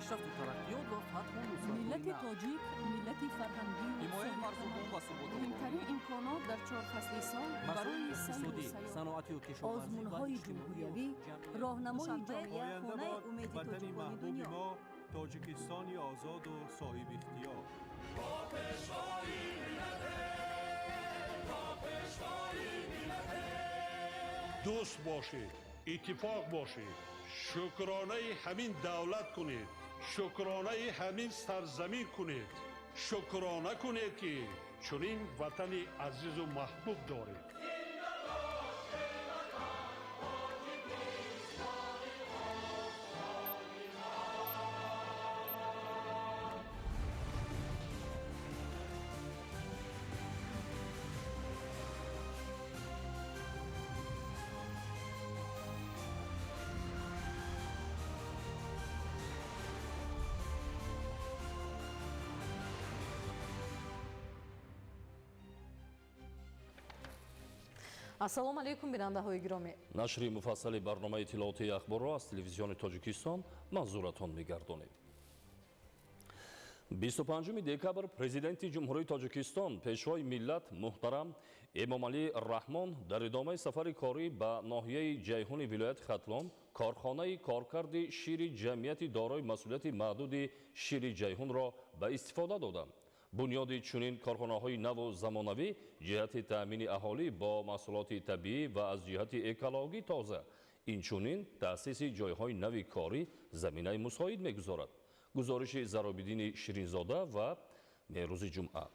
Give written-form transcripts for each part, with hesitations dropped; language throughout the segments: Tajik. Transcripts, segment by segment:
Пешрафту тараққиёт ва фатҳу нусратҳои Миллати нав. тоҷик миллати фарҳангию Ҳимояи марзубум ва суботу муҳимтарин имконот дар чор фасли сол масоили барои сайру иқтисодӣ, сайёҳат. саноатию кишоварзӣ ва Озмунҳои иҷтимоию ҷумҳуриявӣ, ҷамъиятӣ. роҳнамои Душанбе, ҷомеа, Оянда хонаи бод умеди ватани тоҷикони маҳбуби дунё. мо, Тоҷикистони озоду соҳибихтиёр. Дӯст бошед, иттифоқ бошед, шукронаи ҳамин давлат кунед, шукронаи ҳамин сарзамин кунед, шукрона кунед, ки чунин ватани азизу маҳбуб доред. Ассалому алайкум, бинандаҳои гиромӣ. Нашри муфассали барномаи иттилоотии ахборро аз телевизиони Тоҷикистон манзуратон мегардонем. 25 декабр Президенти Ҷумҳурии Тоҷикистон, Пешвои миллат муҳтарам Эмомалӣ Раҳмон дар идомаи сафари корӣ ба ноҳияи Ҷайҳуни вилояти Хатлон корхонаи коркарди шири ҷамъияти дорои масъулияти маҳдуди шири Ҷайҳунро ба истифода доданд. Бунёди чунин корхонаҳои наву замонавӣ ҷиҳати таъмини аҳолӣ бо маҳсулоти табиӣ ва аз ҷиҳати экологӣ тоза, инчунин таъсиси ҷойҳои нави корӣ заминаи мусоид мегузорад. Гузориши Заробиддини Ширинзода ва Мерӯзи Ҷумъа.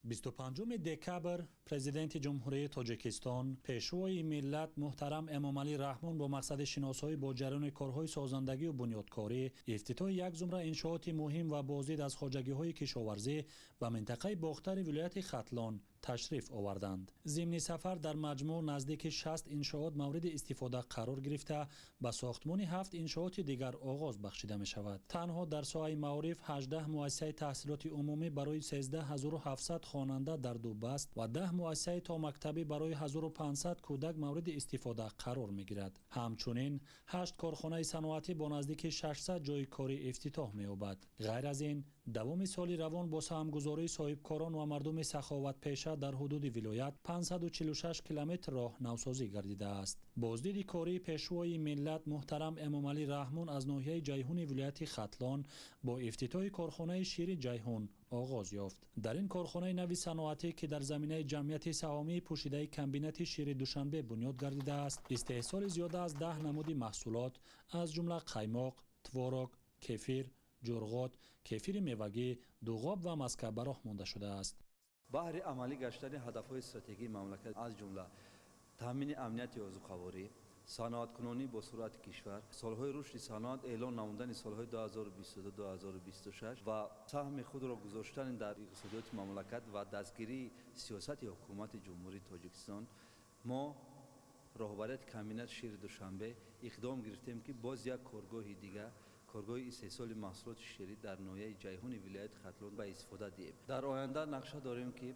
25 декабр Президенти Ҷумҳурии Тоҷикистон, Пешвои миллат муҳтарам Эмомалӣ Раҳмон бо мақсади шиносоӣ бо ҷараёни корҳои созандагию бунёдкорӣ, ифтитоҳи як зумра иншооти муҳим ва боздид аз хоҷагиҳои кишоварзӣ ба минтақаи Бохтари вилояти Хатлон ташриф оварданд. Зимни сафар дар маҷмӯъ наздики 60 иншоот мавриди истифода қарор гирифта, ба сохтмони ҳафт иншооти дигар оғоз бахшида мешавад. Танҳо дар соҳаи маориф 18 муассисаи таҳсилоти умумӣ барои 13 700 хонанда дар ду баст ва 10 муассисаи томактабӣ барои 1500 кӯдак мавриди истифода қарор мегирад. Ҳамчунин ҳашт корхонаи саноатӣ бо наздики 600 ҷойи корӣ ифтитоҳ меёбад. Ғайр аз ин, давоми соли равон бо саҳмгузории соҳибкорон ва мардуми саховатпеша дар ҳудуди вилоят 546 километр роҳ навсозӣ гардидааст. Боздиди кории Пешвои миллат муҳтарам Эмомалӣ Раҳмон аз ноҳияи Ҷайҳуни вилояти Хатлон бо ифтитоҳи корхонаи шири Ҷайҳун оғоз ёфт. Дар ин корхонаи нави саноатӣ, ки дар заминаи ҷамъияти саҳомии пӯшидаи комбинати шири Душанбе бунёд гардидааст, истеҳсоли зиёда аз 10 намуди маҳсулот, аз ҷумла қаймоқ, творог, кефир, ҷурғот, кефири мевагӣ, дуғоб ва маска ба роҳ монда шудааст. Баҳри амалӣ гаштани ҳадафҳои стратегии мамлакат, аз ҷумла таъмини амнияти озуқаворӣ, саноаткунонӣ бо суръати кишвар, солҳои рушди саноат эълон намудани солҳои 2022-2026 ва саҳми худро гузоштани дар иқтисодиёти мамлакат ва дастгирии сиёсати ҳукумати Ҷумҳурии Тоҷикистон, мо, роҳбарияти комбинати шири Душанбе, иқдом гирифтем, ки боз як коргоҳи дигар, коргоҳи истеҳсоли маҳсулоти ширӣ дар ноҳияи Ҷайҳуни вилояти Хатлон ба истифода диҳем. Дар оянда нақша дорем, ки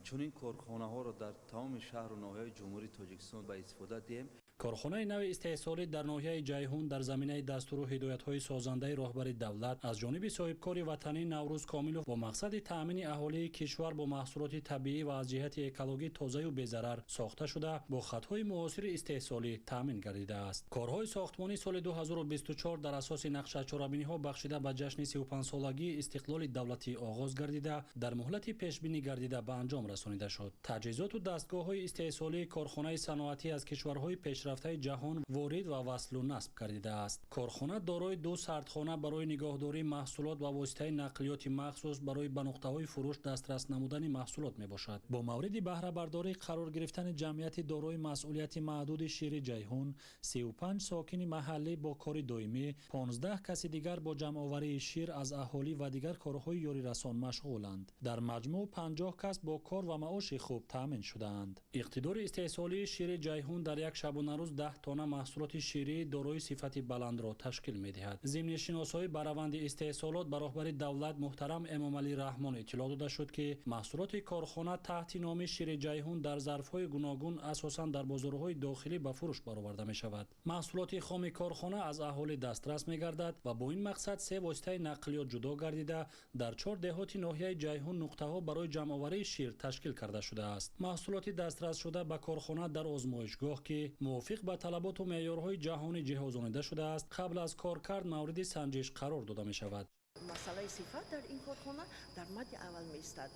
чунин корхонаҳоро дар тамоми шаҳру ноҳияҳои Ҷумҳурии Тоҷикистон ба истифода диҳем. Корхонаи нави истеҳсолӣ дар ноҳияи Ҷайҳун дар заминаи дастуру ҳидоятҳои созандаи роҳбари давлат аз ҷониби соҳибкори ватанӣ Наврӯз Комилов бо мақсади таъмини аҳолии кишвар бо маҳсулоти табиӣ ва аз ҷиҳати экологӣ тозаю безарар сохта шуда, бо хатҳои муосири истеҳсолӣ таъмин гардидааст. Корҳои сохтмонӣ соли 2024 дар асоси нақша чорабиниҳо бахшида ба ҷашни 35-солагии истиқлоли давлатӣ оғоз гардида, дар муҳлати пешбинӣ гардида ба анҷом расонида шуд. Таҷҳизоту дастгоҳҳои истеҳсолии корхонаи саноатӣ аз кишварҳои пешрафтаи ҷаҳон ворид ва васлу насб гардидааст. Корхона дорои ду сардхона барои нигоҳдории маҳсулот ва воситаи нақлиёти махсус барои ба нуқтаҳои фурӯш дастрас намудани маҳсулот мебошад. Бо мавриди баҳрабардорӣ қарор гирифтани ҷамъияти дорои масъулияти маҳдуди шири Ҷайҳун 35 сокини маҳаллӣ бо кори доимӣ, 15 каси дигар бо ҷамъоварии шир аз аҳолӣ ва дигар корҳои ёрирасон машғуланд. Дар маҷмӯъ 50 кас бо кор ва маоши хуб таъмин шудаанд. Иқтидори истеҳсолии шири Ҷайҳун дар як шабонарӯз шабонарӯз 10 тонна маҳсулоти ширии дорои сифати баландро ташкил медиҳад. Зимни шиносоӣ ба раванди истеҳсолот ба роҳбари давлат муҳтарам Эмомалӣ Раҳмон иттилоъ дода шуд, ки маҳсулоти корхона таҳти номи шири Ҷайҳун дар зарфҳои гуногун асосан дар бозорҳои дохилӣ ба фурӯш бароварда мешавад. Маҳсулоти хоми корхона аз аҳолӣ дастрас мегардад ва бо ин мақсад се воситаи нақлиёт ҷудо гардида дар 4 деҳоти ноҳияи Ҷайҳун нуқтаҳо барои ҷамъоварии шир ташкил карда шудааст. Маҳсулоти дастрасшуда ба корхона дар озмоишгоҳ, ки мувофиқ ба талаботу меъёрҳои ҷаҳонӣ ҷиҳозонида шудааст, қабл аз коркард мавриди санҷиш қарор дода мешавад. Масъалаи сифат дар ин корхона дар мадди аввал меистад.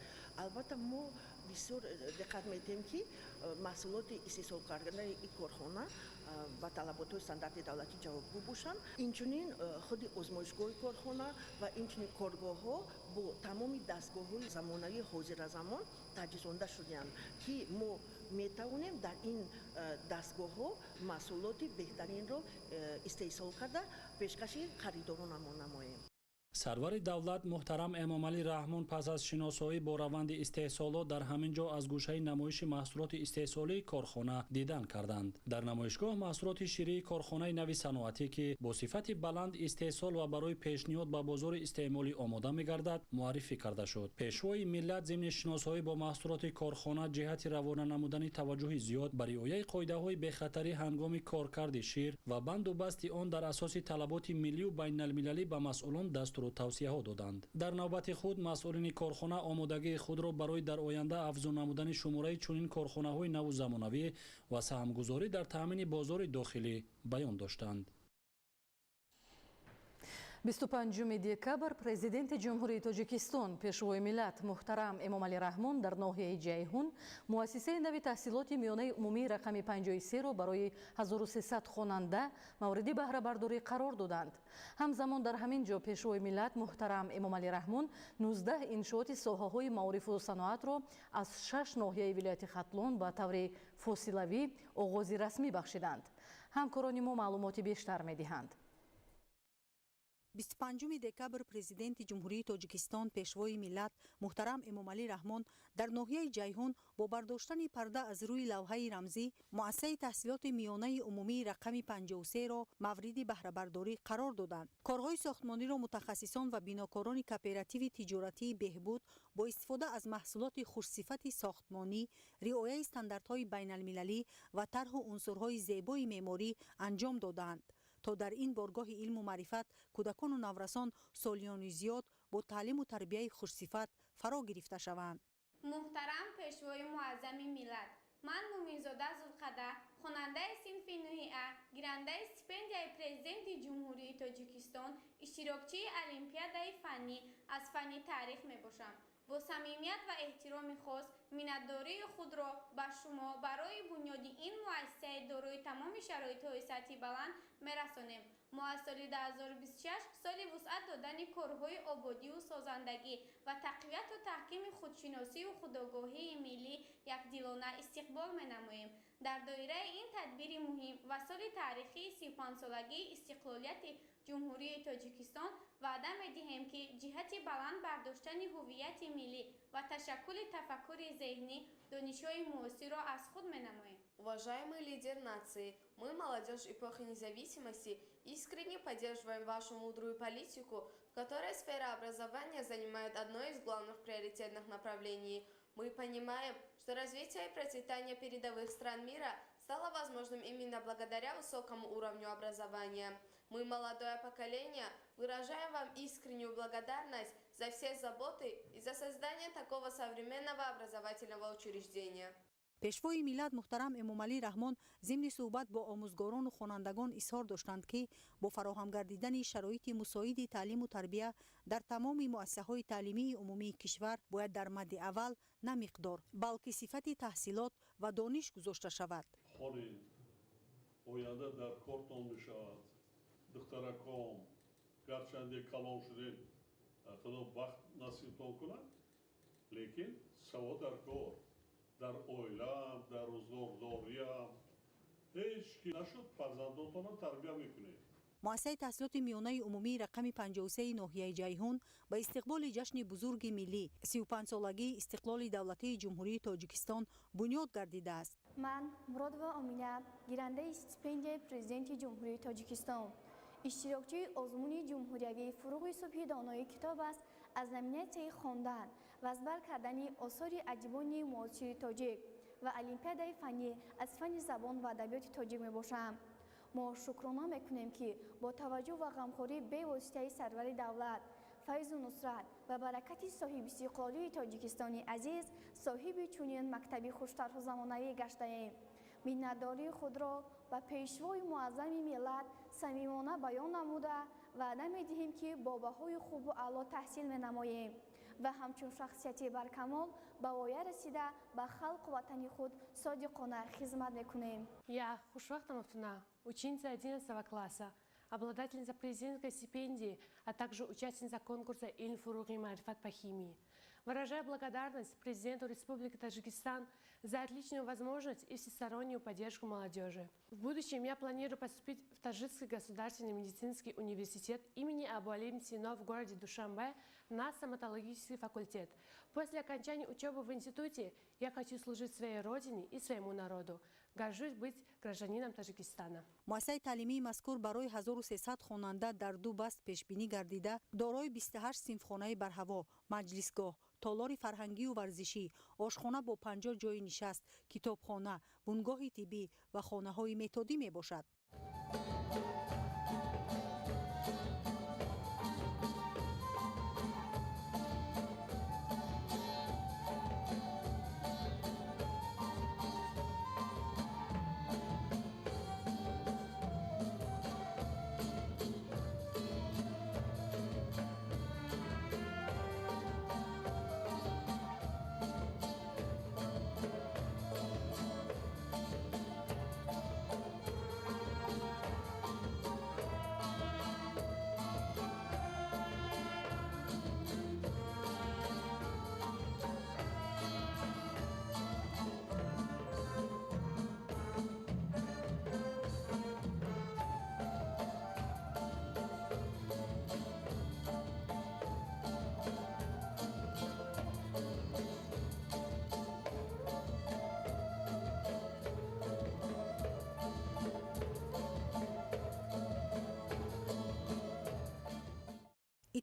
Албатта, мо бисёр диққат медиҳем, ки маҳсулоти истеҳсол кардани ин корхона ба талаботҳои стандарти давлатӣ ҷавобгӯ бошанд. Инчунин худи озмоишгоҳи корхона ва инчунин коргоҳҳо бо тамоми дастгоҳҳои замонавии ҳозиразамон таҷҳизонда шудаанд, ки мо метавонем дар ин дастгоҳҳо маҳсулоти беҳтаринро истеҳсол карда пешкаши харидоронамон намоем. Сарвари давлат муҳтарам Эмомалӣ Раҳмон пас аз шиносоӣ бо раванди истеҳсолот дар ҳамин ҷо аз гӯшаи намоиши маҳсулоти истеҳсолии корхона дидан карданд. Дар намоишгоҳ маҳсулоти ширии корхонаи нави саноатӣ, ки бо сифати баланд истеҳсол ва барои пешниҳод ба бозори истеъмолӣ омода мегардад, муаррифӣ карда шуд. Пешвои миллат зимни шиносоӣ бо маҳсулоти корхона ҷиҳати равона намудани таваҷҷӯҳи зиёд ба риояи қоидаҳои бехатарӣ ҳангоми коркарди шир ва банду басти он дар асоси талаботи миллию байналмилалӣ ба масъулон дастуру тавсияҳо доданд. Дар навбати худ масъулини корхона омодагии худро барои дар оянда афзун намудани шумораи чунин корхонаҳои наву замонавӣ ва саҳмгузорӣ дар таъмини бозори дохилӣ баён доштанд. 25 декабр Президенти Ҷумҳурии Тоҷикистон, Пешвои миллат муҳтарам Эмомалӣ Раҳмон дар ноҳияи Ҷайҳун муассисаи нави таҳсилоти миёнаи умумии рақами 53-ро барои 1300 хонанда мавриди баҳрабардорӣ қарор доданд. Ҳамзамон дар ҳамин ҷо Пешвои миллат муҳтарам Эмомалӣ Раҳмон 19 иншооти соҳаҳои маорифу саноатро аз 6 ноҳияи вилояти Хатлон ба таври фосилавӣ оғози расмӣ бахшиданд. Ҳамкорони мо маълумоти бештар медиҳанд. 25 декабр Президенти Ҷумҳурии Тоҷикистон, Пешвои миллат муҳтарам Эмомалӣ Раҳмон дар ноҳияи Ҷайҳун бо бардоштани парда аз рӯи лавҳаи рамзӣ муассисаи таҳсилоти миёнаи умумии рақами 53-ро мавриди баҳрабардорӣ қарор доданд. Корҳои сохтмониро мутахассисон ва бинокорони кооперативи тиҷоратии Беҳбуд бо истифода аз маҳсулоти хушсифати сохтмонӣ, риояи стандартҳои байналмилалӣ ва тарҳу унсурҳои зебои меъморӣ анҷом додаанд, то дар ин боргоҳи илму маърифат кӯдакону наврасон солиёни зиёд бо таълиму тарбияи хушсифат фаро гирифта шаванд. Муҳтарам Пешвои муаззами миллат, ман Муминзода Зулқада, хонандаи синфи 9А, гирандаи стипендияи Президенти Ҷумҳурии Тоҷикистон, иштирокчии олимпиадаи фаннӣ аз фанни таърих мебошам. Бо самимият ва эҳтироми хос миннатдории худро ба шумо барои бунёди ин муассисаи дорои тамоми шароитҳои сатҳи баланд мерасонем. Мо аз соли 2026, соли вусъат додани корҳои ободию созандагӣ ва тақвияту таҳкими худшиносию худогоҳии миллӣ, якдилона истиқбол менамоем. Дар доираи ин тадбири муҳим ва соли таърихии 35-солагии истиқлолияти Ҷумҳурии Тоҷикистон ваъда медиҳем, ки ҷиҳати баланд бардоштани ҳуввияти миллӣ ва ташаккули тафаккури зеҳнӣ донишҳои муосирро аз худ менамоем. Уважаемый лидер нации, мы, молодежь эпохи независимости, искренне поддерживаем вашу мудрую политику, в которой сфера образования занимает одно из главных приоритетных направлений. Мы понимаем, что развитие и процветание передовых стран мира стало возможным именно благодаря высокому уровню образования. Мы, молодое поколение, выражаем вам искреннюю благодарность за все заботы и за создание такого современного образовательного учреждения. Пешвои миллат муҳтарам Эмомалӣ Раҳмон зимни суҳбат бо омӯзгорону хонандагон изҳор доштанд, ки бо фароҳам гардидани шароити мусоиди таълиму тарбия дар тамоми муассисаҳои таълимии умумии кишвар бояд дар мадди аввал на миқдор, балки сифати таҳсилот ва дониш гузошта шавад. Хонед, оянда дар кортон мешавад. Духтараком, гарчанде калон шудед, Худо бахт насибтон кунад, лекин савод дар кор, дар оилаам, дар рӯзгордориам ҳеҷ ки нашуд, фарзандонтонам тарбия мекунед. Муассисаи таҳсилоти миёнаи умумии рақами 53 ноҳияи Ҷайҳун ба истиқболи ҷашни бузурги миллӣ, 35-солагии истиқлоли давлатии Ҷумҳурии Тоҷикистон бунёд гардидааст. Ман Муродова Омина, гирандаи стипендияи Президенти Ҷумҳурии Тоҷикистон, иштирокчии озмуни ҷумҳуриявии «Фуруғи субҳи донои китоб» аст аз номинатсияи хондан ва аз бар кардани осори адибони муосири тоҷик ва олимпиадаи фаннӣ аз фанни забон ва адабиёти тоҷик мебошам. Мо шукрона мекунем, ки бо таваҷҷӯҳ ва ғамхории бевоситаи сарвари давлат, файзу нусрат ва баракати соҳибистиқлолии Тоҷикистони азиз соҳиби чунин мактаби хуштарҳу замонавӣ гаштаем. Миннатдории худро ба Пешвои муаззами миллат самимона баён намуда, ваъда медиҳем, ки бо баҳои хубу аъло таҳсил менамоем ва ҳамчун шахсияти баркамол ба воя расида, ба халқу ватани худ содиқона хизмат мекунем. Я, Хушвахтова Мафтуна, ученица 11 класса, обладательница президентской стипендии, а также участница конкурса «Илм Фуруғи Маърифат» по химии. Выражаю благодарность президенту Республики Таджикистан за отличную возможность и всестороннюю поддержку молодежи. В будущем я планирую поступить в Таджикский государственный медицинский университет имени Абуали ибн Сино в городе Душанбе на стоматологический факультет. После окончания учебы в институте я хочу служить своей родине и своему народу. Горжусь быть гражданином Таджикистана. Муассисаи таълимии мазкур барои 1300 хонанда дар ду баст пешбинӣ гардида, дорои 28 синфхонаи барҳаво, маҷлисгоҳ, толори фарҳангию варзишӣ, ошхона бо 50 ҷойи нишаст, китобхона, бунгоҳи тиббӣ ва хонаҳои методӣ мебошад.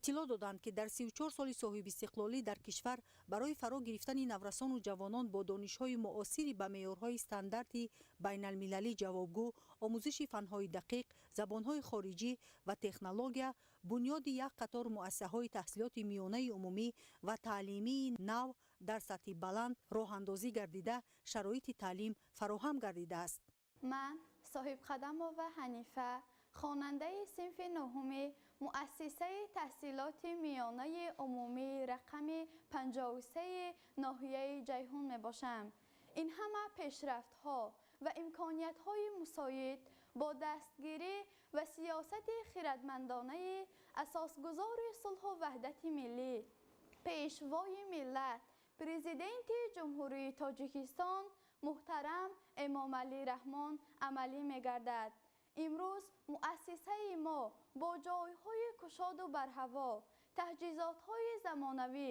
Иттилоъ доданд, ки дар 34 соли соҳибистиқлолӣ дар кишвар барои фаро гирифтани наврасону ҷавонон бо донишҳои муосири ба меъёрҳои стандарти байналмилалӣ ҷавобгӯ, омӯзиши фанҳои дақиқ, забонҳои хориҷӣ ва технология, бунёди як қатор муассисаҳои таҳсилоти миёнаи умумӣ ва таълимии нав дар сатҳи баланд роҳандозӣ гардида, шароити таълим фароҳам гардидааст. Ман Соҳибқадамова Ҳанифа, хонандаи синфи нуҳуми муассисаи таҳсилоти миёнаи умумии рақами 53 ноҳияи Ҷайҳун мебошам. Ин ҳама пешрафтҳо ва имкониятҳои мусоид бо дастгирӣ ва сиёсати хирадмандонаи асосгузори сулҳу ваҳдати миллӣ, Пешвои миллат, Президенти Ҷумҳурии Тоҷикистон муҳтарам Эмомалӣ Раҳмон амалӣ мегардад. Имрӯз муассисаи мо бо ҷойҳои кушоду барҳаво, таҷҳизотҳои замонавӣ,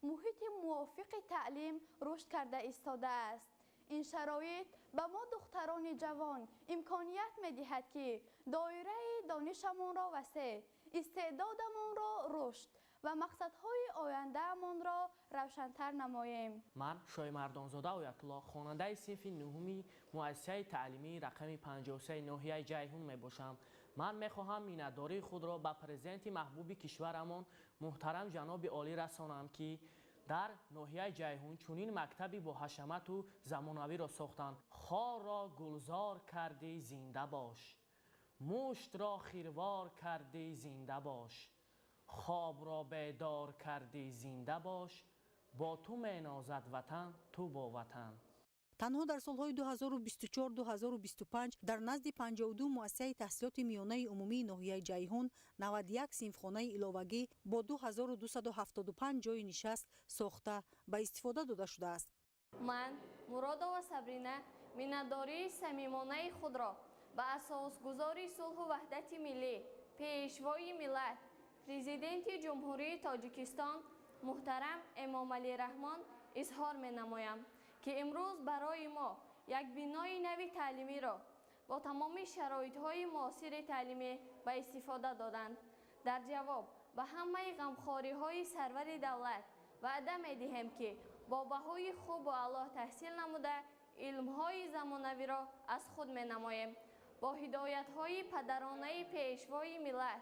муҳити мувофиқи таълим рушд карда истодааст. Ин шароит ба мо, духтарони ҷавон, имконият медиҳад, ки доираи донишамонро васеъ, истеъдодамонро рушд ва мақсадҳои ояндаамонро равшантар намоем. Ман Шоимардонзода Оятулло, хонандаи синфи нуҳуми муассисаи таълимии рақами 53 ноҳияи Ҷайҳун мебошам. Ман мехоҳам миннатдории худро ба президенти маҳбуби кишварамон муҳтарам ҷаноби олӣ расонам, ки дар ноҳияи Ҷайҳун чунин мактаби боҳашамату замонавиро сохтанд. Хорро гулзор кардӣ, зинда бош, муштро хирвор кардӣ, зинда бош, хобро бедор кардӣ, зинда бош, бо ту менозад ватан, ту бо ватан. Танҳо дар солҳои 2024-2025 дар назди 52 муассисаи таҳсилоти миёнаи умумии ноҳияи Ҷайҳун 91 синфхонаи иловагӣ бо 2275 ҷойи нишаст сохта ба истифода дода шудааст. Ман Муродова Сабрина миннатдории самимонаи худро ба асосгузори сулҳу ваҳдати миллӣ, Пешвои миллат, Президенти Ҷумҳурии Тоҷикистон муҳтарам Эмомалӣ Раҳмон изҳор менамоям, ки имрӯз барои мо як бинои нави таълимиро бо тамоми шароитҳои муосири таълимӣ ба истифода доданд. Дар ҷавоб ба ҳамаи ғамхориҳои сарвари давлат ваъда медиҳем, ки бо баҳои хубу аъло таҳсил намуда, илмҳои замонавиро аз худ менамоем. Бо ҳидоятҳои падаронаи пешвои миллат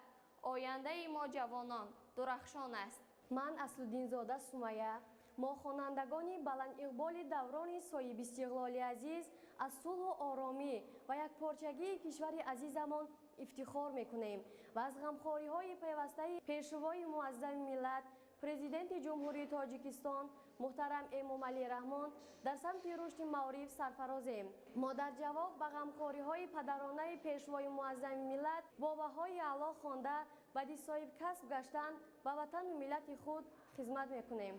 ояндаи мо ҷавонон дурахшон аст. Ман Аслуддинзода Сумая. Мо хонандагони баландиқболи даврони соҳибистиқлоли азиз аз сулҳу оромӣ ва якпорчагии кишвари азизамон ифтихор мекунем ва аз ғамхориҳои пайвастаи пешвои муаззами миллат, Президенти Ҷумҳурии Тоҷикистон муҳтарам Эмомалӣ Раҳмон дар самти рушди маориф сарфарозем. Мо дар ҷавоб ба ғамхориҳои падаронаи пешвои муаззами миллат бо баҳои аъло хонда, баъди соҳибкасб гаштан ба ватану миллати худ хизмат мекунем.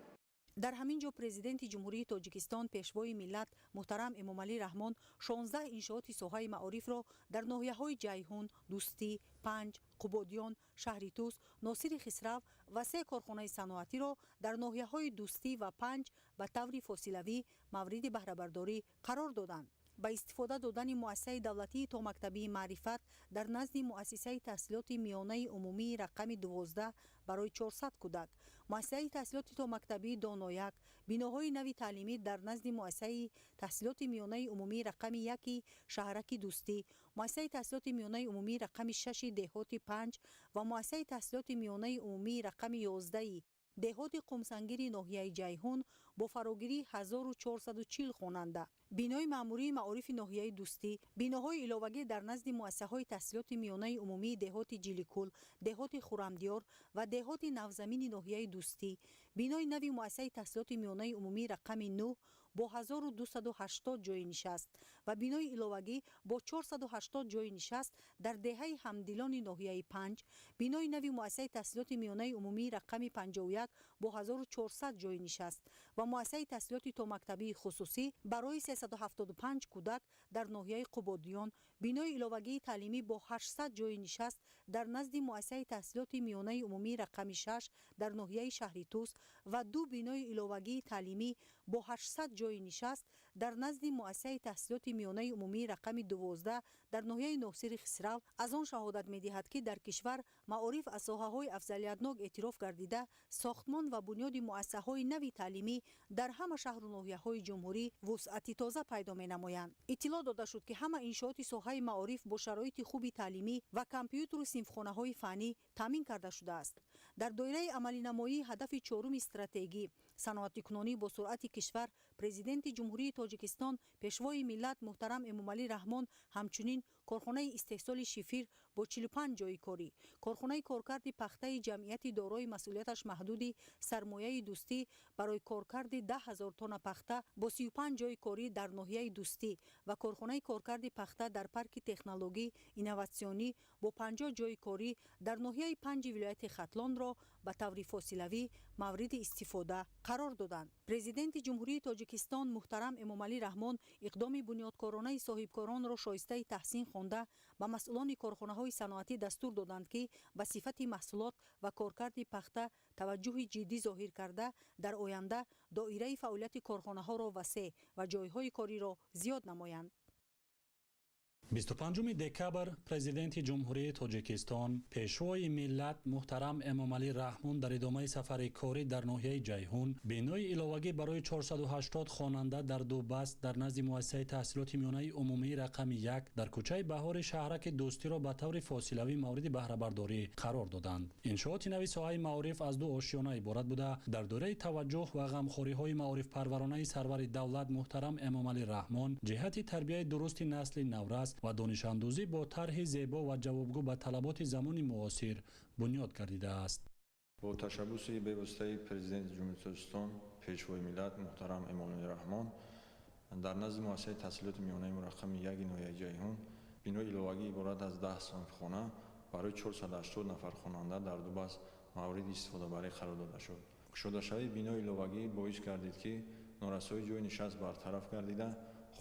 Дар ҳамин ҷо Президенти Ҷумҳурии Тоҷикистон, Пешвои миллат муҳтарам Эмомалӣ Раҳмон 16 иншооти соҳаи маорифро дар ноҳияҳои Ҷайҳун, Дӯстӣ, Панҷ, Қубодиён, шаҳри Тӯс, Носири Хисрав ва се корхонаи саноатиро дар ноҳияҳои Дӯстӣ ва Панҷ ба таври фосилавӣ мавриди баҳрабардорӣ қарор доданд. Ба истифода додани муассисаи давлатии томактабии Маърифат дар назди муассисаи таҳсилоти миёнаи умумии рақами 12 барои 400 кӯдак, муассисаи таҳсилоти томактабии Донояк, биноҳои нави таълимӣ дар назди муассисаи таҳсилоти миёнаи умумии рақами 1 шаҳраки Дӯстӣ, муассисаи таҳсилоти миёнаи умумии рақами 6 деҳоти Панҷ ва муассисаи таҳсилоти миёнаи умумии рақами 11 деҳоти Қумсангири ноҳияи Ҷайҳун бо фарогирии 1440 хонанда, бинои маъмурии маорифи ноҳияи Дӯстӣ, биноҳои иловагӣ дар назди муассисаҳои таҳсилоти миёнаи умумии деҳоти Ҷиликул, деҳоти Хурамдиёр ва деҳоти Навзамини ноҳияи Дӯстӣ, бинои нави муассисаи таҳсилоти миёнаи умумии рақами 9 бо 1280 ҷойи нишаст ва бинои иловагӣ бо 480 ҷойи нишаст дар деҳаи Ҳамдилони ноҳияи Панҷ, бинои нави муассисаи таҳсилоти миёнаи умумии рақами 51 бо 1400 ҷойи нишаст ва муассисаи таҳсилоти томактабии хусусӣ барои 375 кӯдак дар ноҳияи Қубодиён, бинои иловагии таълимӣ бо 800 ҷойи нишаст дар назди муассисаи таҳсилоти миёнаи умумии рақами 6 дар ноҳияи шаҳри Тӯс ва ду бинои иловагии таълимӣ бо 800 ҷойи нишаст дар назди муассисаи таҳсилоти миёнаи умумии рақами 12 дар ноҳияи Носири Хисрав аз он шаҳодат медиҳад, ки дар кишвар маориф аз соҳаҳои афзалиятнок эътироф гардида, сохтмон ва бунёди муассисаҳои нави таълимӣ дар ҳама шаҳру ноҳияҳои ҷумҳурӣ вусъати тоза пайдо менамоянд. Иттилоъ дода шуд, ки ҳама иншооти соҳаи маориф бо шароити хуби таълимӣ ва компютеру синфхонаҳои фаннӣ таъмин карда шудааст. Дар доираи амалинамоии ҳадафи чоруми стратегӣ саноатикунонӣ бо суръати кишвар, Президенти Ҷумҳурии Тоҷикистон, Пешвои миллат муҳтарам Эмомалӣ Раҳмон ҳамчунин корхонаи истеҳсоли шифир бо 45 ҷойи корӣ, корхонаи коркарди пахтаи ҷамъияти дорои масъулияташ маҳдуди сармояи Дӯстӣ барои коркарди 10 000 тонна пахта бо 35 ҷойи корӣ дар ноҳияи Дӯстӣ ва корхонаи коркарди пахта дар парки технологӣ инноватсионӣ бо 50 ҷойи корӣ дар ноҳияи Панҷи вилояти Хатлонро ба таври фосилавӣ мавриди истифода қарор доданд. Президенти Ҷумҳурии Тоҷикистон муҳтарам Эмомалӣ Раҳмон иқдоми бунёдкоронаи соҳибкоронро шоистаи таҳсин хонда, ба масъулони корхонаҳои саноатӣ дастур доданд, ки ба сифати маҳсулот ва коркарди пахта таваҷҷӯҳи ҷиддӣ зоҳир карда, дар оянда доираи фаъолияти корхонаҳоро васеъ ва ҷойҳои кориро зиёд намоянд. 25 декабр Президенти Ҷумҳурии Тоҷикистон, Пешвои миллат муҳтарам Эмомалӣ Раҳмон дар идомаи сафари корӣ дар ноҳияи Ҷайҳун бинои иловагӣ барои 480 хонанда дар ду баст дар назди муассисаи таҳсилоти миёнаи умумии рақами 1 дар кӯчаи Баҳори шаҳраки Дӯстиро ба таври фосилавӣ мавриди баҳрабардорӣ қарор доданд. Иншооти нави соҳаи маориф аз ду ошёна иборат буда, дар доираи таваҷҷӯҳ ва ғамхориҳои маорифпарваронаи сарвари давлат муҳтарам Эмомалӣ Раҳмон ҷиҳати тарбияи дурусти насли наврас ва донишандӯзӣ бо тарҳи зебо ва ҷавобгӯ ба талаботи замони муосир бунёд гардидааст. Бо ташаббуси бевоситаи Президенти Ҷумҳурии Тоҷикистон, Пешвои миллат муҳтарам Эмомалӣ Раҳмон дар назди муассисаи таҳсилоти миёнаи рақами 1 ноҳияи Ҷайҳун бинои иловагӣ иборат аз 10 синфхона барои 480 нафар хонанда дар ду баст мавриди истифодабарӣ қарор дода шуд. Кушодашавии бинои иловагӣ боис гардид, ки норасоии ҷойи нишаст бартараф гардида,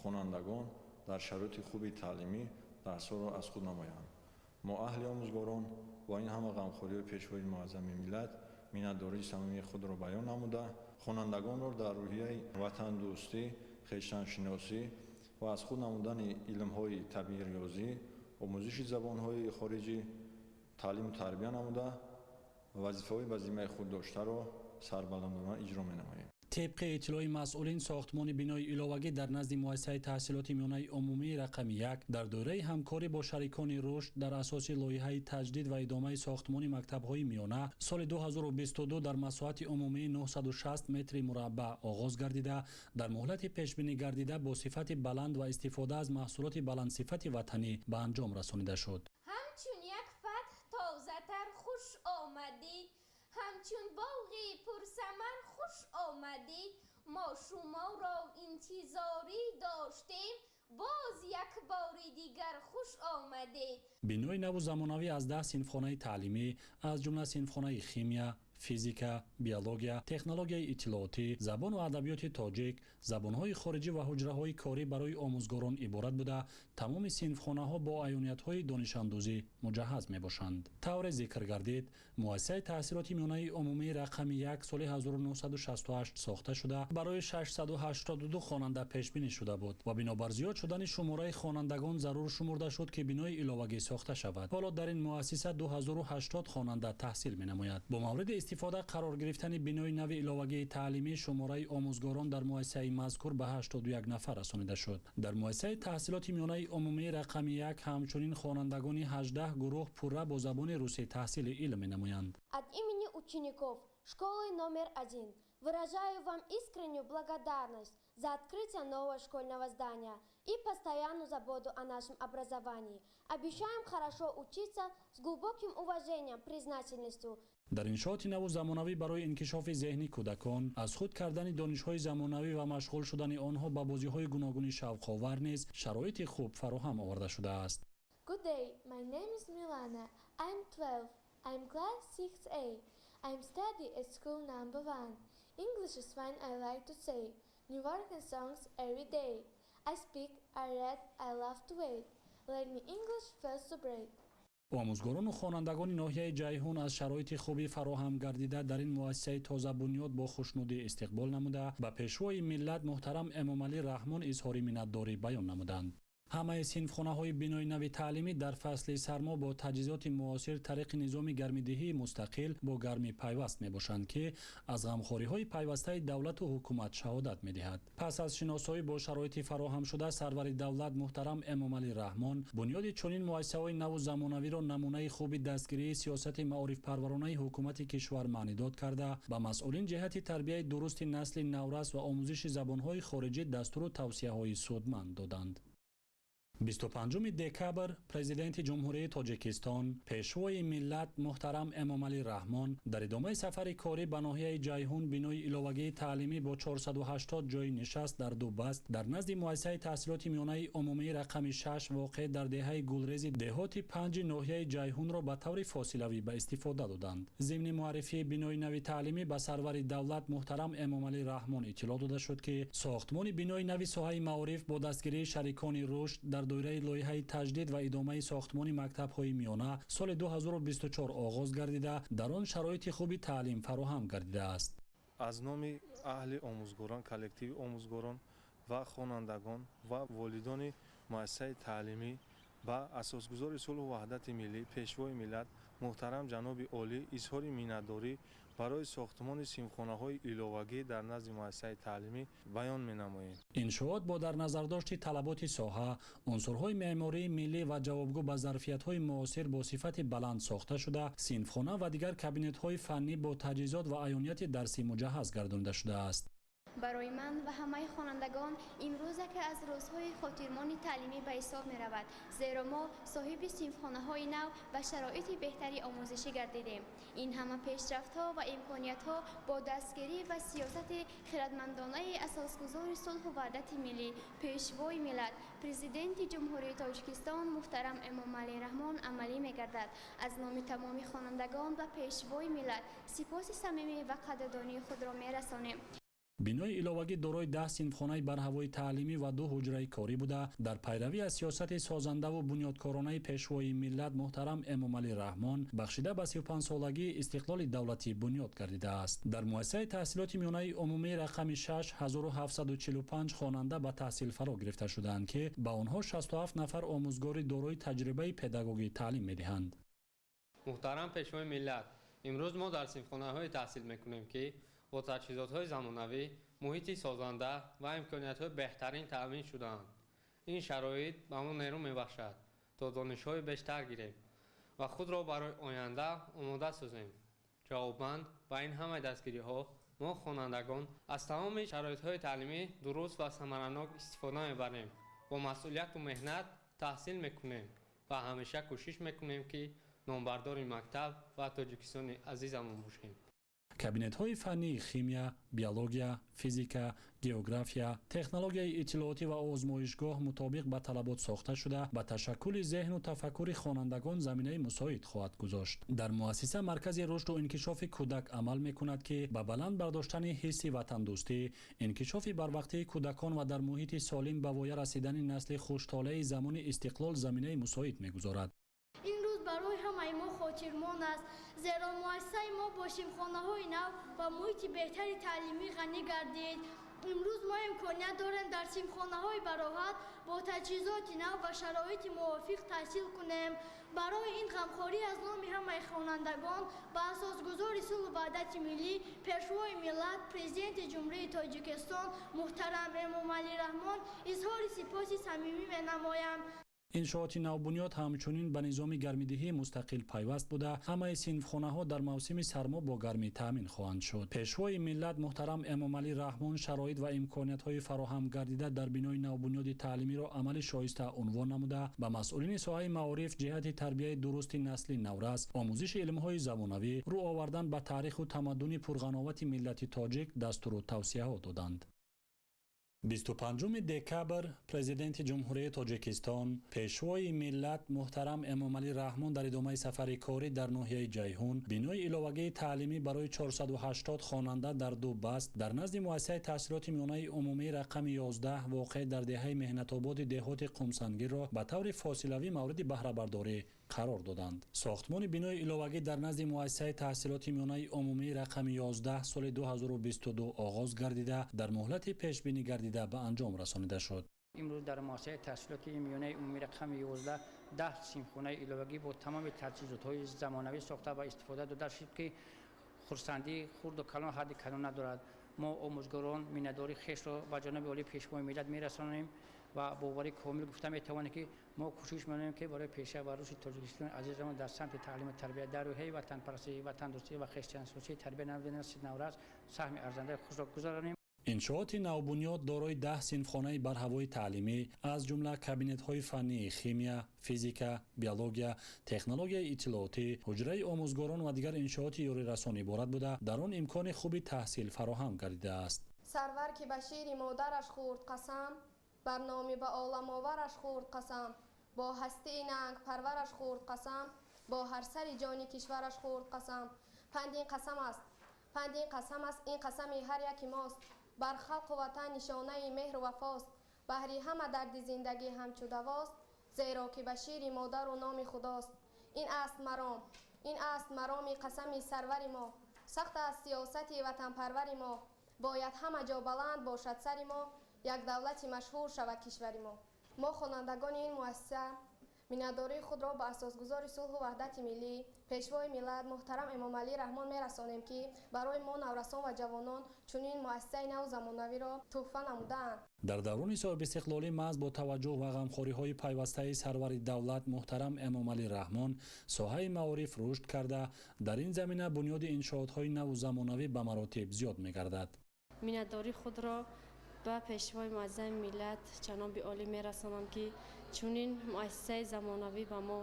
хонандагон дар шароити хуби таълимӣ дарсҳоро аз худ намоянд. Мо аҳли омӯзгорон бо ин ҳама ғамхориҳои Пешвои муаззами миллат миннатдории самимии худро баён намуда, хонандагонро дар рӯҳияи ватандӯстӣ, хештаншиносӣ ва аз худ намудани илмҳои табиӣ риёзӣ, омӯзиши забонҳои хориҷӣ, таълиму тарбия намуда, вазифаҳои ба зиммаи худ доштаро сарбаландона иҷро менамоем. Тибқи иттилои масъулин, сохтмони бинои иловагӣ дар назди муассисаи таҳсилоти миёнаи умумии рақами 1 дар доираи ҳамкорӣ бо шарикони рушд дар асоси лоиҳаи таҷдид ва идомаи сохтмони мактабҳои миёна соли 2022 дар масоҳати умумии 960 метри мураббаъ оғоз гардида, дар муҳлати пешбинӣ гардида бо сифати баланд ва истифода аз маҳсулоти баландсифати ватанӣ ба анҷом расонида шуд. Ҳамчун як фатҳ тозатар хуш омадид, ҳамчун боғи пурсамар хуш омадид. Мо шуморо интизорӣ доштем, боз як бори дигар хуш омадед. Бинои наву замонавӣ аз 10 синфхонаи таълимӣ, аз ҷумла синфхонаи химия, физика, биология, технологияи иттилоотӣ, забону адабиёти тоҷик, забонҳои хориҷӣ ва ҳуҷраҳои корӣ барои омӯзгорон иборат буда, тамоми синфхонаҳо бо аёниятҳои донишандӯзӣ муҷаҳҳаз мебошанд. Тавре зикр гардид, муассисаи таҳсилоти миёнаи умумии рақами 1 соли 1968 сохта шуда, барои 682 хонанда пешбинӣ шуда буд ва бинобар зиёд шудани шумораи хонандагон зарур шумурда шуд, ки бинои иловагӣ сохта шавад. Ҳоло дар ин муассиса 2080 хонанда таҳсил менамояд. Бо мавриди истифода қарор гирифтани бинои нави иловагии таълимӣ, шумораи омӯзгорон дар муассисаи мазкур ба 81 нафар расонида шуд. Дар муассисаи таҳсилоти миёнаи умумии рақами 1 ҳамчунин хонандагони 18 гурӯҳ пурра бо забони русӣ таҳсили илм менамоянд. От имени учеников школы номер 1 выражаю вам искреннюю благодарность за открытие нового школьного здания и постоянную заботу о нашем образовании. Обещаем хорошо учиться с глубоким уважением, признательностью. Дар иншооти наву замонавӣ барои инкишофи зеҳни кӯдакон, аз худ кардани донишҳои замонавӣ ва машғул шудани онҳо ба бозиҳои гуногуни шавқовар низ шароити хуб фароҳам оварда шудааст. Good day, my name is Milana. I'm 12. I'm class 6A. I'm study at school number 1. English is one I like to say. New words and songs every day. I speak, I read, I love to wait. Learning English feels so great. Омӯзгорону хонандагони ноҳияи Ҷайҳун аз шароити хуби фароҳам гардида дар ин муассисаи тозабунёд бо хушнудӣ истиқбол намуда, ба пешвои миллат муҳтарам Эмомалӣ Раҳмон изҳори миннатдорӣ баён намуданд. Ҳамаи синфхонаҳои бинои нави таълимӣ дар фасли сармо бо таҷҳизоти муосир тариқи низоми гармидиҳии мустақил бо гармӣ пайваст мебошанд, ки аз ғамхориҳои пайвастаи давлату ҳукумат шаҳодат медиҳад. Пас аз шиносоӣ бо шароити фароҳамшуда, сарвари давлат муҳтарам Эмомалӣ Раҳмон бунёди чунин муассисаҳои наву замонавиро намунаи хуби дастгирии сиёсати маорифпарваронаи ҳукумати кишвар маънидод карда, ба масъулин ҷиҳати тарбияи дурусти насли наврас ва омӯзиши забонҳои хориҷӣ дастуру тавсияҳои судманд доданд. 25 декабр Президенти Ҷумҳурии Тоҷикистон, Пешвои миллат муҳтарам Эмомалӣ Раҳмон дар идомаи сафари корӣ ба ноҳияи Ҷайҳун бинои иловагии таълимӣ бо 480 ҷойи нишаст дар ду баст дар назди муассисаи таҳсилоти миёнаи умумии рақами 6 воқеъ дар деҳаи Гулрези деҳоти 5 ноҳияи Ҷайҳунро ба таври фосилавӣ ба истифода доданд. Зимни муаррифии бинои нави таълимӣ ба сарвари давлат муҳтарам Эмомалӣ Раҳмон иттилоъ дода шуд, ки сохтмони бинои нави соҳаи маориф бо дастгирии шарикони рушд дар доираи лоиҳаи таҷдид ва идомаи сохтмони мактабҳои миёна соли 2024 оғоз гардида, дар он шароити хуби таълим фароҳам гардидааст. Аз номи аҳли омӯзгорон, коллективи омӯзгорон ва хонандагон ва волидони муассисаи таълимӣ ба асосгузори сулҳу ваҳдати миллӣ, пешвои миллат муҳтарам ҷаноби олӣ изҳори миннатдорӣ барои сохтмони синфхонаҳои иловагӣ дар назди муассисаи таълимӣ баён менамоем. Иншоот бо дар назардошти талаботи соҳа, унсурҳои меъмории миллӣ ва ҷавобгӯ ба зарфиятҳои муосир бо сифати баланд сохта шуда, синфхона ва дигар кабинетҳои фаннӣ бо таҷҳизот ва аёнияти дарсӣ муҷаҳҳаз гардонида шудааст. Барои ман ва ҳамаи хонандагон имрӯз яке аз рӯзҳои хотирмони таълимӣ ба ҳисоб меравад, зеро мо соҳиби синфхонаҳои нав ва шароити беҳтари омӯзишӣ гардидем. Ин ҳама пешрафтҳо ва имкониятҳо бо дастгирӣ ва сиёсати хирадмандонаи асосгузори сулҳу ваҳдати миллӣ, пешвои миллат, Президенти Ҷумҳурии Тоҷикистон муҳтарам Эмомалӣ Раҳмон амалӣ мегардад. Аз номи тамоми хонандагон ба пешвои миллат сипоси самимӣ ва қадрдонии худро мерасонем. Бинои иловагӣ дорои 10 синфхонаи барҳавои таълимӣ ва 2 ҳуҷраи корӣ буда, дар пайравӣ аз сиёсати созандаву бунёдкоронаи Пешвои миллат муҳтарам Эмомалӣ Раҳмон бахшида ба 35-солагии истиқлоли давлатӣ бунёд гардидааст. Дар муассисаи таҳсилоти миёнаи умумии рақами 6 1745 хонанда ба таҳсил фаро гирифта шудаанд, ки ба онҳо 67 нафар омӯзгори дорои таҷрибаи педагогӣ таълим медиҳанд. Муҳтарам Пешвои миллат, имрӯз мо дар синфхонаҳое таҳсил мекунем, ки бо таҷҳизотҳои замонавӣ, муҳити созанда ва имкониятҳои беҳтарин таъмин шудаанд. Ин шароит ба мо нерӯ мебахшад, то донишҳои бештар гирем ва худро барои оянда омода созем. Ҷавобан ба ин ҳамаи дастгириҳо мо хонандагон аз тамоми шароитҳои таълимӣ дуруст ва самаранок истифода мебарем, бо масъулияту меҳнат таҳсил мекунем ва ҳамеша кӯшиш мекунем, ки номбардори мактаб ва Тоҷикистони азизамон бошем. Кабинетҳои фаннии химия, биология, физика, география, технологияи иттилоотӣ ва озмоишгоҳ мутобиқ ба талабот сохта шуда, ба ташаккули зеҳну тафаккури хонандагон заминаи мусоид хоҳад гузошт. Дар муассиса маркази рушду инкишофи кӯдак амал мекунад, ки ба баланд бардоштани ҳисси ватандӯстӣ, инкишофи барвақтии кӯдакон ва дар муҳити солим ба воя расидани насли хуштолеи замони истиқлол заминаи мусоид мегузорад. Ин рӯз барои ҳамаи мо хотирмон аст, зеро муассисаи мо бо синфхонаҳои нав ва муҳити беҳтари таълимӣ ғанӣ гардид. Имрӯз мо имконият дорем дар синфхонаҳои бароҳат бо таҷҳизоти нав ва шароити мувофиқ таҳсил кунем. Барои ин ғамхорӣ аз номи ҳамаи хонандагон ба асосгузори сулҳу ваҳдати миллӣ, Пешвои миллат, Президенти Ҷумҳурии Тоҷикистон муҳтарам Эмомалӣ Раҳмон изҳори сипоси самимӣ менамоям. Иншооти навбунёд ҳамчунин ба низоми гармидиҳии мустақил пайваст буда, ҳамаи синфхонаҳо дар мавсими сармо бо гармӣ таъмин хоҳанд шуд. Пешвои миллат муҳтарам Эмомалӣ Раҳмон шароит ва имкониятҳои фароҳам гардида дар бинои навбунёди таълимиро амали шоиста унвон намуда, ба масъулини соҳаи маориф ҷиҳати тарбияи дурусти насли наврас, омӯзиши илмҳои замонавӣ, рӯ овардан ба таъриху тамаддуни пурғановати миллати тоҷик дастуру тавсияҳо доданд. 25 декабр Президенти Ҷумҳурии Тоҷикистон, Пешвои миллат муҳтарам Эмомалӣ Раҳмон дар идомаи сафари корӣ дар ноҳияи Ҷайҳун бинои иловагии таълимӣ барои 480 хонанда дар 2 баст дар назди муассисаи таҳсилоти миёнаи умумии рақами 11 воқеъ дар деҳаи Меҳнатободи деҳоти Қумсангирро ба таври фосилавӣ мавриди баҳрабардорӣ қарор доданд. Сохтмони бинои иловагӣ дар назди муассисаи таҳсилоти миёнаи умумии рақами 11 соли 2022 оғоз гардида, дар муҳлати пешбинӣ гардида ба анҷом расонида шуд. Имрӯз дар муассисаи таҳсилоти миёнаи умумии рақами 11 10 синфхонаи иловагӣ бо тамоми таҷҳизотҳои замонавӣ сохта ва истифода дода шуд, ки хурсандии хурду калон ҳадди калон надорад. Мо омӯзгорон миннатдории хешро ба ҷониби олии Пешвои миллат мерасонем ва боварӣ комил гуфта метавонем, ки мо кӯшиш менамоем, ки барои пешрафт ва рушди Тоҷикистони азизамон дар самти таълиму тарбия дар рӯҳияи ватанпарастӣ, ватандӯстӣ ва хештансӯзӣ тарбия намудани насли наврас саҳми арзандаи худро гузаронем. Иншооти навбунёд дорои 10 синфхонаи барҳавои таълимӣ, аз ҷумла кабинетҳои фаннии химия, физика, биология, технологияи иттилоотӣ, ҳуҷраи омӯзгорон ва дигар иншооти ёрирасон иборат буда, дар он имкони хуби таҳсил фароҳам гардидааст. Сарвар ки ба шири модараш хӯрд қасам, бар номи ба оламовараш хӯрд қасам, бо ҳастии нангпарвараш хӯрд қасам, бо ҳар сари ҷони кишвараш хӯрд қасам. Панди ин қасам аст, панди ин қасам аст, ин қасами ҳар яки мост. Бар халқу ватан нишонаи меҳру вафост, баҳри ҳама дарди зиндагӣ ҳамчу давост, зеро ки ба шири модару номи худост. Ин аст маром, ин аст мароми қасами сарвари мо, сахт аст сиёсати ватанпарвари мо, бояд ҳама ҷо баланд бошад сари мо, як давлати машҳур шавад кишвари мо. Мо хонандагони ин муассиса миннатдории худро ба асосгузори сулҳу ваҳдати миллӣ, Пешвои миллат муҳтарам Эмомалӣ Раҳмон мерасонем, ки барои мо наврасон ва ҷавонон чунин муассисаи наву замонавиро тӯҳфа намудаанд. Дар даврони соҳибистиқлолӣ маҳз бо таваҷҷӯҳ ва ғамхориҳои пайвастаи сарвари давлат муҳтарам Эмомалӣ Раҳмон соҳаи маориф рушд карда, дар ин замина бунёди иншоотҳои наву замонавӣ ба маротиб зиёд мегардад. Миннатдории худро ба Пешвои муаззами миллат ҷаноби олӣ мерасонам, ки чунин муассисаи замонавӣ ба мо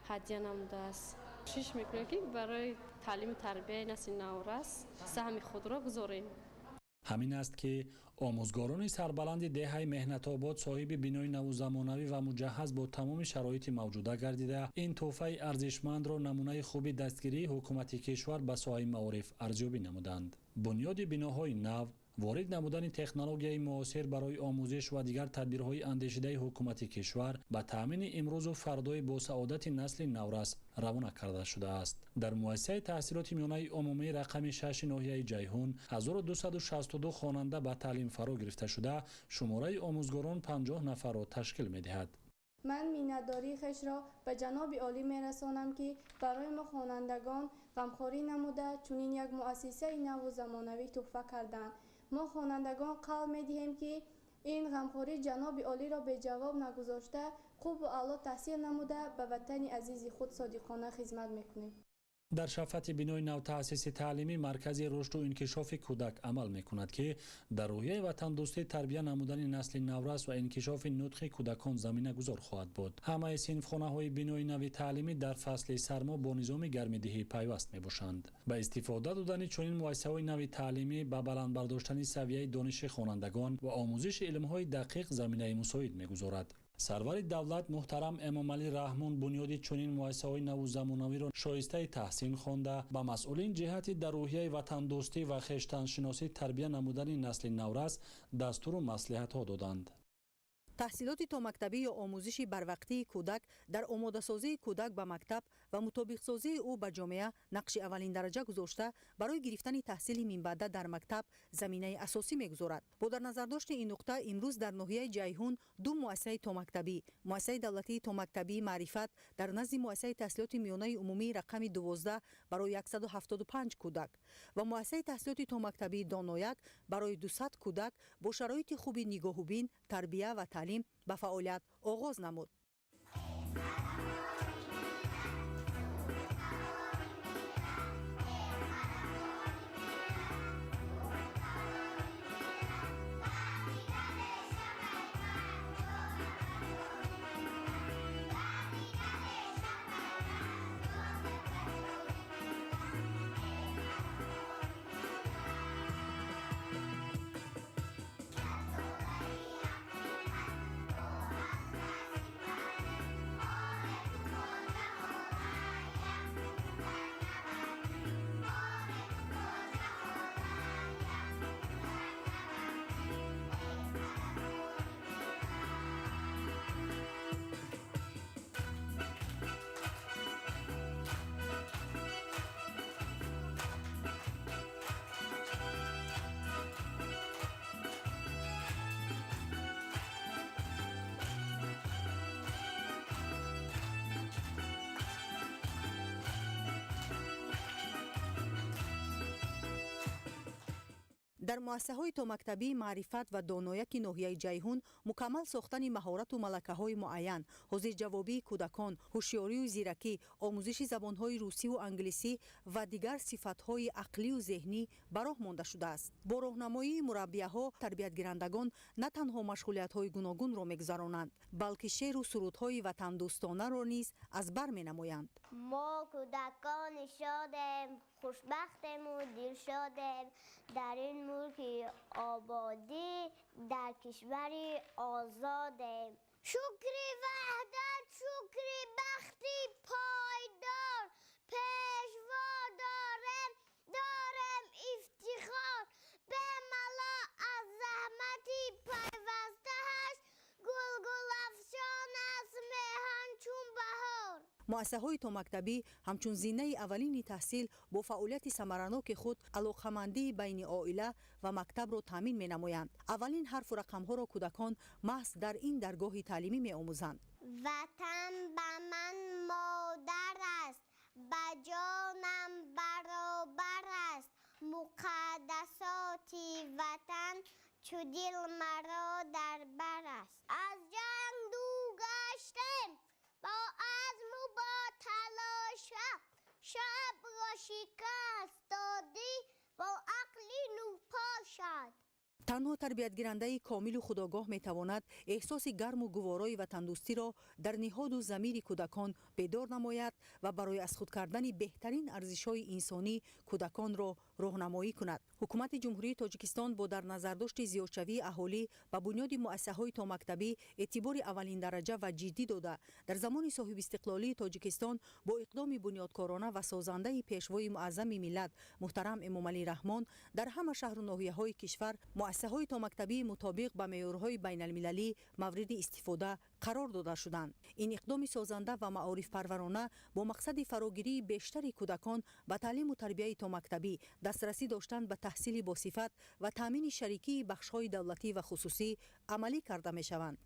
ҳадя намудааст. Кӯшиш мекунем, ки барои таълиму тарбияи насли наврас саҳми худро гузорем. Ҳамин аст, ки омӯзгорони сарбаланди деҳаи Меҳнатобод соҳиби бинои наву замонавӣ ва муҷаҳҳаз бо тамоми шароити мавҷуда гардида, ин тӯҳфаи арзишмандро намунаи хуби дастгирии ҳукумати кишвар ба соҳаи маориф арзёбӣ намуданд. Бунёди биноҳои нав Ворид намудани технологияи муосир барои омӯзиш ва дигар тадбирҳои андешидаи ҳукумати кишвар ба таъмини имрӯзу фардои босаодати насли наврас равона карда шудааст. Дар муассисаи таҳсилоти миёнаи умумии рақами 6 ноҳияи Ҷайҳун 1262 хонанда ба таълим фаро гирифта шуда, шумораи омӯзгорон 50 нафарро ташкил медиҳад. Ман миннатдории хешро ба ҷаноби олӣ мерасонам, ки барои мо хонандагон ғамхорӣ намуда чунин як муассисаи наву замонавӣ туҳфа карданд. Мо хонандагон қавл медиҳем, ки ин ғамхории ҷаноби олиро беҷавоб нагузошта, хубу аъло таҳсил намуда ба ватани азизи худ содиқона хизмат мекунем. Дар шафати бинои навтаъсиси таълимӣ маркази рушду инкишофи кӯдак амал мекунад, ки дар рӯҳияи ватандӯстӣ тарбия намудани насли наврас ва инкишофи нутқи кӯдакон заминагузор хоҳад буд. Ҳамаи синфхонаҳои бинои нави таълимӣ дар фасли сармо бо низоми гармидиҳӣ пайваст мебошанд. Ба истифода додани чунин муассисаҳои нави таълимӣ ба баланд бардоштани савияи дониши хонандагон ва омӯзиши илмҳои дақиқ заминаи мусоид мегузорад. Сарвари давлат муҳтарам Эмомалӣ Раҳмон бунёди чунин муассисаҳои наву замонавиро шоистаи таҳсин хонда, ба масъулин ҷиҳати дар рӯҳияи ватандӯстӣ ва хештаншиносӣ тарбия намудани насли наврас дастуру маслиҳатҳо доданд. Таҳсилоти томактабӣ ё омӯзиши барвақтии кӯдак дар омодасозии кӯдак ба мактаб ва мутобиқсозии ӯ ба ҷомеа нақши аввалиндараҷа гузошта, барои гирифтани таҳсили минбаъда дар мактаб заминаи асосӣ мегузорад. Бо дар назардошти ин нуқта имрӯз дар ноҳияи Ҷайҳун ду муассисаи томактабӣ, муассисаи давлатии томактабии Маърифат дар назди муассисаи таҳсилоти миёнаи умумии рақами 12 барои 175 кӯдак ва муассисаи таҳсилоти томактабии Донояк барои 200 кӯдак бо шароити хуби нигоҳубин, тарбия ва таълим ба фаъолият оғоз намуд. Дар муассисаҳои томактабии Маърифат ва Донояки ноҳияи Ҷайҳун мукаммал сохтани маҳорату малакаҳои муайян, ҳозирҷавобии кӯдакон, ҳушёрию зиракӣ, омӯзиши забонҳои русиву англисӣ ва дигар сифатҳои ақлию зеҳнӣ ба роҳ монда шудааст. Бо роҳнамоии мураббияҳо тарбиятгирандагон на танҳо машғулиятҳои гуногунро мегузаронанд, балки шеъру сурудҳои ватандӯстонаро низ аз бар менамоянд. Мо кӯдакони шодем, хушбахтему дилшодем, дар ин мулки ободӣ, дар кишвари озодем. Шукри ваҳдат, шукри бахти пойдор, пешво дорем, дорем ифтихор, бемало аз заҳмати пайвастааш гулгулафшон аст меҳан чун баҳор. Муассисаҳои томактабӣ ҳамчун зинаи аввалини таҳсил бо фаъолияти самараноки худ алоқамандии байни оила ва мактабро таъмин менамоянд. Аввалин ҳарфу рақамҳоро кӯдакон маҳз дар ин даргоҳи таълимӣ меомӯзанд. Ватан ба ман модар аст, ба ҷонам баробар аст, муқаддасоти ватан чу дил маро дар бар аст. Аз ҷанг ду гаштем бо азму бо талоша, шабро шикаст додӣ бо ақли нӯпошад. Танҳо тарбиятгирандаи комилу худогоҳ метавонад эҳсоси гарму гуворои ватандӯстиро дар ниҳоду замири кӯдакон бедор намояд ва барои аз худ кардани беҳтарин арзишҳои инсонӣ кӯдаконро роҳнамоӣ кунад. Ҳукумати Ҷумҳурии Тоҷикистон бо дар назардошти зиёдшавии аҳолӣ ба бунёди муассисаҳои томактабӣ эътибори аввалиндараҷа ва ҷиддӣ дода, дар замони соҳибистиқлолии Тоҷикистон бо иқдоми бунёдкорона ва созандаи Пешвои муаззами миллат муҳтарам Эмомалӣ Раҳмон дар ҳама шаҳру ноҳияҳои кишвар муассисаҳои томактабии мутобиқ ба меъёрҳои байналмилалӣ мавриди истифода қарор дода шуданд. Ин иқдоми созанда ва маорифпарварона бо мақсади фарогирии бештари кӯдакон ба таълиму тарбияи томактабӣ, дастрасӣ доштан ба таҳсили босифат ва таъмини шарикии бахшҳои давлатӣ ва хусусӣ амалӣ карда мешаванд.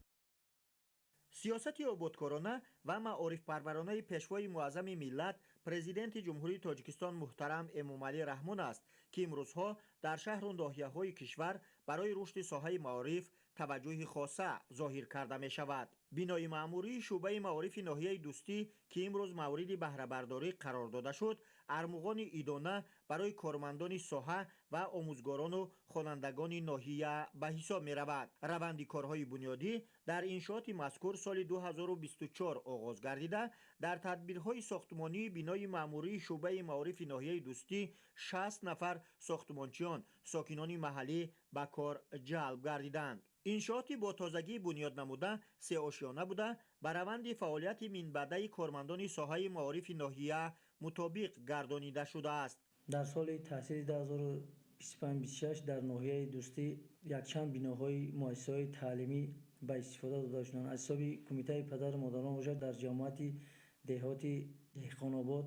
Сиёсати ободкорона ва маорифпарваронаи Пешвои муаззами миллат, Президенти Ҷумҳурии Тоҷикистон муҳтарам Эмомалӣ Раҳмон аст, ки имрӯзҳо дар шаҳру ноҳияҳои кишвар барои рушди соҳаи маориф таваҷҷӯҳи хоса зоҳир карда мешавад. Бинои маъмурии шӯъбаи маорифи ноҳияи Дӯстӣ, ки имрӯз мавриди баҳрабардорӣ қарор дода шуд, армуғони идона барои кормандони соҳа ва омӯзгорону хонандагони ноҳия ба ҳисоб меравад. Раванди корҳои бунёдӣ дар иншооти мазкур соли 2024 оғоз гардида, дар тадбирҳои сохтмонии бинои маъмурии шӯъбаи маорифи ноҳияи Дӯстӣ 60 нафар сохтмончиён, сокинони маҳаллӣ ба кор ҷалб гардиданд. Иншооти бо тозагӣ бунёд намуда сеошёна буда, ба раванди фаъолияти минбаъдаи кормандони соҳаи маорифи ноҳия мутобиқ гардонида шудааст. Дар соли таҳсили 2025-26 дар ноҳияи Дӯстӣ якчанд биноҳои муассисаҳои таълимӣ ба истифода дода шуданд. Аз ҳисоби Кумитаи падару модарон бошад, дар ҷамоати деҳоти Деҳқонобод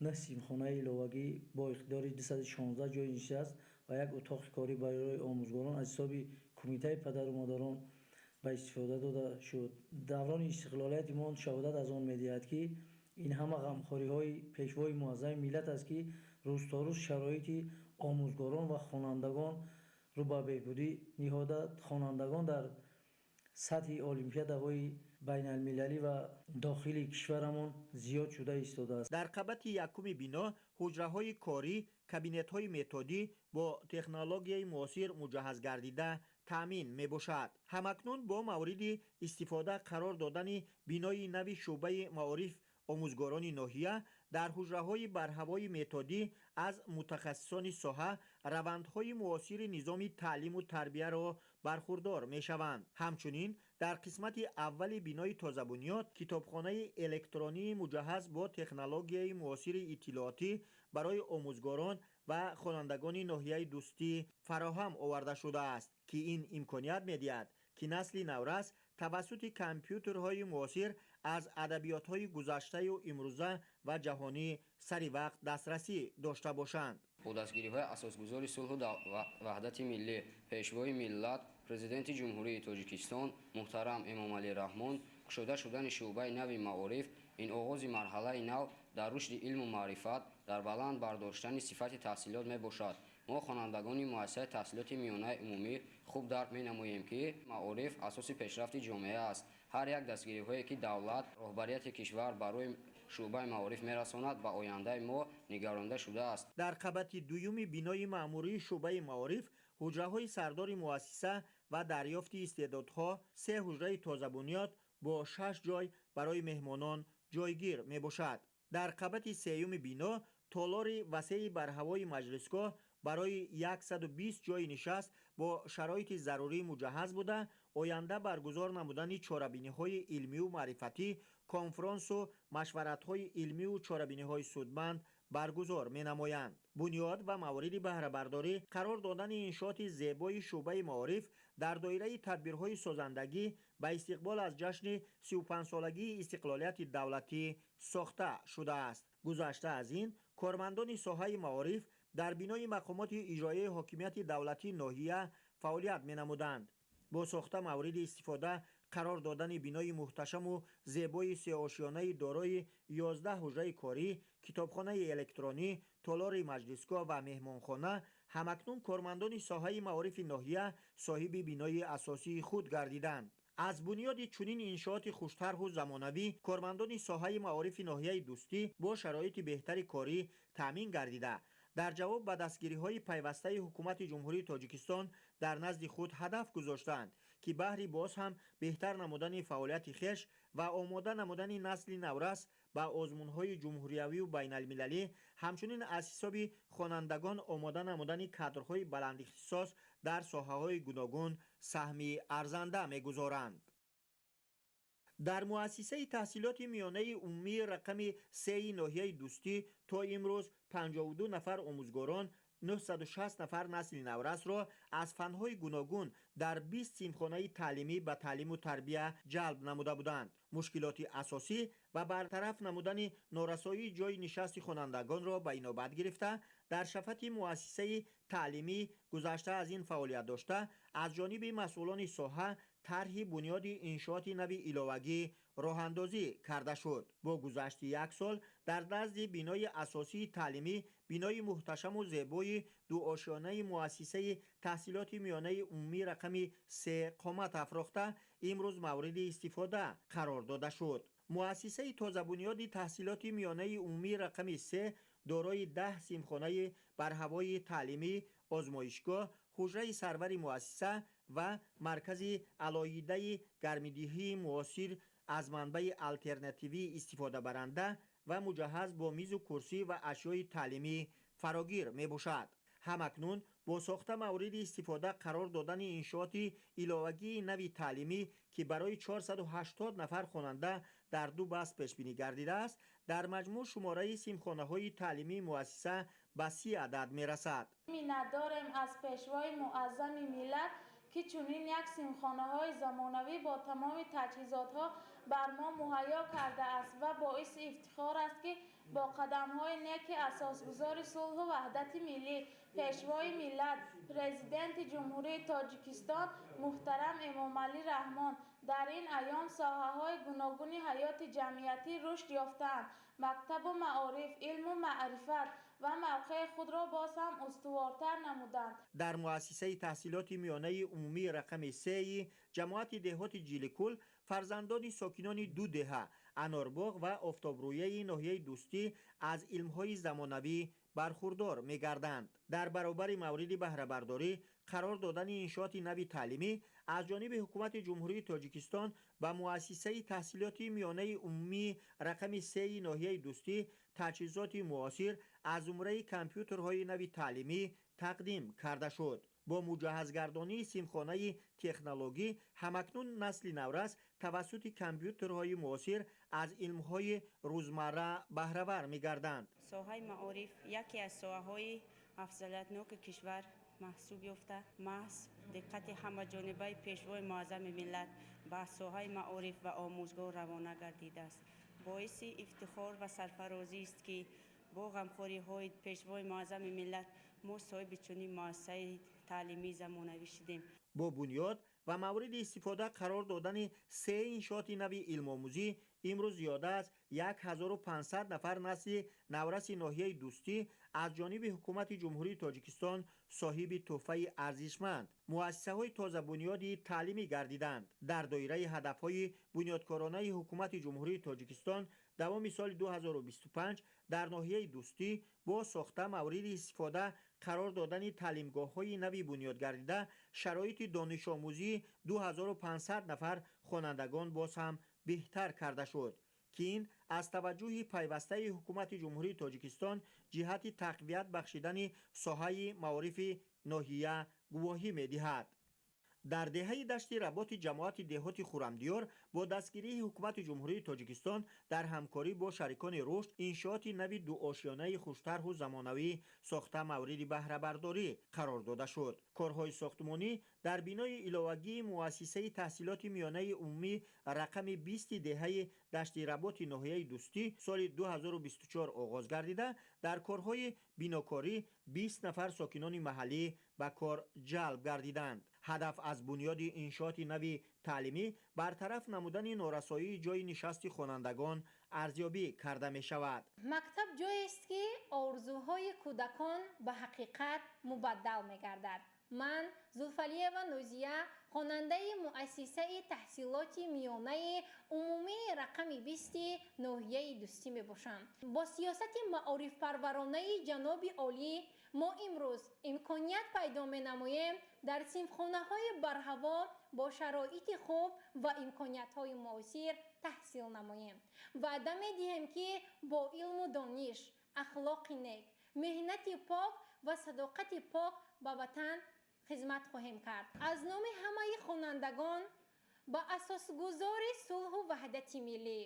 9 синфхонаи иловагӣ бо иқтидори 216 ҷойи нишаст ва як утоқи корӣ барои омӯзгорон аз ҳисоби Кумитаи падару модарон ба истифода дода шуд. Даврони истиқлолияти мо шаҳодат аз он медиҳад, ки ин ҳама ғамхориҳои Пешвои муаззами миллат аст, ки рӯз то рӯз шароити омӯзгорон ва хонандагон рӯ ба беҳбудӣ ниҳода, хонандагон дар сатҳи олимпиадаҳои байналмилалӣ ва дохили кишварамон зиёд шуда истодааст. Дар қабати якуми бино ҳуҷраҳои корӣ, кабинетҳои методӣ бо технологияи муосир муҷаҳҳаз гардида таъмин мебошад. Ҳамакнун бо мавриди истифода қарор додани бинои нави шӯъбаи маориф, омӯзгорони ноҳия дар ҳуҷраҳои барҳавои методӣ аз мутахассисони соҳа равандҳои муосири низоми таълиму тарбияро бархурдор мешаванд. Ҳамчунин дар қисмати аввали бинои тозабунёд китобхонаи электронии муҷаҳҳаз бо технологияи муосири иттилоотӣ барои омӯзгорон ва хонандагони ноҳияи Дӯстӣ фароҳам оварда шудааст, ки ин имконият медиҳад, ки насли наврас тавассути компютерҳои муосир аз адабиётҳои гузаштаю имрӯза ва ҷаҳонӣ сари вақт дастрасӣ дошта бошанд. Бо дастгириҳои асосгузори сулҳу ваҳдати миллӣ, Пешвои миллат, Президенти Ҷумҳурии Тоҷикистон муҳтарам Эмомалӣ Раҳмон кушода шудани шӯъбаи нави маориф ин оғози марҳалаи нав дар рушди илму маърифат, дар баланд бардоштани сифати таҳсилот мебошад. Мо, хонандагони муассисаи таҳсилоти миёнаи умумӣ, хуб дарк менамоем, ки маориф асоси пешрафти ҷомеа аст. Ҳар як дастгириҳое, ки давлат, роҳбарияти кишвар барои шӯъбаи маориф мерасонад, ба ояндаи мо нигаронда шудааст. Дар қабати дуюми бинои маъмурии шӯъбаи маориф ҳуҷраҳои сардори муассиса ва дарёфти истеъдодҳо, се ҳуҷраи тозабунёд бо 6 ҷой барои меҳмонон ҷойгир мебошад. Дар қабати сеюми бино толори васеи барҳавои маҷлисгоҳ барои 120 ҷойи нишаст бо шароити зарурӣ муҷаҳҳаз буда, оянда баргузор намудани чорабиниҳои илмию маърифатӣ, конфронсу машваратҳои илмию чорабиниҳои судманд баргузор менамоянд. Бунёд ва мавриди баҳрабардорӣ қарор додани иншооти зебои шӯъбаи маориф дар доираи тадбирҳои созандагӣ ба истиқбол аз ҷашни 35-солагии истиқлолияти давлатӣ сохта шудааст. Гузашта аз ин, кормандони соҳаи маориф дар бинои мақомоти иҷроияи ҳокимияти давлатии ноҳия фаъолият менамуданд. Бо сохта мавриди истифода қарор додани бинои муҳташаму зебои сеошёнаи дорои 11 ҳуҷраи корӣ, китобхонаи электронӣ, толори маҷлисгоҳ ва меҳмонхона, ҳамакнун кормандони соҳаи маорифи ноҳия соҳиби бинои асосии худ гардиданд. Аз бунёди чунин иншооти хуштарҳу замонавӣ кормандони соҳаи маорифи ноҳияи Дӯстӣ бо шароити беҳтари корӣ таъмин гардида, Дар ҷавоб ба дастгириҳои пайвастаи ҳукумати Ҷумҳурии Тоҷикистон дар назди худ ҳадаф гузоштаанд, ки баҳри боз ҳам беҳтар намудани фаъолияти хеш ва омода намудани насли наврас ба озмунҳои ҷумҳуриявию байналмилалӣ, ҳамчунин аз ҳисоби хонандагон омода намудани кадрҳои баландихтисос дар соҳаҳои гуногун саҳми арзанда мегузоранд. Дар муассисаи таҳсилоти миёнаи умумии рақами 3 ноҳияи Дӯстӣ то имрӯз 52 нафар омӯзгорон 960 нафар насли наврасро аз фанҳои гуногун дар 20 синфхонаи таълимӣ ба таълиму тарбия ҷалб намуда буданд. Мушкилоти асосӣ ва бартараф намудани норасоии ҷойи нишасти хонандагонро ба инобат гирифта, дар шафати муассисаи таълимӣ гузашта аз ин фаъолият дошта, аз ҷониби масъулони соҳа тарҳи бунёди иншооти нави иловагӣ роҳандозӣ карда шуд. Бо гузашти як сол дар назди бинои асосии таълимӣ бинои муҳташаму зебои дуошёнаи муассисаи таҳсилоти миёнаи умумии рақами 3 қомат афрохта, имрӯз мавриди истифода қарор дода шуд. Муассисаи тозабунёди таҳсилоти миёнаи умумии рақами 3 дорои 10 синфхонаи барҳавои таълимӣ, озмоишгоҳ, ҳуҷраи сарвари муассиса ва маркази алоҳидаи гармидиҳии муосир аз манбаи алтернативӣ истифодабаранда ва муҷаҳҳаз бо мизу курсӣ ва ашёи таълимӣ фарогир мебошад. Ҳамакнун бо сохта мавриди истифода қарор додани иншооти иловагии нави таълимӣ, ки барои 480 нафар хонанда дар ду баст пешбинӣ гардидааст, дар маҷмӯъ шумораи синфхонаҳои таълимии муассиса ба 30 адад мерасад. Миннатдорем аз Пешвои муаззами миллат, ки чунин як синфхонаҳои замонавӣ бо тамоми таҷҳизотҳо бар мо муҳайё кардааст ва боиси ифтихор аст, ки бо қадамҳои неки асосгузори сулҳу ваҳдати миллӣ, Пешвои миллат, Президенти Ҷумҳурии Тоҷикистон муҳтарам Эмомалӣ Раҳмон дар ин айём соҳаҳои гуногуни ҳаёти ҷамъиятӣ рушд ёфтаанд. Мактабу маориф, илму маърифат ва мавқеи худро боз ҳам устувортар намуданд. Дар муассисаи таҳсилоти миёнаи умумии рақами 3 ҷамоати деҳоти Ҷиликул фарзандони сокинони ду деҳа Анорбоғ ва Офтобрӯяи ноҳияи Дӯстӣ аз илмҳои замонавӣ бархурдор мегарданд. Дар баробари мавриди баҳрабардорӣ қарор додани иншооти нави таълимӣ аз ҷониби ҳукумати Ҷумҳурии Тоҷикистон ба муассисаи таҳсилоти миёнаи умумии рақами 3 ноҳияи Дӯстӣ таҷҳизоти муосир аз зумраи компютерҳои нави таълимӣ тақдим карда шуд. Бо муҷаҳҳазгардонии синфхонаи технологӣ ҳамакнун насли наврас тавассути компютерҳои муосир аз илмҳои рӯзмарра баҳравар мегарданд. Соҳаи маориф яке аз соҳаҳои афзалиятноки кишвар маҳсуб ёфта, маҳз диққати ҳамаҷонибаи Пешвои муаззами миллат ба соҳаи маориф ва омӯзгор равона гардидааст. Боиси ифтихор ва сарфарозист, ки бо ғамхориҳои Пешвои муаззами миллат мо соҳиби чунин муассисаи таълимии замонавӣ шудем. Бо бунёд ва мавриди истифода қарор додани 3 иншооти нави илмомӯзӣ имрӯз зиёда аз 1500 нафар насли навраси ноҳияи Дӯстӣ аз ҷониби ҳукумати Ҷумҳурии Тоҷикистон соҳиби тӯҳфаи арзишманд муассисаҳои тозабунёди таълимӣ гардиданд. Дар доираи ҳадафҳои бунёдкоронаи ҳукумати Ҷумҳурии Тоҷикистон давоми соли 2025 дар ноҳияи Дӯстӣ бо сохта мавриди истифода қарор додани таълимгоҳҳои нави бунёдгардида шароити донишомӯзии 2500 нафар хонандагон боз ҳам беҳтар карда шуд, ки ин аз таваҷҷӯҳи пайвастаи ҳукумати Ҷумҳурии Тоҷикистон ҷиҳати тақвият бахшидани соҳаи маорифи ноҳия гувоҳӣ медиҳад. Дар деҳаи Дашти Работи ҷамоати деҳоти Хурамдиёр бо дастгирии ҳукумати Ҷумҳурии Тоҷикистон дар ҳамкорӣ бо шарикони рушд иншооти нави дуошёнаи хуштарҳу замонавӣ сохта мавриди баҳрабардорӣ қарор дода шуд. Корҳои сохтмонӣ дар бинои иловагии муассисаи таҳсилоти миёнаи умумӣ рақами 20 деҳаи Дашти Работи ноҳияи Дӯстӣ соли 2024 оғоз гардида, дар корҳои бинокорӣ 20 нафар сокинони маҳаллӣ ба кор ҷалб гардиданд. Ҳадаф аз бунёди иншооти нави таълимӣ бартараф намудани норасоии ҷойи нишасти хонандагон арзёбӣ карда мешавад. Мактаб ҷоест, ки орзуҳои кӯдакон ба ҳақиқат мубаддал мегардад. Ман Зулфалиева Нозия, хонандаи муассисаи таҳсилоти миёнаи умумии рақами 20 ноҳияи Дӯстӣ мебошам. Бо сиёсати маорифпарваронаи ҷаноби олӣ мо имрӯз имконият пайдо менамоем дар синфхонаҳои барҳаво бо шароити хуб ва имкониятҳои муосир таҳсил намоем. Ваъда медиҳем, ки бо илму дониш, ахлоқи нек, меҳнати пок ва садоқати пок ба ватан хизмат хоҳем кард. Аз номи ҳамаи хонандагон ба асосгузори сулҳу ваҳдати миллӣ,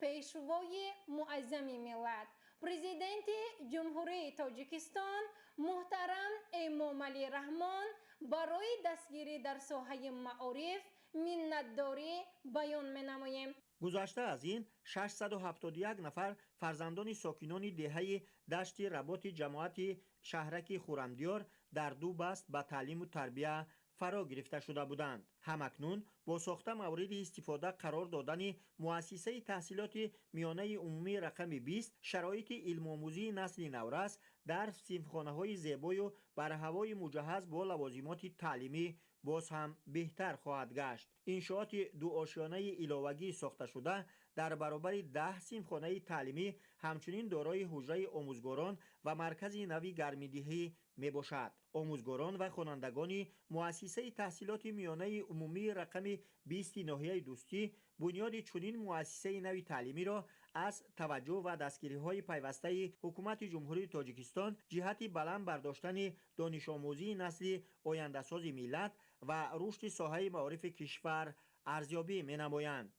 пешвои муаззами миллат, президенти Ҷумҳурии Тоҷикистон муҳтарам Эмомалӣ Раҳмон барои дастгирӣ дар соҳаи маориф миннатдорӣ баён менамоем. Гузашта аз ин, 671 нафар фарзандони сокинони деҳаи Дашти Работи ҷамоати шаҳраки Хурамдиёр дар ду баст ба таълиму тарбия фаро гирифта шуда буданд. Ҳамакнун бо сохта мавриди истифода қарор додани муассисаи таҳсилоти миёнаи умумии рақами 20, шароити илмомӯзии насли наврас дар синфхонаҳои зебою барҳавои муҷаҳҳаз бо лавозимоти таълимӣ боз ҳам беҳтар хоҳад гашт. Иншооти дуошёнаи иловагӣ сохташуда дар баробари 10 синфхонаи таълимӣ ҳамчунин дорои ҳуҷраи омӯзгорон ва маркази нави гармидиҳӣ мебошад. Омӯзгорон ва хонандагони муассисаи таҳсилоти миёнаи умумии рақами 20 ноҳияи Дӯстӣ бунёди чунин муассисаи нави таълимиро аз таваҷҷӯҳ ва дастгириҳои пайвастаи ҳукумати Ҷумҳурии Тоҷикистон ҷиҳати баланд бардоштани донишомӯзии насли ояндасози миллат ва рушди соҳаи маорифи кишвар арзёбӣ менамоянд.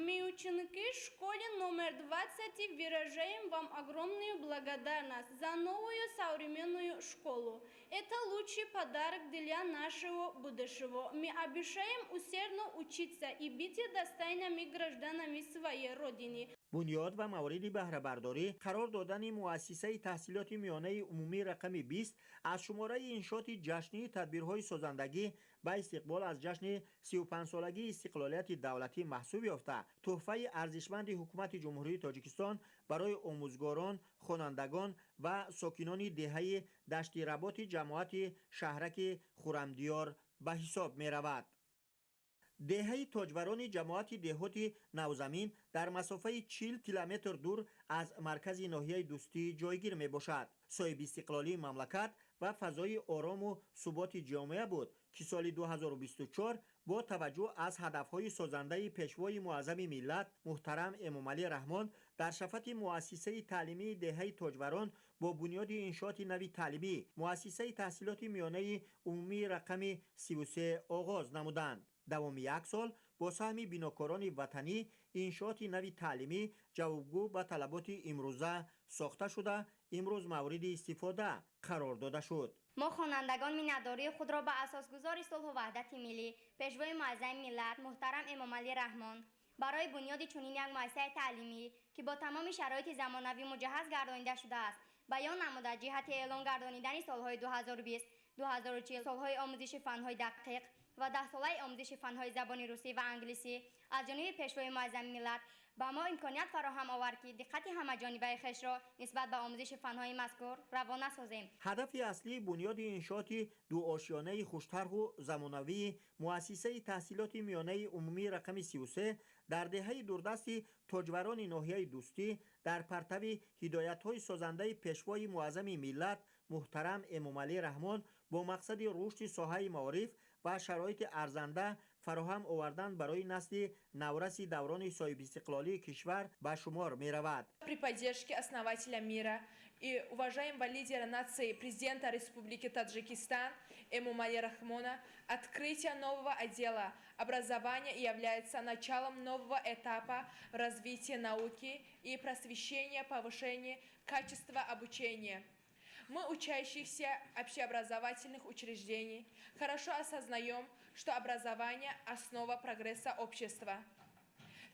Мы, ученики школы номер 20, выражаем вам огромную благодарность за новую современную школу. Это лучший подарок для нашего будущего. Мы обещаем усердно учиться и быть достойными гражданами своей Родины. Бунёд ва мавриди баҳрабардорӣ қарор додани муассисаи таҳсилоти миёнаи умумии рақами 20 аз шумораи иншооти ҷашнии тадбирҳои созандагӣ ба истиқбол аз ҷашни 35-солагии истиқлолияти давлатӣ маҳсуб ёфта, тӯҳфаи арзишманди ҳукумати Ҷумҳурии Тоҷикистон барои омӯзгорон, хонандагон ва сокинони деҳаи Дашти Работи ҷамоати шаҳраки Хурамдиёр ба ҳисоб меравад. Деҳаи Тоҷварони ҷамоати деҳоти Навзамин дар масофаи 40 километр дур аз маркази ноҳияи Дӯстӣ ҷойгир мебошад. Соҳиби истиқлолии мамлакат ва фазои орому суботи ҷомеа буд, ки соли 2024 бо таваҷҷӯҳ аз ҳадафҳои созандаи пешвои муаззами миллат муҳтарам Эмомалӣ Раҳмон дар шафати муассисаи таълимии деҳаи Тоҷварон бо бунёди иншооти нави таълимӣ муассисаи таҳсилоти миёнаи умумии рақами 33 оғоз намуданд. Давоми як сол бо саҳми бинокорони ватанӣ иншооти нави таълимӣ ҷавобгӯ ба талаботи имрӯза сохта шуда, имрӯз мавриди истифода қарор дода шуд. Мо хонандагон миннатдории худро ба асосгузори сулҳу ваҳдати миллӣ, пешвои муаззами миллат муҳтарам Эмомалӣ Раҳмон барои бунёди чунин як муассисаи таълимӣ, ки бо тамоми шароити замонавӣ муҷаҳҳаз гардонида шудааст, баён намуда, ҷиҳати эълон гардонидани солҳои 2020 2040 солҳои омӯзиши фанҳои дақиқ ва 10-солаи омӯзиши фанҳои забони русӣ ва англисӣ аз ҷониби пешвои муаззами миллат ба мо имконият фароҳам овард, ки диққати ҳамаҷонибаи хешро нисбат ба омӯзиши фанҳои мазкур равона созем. Ҳадафи аслии бунёди иншооти дуошёнаи хуштарҳу замонавии муассисаи таҳсилоти миёнаи умумии рақами 33 дар деҳаи дурдасти Тоҷварони ноҳияи Дӯстӣ дар партави ҳидоятҳои созандаи пешвои муаззами миллат муҳтарам Эмомалӣ Раҳмон бо мақсади рушди соҳаи маориф ва шароити арзанда фароҳам овардан барои насли навраси даврони соҳибистиқлолии кишвар ба шумор меравад. При поддержке основателя мира и уважаемого лидера нации президента Республики Таджикистан Эмомали Рахмона открытие нового отдела образования является началом нового этапа в развитии науки и просвещения, повышения качества обучения. Мы, учащиеся общеобразовательных учреждений, хорошо осознаем, что образование – основа прогресса общества.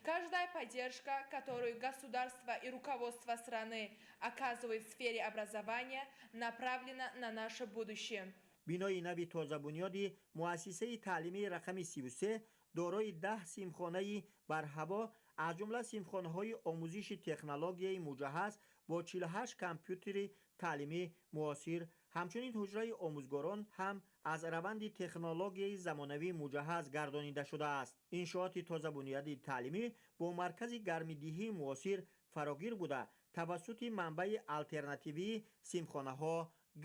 Каждая поддержка, которую государство и руководство страны оказывают в сфере образования, направлена на наше будущее. Бинои нави тозабунёди муассисаи таълимии рақами 33 дорои 10 синфхонаи барҳаво, аз ҷумла синфхонаҳои омӯзиши технологияи муҷаҳҳаз бо 48 компютери таълимӣ муосир, Ҳамчунин ҳуҷраи омӯзгорон ҳам аз раванди технологияи замонавӣ муҷаҳҳаз гардонида шудааст. Иншооти тозабунёди таълимӣ бо маркази гармидиҳии муосир фарогир буда, тавассути манбаи алтернативии симхонаҳо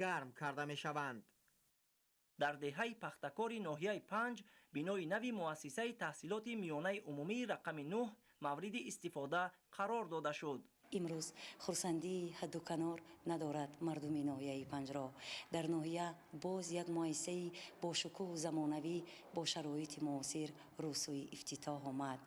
гарм карда мешаванд. Дар деҳаи Пахтакори ноҳияи Панҷ бинои нави муассисаи таҳсилоти миёнаи умумии рақами 9 мавриди истифода қарор дода шуд. Имрӯз хурсандии ҳадду канор надорад мардуми ноҳияи Панҷро. Дар ноҳия боз як муассисаи бошукӯҳу замонавӣ бо шароити муосир рӯсӯи ифтитоҳ омад.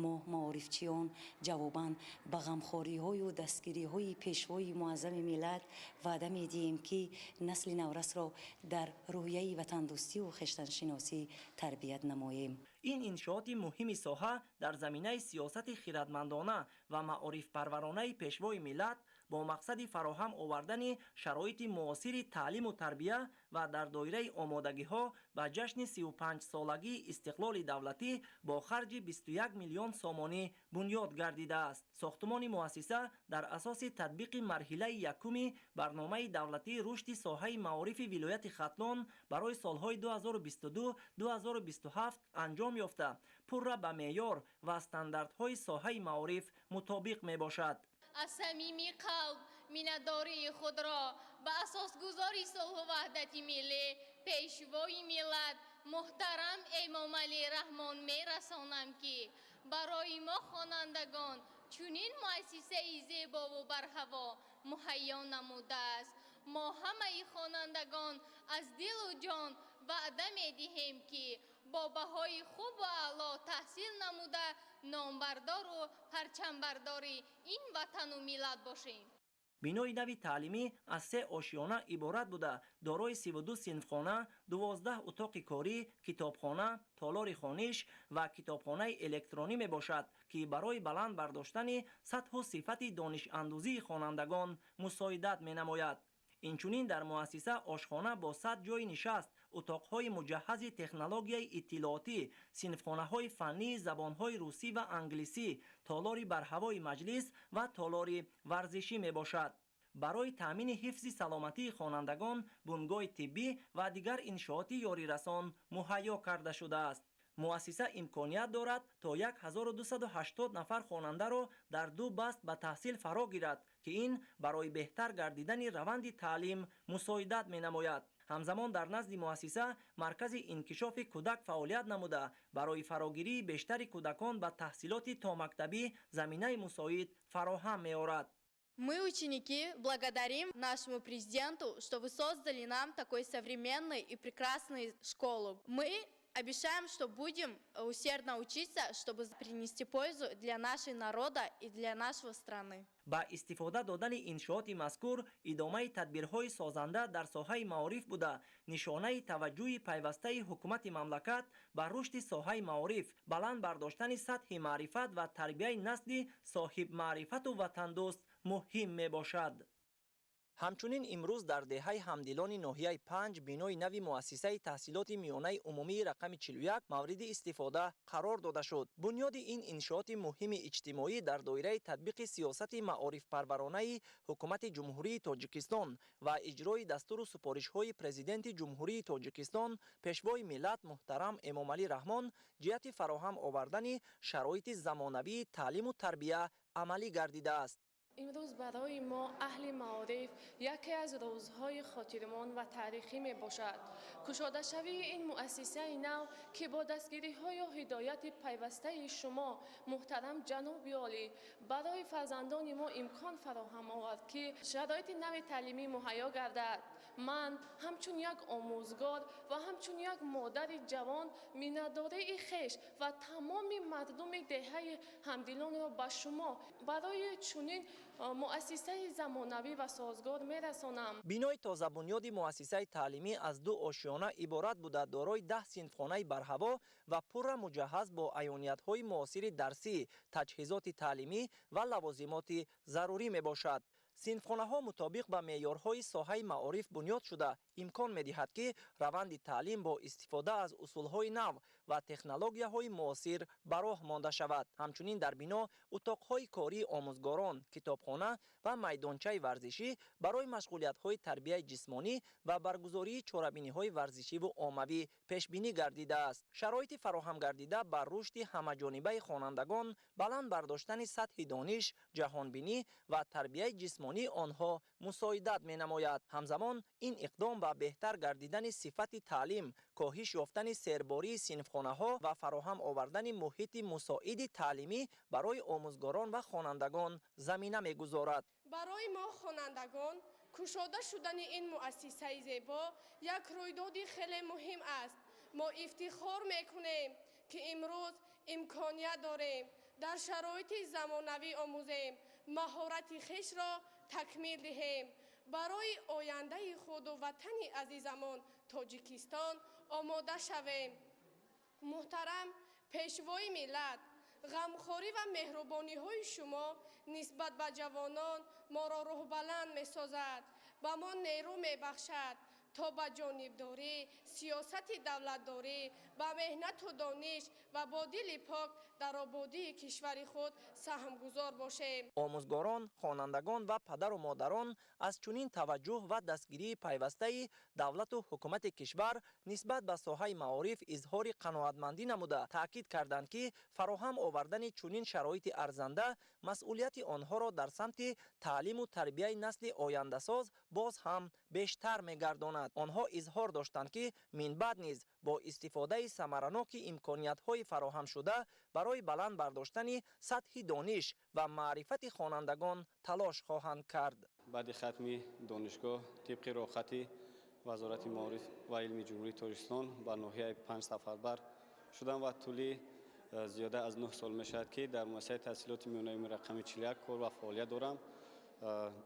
Мо маорифчиён ҷавобан ба ғамхориҳою дастгириҳои пешвои муаззами миллат ваъда медиҳем, ки насли наврасро дар рӯҳияи ватандӯстиву хештаншиносӣ тарбият намоем. Ин иншооти муҳими соҳа дар заминаи сиёсати хиратмандона ва маорифпарваронаи пешвои миллат бо мақсади фароҳам овардани шароити муосири таълиму тарбия ва дар доираи омодагиҳо ба ҷашни 35-солагии истиқлоли давлатӣ бо харҷи 21 миллион сомонӣ бунёд гардидааст. Сохтумони муассиса дар асоси татбиқи марҳилаи якуми барномаи давлатии рушди соҳаи маорифи вилояти Хатлон барои солҳои 2022-2027 анҷом ёфта, пурра ба меъёр ва стандартҳои соҳаи маориф мутобиқ мебошад. Аз самими қалб миннатдории худро ба асосгузори сулҳу ваҳдати миллӣ, пешвои миллат муҳтарам Эмомалӣ Раҳмон мерасонам, ки барои мо хонандагон чунин муассисаи зебову барҳаво муҳайё намудааст. Мо ҳамаи хонандагон аз дилу ҷон ваъда медиҳем, ки бо баҳои хубу аъло таҳсил намуда, номбардору парчамбардори ин ватану миллат бошем. Бинои нави таълимӣ аз 3 ошиёна иборат буда, дорои 32 синфхона, 12 утоқи корӣ, китобхона, толори хониш ва китобхонаи электронӣ мебошад, ки барои баланд бардоштани сатҳу сифати донишандӯзии хонандагон мусоидат менамояд. Инчунин дар муассиса ошхона бо 100 ҷойи нишаст, утоқҳои муҷаҳҳази технологияи иттилоотӣ, синфхонаҳои фаннии забонҳои русӣ ва англисӣ, толори барҳавои маҷлис ва толори варзишӣ мебошад. Барои таъмини ҳифзи саломатии хонандагон бунгоҳи тиббӣ ва дигар иншооти ёрирасон муҳайё карда шудааст. Муассиса имконият дорад то 1280 нафар хонандаро дар 2 баст ба таҳсил фаро гирад, ки ин барои беҳтар гардидани раванди таълим мусоидат менамояд. Ҳамзамон дар назди муассиса маркази инкишофи кӯдак фаъолият намуда, барои фарогирии бештари кӯдакон ба таҳсилоти томактабӣ заминаи мусоид фароҳам меорад. Мы, ученики, благодарим нашему президенту, что вы создали нам такой современный и прекрасную школу. Мы обещаем, что будем усердно учиться, чтобы принести пользу для нашего народа и для нашей страны. Ба истифода додани иншооти мазкур идомаи тадбирҳои созанда дар соҳаи маориф буда, нишонаи таваҷҷӯҳи пайвастаи ҳукумати мамлакат ба рушди соҳаи маориф, баланд бардоштани сатҳи маърифат ва тарбияи насли соҳибмаърифату ватандӯст муҳим мебошад. Ҳамчунин имрӯз дар деҳаи Ҳамдилони ноҳияи Панҷ бинои нави муассисаи таҳсилоти миёнаи умумии рақами 41 мавриди истифода қарор дода шуд. Бунёди ин иншооти муҳими иҷтимоӣ дар доираи татбиқи сиёсати маорифпарваронаи ҳукумати Ҷумҳурии Тоҷикистон ва иҷрои дастуру супоришҳои Президенти Ҷумҳурии Тоҷикистон, Пешвои миллат муҳтарам Эмомалӣ Раҳмон ҷиҳати фароҳам овардани шароити замонавии таълиму тарбия амалӣ гардидааст. Имрӯз барои мо аҳли маориф яке аз рӯзҳои хотирмон ва таърихӣ мебошад. Кушодашавии ин муассисаи нав, ки бо дастгириҳою ҳидояти пайвастаи шумо муҳтарам ҷаноби олӣ барои фарзандони мо имкон фароҳам овард, ки шароити нави таълимӣ муҳайё гардад. Ман ҳамчун як омӯзгор ва ҳамчун як модари ҷавон миннатдории хеш ва тамоми мардуми деҳаи Ҳамдилонро ба шумо барои чунин муассисаи замонавӣ ва созгор мерасонам. Бинои тозабунёди муассисаи таълимӣ аз 2 ошиёна иборат буда, дорои 10 синфхонаи барҳаво ва пурра муҷаҳҳаз бо аёниятҳои муосири дарсӣ, таҷҳизоти таълимӣ ва лавозимоти зарурӣ мебошад. Синфхонаҳо мутобиқ ба меъёрҳои соҳаи маориф бунёд шуда, имкон медиҳад, ки раванди таълим бо истифода аз усулҳои нав ва технологияҳои муосир ба роҳ монда шавад. Ҳамчунин дар бино утоқҳои кории омӯзгорон, китобхона ва майдончаи варзишӣ барои машғулиятҳои тарбияи ҷисмонӣ ва баргузории чорабиниҳои варзишиву оммавӣ пешбинӣ гардидааст. Шароити фароҳам гардида ба рушди ҳамаҷонибаи хонандагон, баланд бардоштани сатҳи дониш, ҷаҳонбинӣ ва тарбияи ҷисмонии онҳо мусоидат менамояд. Ҳамзамон ин иқдом ба беҳтар гардидани сифати таълим, коҳиш ёфтани сербории синфхонаҳо ва фароҳам овардани муҳити мусоиди таълимӣ барои омӯзгорон ва хонандагон замина мегузорад. Барои мо хонандагон кушода шудани ин муассисаи зебо як рӯйдоди хеле муҳим аст. Мо ифтихор мекунем, ки имрӯз имконият дорем дар шароити замонавӣ омӯзем, маҳорати хешро такмил диҳем. Барои ояндаи худу ватани азизамон Тоҷикистон омода шавем. Муҳтарам Пешвои миллат, ғамхорӣ ва меҳрубониҳои шумо нисбат ба ҷавонон моро рӯҳбаланд месозад, ба мо нерӯ мебахшад то ба ҷонибдорӣ, сиёсати давлатдорӣ, ба меҳнату дониш ва бо дили пок дар ободии кишвари худ саҳмгузор бошем. Омӯзгорон, хонандагон ва падару модарон аз чунин таваҷҷӯҳ ва дастгирии пайвастаи давлату ҳукумати кишвар нисбат ба соҳаи маориф изҳори қаноатмандӣ намуда, таъкид карданд, ки фароҳам овардани чунин шароити арзанда масъулияти онҳоро дар самти таълиму тарбияи насли ояндасоз боз ҳам бештар мегардонад. Онҳо изҳор доштанд, ки минбаъд низ бо истифодаи самараноки имкониятҳои фароҳамшуда барои баланд бардоштани сатҳи дониш ва маърифати хонандагон талош хоҳанд кард. Баъди хатми донишгоҳ тибқи роҳхати Вазорати маориф ва илми Ҷумҳурии Тоҷикистон ба ноҳияи Панҷ сафарбар шудам ва тӯли зиёда аз 9 сол мешавад, ки дар муассисаи таҳсилоти миёнаи рақами 41 кор ва фаъолият дорам.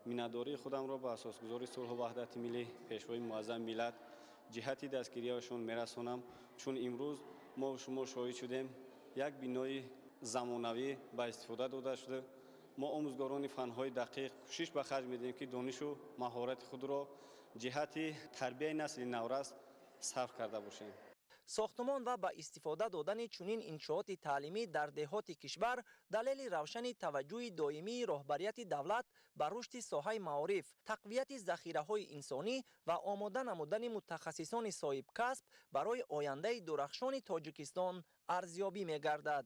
Миннатдории худамро ба асосгузори сулҳу ваҳдати миллӣ, Пешвои муаззами миллат ҷиҳати дастгириҳояшон мерасонам, чун имрӯз мо шумо шоҳид шудем, як бинои замонавӣ ба истифода дода шуда. Мо омӯзгорони фанҳои дақиқ кӯшиш ба харҷ медиҳем, ки донишу маҳорати худро ҷиҳати тарбияи насли наврас сарф карда бошем. Сохтумон ва ба истифода додани чунин иншооти таълимӣ дар деҳоти кишвар далели равшани таваҷҷӯҳи доимии роҳбарияти давлат ба рушди соҳаи маориф, тақвияти захираҳои инсонӣ ва омода намудани мутахассисони соҳибкасб барои ояндаи дурахшони Тоҷикистон арзёбӣ мегардад.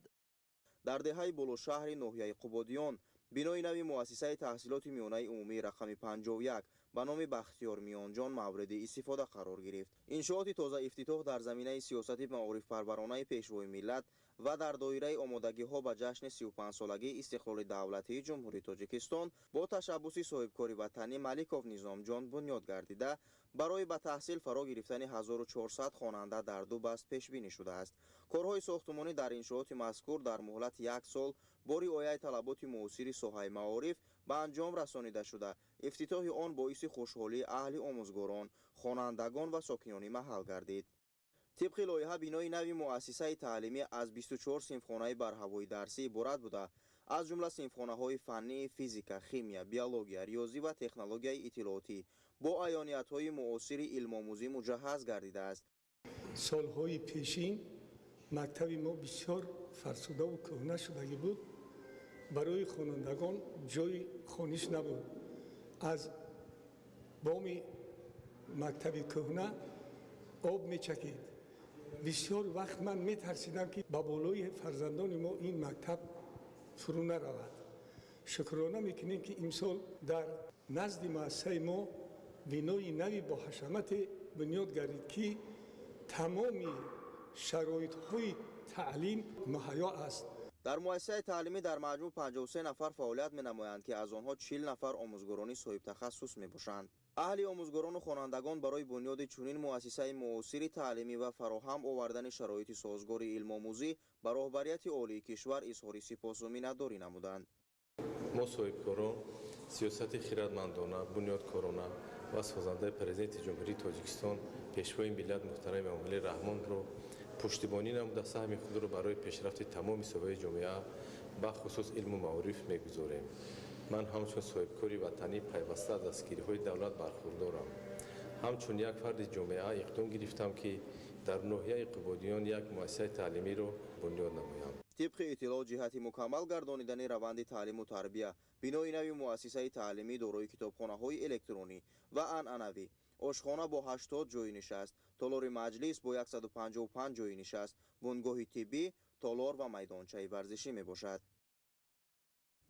Дар деҳаи Болошаҳри ноҳияи Қубодиён бинои нави муассисаи таҳсилоти миёнаи умумии рақами 51 ба номи Бахтиёр Миёнҷон мавриди истифода қарор гирифт. Иншооти тоза ифтитоҳ дар заминаи сиёсати маорифпарваронаи Пешвои миллат ва дар доираи омодагиҳо ба ҷашни 35-солагии истиқлоли давлатии Ҷумҳурии Тоҷикистон бо ташаббуси соҳибкори ватанӣ Маликов Низомҷон бунёд гардида, барои ба таҳсил фаро гирифтани 1400 хонанда дар ду баст пешбинӣ шудааст. Корҳои сохтумонӣ дар иншооти мазкур дар муҳлати як сол бо риояи талаботи муосири соҳаи маориф ба анҷом расонида шуда, ифтитоҳи он боиси хушҳолии аҳли омӯзгорон, хонандагон ва сокинони маҳал гардид. Тибқи лоиҳа бинои нави муассисаи таълимӣ аз 24 синфхонаи барҳавои дарсӣ иборат буда, аз ҷумла синфхонаҳои фаннии физика, химия, биология, риёзӣ ва технологияи иттилоотӣ бо аёниятҳои муосири илмомӯзӣ муҷаҳҳаз гардидааст. Солҳои пешин мактаби мо бисёр фарсудаву кӯҳна шудагӣ буд. Барои хонандагон ҷои хониш набуд. Аз боми мактаби кӯҳна об мечакид. Бисёр вақт ман метарсидам, ки ба болои фарзандони мо ин мактаб фурӯ наравад. Шукрона мекунем, ки имсол дар назди муассисаи мо бинои нави боҳашамате бунёд гардид, ки тамоми шароитҳои таълим муҳайё аст. Дар муассисаи таълимӣ дар маҷмӯъ 53 нафар фаъолият менамоянд, ки аз онҳо 40 нафар омӯзгорони соҳибтахассус мебошанд. Аҳли омӯзгорону хонандагон барои бунёди чунин муассисаи муосири таълимӣ ва фароҳам овардани шароити созгори илмомӯзӣ ба роҳбарияти олии кишвар изҳори сипосу миннатдорӣ намуданд. Мо соҳибкорон сиёсати хиратмандона, бунёдкорона ва созандаи Президенти Ҷумҳурии Тоҷикистон, Пешвои миллат муҳтарам Эмомалӣ Раҳмонро пуштибонӣ намуда, саҳми худро барои пешрафти тамоми соҳаи ҷомеа, бахусус илму маориф мегузорем. Ман ҳамчун соҳибкори ватанӣ пайваста аз дастгириҳои давлат бархурдорам. Ҳамчун як фарди ҷомеа иқдом гирифтам, ки дар ноҳияи Қубодиён як муассисаи таълимиро бунёд намоям. Тибқи иттилоъ, ҷиҳати мукаммал гардонидани раванди таълиму тарбия, бинои нави муассисаи таълимӣ дорои китобхонаҳои электронӣ ва анъанавӣ, ошхона бо 80 ҷойи нишаст, толори маҷлис бо 155 ҷойи нишаст, бунгоҳи тиббӣ, толор ва майдончаи варзишӣ мебошад.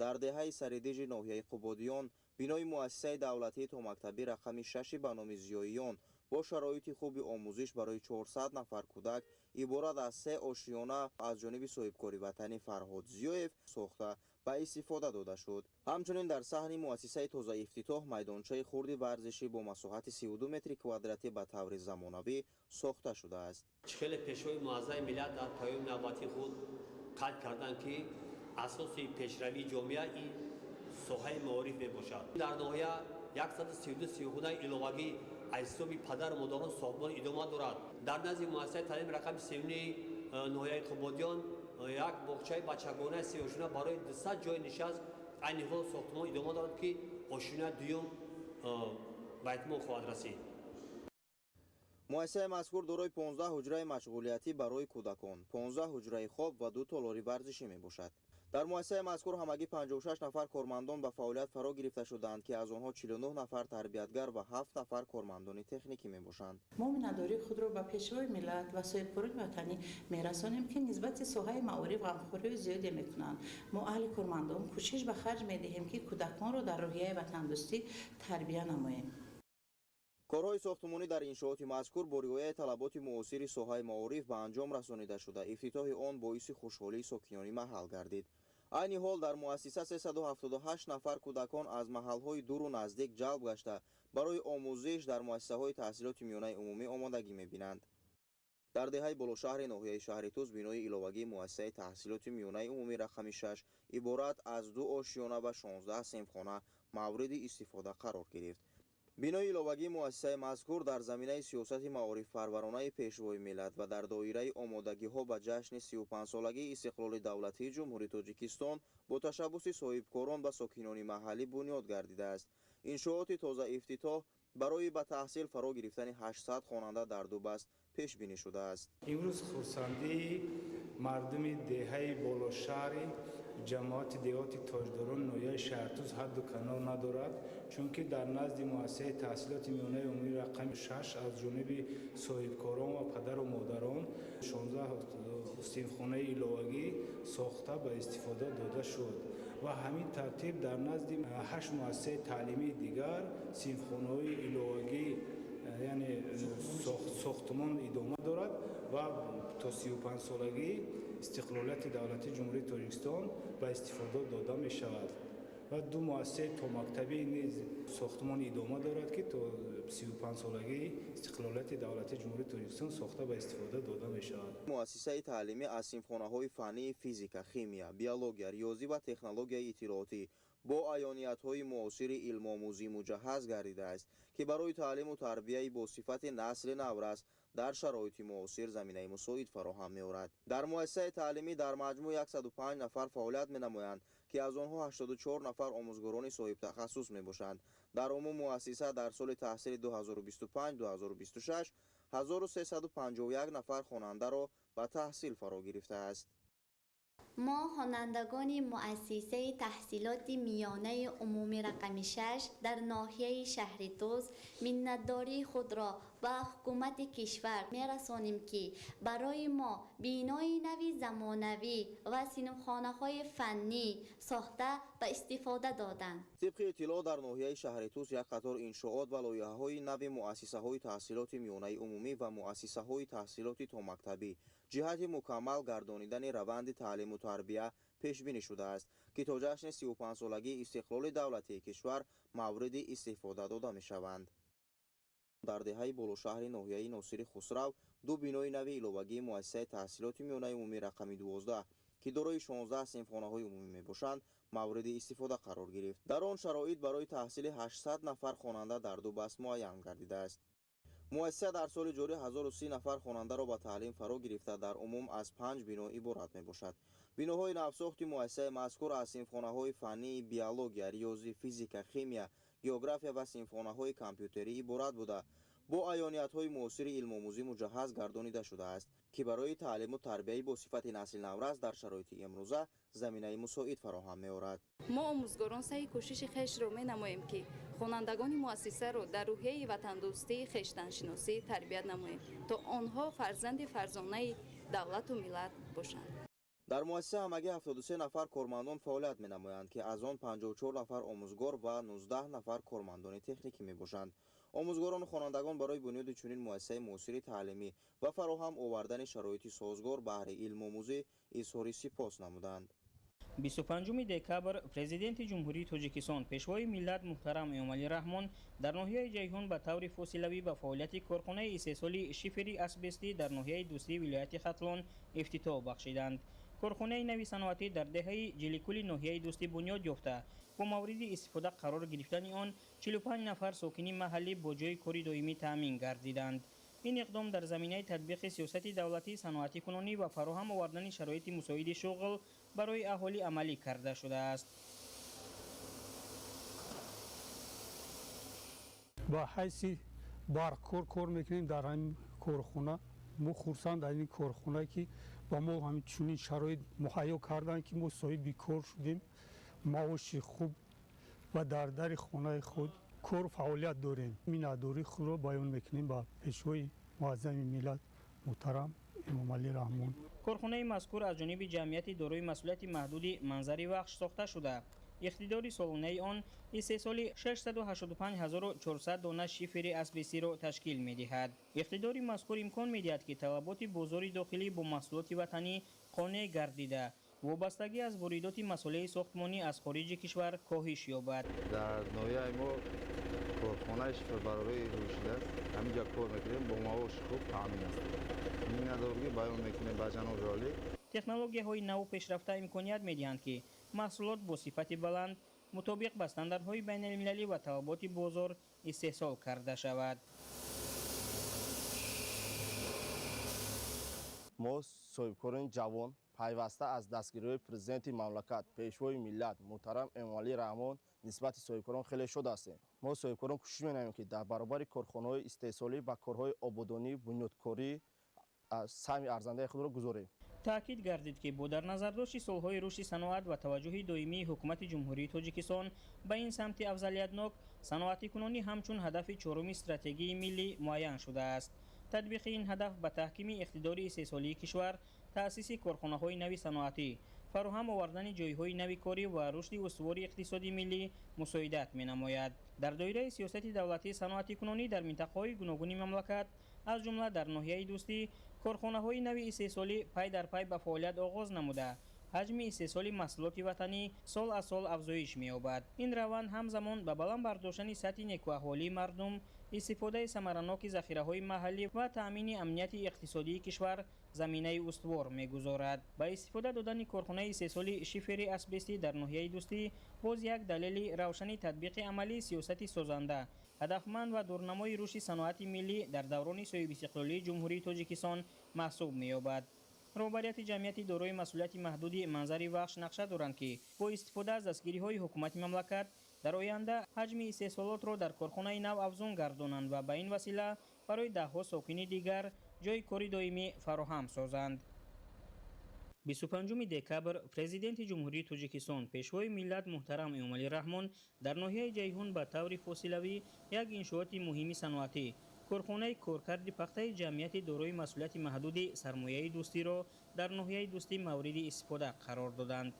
Дар деҳаи Саридижи ноҳияи Қубодиён бинои муассисаи давлатии томактабӣ рақами 6 ба номи Зиёиён бо шароити хуби омӯзиш барои 400 нафар кӯдак иборат аз 3 ошиёна аз ҷониби соҳибкори ватанӣ Фарҳод Зиёев сохта ба истифода дода шуд. Ҳамчунин дар саҳни муассисаи тозаифтитоҳ майдончаи хурди варзишӣ бо масоҳати 32 метри квадратӣ ба таври замонавӣ сохта шудааст. Хеле пешвои муаззами миллат дар паёми навбатии худ қайд карданд, ки асоси пешравии ҷомеа ин соҳаи маориф мебошад. Дар ноҳия 132 синфхонаи иловагӣ аз ҳисоби падару модарон сохтмон идома дорад. Дар назди муассисаи таълими рақами 3 ноҳияи Қубодиён як боғчаи бачагонаи сеошина барои 200 ҷойи нишаст айни ҳол сохтмон идома дорад, ки ошинаи дуюм ба итмом хоҳад расид. Муассисаи мазкур дорои 15 ҳуҷраи машғулиятӣ барои кӯдакон, 15 ҳуҷраи хоб ва 2 толори варзишӣ мебошад. Дар муассисаи мазкур ҳамагӣ 56 нафар кормандон ба фаъолият фаро гирифта шудаанд, ки аз онҳо 49 нафар тарбиятгар ва 7 нафар кормандони техникӣ мебошанд. Мо миннатдории худро ба пешвои миллат ва соҳибкорони ватанӣ мерасонем, ки нисбати соҳаи маориф ғамхориҳои зиёде мекунанд. Мо аҳли кормандон кӯшиш ба харҷ медиҳем, ки кӯдаконро дар рӯҳияи ватандӯстӣ тарбия намоем. Корҳои сохтмонӣ дар иншооти мазкур бо риояи талаботи муосири соҳаи маориф ба анҷом расонида шуда, ифтитоҳи он боиси хушҳолии сокинони маҳал гардид. Айни ҳол дар муассиса 378 нафар кӯдакон аз маҳалҳои дуру наздик ҷалб гашта, барои омӯзиш дар муассисаҳои таҳсилоти миёнаи умумӣ омодагӣ мебинанд. Дар деҳаи болошаҳри ноҳияи шаҳри Тӯс бинои иловагии муассисаи таҳсилоти миёнаи умумӣ рақами 6 иборат аз 2 ошиёна ва 16 синфхона мавриди истифода қарор гирифт. Бинои иловагии муассисаи мазкур дар заминаи сиёсати маорифпарваронаи пешвои миллат ва дар доираи омодагиҳо ба ҷашни 35-солагии истиқлоли давлатии Ҷумҳурии Тоҷикистон бо ташаббуси соҳибкорон ва сокинони маҳаллӣ бунёд гардидааст. Иншооти тозаифтитоҳ барои ба таҳсил фаро гирифтани 800 хонанда дар ду баст пешбинӣ шудааст. Имрӯз хурсандии мардуми деҳаи болошаҳри ҷамоати деҳоти Тоҷдорон ноҳияи Шаҳртӯз ҳадду канор надорад, чунки дар назди муассисаи таҳсилоти миёнаи умумӣ рақами 6 аз ҷониби соҳибкорон ва падару модарон 16 синфхонаи иловагӣ сохта ба истифода дода шуд ва ҳамин тартиб дар назди 8 муассисаи таълимии дигар синфхонаҳои иловагӣ, яъне сохтмон идома дорад ва то 35-солагии истиқлолияти давлатии Ҷумҳурии Тоҷикистон ба истифода дода мешавад. Ва 2 муассисаи томактабӣ низ сохтмон идома дорад, ки то 35-солагии истиқлолияти давлатии Ҷумҳурии Тоҷикистон сохта ба истифода дода мешавад. Муассисаи таълимӣ аз синфхонаҳои фаннии физика, химия, биология, риёзӣ ва технологияи иттилоотӣ бо аёниятҳои муосири илмомӯзӣ муҷаҳҳаз гардидааст, ки барои таълиму тарбияи бо сифати насли наврас дар шароити муосир заминаи мусоид фароҳам меорад. Дар муассисаи таълимӣ дар маҷмӯъ 105 нафар фаъолият менамоянд, ки аз онҳо 84 нафар омӯзгорони соҳибтахассус мебошанд. Дар умум муассиса дар соли таҳсили 2025-2026 1351 нафар хонандаро ба таҳсил фаро гирифтааст. Мо хонандагони муассисаи таҳсилоти миёнаи умумӣ рақами 6 дар ноҳияи шаҳри Тӯс миннатдории худро ба ҳукумати кишвар мерасонем, ки барои мо бинои нави замонавӣ ва синфхонаҳои фаннӣ сохта ба истифода доданд. Тибқи иттилоъ, дар ноҳияи шаҳри Тӯс як қатор иншоот ва лоиҳаҳои нави муассисаҳои таҳсилоти миёнаи умумӣ ва муассисаҳои таҳсилоти томактабӣ ҷиҳати мукаммал гардонидани раванди таълиму тарбия пешбинӣ шудааст, ки то ҷашни 35-солагии истиқлоли давлатии кишвар мавриди истифода дода мешаванд. Дар деҳаи болошаҳри ноҳияи Носири Хусрав 2 бинои нави иловагии муассисаи таҳсилоти миёнаи умумӣ рақами 12, ки дорои 16 синфхонаҳои умумӣ мебошанд, мавриди истифода қарор гирифт. Дар он шароит барои таҳсили 800 нафар хонанда дар ду баст муайян гардидааст. Муассиса дар соли ҷорӣ 1030 нафар хонандаро ба таълим фаро гирифта, дар умум аз 5 бино иборат мебошад. Биноҳои навсохти муассисаи мазкур аз синфхонаҳои фаннии биология, риёзӣ, физика, химия, география ва синфхонаҳои компютерӣ иборат буда, бо аёниятҳои муосири илмомӯзӣ муҷаҳҳаз гардонида шудааст, ки барои таълиму тарбияи бо сифати насли наврас дар шароити имрӯза заминаи мусоид фароҳам меорад. Мо омӯзгорон саъй кӯшиши хешро менамоем, ки хонандагони муассисаро дар рӯҳияи ватандӯстии хештаншиносӣ тарбият намоем, то онҳо фарзанди фарзонаи давлату миллат бошанд. Дар муассиса ҳамагӣ 73 нафар кормандон фаъолият менамоянд, ки аз он 54 нафар омӯзгор ва 19 нафар кормандони техникӣ мебошанд. Омӯзгорону хонандагон барои бунёди чунин муассисаи муосири таълимӣ ва фароҳам овардани шароити созгор баҳри илмомӯзӣ изҳори сипос намуданд. 25 декабр Президенти Ҷумҳурии Тоҷикистон, Пешвои миллат муҳтарам Эмомалӣ Раҳмон дар ноҳияи Ҷайҳун ба таври фосилавӣ ба фаъолияти корхонаи истеҳсоли шифери асбестӣ дар ноҳияи Дӯстӣ вилояти Хатлон ифтитоҳ бахшиданд. Корхонаи нави саноатӣ дар деҳаи Ҷиликули ноҳияи Дӯстӣ бунёд ёфта, бо мавриди истифода қарор гирифтани он 45 нафар сокини маҳаллӣ бо ҷойи кори доимӣ таъмин гардиданд. Ин иқдом дар заминаи татбиқи сиёсати давлатии саноатикунонӣ ва фароҳам овардани шароити мусоиди шуғл барои аҳолӣ амалӣ карда шудааст. Ба ҳайси барқкор кор мекунем дар ҳамин корхона. Мо хурсанд аз ин корхона, ки ба мо ҳамин чунин шароит муҳайё карданд, ки мо соҳиби кор шудем, маоши хуб ва дар дари хонаи худ кор фаъолият дорем. Миннатдории худро баён мекунем ба Пешвои муаззами миллат муҳтарам Эмомалӣ Раҳмон. Корхонаи мазкур аз ҷониби ҷамъияти дорои масъулияти маҳдуди Манзари Вахш сохта шуда, иқтидори солонаи он истеҳсоли 685 400 дона шифери асбестиро ташкил медиҳад. Иқтидори мазкур имкон медиҳад, ки талаботи бозори дохилӣ бо маҳсулоти ватанӣ қонеъ гардида, вобастагӣ аз воридоти масолеҳи сохтмонӣ аз хориҷи кишвар коҳиш ёбад. Дар ноҳияи мо корхонаи шифербарорӣ рӯй шудааст. Ҳаминҷа кор мекунем, бо маоши хуб таъмин аст. Миннатдорӣ баён мекунем ба ҷаноби олӣ. Технологияҳои наву пешрафта имконият медиҳанд, ки маҳсулот бо сифати баланд мутобиқ ба стандартҳои байналмилалӣ ва талаботи бозор истеҳсол карда шавад. Мо соҳибкорони ҷавон пайваста аз дастгириҳои Президенти мамлакат, Пешвои миллат муҳтарам Эмомалӣ Раҳмон нисбати соҳибкорон хеле шод ҳастем. Мо соҳибкорон кӯшиш менамоем, ки дар баробари корхонаҳои истеҳсолӣ ба корҳои ободонӣ, бунёдкорӣ саҳми арзандаи худро гузорем. Таъкид гардид, ки бо дар назардошти солҳои рушди саноат ва таваҷҷӯҳи доимии Ҳукумати Ҷумҳурии Тоҷикистон ба ин самти афзалиятнок, саноатикунонӣ ҳамчун ҳадафи чоруми стратегияи миллӣ муайян шудааст. Татбиқи ин ҳадаф ба таҳкими иқтидори истеҳсолии кишвар, таъсиси корхонаҳои нави саноатӣ, фароҳам овардани ҷойҳои нави корӣ ва рушди устувори иқтисоди миллӣ мусоидат менамояд. Дар доираи сиёсати давлатии саноатикунонӣ дар минтақаҳои гуногуни мамлакат, аз ҷумла дар ноҳияи Дӯстӣ, корхонаҳои нави истеҳсолӣ пай дар пай ба фаъолият оғоз намуда, ҳаҷми истеҳсоли маҳсулоти ватанӣ сол аз сол афзоиш меёбад. Ин раванд ҳамзамон ба баланд бардоштани сатҳи некӯаҳволии мардум, истифодаи самараноки захираҳои маҳаллӣ ва таъмини амнияти иқтисодии кишвар заминаи устувор мегузорад. Ба истифода додани корхонаи истеҳсоли шифери асбестӣ дар ноҳияи Дӯстӣ боз як далели равшани татбиқи амалии сиёсати созанда, ҳадафманд ва дурнамои рушди саноати миллӣ дар даврони соҳибистиқлолии Ҷумҳурии Тоҷикистон маҳсуб меёбад. Роҳбарияти ҷамъияти дорои масъулияти маҳдуди Манзари Вахш нақша доранд, ки бо истифода аз дастгириҳои ҳукумати мамлакат дар оянда ҳаҷми истеҳсолотро дар корхонаи нав афзун гардонанд ва ба ин васила барои даҳҳо сокини дигар ҷойи кори доимӣ фароҳам созанд. 25 декабр Президенти Ҷумҳурии Тоҷикистон, Пешвои миллат муҳтарам Эмомалӣ Раҳмон дар ноҳияи Ҷайҳун ба таври фосилавӣ як иншооти муҳими саноатӣ, корхонаи коркарди пахтаи ҷамъияти дорои масъулияти маҳдуди Сармояи Дӯстиро дар ноҳияи Дӯстӣ мавриди истифода қарор доданд.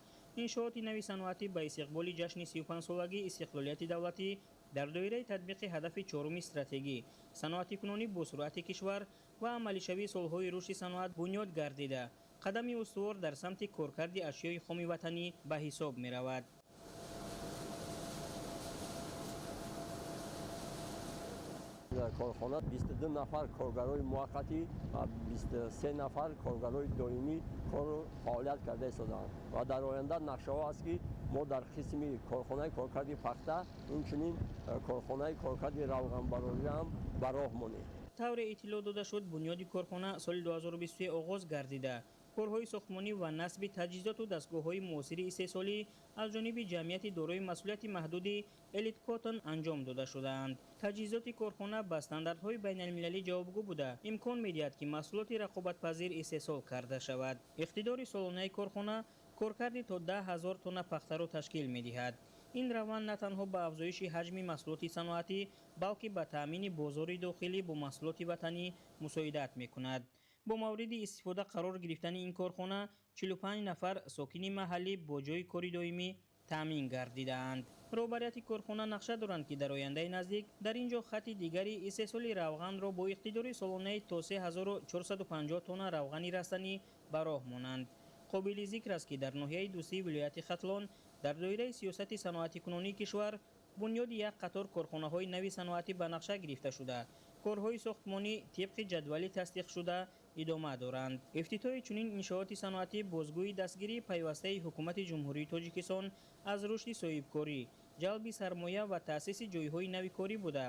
Иншооти нави саноатӣ ба истиқболи ҷашни 35-солагии истиқлолияти давлатӣ дар доираи татбиқи ҳадафи чоруми стратегӣ, саноатикунонӣ бо суръати кишвар ва амалишавии солҳои рушди саноат бунёд гардида, қадами устувор дар самти коркарди ашёи хоми ватанӣ ба ҳисоб меравад. Дар корхона 22 нафар коргарои муваққатӣ ва 23 нафар коргарои доимӣ кору фаъолият карда истодаанд ва дар оянда нақшаҳо аст, ки мо дар қисми корхонаи коркарди пахта, инчунин корхонаи коркарди равғанбарорӣ ҳам ба роҳ монем. Тавре иттилоъ дода шуд, бунёди корхона соли 2023 оғоз гардида, корҳои сохтмонӣ ва насби таҷҳизоту дастгоҳҳои муосири истеҳсолӣ аз ҷониби ҷамъияти дорои масъулияти маҳдуди Элит Коттон анҷом дода шудаанд. Таҷҳизоти корхона ба стандартҳои байналмилалӣ ҷавобгӯ буда, имкон медиҳад, ки маҳсулоти рақобатпазир истеҳсол карда шавад. Иқтидори солонаи корхона коркарди то 10 000 тонна пахтаро ташкил медиҳад. Ин раванд на танҳо ба афзоиши ҳаҷми маҳсулоти саноатӣ, балки ба таъмини бозори дохилӣ бо маҳсулоти ватанӣ мусоидат мекунад. Бо мавриди истифода қарор гирифтани ин корхона 45 нафар сокини маҳаллӣ бо ҷойи кори доимӣ таъмин гардидаанд. Роҳбарияти корхона нақша доранд, ки дар ояндаи наздик дар ин ҷо хати дигари истеҳсоли равғанро бо иқтидори солонаи то 3450 тонна равғани растанӣ ба роҳ монанд. Қобили зикр аст, ки дар ноҳияи Дӯстии вилояти Хатлон дар доираи сиёсати саноатикунонии кишвар бунёди як қатор корхонаҳои нави саноатӣ ба нақша гирифта шуда, корҳои сохтмонӣ тибқи ҷадвали тасдиқшуда идома доранд. Ифтитоҳи чунин иншооти саноатӣ бозгӯи дастгирии пайвастаи Ҳукумати Ҷумҳурии Тоҷикистон аз рушди соҳибкорӣ, ҷалби сармоя ва таъсиси ҷойҳои нави корӣ буда,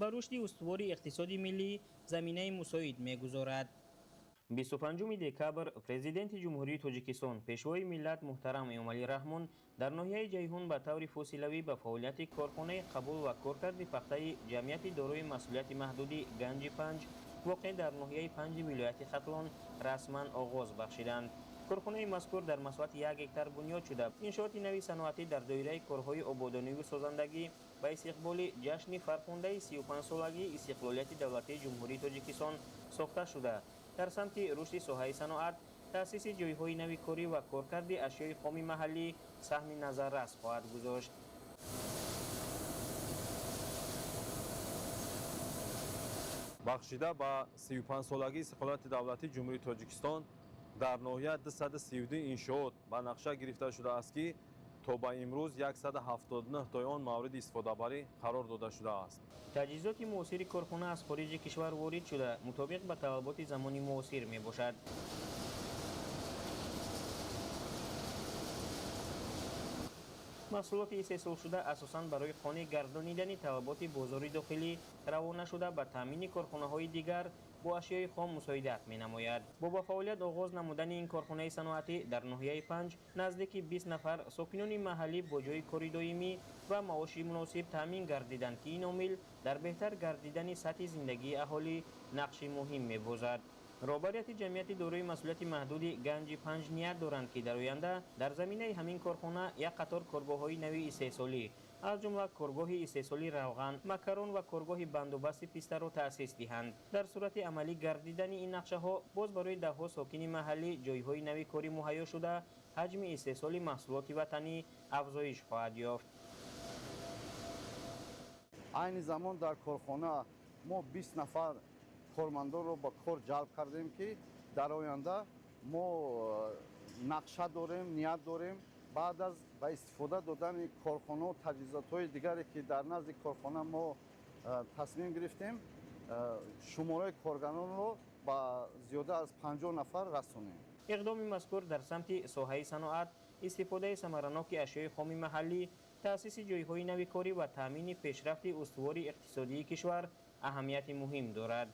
ба рушди устувори иқтисоди миллӣ заминаи мусоид мегузорад. 25 декабр Президенти Ҷумҳурии Тоҷикистон, Пешвои миллат муҳтарам Эмомалӣ Раҳмон дар ноҳияи Ҷайҳун ба таври фосилавӣ ба фаъолияти корхонаи қабул ва коркарди пахтаи ҷамъияти дорои масъулияти маҳдуди Ганҷи Панҷ воқеъ дар ноҳияи Панҷи вилояти Хатлон расман оғоз бахшиданд. Корхонаи мазкур дар масоҳати 1 гектар бунёд шуда, иншооти нави саноатӣ дар доираи корҳои ободониву созандагӣ ба истиқболи ҷашни фархундаи 35-солагии истиқлолияти давлатии Ҷумҳурии Тоҷикистон сохта шуда, дар самти рушди соҳаи саноат, таъсиси ҷойҳои нави корӣ ва коркарди ашёи хоми маҳаллӣ саҳми назаррас хоҳад гузошт. Бахшида ба 35-солагии истиқлолияти давлатии Ҷумҳурии Тоҷикистон дар ноҳия 232 иншоот ба нақша гирифта шудааст, ки то ба имрӯз 179 тои он мавриди истифодабарӣ қарор дода шудааст. Таҷҳизоти муосири корхона аз хориҷи кишвар ворид шуда, мутобиқ ба талаботи замони муосир мебошад. Маҳсулоти истеҳсолшуда асосан барои қонеъ гардонидани талаботи бозори дохилӣ равона шуда, ба таъмини корхонаҳои дигар бо ашёи хом мусоидат менамояд. Бо ба фаъолият оғоз намудани ин корхонаи саноатӣ дар ноҳияи Панҷ наздики 20 нафар сокинони маҳаллӣ бо ҷойи кори доимӣ ва маоши муносиб таъмин гардиданд, ки ин омил дар беҳтар гардидани сатҳи зиндагии аҳолӣ нақши муҳим мебозад. Роҳбарияти ҷамъияти дорои масъулияти маҳдуди Ганҷи Панҷ ният доранд, ки дар оянда дар заминаи ҳамин корхона як қатор коргоҳҳои нави истеҳсолӣ, аз ҷумла коргоҳи истеҳсоли равған, макарон ва коргоҳи бандубасти пистаро таъсис диҳанд. Дар сурати амалӣ гардидани ин нақшаҳо боз барои даҳҳо сокини маҳаллӣ ҷойҳои нави корӣ муҳайё шуда, ҳаҷми истеҳсоли маҳсулоти ватанӣ афзоиш хоҳад ёфт. Айни замон дар корхона мо 20 нафар кормандонро ба кор ҷалб кардем, ки дар оянда мо нақша дорем, ният дорем баъд аз ба истифода додани корхона таҷҳизотҳои дигаре, ки дар назди корхона мо тасмим гирифтем, шумораи коргаронро ба зиёда аз 50 нафар расонем. Иқдоми мазкур дар самти соҳаи саноат, истифодаи самараноки ашёи хоми маҳаллӣ, таъсиси ҷойҳои нави корӣ ва таъмини пешрафти устувори иқтисодии кишвар аҳамияти муҳим дорад.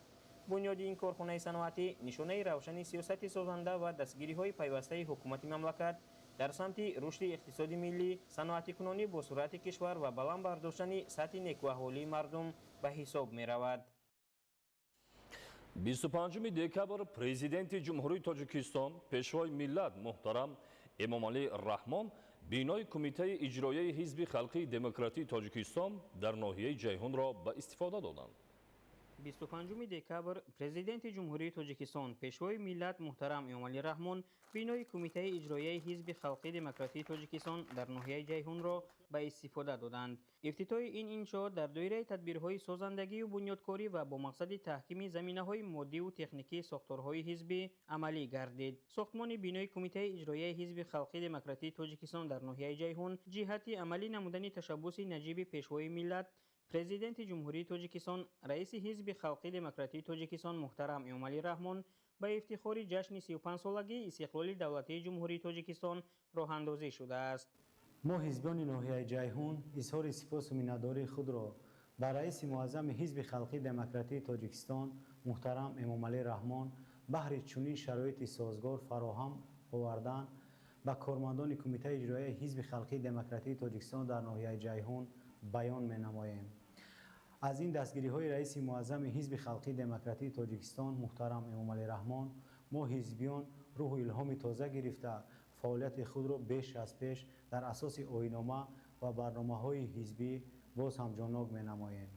Бунёди ин корхонаи саноатӣ нишонаи равшани сиёсати созанда ва дастгириҳои пайвастаи ҳукумати мамлакат дар самти рушди иқтисоди миллӣ, саноатикунонӣ бо суръати кишвар ва баланд бардоштани сатҳи некӯаҳолии мардум ба ҳисоб меравад. 25 декабр Президенти Ҷумҳурии Тоҷикистон, Пешвои миллат муҳтарам Эмомалӣ Раҳмон бинои Кумитаи иҷроияи Ҳизби Халқии Демократии Тоҷикистон дар ноҳияи Ҷайҳунро ба истифода доданд. 25 декабр Президенти Ҷумҳурии Тоҷикистон, Пешвои миллат муҳтарам Эмомалӣ Раҳмон бинои Кумитаи иҷроияи Ҳизби Халқии Демократии Тоҷикистон дар ноҳияи Ҷайҳунро ба истифода доданд. Ифтитоҳи ин иншоот дар доираи тадбирҳои созандагию бунёдкорӣ ва бо мақсади таҳкими заминаҳои моддиву техникии сохторҳои ҳизбӣ амалӣ гардид. Сохтмони бинои Кумитаи иҷроияи Ҳизби Халқии Демократии Тоҷикистон дар ноҳияи Ҷайҳун ҷиҳати амалӣ намудани ташаббуси наҷиби Пешвои миллат, Президенти Ҷумҳурии Тоҷикистон, раиси Ҳизби Халқии Демократии Тоҷикистон муҳтарам Эмомалӣ Раҳмон ба ифтихори ҷашни 35-солагии истиқлоли давлатии Ҷумҳурии Тоҷикистон роҳандозӣ шудааст. Мо ҳизбиёни ноҳияи Ҷайҳун изҳори сипосу миннатдории худро Ба раиси муаззами Ҳизби халқии демократии Тоҷикистон муҳтарам Эмомалӣ Раҳмон баҳри чунин шароити созгор фароҳам овардан, ба кормандони Кумитаи иҷроияи Ҳизби халқии демократии Тоҷикистон дар ноҳияи Ҷайҳун баён менамоем. Аз ин дастгириҳои раиси муаззами Ҳизби халқии демократии Тоҷикистон муҳтарам Эмомалӣ Раҳмон мо ҳизбиён рӯҳу илҳоми тоза гирифта фаъолияти худро беш аз пеш дар асоси оинома ва барномаҳои ҳизбӣ боз ҳам ҷоннок менамоем.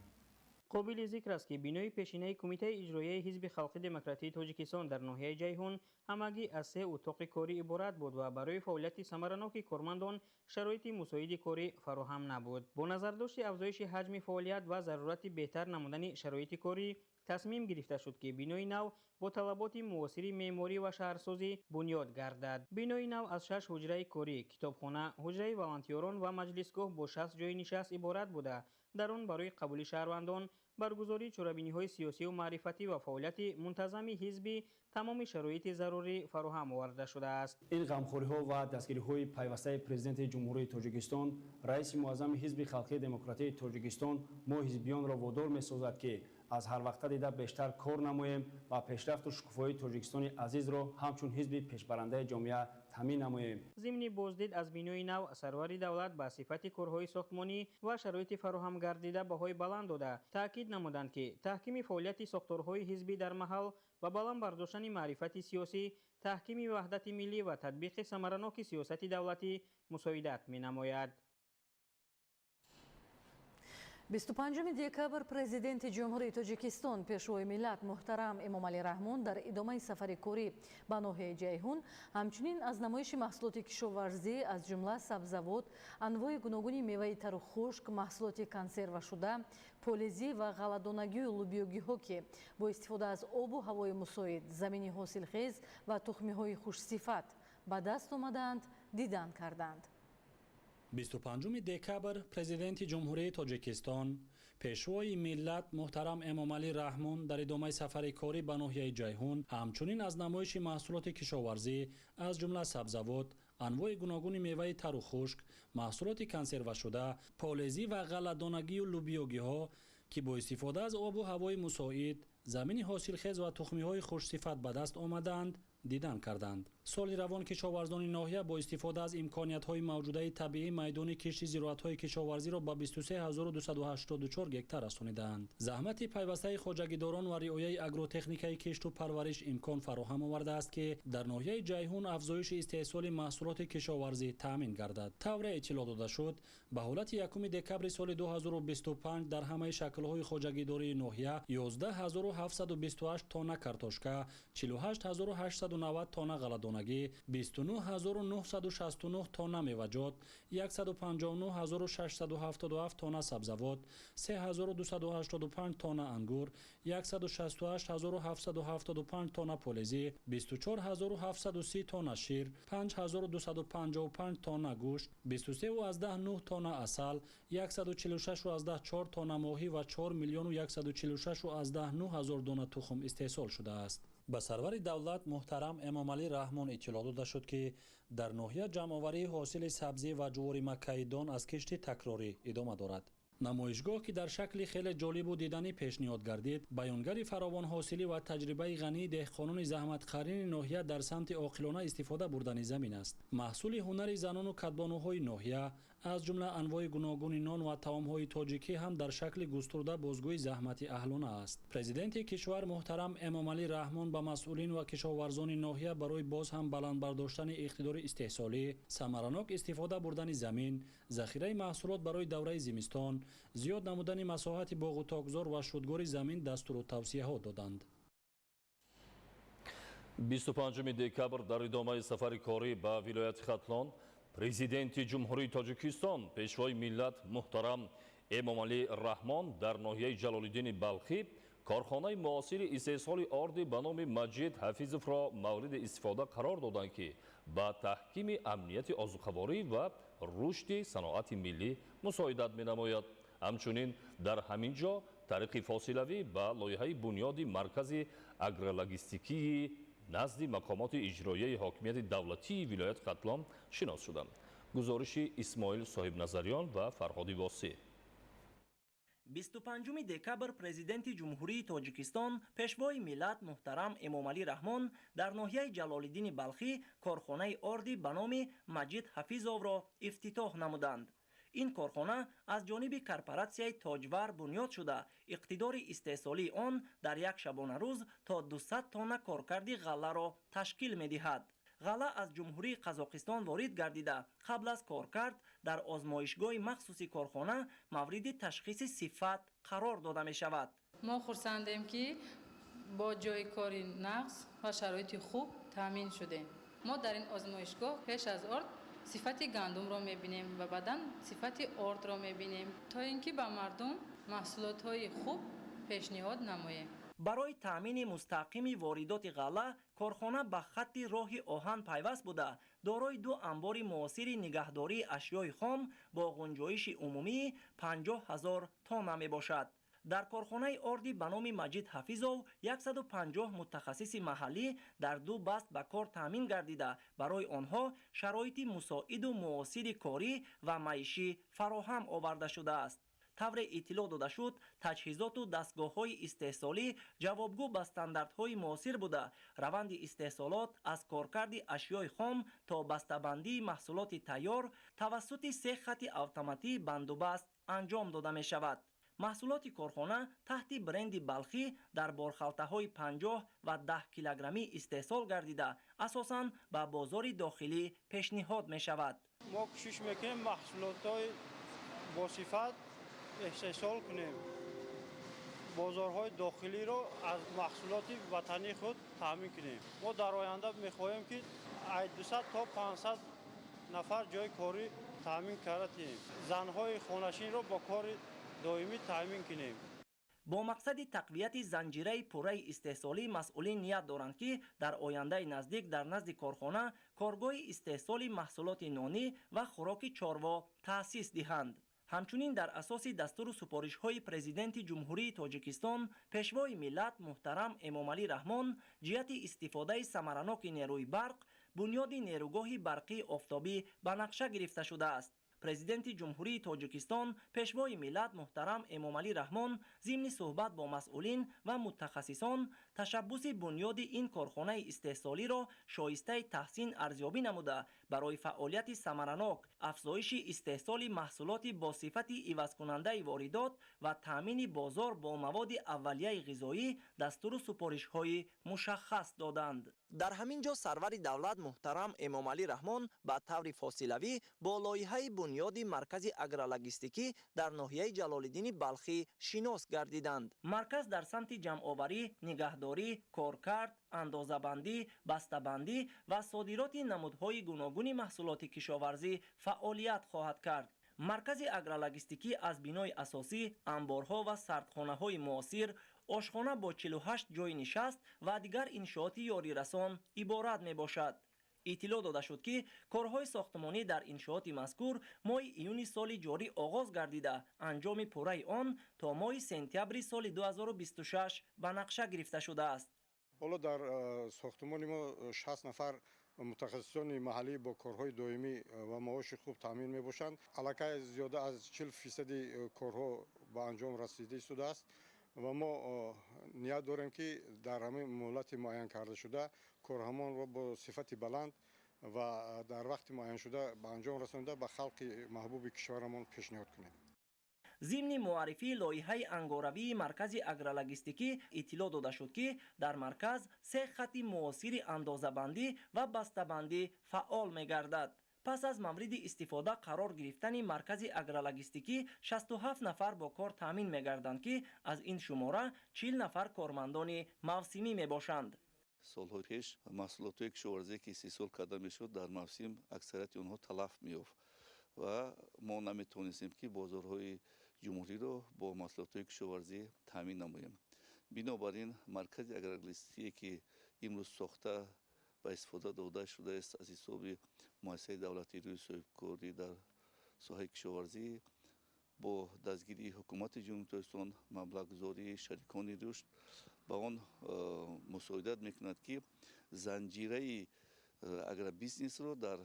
Қобили зикр аст, ки бинои пешинаи Кумитаи иҷроияи Ҳизби халқи демократии Тоҷикистон дар ноҳияи Ҷайҳун ҳамагӣ аз 3 утоқи корӣ иборат буд ва барои фаъолияти самараноки кормандон шароити мусоиди корӣ фароҳам набуд. Бо назардошти афзоиши ҳаҷми фаъолият ва зарурати беҳтар намудани шароити корӣ тасмим гирифта шуд, ки бинои нав бо талаботи муосири меъморӣ ва шаҳрсозӣ бунёд гардад. Бинои нав аз 6 ҳуҷраи корӣ, китобхона, ҳуҷраи волонтёрон ва маҷлисгоҳ бо 60 ҷойи нишаст иборат буда, дар он барои қабули шаҳрвандон, баргузории чорабиниҳои сиёсию маърифатӣ ва фаъолияти мунтазами ҳизбӣ тамоми шароити зарурӣ фароҳам оварда шудааст. Ин ғамхориҳо ва дастгириҳои пайвастаи Президенти Ҷумҳурии Тоҷикистон, раиси муаззами Ҳизби халқии демократии Тоҷикистон мо ҳизбиёнро водор месозад, ки аз ҳар вақта дида бештар кор намоем ва пешрафту шукуфоии Тоҷикистони азизро ҳамчун ҳизби пешбарандаи ҷомеа таъмин намоем. Зимни боздид аз бинои нав сарвари давлат ба сифати корҳои сохтмонӣ ва шароити фароҳам гардида баҳои баланд дода, таъкид намуданд, ки таҳкими фаъолияти сохторҳои ҳизбӣ дар маҳал ба баланд бардоштани маърифати сиёсӣ, таҳкими ваҳдати миллӣ ва татбиқи самараноки сиёсати давлатӣ мусоидат менамояд. 25 декабр Президенти Ҷумҳурии Тоҷикистон, Пешвои миллат муҳтарам Эмомалӣ Раҳмон дар идомаи сафари корӣ ба ноҳияи Ҷайҳун ҳамчунин аз намоиши маҳсулоти кишоварзӣ, аз ҷумла сабзавот, анвои гуногуни меваи тару хушк, маҳсулоти консервашуда, полезӣ ва ғалладонагию лубиёгиҳо, ки бо истифода аз обу ҳавои мусоид, замини ҳосилхез ва тухмиҳои хушсифат ба даст омадаанд, дидан карданд. 25 декабр Президенти Ҷумҳурии Тоҷикистон, Пешвои миллат муҳтарам Эмомалӣ Раҳмон дар идомаи сафари корӣ ба ноҳияи Ҷайҳун ҳамчунин аз намоиши маҳсулоти кишоварзӣ, аз ҷумла сабзавот, анвои гуногуни меваи тару хушк, маҳсулоти консервашуда, полезӣ ва ғалладонагию лубиёгиҳо, ки бо истифода аз обу ҳавои мусоид, замини ҳосилхез ва тухмиҳои хушсифат ба даст омадаанд, дидан карданд. Соли равон кишоварзони ноҳия бо истифода аз имкониятҳои мавҷудаи табиӣ майдони кишти зироатҳои кишоварзиро ба 23284 гектар расонидаанд. Заҳмати пайвастаи хоҷагидорон ва риояи агротехникаи кишту парвариш имкон фароҳам овардааст, ки дар ноҳияи Ҷайҳун афзоиши истеҳсоли маҳсулоти кишоварзӣ таъмин гардад. Тавре иттилоъ дода шуд, ба ҳолати 1 декабри соли 2025 дар ҳамаи шаклҳои хоҷагидории ноҳия 11728 тонна картошка, 48890 тонна ғалладонагӣ, 29969 тонна меваҷот, 159677 тонна сабзавот, 3285 тонна ангур, 168775 тонна полезӣ, 24730 тонна шир, 5255 тонна гӯшт, 23,9 тонна асал, 146,4 тонна моҳӣ ва 4 146,9 ҳазор дона тухм истеҳсол шудааст. Ба сарвари давлат муҳтарам Эмомалӣ Раҳмон иттилоъ дода шуд, ки дар ноҳия ҷамъоварии ҳосили сабзӣ ва ҷувори маккаидон аз кишти такрорӣ идома дорад. Намоишгоҳ, ки дар шакли хеле ҷолибу диданӣ пешниҳод гардид, баёнгари фаровонҳосилӣ ва таҷрибаи ғании деҳқонони заҳматқарини ноҳия дар самти оқилона истифода бурдани замин аст. Маҳсули ҳунари занону кадбонуҳои ноҳия, аз ҷумла анвои гуногуни нон ва таомҳои тоҷикӣ ҳам дар шакли густурда бозгӯи заҳмати аҳлона аст. Президенти кишвар муҳтарам Эмомалӣ Раҳмон ба масъулин ва кишоварзони ноҳия барои боз ҳам баланд бардоштани иқтидори истеҳсолӣ, самаранок истифода бурдани замин, захираи маҳсулот барои давраи зимистон, зиёд намудани масоҳати боғу токзор ва шудгори замин дастуру тавсияҳо доданд. 25 декабр дар идомаи сафари корӣ ба вилояти Хатлон Президенти Ҷумҳурии Тоҷикистон, Пешвои миллат муҳтарам Эмомалӣ Раҳмон дар ноҳияи Ҷалолиддини Балхӣ корхонаи муосири истеҳсоли орди ба номи Маҷид Ҳафизовро мавриди истифода қарор доданд, ки ба таҳкими амнияти озуқаворӣ ва рушди саноати миллӣ мусоидат менамояд. Ҳамчунин дар ҳамин ҷо тариқи фосилавӣ ба лоиҳаи бунёди маркази агрологистикии назди мақомоти иҷроияи ҳокимияти давлатии вилояти Хатлон шинос шуданд. Гузориши Исмоил Соҳибназарён ва Фарҳоди Восеъ. 25 декабр Президенти Ҷумҳурии Тоҷикистон, Пешвои миллат муҳтарам Эмомалӣ Раҳмон дар ноҳияи Ҷалолиддини Балхӣ корхонаи орди ба номи Маҷид Ҳафизовро ифтитоҳ намуданд. Ин корхона аз ҷониби корпоратсияи Тоҷвар бунёд шуда, иқтидори истеҳсолии он дар як шабонарӯз то 200 тонна коркарди ғалларо ташкил медиҳад. Ғалла аз Ҷумҳурии Қазоқистон ворид гардида, қабл аз коркард дар озмоишгоҳи махсуси корхона мавриди ташхиси сифат қарор дода мешавад. Мо хурсандем, ки бо ҷойи кори нағз ва шароити хуб таъмин шудем. Мо дар ин озмоишгоҳ пеш аз орд сифати гандумро мебинем ва баъдан сифати ордро мебинем, то ин ки ба мардум маҳсулотҳои хуб пешниҳод намоем. Барои таъмини мустақими воридоти ғалла корхона ба хатти роҳи оҳан пайваст буда, дорои ду анбори муосири нигаҳдории ашёи хом бо ғунҷоиши умумии 50 000 тонна мебошад. Дар корхонаи орди ба номи Маҷид Ҳафизов 150 мутахассиси маҳаллӣ дар ду баст ба кор таъмин гардида, барои онҳо шароити мусоиду муосири корӣ ва маишӣ фароҳам оварда шудааст. Тавре иттилоъ дода шуд, таҷҳизоту дастгоҳҳои истеҳсолӣ ҷавобгӯ ба стандартҳои муосир буда, раванди истеҳсолот аз коркарди ашёи хом то бастабандии маҳсулоти тайёр тавассути се хатти автоматии бандубаст анҷом дода мешавад. Маҳсулоти корхона таҳти бренди Балхӣ дар борхалтаҳои 50 ва 10 килограммӣ истеҳсол гардида, асосан ба бозори дохилӣ пешниҳод мешавад. Мо кӯшиш мекунем маҳсулотҳои босифат истеҳсол кунем, бозорҳои дохилиро аз маҳсулоти ватании худ таъмин кунем. Мо дар оянда мехоҳем, ки аз 200 то 500 нафар ҷойи корӣ таъмин карда тиҳем, занҳои хонашинро бо кори доимӣ таъмин кунем. Бо мақсади тақвияти занҷираи пурраи истеҳсолӣ масъулин ният доранд, ки дар ояндаи наздик дар назди корхона коргоҳи истеҳсоли маҳсулоти нонӣ ва хӯроки чорво таъсис диҳанд. Ҳамчунин дар асоси дастуру супоришҳои Президенти Ҷумҳурии Тоҷикистон, Пешвои миллат муҳтарам Эмомалӣ Раҳмон ҷиҳати истифодаи самараноки нерӯи барқ бунёди нерӯгоҳи барқии офтобӣ ба нақша гирифта шудааст. Президенти Ҷумҳурии Тоҷикистон, Пешвои миллат муҳтарам Эмомалӣ Раҳмон зимни суҳбат бо масъулин ва мутахассисон ташаббуси бунёди ин корхонаи истеҳсолиро шоистаи таҳсин арзёбӣ намуда, барои фаъолияти самаранок, афзоиши истеҳсоли маҳсулоти бо сифати ивазкунандаи воридот ва таъмини бозор бо маводи аввалияи ғизоӣ дастуру супоришҳои мушаххас доданд. Дар ҳамин ҷо сарвари давлат муҳтарам Эмомалӣ Раҳмон ба таври фосилавӣ бо лоиҳаи бунёди маркази агрологистикӣ дар ноҳияи Ҷалолиддини Балхӣ шинос гардиданд. Марказ дар самти ҷамъоварӣ, нигаҳдорӣ, коркард, андозабандӣ, бастабандӣ ва содироти намудҳои гуногуни маҳсулоти кишоварзӣ фаъолият хоҳад кард. Маркази агрологистикӣ аз бинои асосӣ, анборҳо ва сардхонаҳои муосир, ошхона бо 48 ҷойи нишаст ва дигар иншооти ёрирасон иборат мебошад. Иттилоъ дода шуд, ки корҳои сохтмонӣ дар иншооти мазкур моҳи июни соли ҷорӣ оғоз гардида, анҷоми пурраи он то моҳи сентябри соли 2026 ба нақша гирифта шудааст. Ҳоло дар сохтмони мо 60 нафар мутахассисони маҳаллӣ бо корҳои доимӣ ва маоши хуб таъмин мебошанд. Аллакай зиёда аз 40% корҳо ба анҷом расида истодааст ва мо ният дорем, ки дар ҳамин муҳлати муайян карда шуда корҳамонро бо сифати баланд ва дар вақти муайяншуда ба анҷом расонда, ба халқи маҳбуби кишварамон пешниҳод кунем. Зимни муаррифии лоиҳаи ангоравии маркази агрологистикӣ иттилоъ дода шуд, ки дар марказ се хатти муосири андозабандӣ ва бастабандӣ фаъол мегардад. Пас аз мавриди истифода қарор гирифтани маркази агрологистикӣ 67 нафар бо кор таъмин мегарданд, ки аз ин шумора 40 нафар кормандони мавсимӣ мебошанд. Солҳои пеш маҳсулотҳои кишоварзие, ки истеҳсол карда мешуд, дар мавсим аксарияти онҳо талаф меёфт ва мо наметавонистем, ки бозорҳои ҷумҳуриро бо маҳсулотҳои кишоварзӣ таъмин намоем. Бинобар ин маркази агрологистикие, ки имрӯз сохта ба истифода дода шудааст аз ҳисоби муассисаи давлатии рӯи соҳибкорӣ дар соҳаи кишоварзӣ бо дастгирии ҳукумати Ҷумҳурии Тоҷикистон, маблағгузории шарикони рушд, ба он мусоидат мекунад, ки занҷираи агробизнесро дар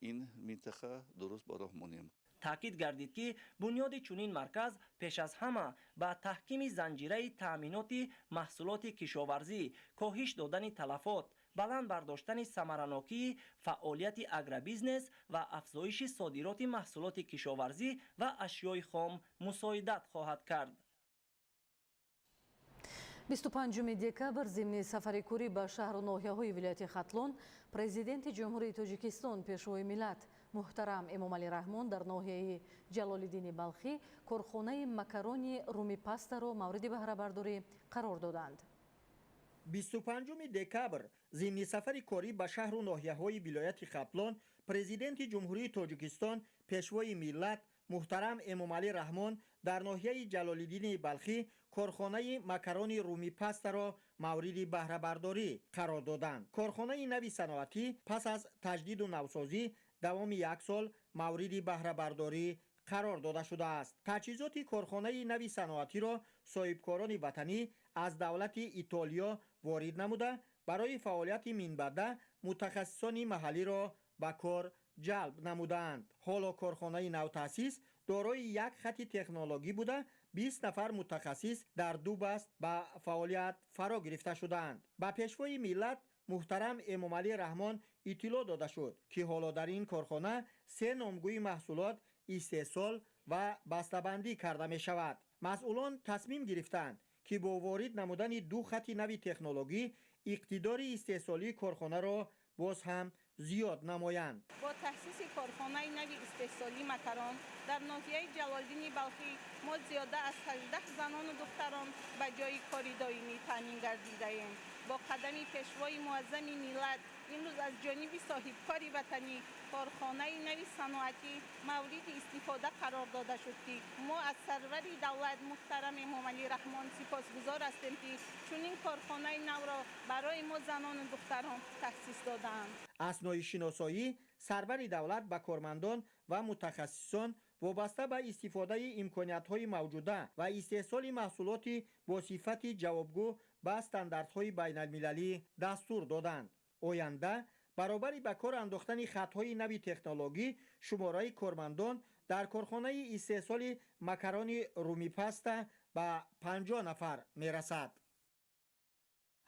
ин минтақа дуруст ба роҳ монем. Таъкид гардид, ки бунёди чунин марказ пеш аз ҳама ба таҳкими занҷираи таъминоти маҳсулоти кишоварзӣ, коҳиш додани талафот, баланд бардоштани самаранокии фаъолияти агробизнес ва афзоиши содироти маҳсулоти кишоварзӣ ва ашёи хом мусоидат хоҳад кард. 25 декабр зимни сафари корӣ ба шаҳру ноҳияҳои вилояти Хатлон Президенти Ҷумҳурии Тоҷикистон, Пешвои миллат муҳтарам Эмомалӣ Раҳмон дар ноҳияи Ҷалолиддини Балхӣ корхонаи макарони Румипастаро мавриди баҳрабардорӣ қарор доданд. 25 декабр зимни сафари корӣ ба шаҳру ноҳияҳои вилояти Хатлон Президенти Ҷумҳурии Тоҷикистон, Пешвои миллат муҳтарам Эмомалӣ Раҳмон дар ноҳияи Ҷалолиддини Балхӣ корхонаи макарони Румипастаро мавриди баҳрабардорӣ қарор доданд. Корхонаи нави саноатӣ пас аз таҷдиду навсозӣ давоми як сол мавриди баҳрабардорӣ қарор дода шудааст. Таҷҳизоти корхонаи нави саноатиро соҳибкорони ватанӣ аз давлати Итолиё ворид намуда, барои фаъолияти минбаъда мутахассисони маҳаллиро ба кор ҷалб намудаанд. Ҳоло корхонаи навтаъсис дорои як хати технологӣ буда, 20 нафар мутахассис дар ду баст ба фаъолият фаро гирифта шудаанд. Ба Пешвои миллат муҳтарам Эмомалӣ Раҳмон иттилоъ дода шуд, ки ҳоло дар ин корхона се номгӯи маҳсулот истеҳсол ва бастабандӣ карда мешавад. Масъулон тасмим гирифтанд, ки бо ворид намудани ду хати нави технологӣ иқтидори истеҳсолии корхонаро боз ҳам зиёд намоянд. Бо таъсиси корхонаи нави истеҳсолии макарон дар ноҳияи Ҷалолиддини Балхӣ мо зиёда аз 18 занону духтарон ба ҷои кори доимӣ таъмин гардидаем. Бо қадами Пешвои муаззами миллат имрӯз аз ҷониби соҳибкори ватанӣ корхонаи нави саноатӣ мавриди истифода қарор дода шуд, ки мо аз сарвари давлат муҳтарам Эмомалӣ Раҳмон сипосгузор ҳастем, ки чунин корхонаи навро барои мо занону духтарон таъсис додаанд. Аснои шиносоӣ сарвари давлат ба кормандон ва мутахассисон вобаста ба истифодаи имкониятҳои мавҷуда ва истеҳсоли маҳсулоти бо сифати ҷавобгӯ ба стандартҳои байналмилалӣ дастур доданд. Оянда баробари ба кор андохтани хатҳои нави технологӣ шумораи кормандон дар корхонаи истеҳсоли макарони Румипаста ба 50 нафар мерасад.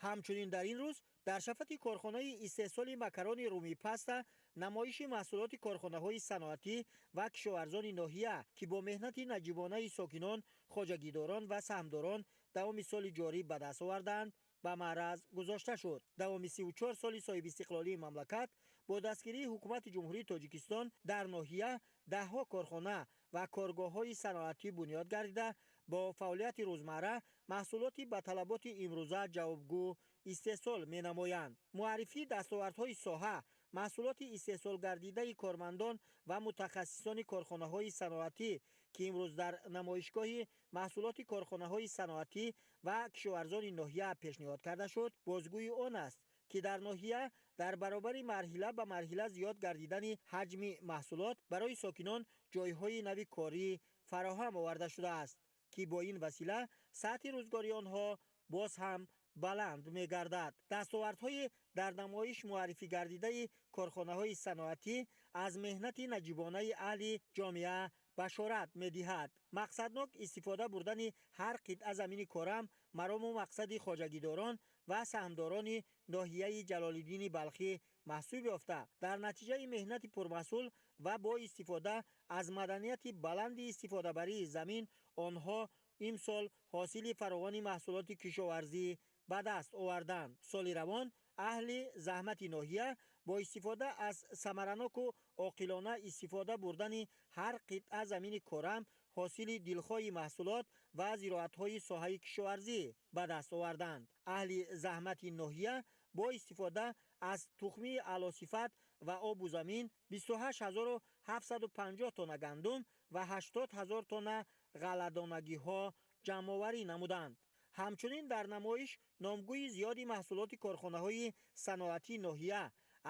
Ҳамчунин дар ин рӯз дар шафати корхонаи истеҳсоли макарони Румипаста намоиши маҳсулоти корхонаҳои саноатӣ ва кишоварзони ноҳия, ки бо меҳнати наҷибонаи сокинон, хоҷагидорон ва саҳмдорон давоми соли ҷорӣ ба даст овардаанд, ба маъраз гузошта шуд. Давоми 34 соли соҳибистиқлолии мамлакат бо дастгирии Ҳукумати Ҷумҳурии Тоҷикистон дар ноҳия даҳҳо корхона ва коргоҳҳои саноатӣ бунёд гардида, бо фаъолияти рӯзмарра маҳсулоти ба талаботи имрӯза ҷавобгӯ истеҳсол менамоянд. Муаррифии дастовардҳои соҳа, маҳсулоти истеҳсолгардидаи кормандон ва мутахассисони корхонаҳои саноатӣ, ки имрӯз дар намоишгоҳи маҳсулоти корхонаҳои саноатӣ ва кишоварзони ноҳия пешниҳод карда шуд, бозгӯи он аст, ки дар ноҳия дар баробари марҳила ба марҳила зиёд гардидани ҳаҷми маҳсулот барои сокинон ҷойҳои нави корӣ фароҳам оварда шудааст, ки бо ин васила сатҳи рӯзгори онҳо боз ҳам баланд мегардад. Дастовардҳои дар намоиш муаррифӣ гардидаи корхонаҳои саноатӣ аз меҳнати наҷибонаи аҳли ҷомеа башорат медиҳад. Мақсаднок истифода бурдани ҳар қитъа замини корам марому мақсади хоҷагидорон ва саҳмдорони ноҳияи Ҷалолиддини Балхӣ маҳсуб ёфта, дар натиҷаи меҳнати пурмаҳсул ва бо истифода аз маданияти баланди истифодабарии замин онҳо имсол ҳосили фаровони маҳсулоти кишоварзӣ ба даст оварданд. Соли равон аҳли заҳмати ноҳия бо истифода аз самараноку оқилона истифода бурдани ҳар қитъа замини корам ҳосили дилхоҳи маҳсулот ва зироатҳои соҳаи кишоварзӣ ба даст оварданд. Аҳли заҳмати ноҳия бо истифода аз тухмии аълосифат ва обу замин 28 750 тонна гандум ва 80 000 тонна ғалладонагиҳо ҷамъоварӣ намуданд. Ҳамчунин дар намоиш номгӯи зиёди маҳсулоти корхонаҳои саноатии ноҳия,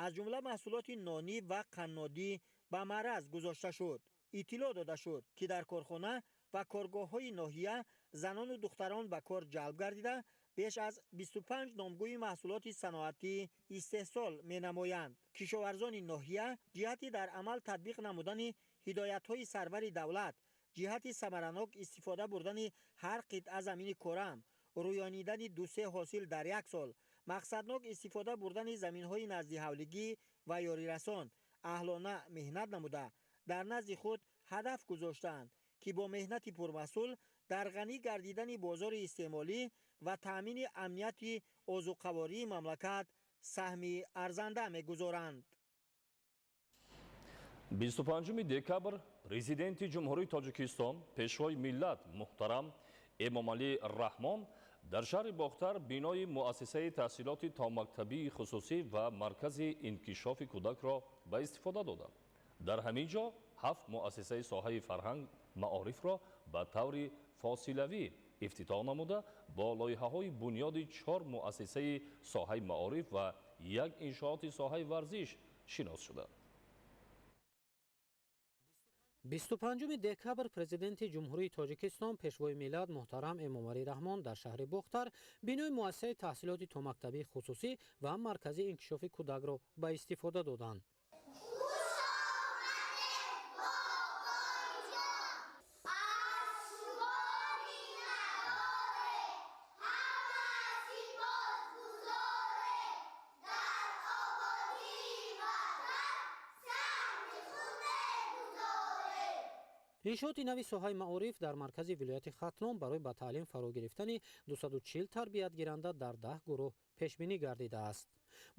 аз ҷумла маҳсулоти нонӣ ва қаннодӣ ба маъраз гузошта шуд. Иттилоъ дода шуд, ки дар корхона ва коргоҳҳои ноҳия занону духтарон ба кор ҷалб гардида, беш аз 25 номгӯи маҳсулоти саноатӣ истеҳсол менамоянд. Кишоварзони ноҳия ҷиҳати дар амал татбиқ намудани Ҳидоятҳои сарвари давлат ҷиҳати самаранок истифода бурдани ҳар қитъа замини корам, рӯёнидани ду-се ҳосил дар як сол, мақсаднок истифода бурдани заминҳои наздиҳавлигӣ ва ёрирасон аҳлона меҳнат намуда, дар назди худ ҳадаф гузоштаанд, ки бо меҳнати пурмаҳсул дар ғанӣ гардидани бозори истеъмолӣ ва таъмини амнияти озуқавории мамлакат саҳми арзанда мегузоранд. 25 декабр Президенти Ҷумҳурии Тоҷикистон, Пешвои миллат муҳтарам Эмомалӣ Раҳмон дар шаҳри Бохтар бинои муассисаи таҳсилоти томактабии хусусӣ ва маркази инкишофи кӯдакро ба истифода доданд. Дар ҳамин ҷо 7 муассисаи соҳаи фарҳанг маорифро ба таври фосилавӣ ифтитоҳ намуда, бо лоиҳаҳои бунёди 4 муассисаи соҳаи маориф ва 1 иншооти соҳаи варзиш шинос шуданд. 25 декабр Президенти Ҷумҳурии Тоҷикистон, Пешвои миллат муҳтарам Эмомалӣ Раҳмон дар шаҳри Бохтар бинои муассисаи таҳсилоти томактабии хусусӣ ва маркази инкишофи кӯдакро ба истифода доданд. Иншооти нави соҳаи маориф дар маркази вилояти Хатлон барои ба таълим фаро гирифтани 240 тарбиятгиранда дар 10 гурӯҳ пешбинӣ гардидааст.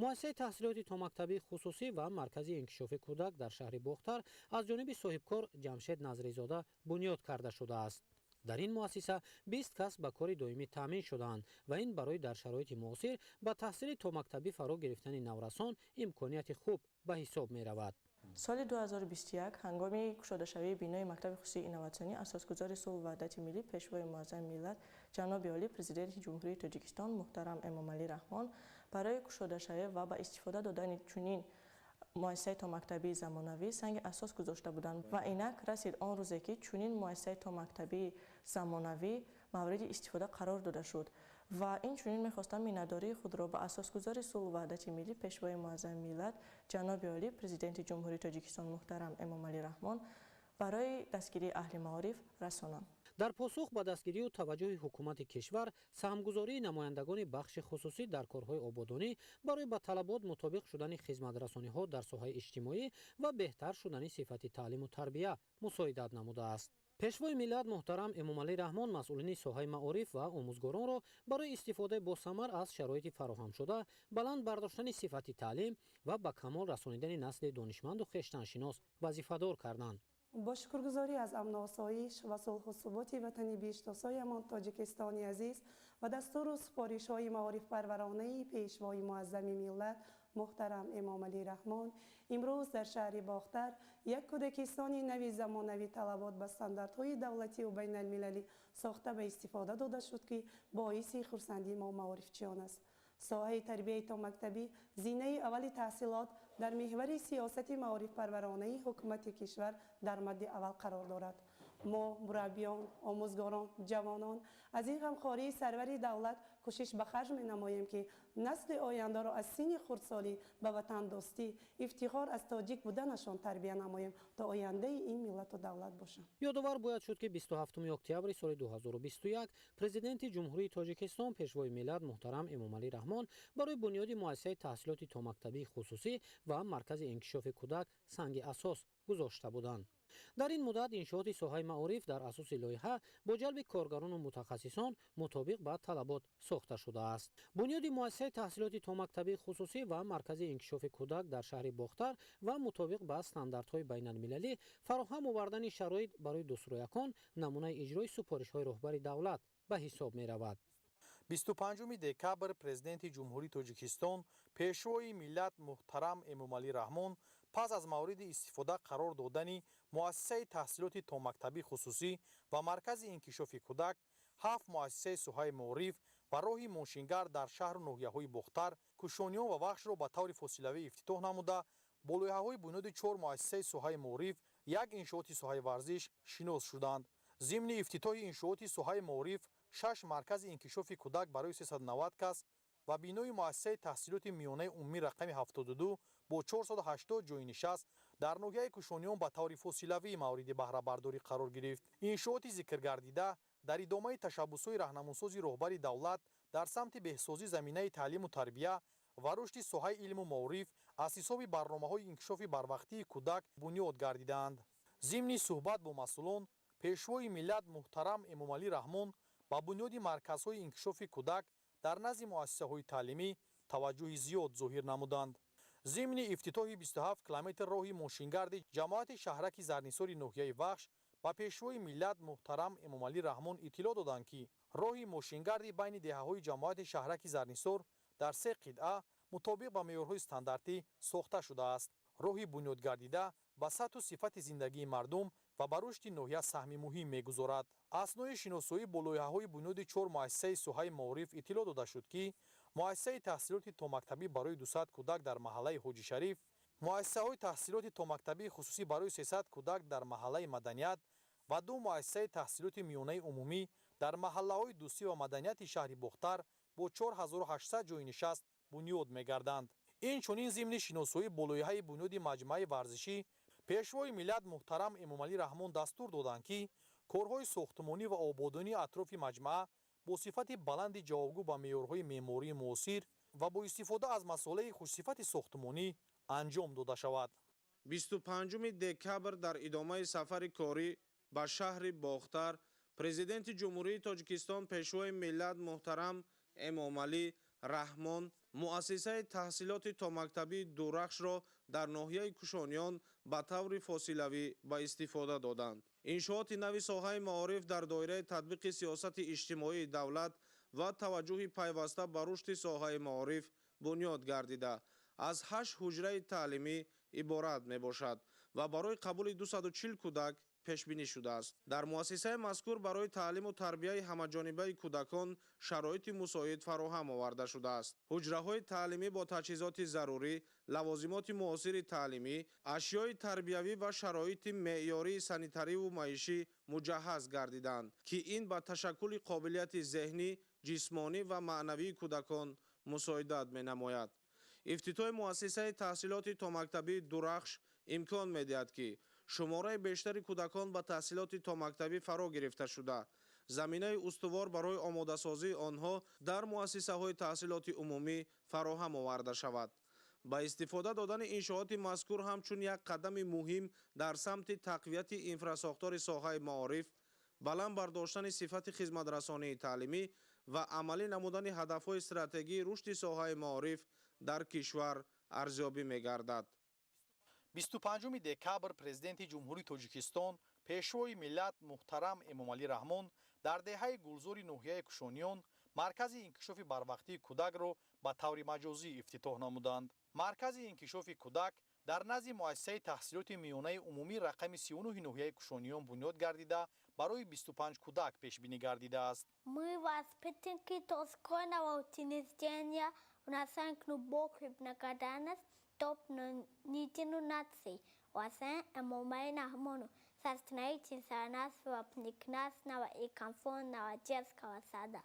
Муассисаи таҳсилоти томактабии хусусӣ ва маркази инкишофи кӯдак дар шаҳри Бохтар аз ҷониби соҳибкор Ҷамшед Назризода бунёд карда шудааст. Дар ин муассиса 20 кас ба кори доимӣ таъмин шудаанд ва ин барои дар шароити муосир ба таҳсили томактабӣ фаро гирифтани наврасон имконияти хуб ба ҳисоб меравад. Соли 2021 ҳангоми кушодашавии бинои мактаби хусусии инноватсионӣ асосгузори сулҳу ваҳдати миллӣ, Пешвои муаззами миллат, ҷаноби олӣ, Президенти Ҷумҳурии Тоҷикистон муҳтарам Эмомалӣ Раҳмон барои кушодашавӣ ва ба истифода додани чунин муассисаи томактабии замонавӣ санги асос гузошта буданд ва инак расид он рӯзе, ки чунин муассисаи томактабии замонавӣ мавриди истифода қарор дода шуд. Ва инчунин мехостам миннатдории худро ба асосгузори сулҳу ваҳдати миллӣ, Пешвои муаззами миллат, ҷаноби олӣ, Президенти Ҷумҳурии Тоҷикистон муҳтарам Эмомалӣ Раҳмон барои дастгирии аҳли маориф расонам. Дар посух ба дастгирию таваҷҷӯҳи ҳукумати кишвар, саҳмгузории намояндагони бахши хусусӣ дар корҳои ободонӣ барои ба талабот мутобиқ шудани хизматрасониҳо дар соҳаи иҷтимоӣ ва беҳтар шудани сифати таълиму тарбия мусоидат намудааст. Пешвои миллат муҳтарам Эмомалӣ Раҳмон масъулини соҳаи маориф ва омӯзгоронро барои истифодаи босамар аз шароити фароҳамшуда, баланд бардоштани сифати таълим ва ба камол расонидани насли донишманду хештаншинос вазифадор карданд. Бо шукргузорӣ аз амну осоиш ва сулҳу суботи ватани бештосоямон Тоҷикистони азиз ва дастуру супоришҳои маорифпарваронаи Пешвои муаззами миллат муҳтарам Эмомалӣ Раҳмон имрӯз дар шаҳри Бохтар як кӯдакистони нави замонавӣ талабот ба стандартҳои давлативу байналмилалӣ сохта ба истифода дода шуд, ки боиси хурсандии мо маорифчиён аст. Соҳаи тарбияи томактабӣ зинаи аввали таҳсилот дар меҳвари сиёсати маорифпарваронаи ҳукумати кишвар дар мадди аввал қарор дорад. Мо мураббиён, омӯзгорон, ҷавонон аз ин ғамхории сарвари давлат кӯшиш ба харҷ менамоем, ки насли ояндаро аз синни хурдсолӣ ба ватандӯстӣ, ифтихор аз тоҷик буданашон тарбия намоем, то ояндаи ин миллату давлат бошанд. Ёдовар бояд шуд, ки 27 октябри соли 2021 Президенти Ҷумҳурии Тоҷикистон, Пешвои миллат муҳтарам Эмомалӣ Раҳмон барои бунёди муассисаи таҳсилоти томактабии хусусӣ ва маркази инкишофи кӯдак санги асос гузошта буданд. Дар ин муддат иншооти соҳаи маориф дар асоси лоиҳа бо ҷалби коргарону мутахассисон мутобиқ ба талабот сохта шудааст. Бунёди муассисаи таҳсилоти томактабии хусусӣ ва маркази инкишофи кӯдак дар шаҳри Бохтар ва мутобиқ ба стандартҳои байналмилалӣ фароҳам овардани шароит барои дусроякон намунаи иҷрои супоришҳои роҳбари давлат ба ҳисоб меравад. 25 декабр Президенти Ҷумҳурии Тоҷикистон, Пешвои миллат муҳтарам Эмомалӣ Раҳмон пас аз мавриди истифода қарор додани муассисаи таҳсилоти томактабӣ хусусӣ ва маркази инкишофи кӯдак, 7 муассисаи соҳаи маориф ва роҳи мошингар дар шаҳру ноҳияҳои Бохтар, Кушониён ва Вахшро ба таври фосилавӣ ифтитоҳ намуда, бо лоиҳаҳои бунёди 4 муассисаи соҳаи маориф, 1 иншооти соҳаи варзиш шинос шуданд. Зимни ифтитоҳи иншооти соҳаи маориф, 6 маркази инкишофи кӯдак барои 390 кас ва бинои муассисаи таҳсилоти миёнаи умумӣ рақами 72 бо 480 ҷойнишаст Дар ноҳияи Кушониён ба таври фосилавӣ мавриди баҳрабардорӣ қарор гирифт. Иншооти зикргардида дар идомаи ташаббусҳои раҳнамунсози роҳбари давлат дар самти беҳсозии заминаи таълиму тарбия ва рушди соҳаи илму маориф аз ҳисоби барномаҳои инкишофи барвақтии кӯдак бунёд гардидаанд. Зимни суҳбат бо масъулон, Пешвои миллат муҳтарам Эмомалӣ Раҳмон ба бунёди марказҳои инкишофи кӯдак дар назди муассисаҳои таълимӣ таваҷҷӯҳи зиёд зоҳир намуданд. Зимни ифтитоҳи 27 километр роҳи мошингарди ҷамоати шаҳраки Зарнисори ноҳияи Вахш ба Пешвои миллат муҳтарам Эмомалӣ Раҳмон иттилоъ доданд, ки роҳи мошингарди байни деҳаҳои ҷамоати шаҳраки Зарнисор дар се қитъа мутобиқ ба меъёрҳои стандартӣ сохта шудааст. Роҳи бунёдгардида ба сатҳу сифати зиндагии мардум ва ба рушди ноҳия саҳми муҳим мегузорад. Аснои шиносоӣ бо лоиҳаҳои бунёди чор муассисаи соҳаи маориф иттилоъ дода шуд, ки муассисаи таҳсилоти томактабӣ барои 200 кӯдак дар маҳаллаи Ҳоҷишариф, муассисаҳои таҳсилоти томактабии хусусӣ барои 300 кӯдак дар маҳаллаи Маданият ва ду муассисаи таҳсилоти миёнаи умумӣ дар маҳаллаҳои Дӯстӣ ва Маданияти шаҳри Бохтар бо 4800 ҷойи нишаст бунёд мегарданд. Инчунин зимни шиносоӣ бо лоиҳаи бунёди маҷмӯаи варзишӣ Пешвои миллат муҳтарам Эмомалӣ Раҳмон дастур доданд, ки корҳои сохтмонӣ ва ободонии атрофи маҷмаа бо сифати баланди ҷавобгӯ ба меъёрҳои меъмории муосир ва бо истифода аз масолеҳи хушсифати сохтмонӣ анҷом дода шавад. 25 декабр дар идомаи сафари корӣ ба шаҳри Бохтар Президенти Ҷумҳурии Тоҷикистон, Пешвои миллат муҳтарам Эмомалӣ Раҳмон муассисаи таҳсилоти томактабии Дурахшро дар ноҳияи Кушониён ба таври фосилавӣ ба истифода доданд. Иншооти нави соҳаи маориф дар доираи татбиқи сиёсати иҷтимоии давлат ва таваҷҷӯҳи пайваста ба рушди соҳаи маориф бунёд гардида, аз 8 ҳуҷраи таълимӣ иборат мебошад ва барои қабули 240 кӯдак пешбинӣ шудааст. Дар муассисаи мазкур барои таълиму тарбияи ҳамаҷонибаи кӯдакон шароити мусоид фароҳам оварда шудааст. Ҳуҷраҳои таълимӣ бо таҷҳизоти зарурӣ, лавозимоти муосири таълимӣ, ашёи тарбиявӣ ва шароити меъёрии санитариву маишӣ муҷаҳҳаз гардиданд, ки ин ба ташаккули қобилияти зеҳнӣ, ҷисмонӣ ва маънавии кӯдакон мусоидат менамояд. Ифтитоҳи муассисаи таҳсилоти томактабии Дурахш имкон медиҳад, ки шумораи бештари кӯдакон ба таҳсилоти томактабӣ фаро гирифта шуда, заминаи устувор барои омодасозии онҳо дар муассисаҳои таҳсилоти умумӣ фароҳам оварда шавад. Ба истифода додани иншооти мазкур ҳамчун як қадами муҳим дар самти тақвияти инфрасохтори соҳаи маориф, баланд бардоштани сифати хизматрасонии таълимӣ ва амалӣ намудани ҳадафҳои стратегии рушди соҳаи маориф дар кишвар арзёбӣ мегардад. 25 декабр Президенти Ҷумҳурии Тоҷикистон, Пешвои миллат муҳтарам Эмомалӣ Раҳмон дар деҳаи Гулзори ноҳияи Кушониён маркази инкишофи барвақтии кӯдакро ба таври маҷозӣ ифтитоҳ намуданд. Маркази инкишофи кӯдак дар назди муассисаи таҳсилоти миёнаи умумӣ рақами 39 ноҳияи Кушониён бунёд гардида, барои 25 кӯдак пешбинӣ гардидааст. Мы, воспитанники дошкольного учреждения, вносим глубокую благодарность дополнительную нации, уважаемому Эмомали Рахмону, за строительство нашего прекрасного и комфортного детского сада.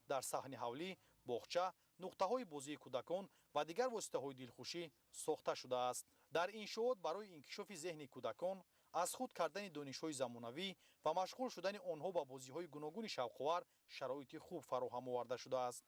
Дар саҳни ҳавлӣ боғча, нуқтаҳои бозии кӯдакон ва дигар воситаҳои дилхушӣ сохта шудааст. Дар иншоот барои инкишофи зеҳни кӯдакон, аз худ кардани донишҳои замонавӣ ва машғул шудани онҳо ба бозиҳои гуногуни шавқовар шароити хуб фароҳам оварда шудааст.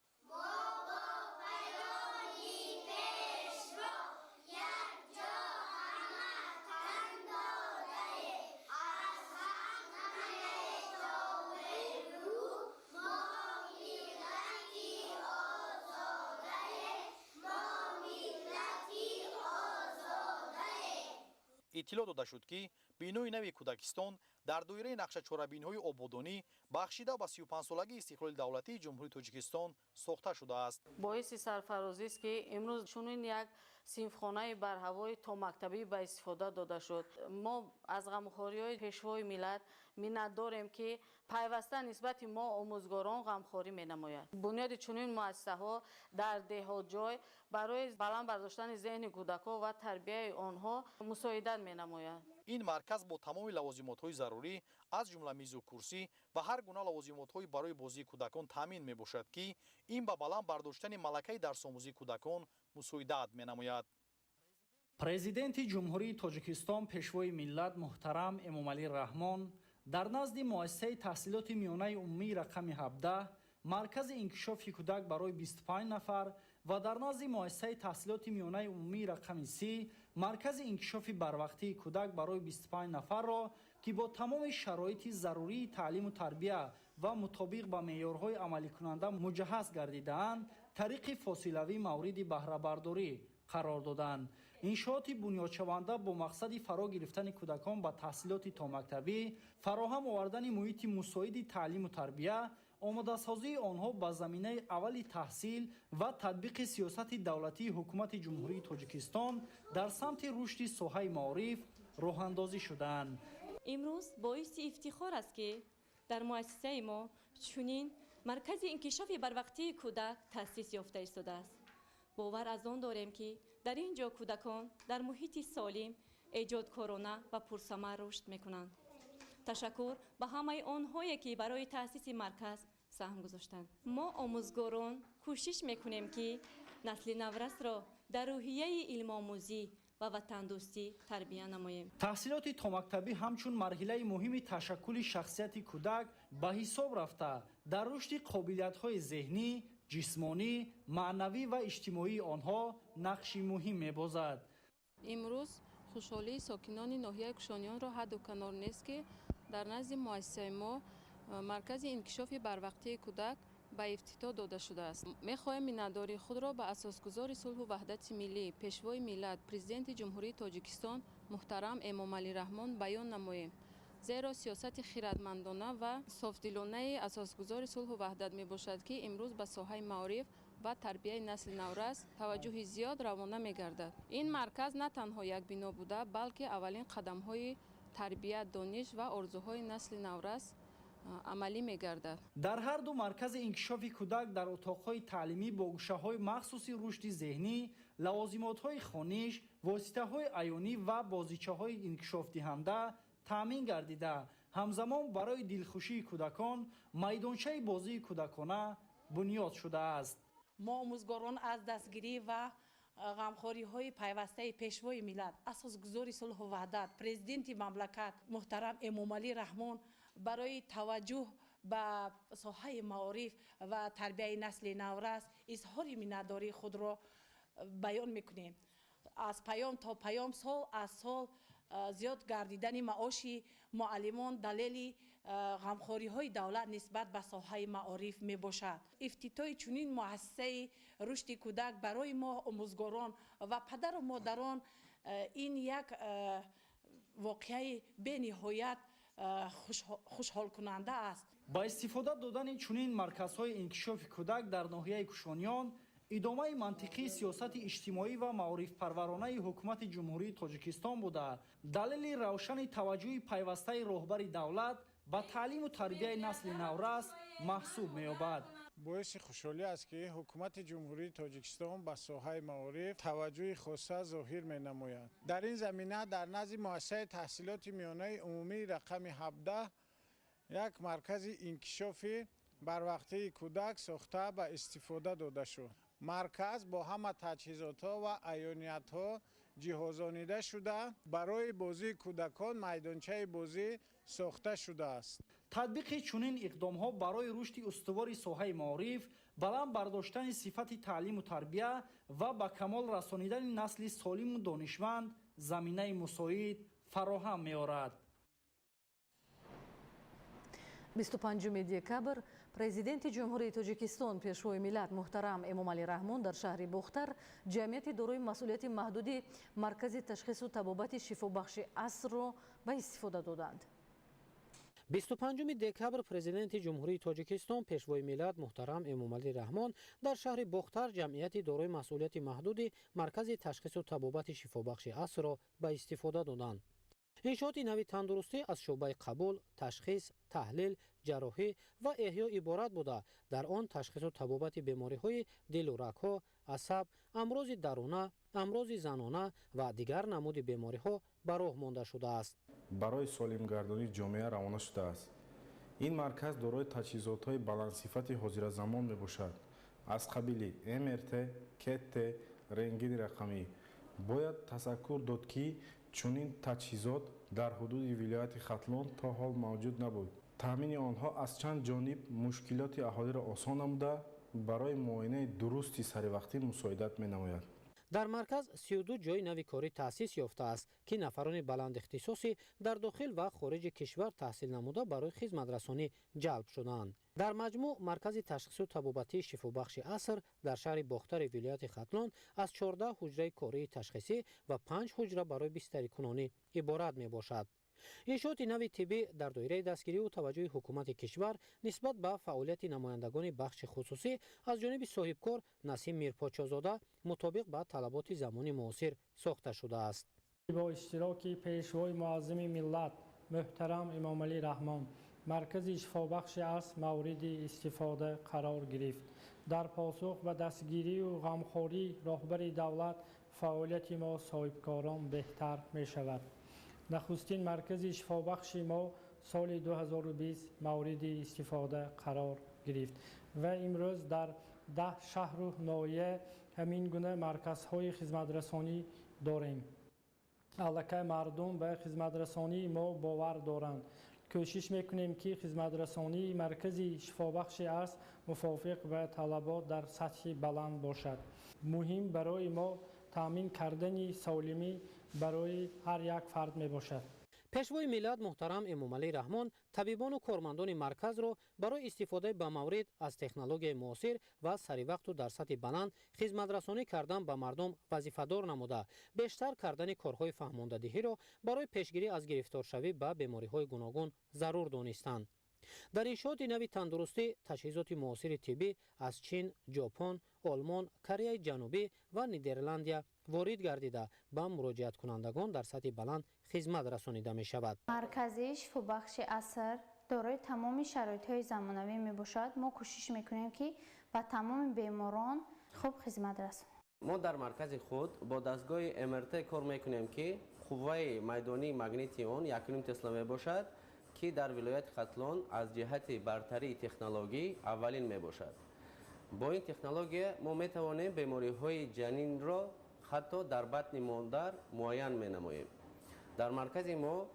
Иттилоъ дода шуд, ки бинои нави кӯдакистон дар доираи нақшачорабиниҳои ободонӣ бахшида ба 35-солагии истиқлоли давлатии Ҷумҳурии Тоҷикистон сохта шудааст. Боиси сарфарозист, ки имрӯз чунин як синфхонаи барҳавои томактабӣ ба истифода дода шуд. Мо аз ғамхориҳои Пешвои миллат миннатдорем, ки пайваста нисбати мо омӯзгорон ғамхорӣ менамояд. Бунёди чунин муассисаҳо дар деҳотҷой барои баланд бардоштани зеҳни кӯдакҳо ва тарбияи онҳо мусоидат менамояд. Ин марказ бо тамоми лавозимотҳои зарурӣ, аз ҷумла мизу курсӣ ва ҳар гуна лавозимотҳои барои бозии кӯдакон таъмин мебошад, ки ин ба баланд бардоштани малакаи дарсомӯзии кӯдакон мусоидат менамояд. Президенти Ҷумҳурии Тоҷикистон, Пешвои миллат муҳтарам Эмомалӣ Раҳмон дар назди муассисаи таҳсилоти миёнаи умумии рақами 17 маркази инкишофи кӯдак барои 25 нафар ва дар назди муассисаи таҳсилоти миёнаи умумии рақами 30 маркази инкишофи барвақтии кӯдак барои 25 нафарро, ки бо тамоми шароити зарурии таълиму тарбия ва мутобиқ ба меъёрҳои амаликунанда муҷаҳҳаз гардидаанд, тариқи фосилавӣ мавриди баҳрабардорӣ қарор доданд. Иншооти бунёдшаванда бо мақсади фаро гирифтани кӯдакон ба таҳсилоти томактабӣ, фароҳам овардани муҳити мусоиди таълиму тарбия, омодасозии онҳо ба заминаи аввали таҳсил ва татбиқи сиёсати давлатии Ҳукумати Ҷумҳурии Тоҷикистон дар самти рушди соҳаи маориф роҳандозӣ шудаанд. Имрӯз боиси ифтихор аст, ки дар муассисаи мо чунин маркази инкишофи барвақтии кӯдак таъсис ёфта истодааст. Бовар аз он дорем, ки дар ин ҷо кӯдакон дар муҳити солим, эҷодкорона ва пурсамар рушд мекунанд. Ташаккур ба ҳамаи онҳое, ки барои таъсиси марказ саҳм гузоштанд. Мо омӯзгорон кӯшиш мекунем, ки насли наврасро дар рӯҳияи илмомӯзӣ ва ватандӯстӣ тарбия намоем. Таҳсилоти томактабӣ ҳамчун марҳилаи муҳими ташаккули шахсияти кӯдак ба ҳисоб рафта, дар рушди қобилиятҳои зеҳнӣ, ҷисмонӣ, маънавӣ ва иҷтимоии онҳо нақши муҳим мебозад. Имрӯз хушҳолии сокинони ноҳияи Кушониёнро ҳадду канор нест, ки дар назди муассисаи мо маркази инкишофи барвақтии кӯдак ба ифтитоҳ дода шудааст. Мехоҳем миннатдории худро ба асосгузори сулҳу ваҳдати миллӣ, Пешвои миллат, Президенти Ҷумҳурии Тоҷикистон муҳтарам Эмомалӣ Раҳмон баён намоем. Зеро сиёсати хиратмандона ва софдилонаи асосгузори сулҳу ваҳдат мебошад, ки имрӯз ба соҳаи маориф ва тарбияи насли наврас таваҷҷӯҳи зиёд равона мегардад. Ин марказ на танҳо як бино буда, балки аввалин қадамҳои тарбия, дониш ва орзуҳои насли наврас амалӣ мегардад. Дар ҳар ду маркази инкишофи кӯдак дар утоқҳои таълимӣ бо гӯшаҳои махсуси рушди зеҳнӣ, лавозимотҳои хониш, воситаҳои аёнӣ ва бозичаҳои инкишофдиҳанда таъмин гардида, ҳамзамон барои дилхушии кӯдакон майдончаи бозии кӯдакона бунёд шудааст. Мо омӯзгорон аз дастгирӣ ва ғамхориҳои пайвастаи Пешвои миллат, асосгузори сулҳу ваҳдат, Президенти мамлакат муҳтарам Эмомалӣ Раҳмон барои таваҷҷӯҳ ба соҳаи маориф ва тарбияи насли наврас изҳори миннатдории худро баён мекунем. Аз паём то паём, сол аз сол зиёд гардидани маоши муаллимон далели ғамхориҳои давлат нисбат ба соҳаи маориф мебошад. Ифтитоҳи чунин муассисаи рушди кӯдак барои мо омӯзгорон ва падару модарон ин як воқеаи бениҳоят хушҳолкунанда аст. Ба истифода додани чунин марказҳои инкишофи кӯдак дар ноҳияи Кушониён идомаи мантиқии сиёсати иҷтимоӣ ва маорифпарваронаи Ҳукумати Ҷумҳурии Тоҷикистон буда, далели равшани таваҷҷӯҳи пайвастаи роҳбари давлат ба таълиму тарбияи насли наврас маҳсуб меёбад. Боиси хушҳолӣ аст, ки Ҳукумати Ҷумҳурии Тоҷикистон ба соҳаи маориф таваҷҷӯҳи хоса зоҳир менамояд. Дар ин замина дар назди муассисаи таҳсилоти миёнаи умумии рақами 17 як маркази инкишофи барвақтии кӯдак сохта ба истифода дода шуд. Марказ бо ҳама таҷҳизотҳо ва аёниятҳо ҷиҳозонида шуда, барои бозии кӯдакон майдончаи бозӣ сохта шудааст. Татбиқи чунин иқдомҳо барои рушди устувори соҳаи маориф, баланд бардоштани сифати таълиму тарбия ва ба камол расонидани насли солиму донишманд заминаи мусоид фароҳам меорад. 25 декабр Президенти Ҷумҳурии Тоҷикистон, Пешвои миллат муҳтарам Эмомалӣ Раҳмон дар шаҳри Бохтар ҷамъияти дорои масъулияти маҳдуди маркази ташхису табобати шифобахши асрро ба истифода доданд. 25 декабр Президенти Ҷумҳурии Тоҷикистон, Пешвои миллат муҳтарам Эмомалӣ Раҳмон дар шаҳри Бохтар ҷамъияти дорои масъулияти маҳдуди маркази ташхису табобати шифобахши асрро ба истифода доданд. Иншооти нави тандурустӣ аз шӯъбаи қабул, ташхис, таҳлил, ҷарроҳӣ ва эҳё иборат буда, дар он ташхису табобати бемориҳои дилу рагҳо, асаб, амрози даруна, амрози занона ва дигар намуди бемориҳо ба роҳ монда шудааст. Барои солимгардонии ҷомеа равона шудааст. Ин марказ дорои таҷҳизотҳои баландсифати ҳозиразамон мебошад, аз қабили МРТ, КТ, рентгени рақамӣ. Бояд ташаккур дод, ки чунин таҷҳизот дар ҳудуди вилояти Хатлон то ҳол мавҷуд набуд. Таъмини онҳо аз чанд ҷониб мушкилоти аҳолиро осон намуда, барои муоинаи дурусти саривақтӣ мусоидат менамояд. Дар марказ 32 ҷойи нави корӣ таъсис ёфтааст, ки нафарони баландихтисосӣ дар дохил ва хориҷи кишвар таҳсил намуда барои хизматрасонӣ ҷалб шудаанд. Дар маҷмӯъ маркази ташхису табобатии шифобахши аср дар шаҳри Бохтари вилояти Хатлон аз 14 ҳуҷраи кории ташхисӣ ва 5 ҳуҷра барои бистарикунонӣ иборат мебошад. Иншооти нави тиббӣ дар доираи дастгириву таваҷҷӯҳи ҳукумати кишвар нисбат ба фаъолияти намояндагони бахши хусусӣ аз ҷониби соҳибкор Насим Мирпочозода мутобиқ ба талаботи замони муосир сохта шудааст. Бо иштироки Пешвои муаззами миллат муҳтарам Эмомалӣ Раҳмон маркази шифобахши аср мавриди истифода қарор гирифт. Дар посух ба дастгирию ғамхории роҳбари давлат фаъолияти мо соҳибкорон беҳтар мешавад. Нахустин маркази шифобахши мо соли 2020 мавриди истифода қарор гирифт ва имрӯз дар 10 шаҳру ноҳия ҳамин гуна марказҳои хизматрасонӣ дорем. Аллакай мардум ба хизматрасонии мо бовар доранд. Кӯшиш мекунем, ки хизматрасонии маркази шифобахши аср мувофиқ ба талабот дар сатҳи баланд бошад. Муҳим барои мо таъмин кардани солимӣ барои ҳар як фард мебошад. Пешвои миллат муҳтарам Эмомалӣ Раҳмон табибону кормандони марказро барои истифодаи ба маврид аз технологияи муосир ва саривақту дар сатҳи баланд хизматрасонӣ кардан ба мардум вазифадор намуда, бештар кардани корҳои фаҳмондадиҳиро барои пешгирӣ аз гирифторшавӣ ба бемориҳои гуногун зарур донистанд. Дар иншооти нави тандурустӣ таҷҳизоти муосири тиббӣ аз Чин, Ҷопон, Олмон, Кореяи Ҷанубӣ ва Нидерландия ворид гардида ба муроҷиаткунандагон дар сатҳи баланд хизмат расонида мешавад. Маркази шифобахши аср дорои тамоми шароитҳои замонавӣ мебошад. Мо кӯшиш мекунем, ки ба тамоми беморон хуб хизмат расонем. Мо дар маркази худ бо дастгоҳи МРТ кор мекунем, ки қувваи майдонии магнити он 1,5 тесла мебошад, ки дар вилояти Хатлон аз ҷиҳати бартарии технологӣ аввалин мебошад. Бо ин технология мо метавонем бемориҳои ҷанинро ҳатто дар батни модар муайян менамоем. Дар маркази мо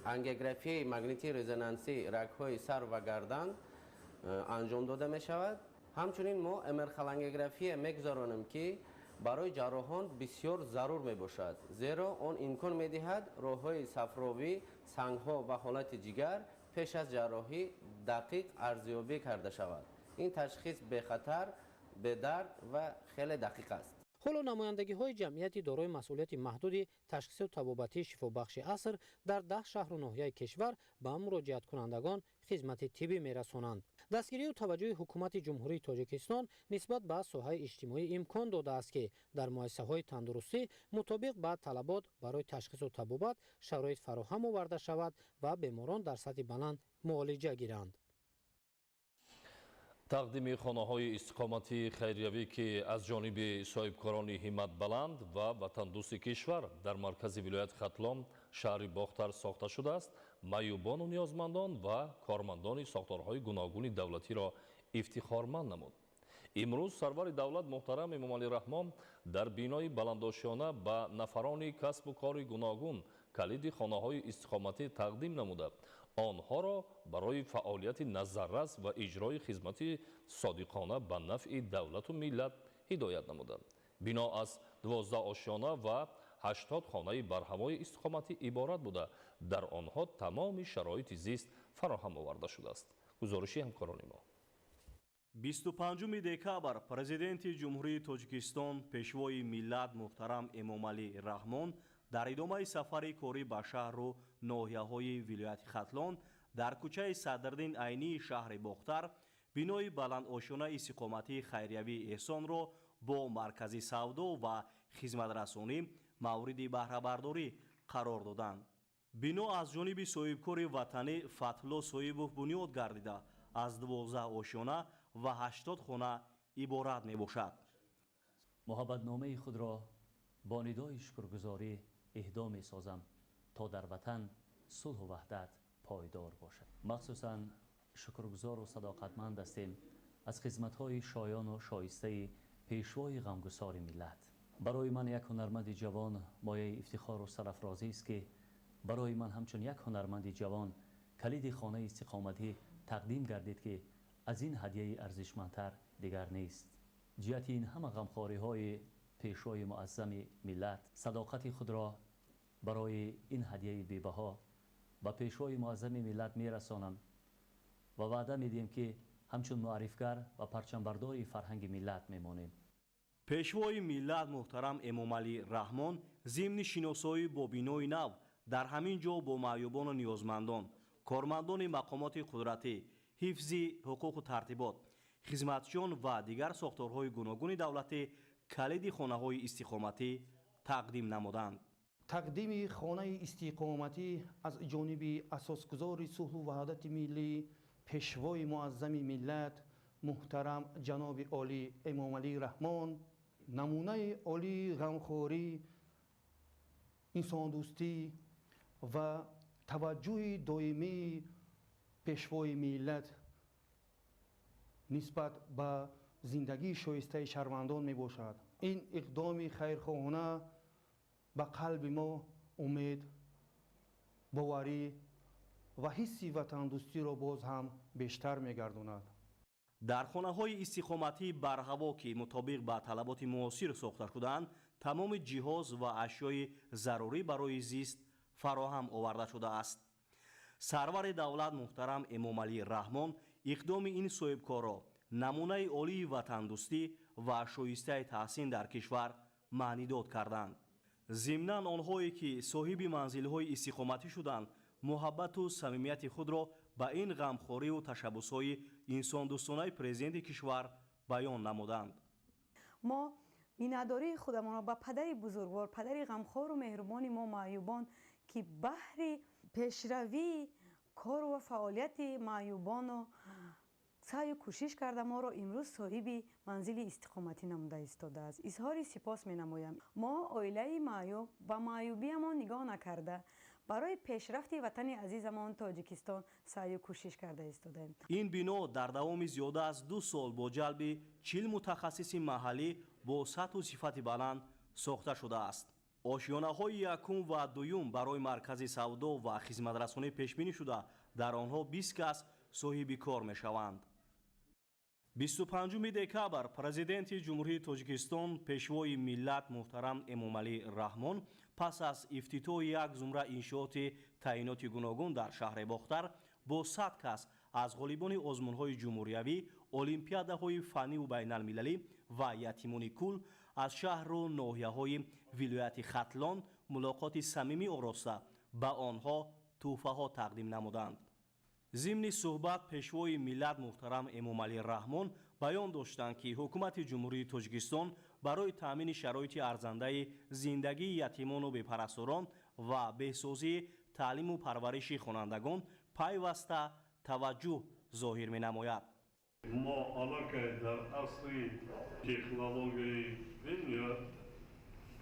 ангиографияи магнитии резонансии рагҳои сар ва гардан анҷом дода мешавад. Ҳамчунин мо МР-холангиография мегузаронем, ки барои ҷарроҳон бисёр зарур мебошад, зеро он имкон медиҳад роҳҳои сафровӣ, сангҳо ва ҳолати ҷигар пеш аз ҷарроҳӣ дақиқ арзёбӣ карда шавад. Ин ташхис бехатар, бедард ва хеле дақиқ аст. Ҳоло намояндагиҳои ҷамъияти дорои масъулияти маҳдуди ташхису табобатии шифобахши аср дар 10 шаҳру ноҳияи кишвар ба муроҷиаткунандагон хизмати тиббӣ мерасонанд. Дастгирию таваҷҷӯҳи ҳукумати Ҷумҳурии Тоҷикистон нисбат ба соҳаи иҷтимоӣ имкон додааст, ки дар муассисаҳои тандурустӣ мутобиқ ба талабот барои ташхису табобат шароит фароҳам оварда шавад ва беморон дар сатҳи баланд муолиҷа гиранд. Тақдими хонаҳои истиқоматии хайриявӣ, ки аз ҷониби соҳибкорони ҳимматбаланд ва ватандӯсти кишвар дар маркази вилояти Хатлон шаҳри Бохтар сохта шудааст, маъюбону ниёзмандон ва кормандони сохторҳои гуногуни давлатиро ифтихорманд намуд. Имрӯз сарвари давлат муҳтарам Эмомалӣ Раҳмон дар бинои баландошёна ба нафарони касбу кори гуногун калиди хонаҳои истиқоматӣ тақдим намуда, онҳоро барои фаъолияти назаррас ва иҷрои хизмати содиқона ба нафъи давлату миллат ҳидоят намуданд. Бино аз 12 ошёна ва 80 хонаи барҳавои истиқоматӣ иборат буда, дар онҳо тамоми шароити зист фароҳам оварда шудааст. Гузориши ҳамкорони мо. 25 декабр Президенти Ҷумҳурии Тоҷикистон Пешвои миллат муҳтарам Эмомалӣ Раҳмон дар идомаи сафари корӣ ба шаҳру ноҳияҳои вилояти Хатлон дар кӯчаи Садриддин Айнии шаҳри Бохтар бинои баландошёнаи истиқоматии хайриявии Эҳсонро бо маркази савдо ва хизматрасонӣ мавриди баҳрабардорӣ қарор доданд. Бино аз ҷониби соҳибкори ватанӣ Фатҳулло Соҳибов бунёд гардида, аз 12 ошёна ва 80 хона иборат мебошад. Муҳаббатномаи худро бо нидои шукргузорӣ эҳдо месозам, то дар ватан сулҳу ваҳдат пойдор бошад. Махсусан шукргузору садоқатманд ҳастем аз хизматҳои шоёну шоистаи пешвои ғамгусори миллат, Барои ман як ҳунарманди ҷавон мояи ифтихору сарафрозист, ки барои ман ҳамчун як ҳунарманди ҷавон калиди хонаи истиқоматӣ тақдим гардид, ки аз ин ҳадияи арзишмандтар дигар нест. Ҷиҳати ин ҳама ғамхориҳои пешвои муаззами миллат садоқати худро барои ин ҳадияи бебаҳо ба пешвои муаззами миллат мерасонам ва ваъда медиҳем, ки ҳамчун муаррифгар ва парчамбардори фарҳанги миллат мемонем. Пешвои миллат муҳтарам Эмомалӣ Раҳмон зимни шиносоӣ бо бинои нав дар ҳамин ҷо бо маъюбону ниёзмандон, кормандони мақомоти қудратӣ, ҳифзи ҳуқуқу тартибот, хизматчиён ва дигар сохторҳои гуногуни давлатӣ калиди хонаҳои истиқоматӣ тақдим намуданд. Тақдими хонаи истиқоматӣ аз ҷониби асосгузори сулҳу ваҳдати миллӣ, пешвои муаззами миллат муҳтарам ҷаноби олӣ Эмомалӣ Раҳмон намунаи олии ғамхорӣ, инсондӯстӣ ва таваҷҷӯҳи доимии пешвои миллат нисбат ба зиндагии шоистаи шаҳрвандон мебошад. Ин иқдоми хайрхоҳона ба қалби мо умед, боварӣ ва ҳисси ватандӯстиро боз ҳам бештар мегардонад. Дар хонаҳои истиқоматии барҳаво, ки мутобиқ ба талаботи муосир сохта шудаанд, тамоми ҷиҳоз ва ашёи зарурӣ барои зист фароҳам оварда шудааст. Сарвари давлат муҳтарам Эмомалӣ Раҳмон иқдоми ин соҳибкорро намунаи олии ватандӯстӣ ва шоистаи таҳсин дар кишвар маънидод карданд. Зимнан онҳое ки соҳиби манзилҳои истиқоматӣ шуданд, муҳаббату самимияти худро ба ин ғамхориву ташаббусҳои инсондӯстонаи президенти кишвар баён намуданд. Мо миннатдории худамонро ба падари бузургвор, падари ғамхору меҳрубони мо маъюбон, ки баҳри пешравии кору ва фаъолияти маъюбону саъю кӯшиш карда моро имрӯз соҳиби манзили истиқоматӣ намуда истодааст, изҳори сипос менамоям. Мо оилаи маъюб ба маъюбиямон нигоҳ накарда барои пешрафти ватани азизамон Тоҷикистон саъю кӯшиш карда истодаем. Ин бино дар давоми зиёда аз 2 сол бо ҷалби 40 мутахассиси маҳаллӣ бо сатҳу сифати баланд сохта шудааст. Ошёнаҳои якум ва дуюм барои маркази савдо ва хизматрасонӣ пешбинӣ шуда, дар онҳо 20 кас соҳиби кор мешаванд. 25 декабр Президенти Ҷумҳурии Тоҷикистон, пешвои миллат муҳтарам Эмомалӣ Раҳмон пас аз ифтитоҳи як зумра иншооти таъиноти гуногун дар шаҳри Бохтар бо 100 кас аз ғолибони озмунҳои ҷумҳуриявӣ, олимпиадаҳои фанниву байналмилалӣ ва ятимони кул аз шаҳру ноҳияҳои вилояти Хатлон мулоқоти самимӣ ороста ба онҳо тӯҳфаҳо тақдим намуданд. Зимни суҳбат пешвои миллат муҳтарам Эмомалӣ Раҳмон баён доштанд, ки ҳукумати Ҷумҳурии Тоҷикистон барои таъмини шароити арзандаи зиндагии ятимону бепарасторон ва беҳсозии таълиму парвариши хонандагон пайваста таваҷҷӯҳ зоҳир менамояд. Мо аллакай дар асри технологияи бениҳоят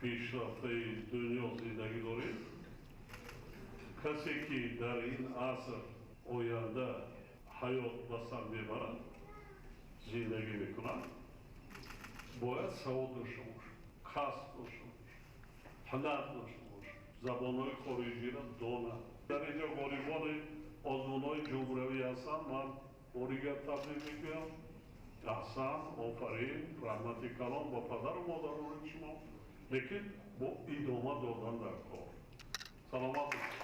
пешрафтаи дунё зиндагӣ дорем. Касе ки дар ин аср оянда ҳаёт ба сар мебарад, зиндагӣ мекунад, бояд савод дошта бошад, касб дошта бошад, ҳунар дошта бошад, забонҳои хориҷиро донад. Дар инҷо ғолибони озмунҳои ҷумҳуриявӣ ҳастанд. Ман боригар табрик мекунам. Аҳсан, офарин, раҳмати калом ба падару модарони шумо, лекин бо идома додан дар кор. Саломат бошед.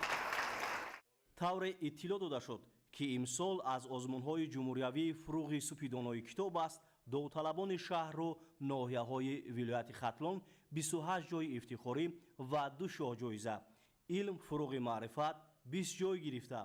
Тавре иттилоъ дода шуд, ки имсол аз озмунҳои ҷумҳуриявии фурӯғи субҳи донои китоб аст, довталабони шаҳру ноҳияҳои вилояти Хатлон 28 ҷойи ифтихорӣ ва 2 шоҳҷоиза, илм фурӯғи маърифат 20 ҷой гирифта.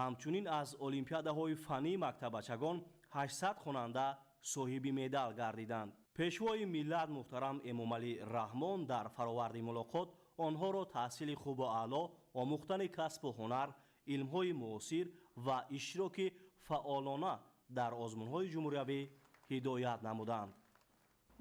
Ҳамчунин аз олимпиадаҳои фаннии мактаббачагон 800 хонанда соҳиби медал гардиданд. Пешвои миллат муҳтарам Эмомалӣ Раҳмон дар фароварди мулоқот онҳоро таҳсили хубу аъло, омӯхтани касбу ҳунар, илмҳои муосир ва иштироки фаъолона дар озмунҳои ҷумҳуриявӣ ҳидоят намуданд.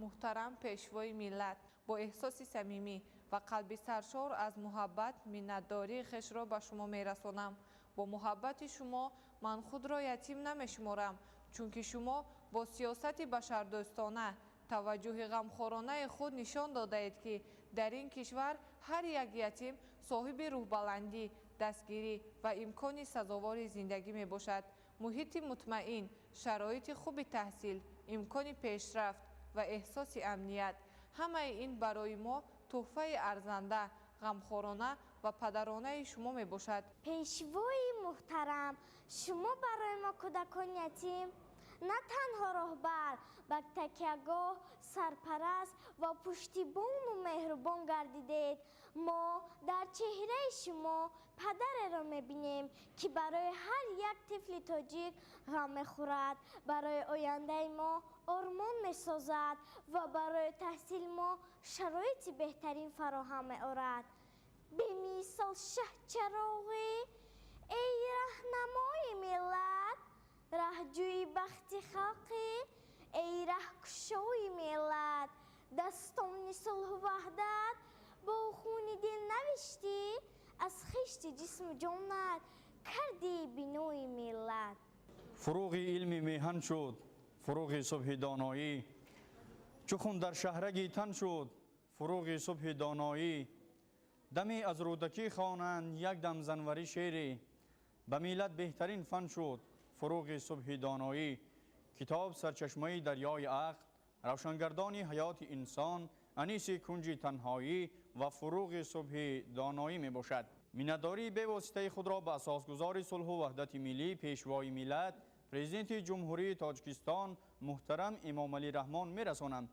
Муҳтарам пешвои миллат, бо эҳсоси самимӣ ва қалби саршор аз муҳаббат миннатдории хешро ба шумо мерасонам. Бо муҳаббати шумо ман худро ятим намешуморам, чунки шумо бо сиёсати башардӯстона Таваҷҷӯҳи ғамхоронаи худ нишон додаед, ки дар ин кишвар ҳар як ятим соҳиби рӯҳбаландӣ, дастгирӣ ва имкони сазовори зиндагӣ мебошад. Муҳити мутмаин, шароити хуби таҳсил, имкони пешрафт ва эҳсоси амният. Ҳамаи ин барои мо тӯҳфаи арзанда, ғамхорона ва падаронаи шумо мебошад. Пешвои муҳтарам, шумо барои мо кӯдакони ятим на танҳо роҳбар, балки такягоҳ, сарпараст ва пуштибону меҳрубон гардидед. Мо дар чеҳраи шумо падареро мебинем, ки барои ҳар як тифли тоҷик ғам мехӯрад, барои ояндаи мо ормон месозад ва барои таҳсили мо шароити беҳтарин фароҳам меорад. Бемисол шаҳчароғӣ, эй раҳнамои миллат, раҳҷӯи бахти халқӣ, эй раҳкушои миллат, дастони сулҳу ваҳдат бо хуни дил навиштӣ, аз хишти ҷисму ҷонат карди бинои миллат. Фуруғи илми меҳан шуд, фуруғи субҳи доноӣ, чу хун дар шаҳраги тан шуд, фуруғи субҳи доноӣ. Даме аз Рӯдакӣ хонанд як дам занварӣ шеъре, ба миллат беҳтарин фан шуд, фуруғи субҳи доноӣ. Китоб сарчашмаи дарёи ақл, равшангардони ҳаёти инсон, аниси кунҷи танҳоӣ ва фуруғи субҳи доноӣ мебошад. Миннатдории бевоситаи худро ба асосгузори сулҳу ваҳдати миллӣ, пешвои миллат, президенти Ҷумҳурии Тоҷикистон муҳтарам Эмомалӣ Раҳмон мерасонам.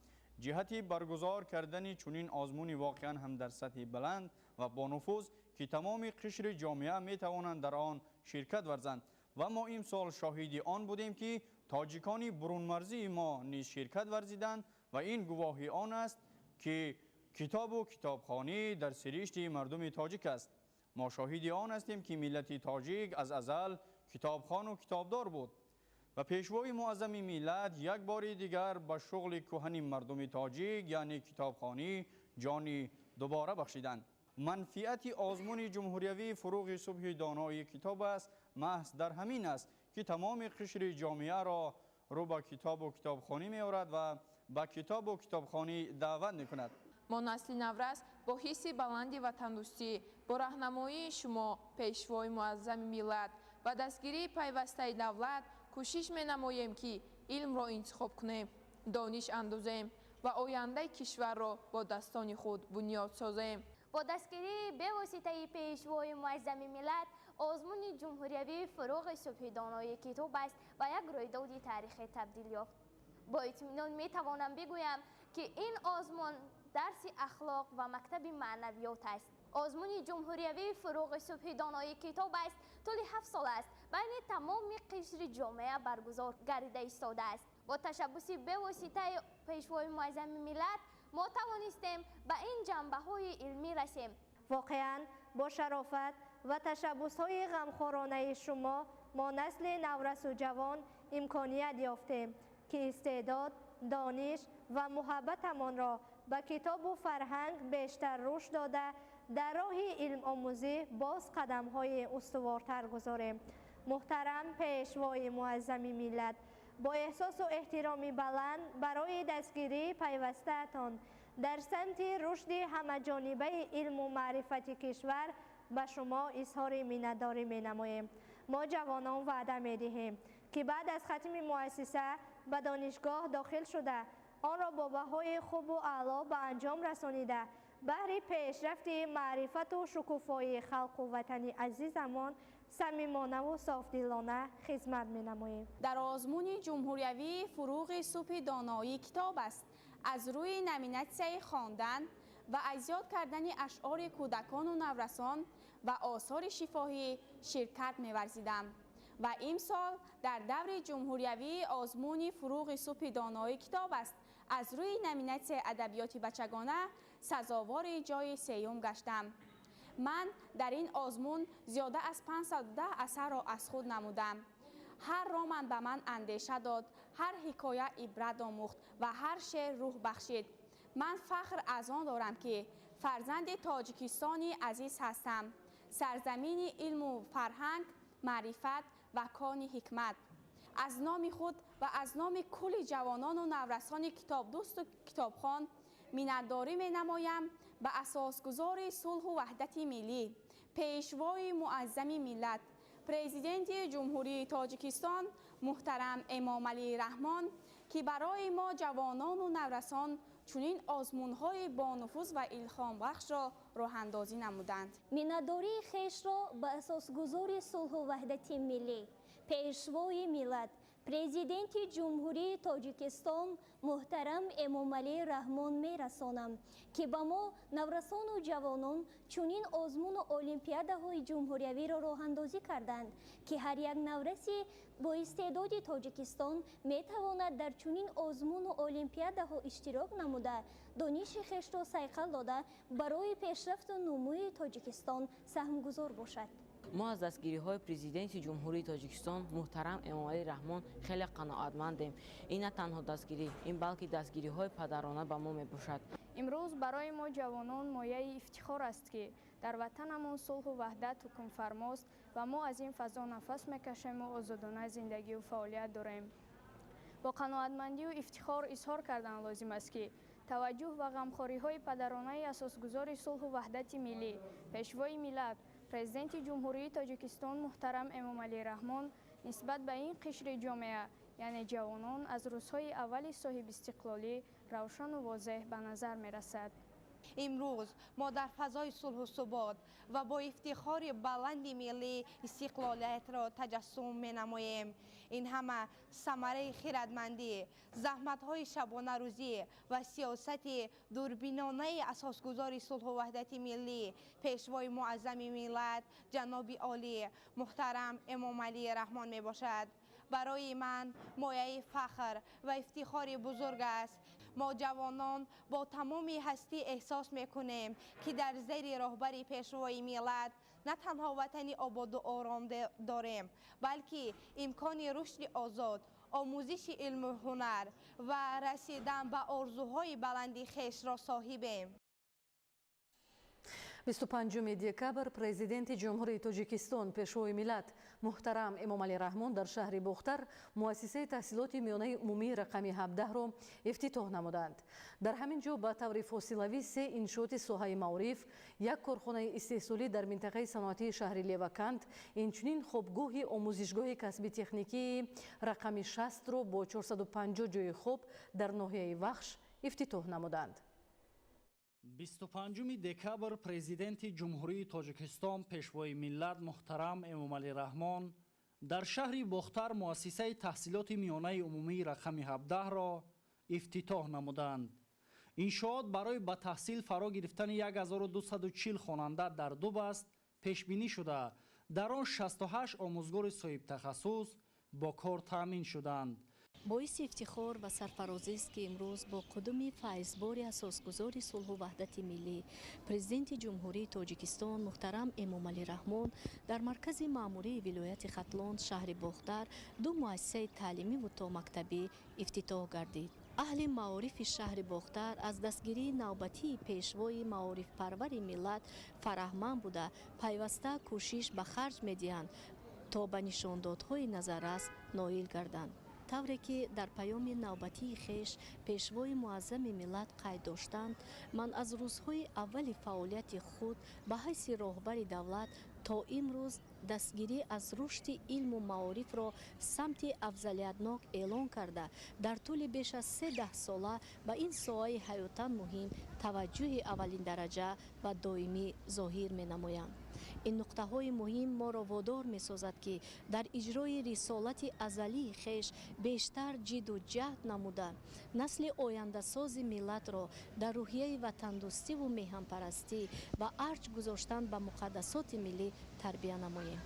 Ҷиҳати баргузор кардани чунин озмуни воқеан ҳам дар сатҳи баланд ва бонуфуз, ки тамоми қишри ҷомеа метавонанд дар он ширкат варзанд. Ва мо имсол шоҳиди он будем, ки тоҷикони бурунмарзии мо низ ширкат варзиданд ва ин гувоҳи он аст, ки китобу китобхонӣ дар сиришти мардуми тоҷик аст. Мо шоҳиди он ҳастем, ки миллати тоҷик аз азал китобхону китобдор буд ва пешвои муаззами миллат як бори дигар ба шуғли кӯҳани мардуми тоҷик, яъне китобхонӣ, ҷони дубора бахшиданд. Манфиати озмуни ҷумҳуриявии фуруғи субҳи донои китоб аст, маҳз дар ҳамин аст, ки тамоми қишри ҷомеаро рӯ ба китобу китобхонӣ меорад ва ба китобу китобхонӣ даъват мекунад. Мо насли наврас бо ҳисси баланди ватандӯстӣ, бо раҳнамоии шумо, пешвои муаззами миллат, ва дастгирии пайвастаи давлат кӯшиш менамоем, ки илмро интихоб кунем, дониш андозем ва ояндаи кишварро бо дастони худ бунёд созем. Бо дастгирии бевоситаи пешвои муаззами миллат, озмуни ҷумҳуриявии фуруғи субҳи донои китоб аст ба як рӯйдоди таърихӣ табдил ёфт. Бо итминон метавонам бигӯям, ки ин озмун дарси ахлоқ ва мактаби маънавиёт аст. Озмуни ҷумҳуриявии фуруғи субҳи донои китоб аст тӯли 7 сол аст байни тамоми қишри ҷомеа баргузор гардида истодааст. Бо ташаббуси бевоситаи пешвои муаззами миллат мо тавонистем ба ин ҷанбаҳои илмӣ расем. Воқеан бо шарофат ва ташаббусҳои ғамхоронаи шумо мо насли наврасу ҷавон имконият ёфтем, ки истеъдод, дониш ва муҳаббатамонро ба китобу фарҳанг бештар рушд дода, дар роҳи илмомӯзӣ боз қадамҳои устувортар гузорем. Муҳтарам пешвои муаззами миллат, бо эҳсосу эҳтироми баланд барои дастгирии пайвастаатон дар самти рушди ҳамаҷонибаи илму маърифати кишвар ба шумо изҳори миннатдорӣ менамоем. Мо ҷавонон ваъда медиҳем, ки баъд аз хатми муассиса ба донишгоҳ дохил шуда, онро бо баҳои хубу аъло ба анҷом расонида, баҳри пешрафти маърифату шукуфоии халқу ватани азизамон самимонаву софдилона хизмат менамоем. Дар озмуни ҷумҳуриявии фуруғи субҳи доноии китоб аст аз рӯи номинатсияи хондан ва аз ёд кардани ашъори кӯдакону наврасон ва осори шифоҳӣ ширкат меварзидам ва имсол дар даври ҷумҳуриявии озмуни фуруғи субҳи доноии китоб аст аз рӯи номинатсияи адабиёти бачагона сазовори ҷойи сеюм гаштам. Ман дар ин озмун зиёда аз 510 асарро аз худ намудам. Ҳар роман ба ман андеша дод, ҳар ҳикоя ибрат омӯхт ва ҳар шеър рӯҳ бахшид. Ман фахр аз он дорам, ки фарзанди Тоҷикистони азиз ҳастам, сарзамини илму фарҳанг, маърифат ва кони ҳикмат. Аз номи худ Ва аз номи кулли ҷавонону наврасони китобдӯсту китобхон миннатдорӣ менамоям ба асосгузори сулҳу ваҳдати миллӣ, Пешвои муаззами миллат, Президенти Ҷумҳурии Тоҷикистон муҳтарам Эмомалӣ Раҳмон, ки барои мо ҷавонону наврасон чунин озмунҳои бонуфуз ва илҳомбахшро роҳандозӣ намуданд. Миннатдории хешро ба асосгузори сулҳу ваҳдати миллӣ, Пешвои миллат, Президенти Ҷумҳурии Тоҷикистон муҳтарам Эмомалӣ Раҳмон мерасонам, ки ба мо наврасону ҷавонон чунин озмуну олимпиадаҳои ҷумҳуриявиро роҳандозӣ карданд, ки ҳар як навраси бо истеъдоди Тоҷикистон метавонад дар чунин озмуну олимпиадаҳо иштирок намуда, дониши хешро сайқал дода, барои пешрафту нумӯи Тоҷикистон саҳмгузор бошад. Мо аз дастгириҳои Президенти Ҷумҳурии Тоҷикистон муҳтарам Эмомалӣ Раҳмон хеле қаноатмандем. Ин на танҳо дастгирӣ, ин балки дастгириҳои падарона ба мо мебошад. Имрӯз барои мо ҷавонон мояи ифтихор аст, ки дар ватанамон сулҳу ваҳдат ҳукмфармост ва мо аз ин фазо нафас мекашему озодона зиндагию фаъолият дорем. Бо қаноатмандию ифтихор изҳор кардан лозим аст, ки таваҷҷӯҳ ва ғамхориҳои падаронаи асосгузори сулҳу ваҳдати миллӣ, Пешвои миллат, Президенти Ҷумҳурии Тоҷикистон муҳтарам Эмомалӣ Раҳмон нисбат ба ин қишри ҷомеа, яъне ҷавонон, аз рӯзҳои аввали соҳибистиқлолӣ равшану возеҳ ба назар мерасад. Имрӯз мо дар фазои сулҳу субот ва бо ифтихори баланди миллӣ истиқлолиятро таҷассум менамоем. Ин ҳама самараи хирадмандӣ, заҳматҳои шабонарӯзӣ ва сиёсати дурбинонаи асосгузори сулҳу ваҳдати миллӣ, Пешвои муаззами миллат, ҷаноби олӣ муҳтарам Эмомалӣ Раҳмон мебошад. Барои ман мояи фахр ва ифтихори бузург аст. Мо ҷавонон бо тамоми ҳастӣ эҳсос мекунем, ки дар зери роҳбари Пешвои миллат на танҳо ватани ободу ором дорем, балки имкони рушди озод, омӯзиши илму ҳунар ва расидан ба орзуҳои баланди хешро соҳибем. 25 декабр Президенти Ҷумҳурии Тоҷикистон, Пешвои миллат муҳтарам Эмомалӣ Раҳмон дар шаҳри Бохтар муассисаи таҳсилоти миёнаи умумии рақами 17-ро ифтитоҳ намуданд. Дар ҳамин ҷо ба таври фосилавӣ се иншооти соҳаи маориф, як корхонаи истеҳсолӣ дар минтақаи саноатии шаҳри Левакант, инчунин хобгоҳи омӯзишгоҳи касби техникии рақами 60-ро бо 450 ҷойи хоб дар ноҳияи Вахш ифтитоҳ намуданд. 25 декабр Президенти Ҷумҳурии Тоҷикистон, Пешвои миллат муҳтарам Эмомалӣ Раҳмон дар шаҳри Бохтар муассисаи таҳсилоти миёнаи умумии рақами 17-ро ифтитоҳ намуданд. Иншоот барои ба таҳсил фаро гирифтани 1240 хонанда дар ду баст пешбинӣ шуда, дар он 68 омӯзгори соҳибтахассус бо кор таъмин шуданд. Боиси ифтихор ва сарфарозист, ки имрӯз бо қудуми файзбори асосгузори сулҳу ваҳдати миллӣ, Президенти Ҷумҳурии Тоҷикистон муҳтарам Эмомалӣ Раҳмон дар маркази маъмурии вилояти Хатлон, шаҳри Бохтар, ду муассисаи таълимиву томактабӣ ифтитоҳ гардид. Аҳли маорифи шаҳри Бохтар аз дастгирии навбатии пешвои маорифпарвари миллат фараҳманд буда, пайваста кӯшиш ба харҷ медиҳанд, то ба нишондодҳои назаррас ноил гарданд. Тавре ки дар паёми навбатии хеш Пешвои муаззами миллат қайд доштанд: «Ман аз рӯзҳои аввали фаъолияти худ ба ҳайси роҳбари давлат то имрӯз дастгирӣ аз рушди илму маорифро самти афзалиятнок эълон карда, дар тӯли беш аз се даҳсола ба ин соҳаи ҳаётан муҳим таваҷҷӯҳи аввалиндараҷа ва доимӣ зоҳир менамоям. Ин нуқтаҳои муҳим моро водор месозад, ки дар иҷрои рисолати азалии хеш бештар ҷидду ҷаҳд намуда, насли ояндасози миллатро дар рӯҳияи ватандӯстиву меҳанпарастӣ ва арҷ гузоштан ба муқаддасоти миллӣ тарбия намоем».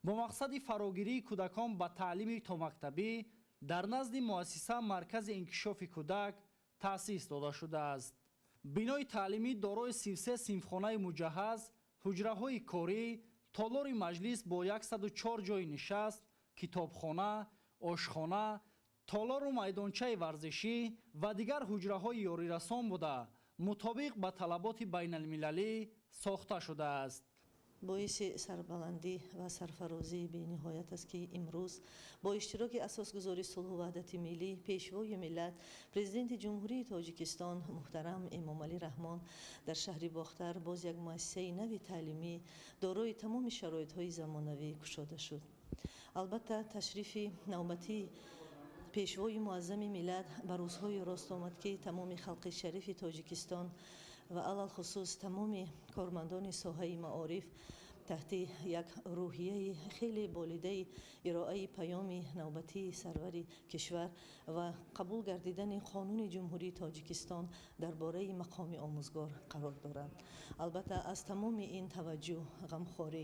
Бо мақсади фарогирии кӯдакон ба таълими томактабӣ дар назди муассиса маркази инкишофи кӯдак таъсис дода шудааст. Бинои таълимӣ дорои 33 синфхонаи муҷаҳҳаз, ҳуҷраҳои корӣ, толори маҷлис бо 104 ҷойи нишаст, китобхона, ошхона, толору майдончаи варзишӣ ва дигар ҳуҷраҳои ёрирасон буда, мутобиқ ба талаботи байналмилалӣ сохта шудааст. Боиси сарбаландӣ ва сарфарозии бениҳоят аст, ки имрӯз бо иштироки асосгузори сулҳу ваҳдати миллӣ, Пешвои миллат, Президенти Ҷумҳурии Тоҷикистон муҳтарам Эмомалӣ Раҳмон дар шаҳри Бохтар боз як муассисаи нави таълимӣ дорои тамоми шароитҳои замонавӣ кушода шуд. Албатта, ташрифи навбатии Пешвои муаззами миллат ба рӯзҳои рост омад, ки тамоми халқи шарифи Тоҷикистон ва алалхусус тамоми кормандони соҳаи маориф таҳти як рӯҳияи хеле болидаи ироаи паёми навбатии сарвари кишвар ва қабул гардидани Қонуни Ҷумҳурии Тоҷикистон дар бораи мақоми омӯзгор қарор доранд. Албатта, аз тамоми ин таваҷҷӯҳ, ғамхорӣ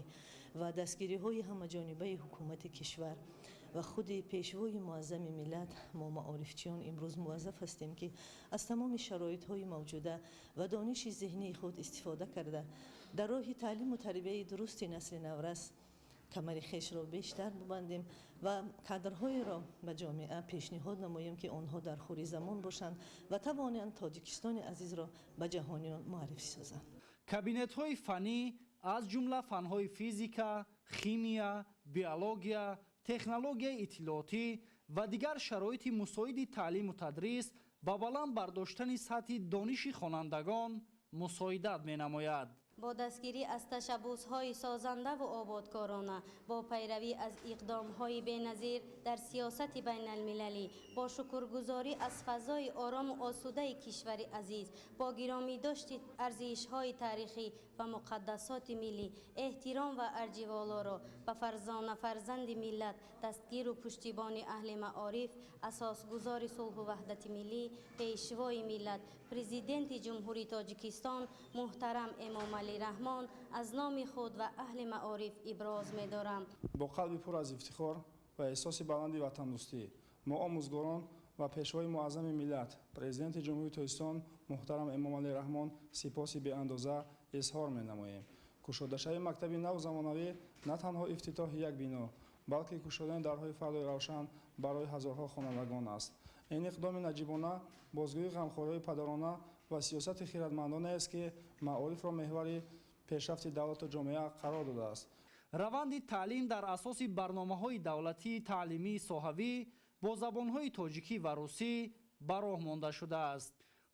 ва дастгириҳои ҳамаҷонибаи ҳукумати кишвар ва худи Пешвои муаззами миллат мо маорифчиён имрӯз муваззаф ҳастем, ки аз тамоми шароитҳои мавҷуда ва дониши зеҳнии худ истифода карда, дар роҳи таълиму тарбияи дурусти насли наврас камари хешро бештар бубандем ва кадрҳоеро ба ҷомеа пешниҳод намоем, ки онҳо дар хури замон бошанд ва тавонанд Тоҷикистони азизро ба ҷаҳониён муаррифӣ созанд. Кабинетҳои фаннӣ, аз ҷумла фанҳои физика, химия, биология, технологияи иттилоотӣ ва дигар шароити мусоиди таълиму тадрис ба баланд бардоштани сатҳи дониши хонандагон мусоидат менамояд. Бо дастгирӣ аз ташаббусҳои созандаву ободкорона, бо пайравӣ аз иқдомҳои беназир дар сиёсати байналмилалӣ, бо шукргузорӣ аз фазои орому осудаи кишвари азиз, бо гиромӣ дошти арзишҳои таърихӣ ва муқаддасоти миллӣ, эҳтиром ва арҷи волоро ба фарзона фарзанди миллат, дастгиру пуштибони аҳли маориф, асосгузори сулҳу ваҳдати миллӣ, Пешвои миллат, Президенти Ҷумҳурии Тоҷикистон муҳтарам Эмомалӣ Раҳмон аз номи худ ва аҳли маориф иброз медорам. Бо қалби пур аз ифтихор ва эҳсоси баланди ватандӯстӣ мо, омӯзгорон, ва Пешвои муаззами миллат, Президенти Ҷумҳурии Тоҷикистон муҳтарам Эмомалӣ Раҳмон сипоси беандоза изҳор менамоем. Кушодашавии мактаби наву замонавӣ на танҳо ифтитоҳи як бино, балки кушодани дарҳои фардои равшан барои ҳазорҳо хонандагон аст. Ин иқдоми наҷибона бозгӯии ғамхориҳои падарона ва сиёсати хиратмандонест, ки маорифро меҳвари пешрафти давлату ҷомеа қарор додааст. Раванди таълим дар асоси барномаҳои давлатии таълимии соҳавӣ бо забонҳои тоҷикӣ ва русӣ ба роҳ монда шудааст.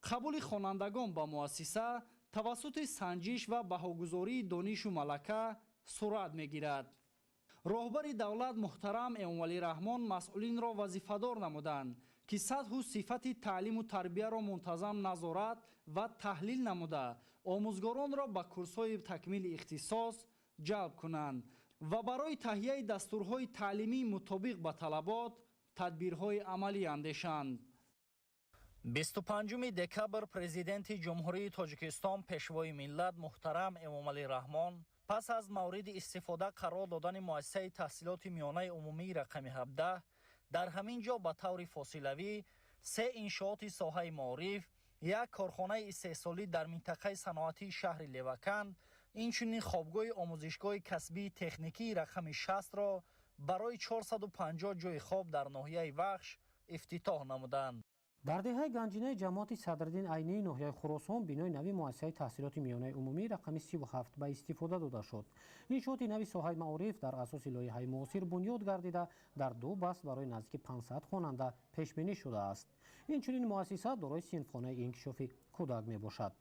Қабули хонандагон ба муассиса тавассути санҷиш ва баҳогузории донишу малака сурат мегирад. Роҳбари давлат муҳтарам Эмомалӣ Раҳмон масъулинро вазифадор намуданд, ки сатҳу сифати таълиму тарбияро мунтазам назорат ва таҳлил намуда, омӯзгоронро ба курсҳои такмили ихтисос ҷалб кунанд ва барои таҳияи дастурҳои таълимӣ мутобиқ ба талабот тадбирҳои амалӣ андешанд. 25 декабр Президенти Ҷумҳурии Тоҷикистон, Пешвои миллат муҳтарам Эмомалӣ Раҳмон пас аз мавриди истифода қарор додани муассисаи таҳсилоти миёнаи умумии рақами 17 дар ҳамин ҷо ба таври фосилавӣ се иншооти соҳаи маориф, як корхонаи истеҳсолӣ дар минтақаи саноатии шаҳри Леваканд, инчунин хобгоҳи омӯзишгоҳи касбии техникии рақами 60-ро барои 450 ҷойи хоб дар ноҳияи Вахш ифтитоҳ намуданд. Дар деҳаи Ганҷинаи ҷамоати Садриддин Айнии ноҳияи Хуросон бинои нави муассисаи таҳсилоти миёнаи умумӣ рақами 37 ба истифода дода шуд. Иншооти нави соҳаи маориф дар асоси лоиҳаи муосир бунёд гардида, дар ду баст барои наздики 500 хонанда пешбинӣ шудааст. Инчунин муассиса дорои синфхонаи инкишофи кӯдак мебошад.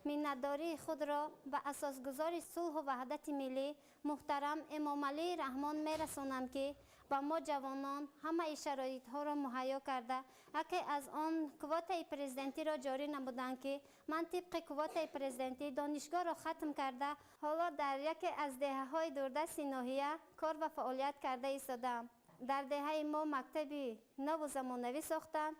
Миннатдории худро ба асосгузори сулҳу ваҳдати миллӣ муҳтарам Эмомалӣ Раҳмон мерасонам, ки ба мо ҷавонон ҳамаи шароитҳоро муҳайё карда, яке аз он квотаи президентиро ҷорӣ намуданд, ки ман тибқи квотаи президентӣ донишгоҳро хатм карда, ҳоло дар яке аз деҳаҳои дурдасти ноҳия кор ва фаъолият карда истодаам. Дар деҳаи мо мактаби наву замонавӣ сохтанд.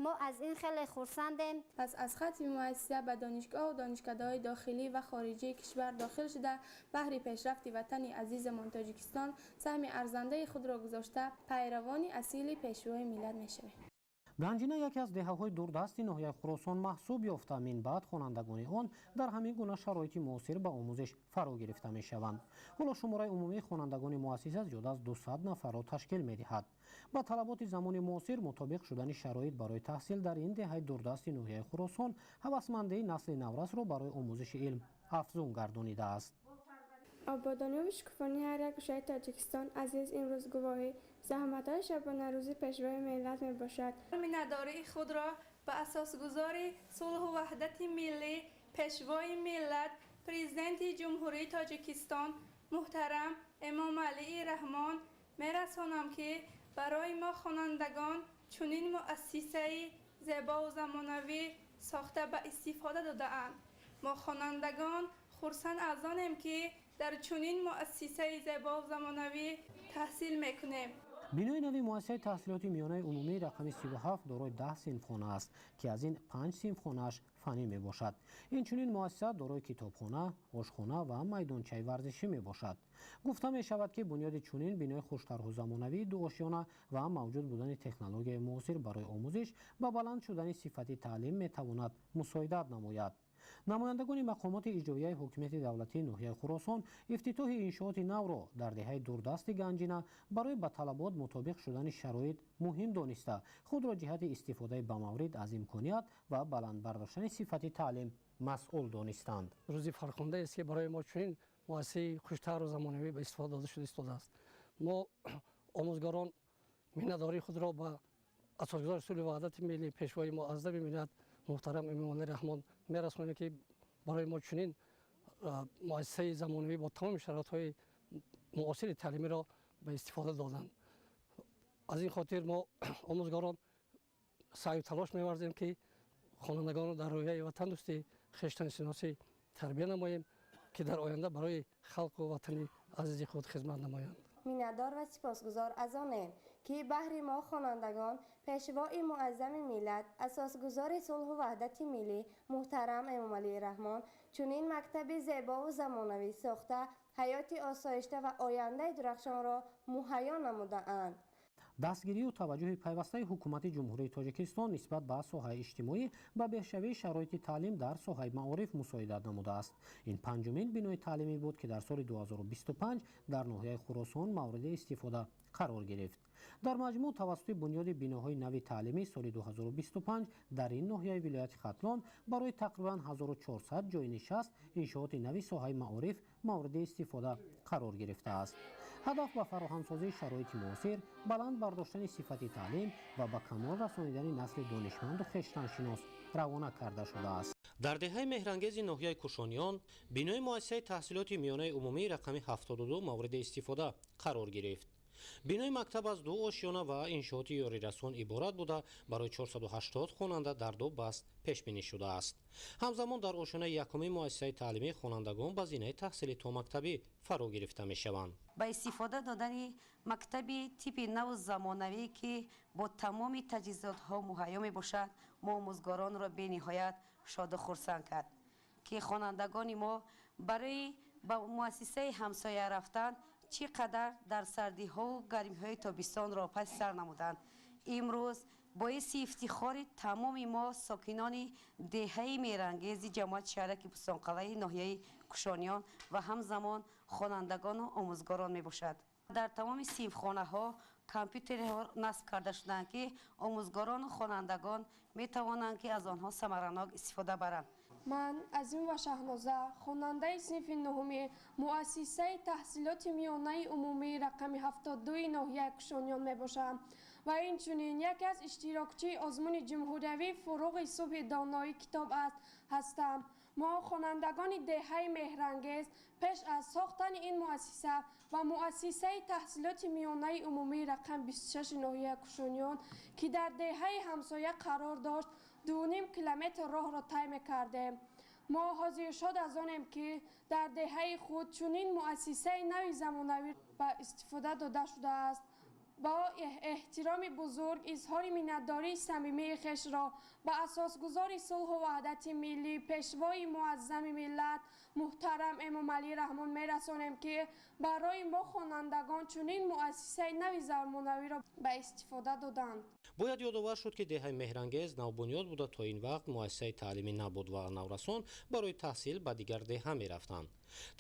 Мо аз ин хеле хурсандем. Пас аз хатми муассиса ба донишгоҳу донишкадаҳои дохилӣ ва хориҷии кишвар дохил шуда, баҳри пешрафти ватани азизамон Тоҷикистон саҳми арзандаи худро гузошта, пайравони асили Пешвои миллат мешавем. Ганҷина яке аз деҳаҳои дурдасти ноҳияи Хуросон маҳсуб ёфта, минбаъд хонандагони он дар ҳамин гуна шароити муосир ба омӯзиш фаро гирифта мешаванд. Ҳоло шумораи умумии хонандагони муассиса зиёда аз 200 нафарро ташкил медиҳад. Ба талаботи замони муосир мутобиқ шудани шароит барои таҳсил дар ин деҳаи дурдасти ноҳияи Хуросон ҳавасмандии насли наврасро барои омӯзиши илм афзун гардонидааст. Ободонӣ ва шукуфонии ҳар як гӯшаи Тоҷикистон азиз имрӯз гувоҳи заҳматҳои шабонарӯзи Пешвои миллат мебошад. Миннатдории худро ба асосгузори сулҳу ваҳдати миллӣ, Пешвои миллат, Президенти Ҷумҳурии Тоҷикистон муҳтарам Эмомалии Раҳмон мерасонам, ки барои мо хонандагон чунин муассисаи зебову замонавӣ сохта ба истифода додаанд. Мо хонандагон хурсанд аз онем, ки дар чунин муассисаи зебову замонавӣ таҳсил мекунем. Бинои нави муассисаи таҳсилоти миёнаи умумии рақами 37 дорои 10 синфхона аст, ки аз ин 5 синфхонааш фаннӣ мебошад. Инчунин муассиса дорои китобхона, ошхона ва майдончаи варзишӣ мебошад. Гуфта мешавад, ки бунёди чунин бинои хуштарҳу замонавии дуошёна ва мавҷуд будани технологияи муосир барои омӯзиш ба баланд шудани сифати таълим метавонад мусоидат намояд. Намояндагони мақомоти иҷроияи ҳокимияти давлатии ноҳияи Хуросон ифтитоҳи иншооти навро дар деҳаи дурдасти Ганҷина барои ба талабот мутобиқ шудани шароит муҳим дониста, худро ҷиҳати истифодаи бамаврид аз имконият ва баланд бардоштани сифати таълим масъул донистанд. Рӯзи фархундаест, ки барои мо чунин муассисаи хуштару замонавӣ ба истифода дода шуда истодааст. Мо омӯзгорон миннатдории худро ба асосгузори сулҳу ваҳдати миллӣ, Пешвои муаззами миллат муҳтарам Эмомалӣ Раҳмон мерасонем, ки барои мо чунин муассисаи замонавӣ бо тамоми шароитҳои муосири таълимиро ба истифода доданд. Аз ин хотир мо омӯзгорон саъю талош меварзем, ки хонандагонро дар рӯҳияи ватандӯстӣ, хештаншиносӣ тарбия намоем, ки дар оянда барои халқу ватани азизи худ хизмат намоянд. Миннатдор ва сипосгузор аз онем, ки баҳри мо хонандагон Пешвои муаззами миллат, асосгузори сулҳу ваҳдати миллӣ муҳтарам Эмомалӣ Раҳмон чунин мактаби зебову замонавӣ сохта, ҳаёти осоишта ва ояндаи дурахшонро муҳайё намудаанд. Дастгирию таваҷҷӯҳи пайвастаи ҳукумати Ҷумҳурии Тоҷикистон нисбат ба соҳаи иҷтимоӣ ба беҳшавии шароити таълим дар соҳаи маориф мусоидат намудааст. Ин панҷумин бинои таълимӣ буд, ки дар соли 2025 дар ноҳияи Хуросон мавриди истифода қарор гирифт. Дар маҷмӯъ тавассути бунёди биноҳои нави таълимӣ соли 2025 дар ин ноҳияи вилояти Хатлон барои тақрибан 1400 ҷойи нишаст иншооти нави соҳаи маориф мавриди истифода қарор гирифтааст. Ҳадаф ба фароҳамсозии шароити муосир, баланд бардоштани сифати таълим ва ба камол расонидани насли донишманду хештаншинос равона карда шудааст. Дар деҳаи Меҳрангези ноҳияи Кушониён бинои муассисаи таҳсилоти миёнаи умумии рақами 72 мавриди истифода қарор гирифт. Бинои мактаб аз ду ошёна ва иншооти ёрирасон иборат буда, барои 480 хонанда дар ду баст пешбинӣ шудааст. Ҳамзамон дар ошёнаи якуми муассисаи таълимӣ хонандагон ба зинаи таҳсили томактабӣ фаро гирифта мешаванд. Ба истифода додани мактаби типи наву замонавӣ, ки бо тамоми таҷҳизотҳо муҳайё мебошад, мо омӯзгоронро бениҳоят шоду хурсанд кард, ки хонандагони мо барои ба муассисаи ҳамсоя рафтан чӣ қадар дар сардиҳову гармиҳои тобистонро паси сар намуданд. Имрӯз боиси ифтихори тамоми мо сокинони деҳаи Мерангези ҷамоати шаҳраки Бӯстонқалъаи ноҳияи Кушониён ва ҳамзамон хонандагону омӯзгорон мебошад. Дар тамоми синфхонаҳо компютерҳо насб карда шуданд, ки омӯзгорону хонандагон метавонанд, ки аз онҳо самаранок истифода баранд. Ман Азимова Шаҳноза, хонандаи синфи нуҳуми муассисаи таҳсилоти миёнаи умумии рақами 72 ноҳияи Кушониён мебошам ва инчунин яке аз иштирокчии озмуни ҷумҳуриявии Фуруғи субҳи донои китоб аст ҳастам. Мо хонандагони деҳаи Меҳрангез пеш аз сохтани ин муассиса ва муассисаи таҳсилоти миёнаи умумии рақами 26 ноҳияи Кушониён, ки дар деҳаи ҳамсоя қарор дошт, 2,5 километр роҳро тай мекардем. Мо ҳозир шод аз онем, ки дар деҳаи худ чунин муассисаи нави замонавӣ ба истифода дода шудааст. Бо эҳтироми бузург изҳори миннатдории самимии хешро ба асосгузори сулҳу ваҳдати миллӣ, Пешвои муаззами миллат муҳтарам Эмомалӣ Раҳмон мерасонем, ки барои мо хонандагон чунин муассисаи нави замонавиро ба истифода доданд. Бояд ёдовар шуд, ки деҳаи Меҳрангез навбунёд буда, то ин вақт муассисаи таълимӣ набуд ва наврасон барои таҳсил ба дигар деҳа мерафтанд.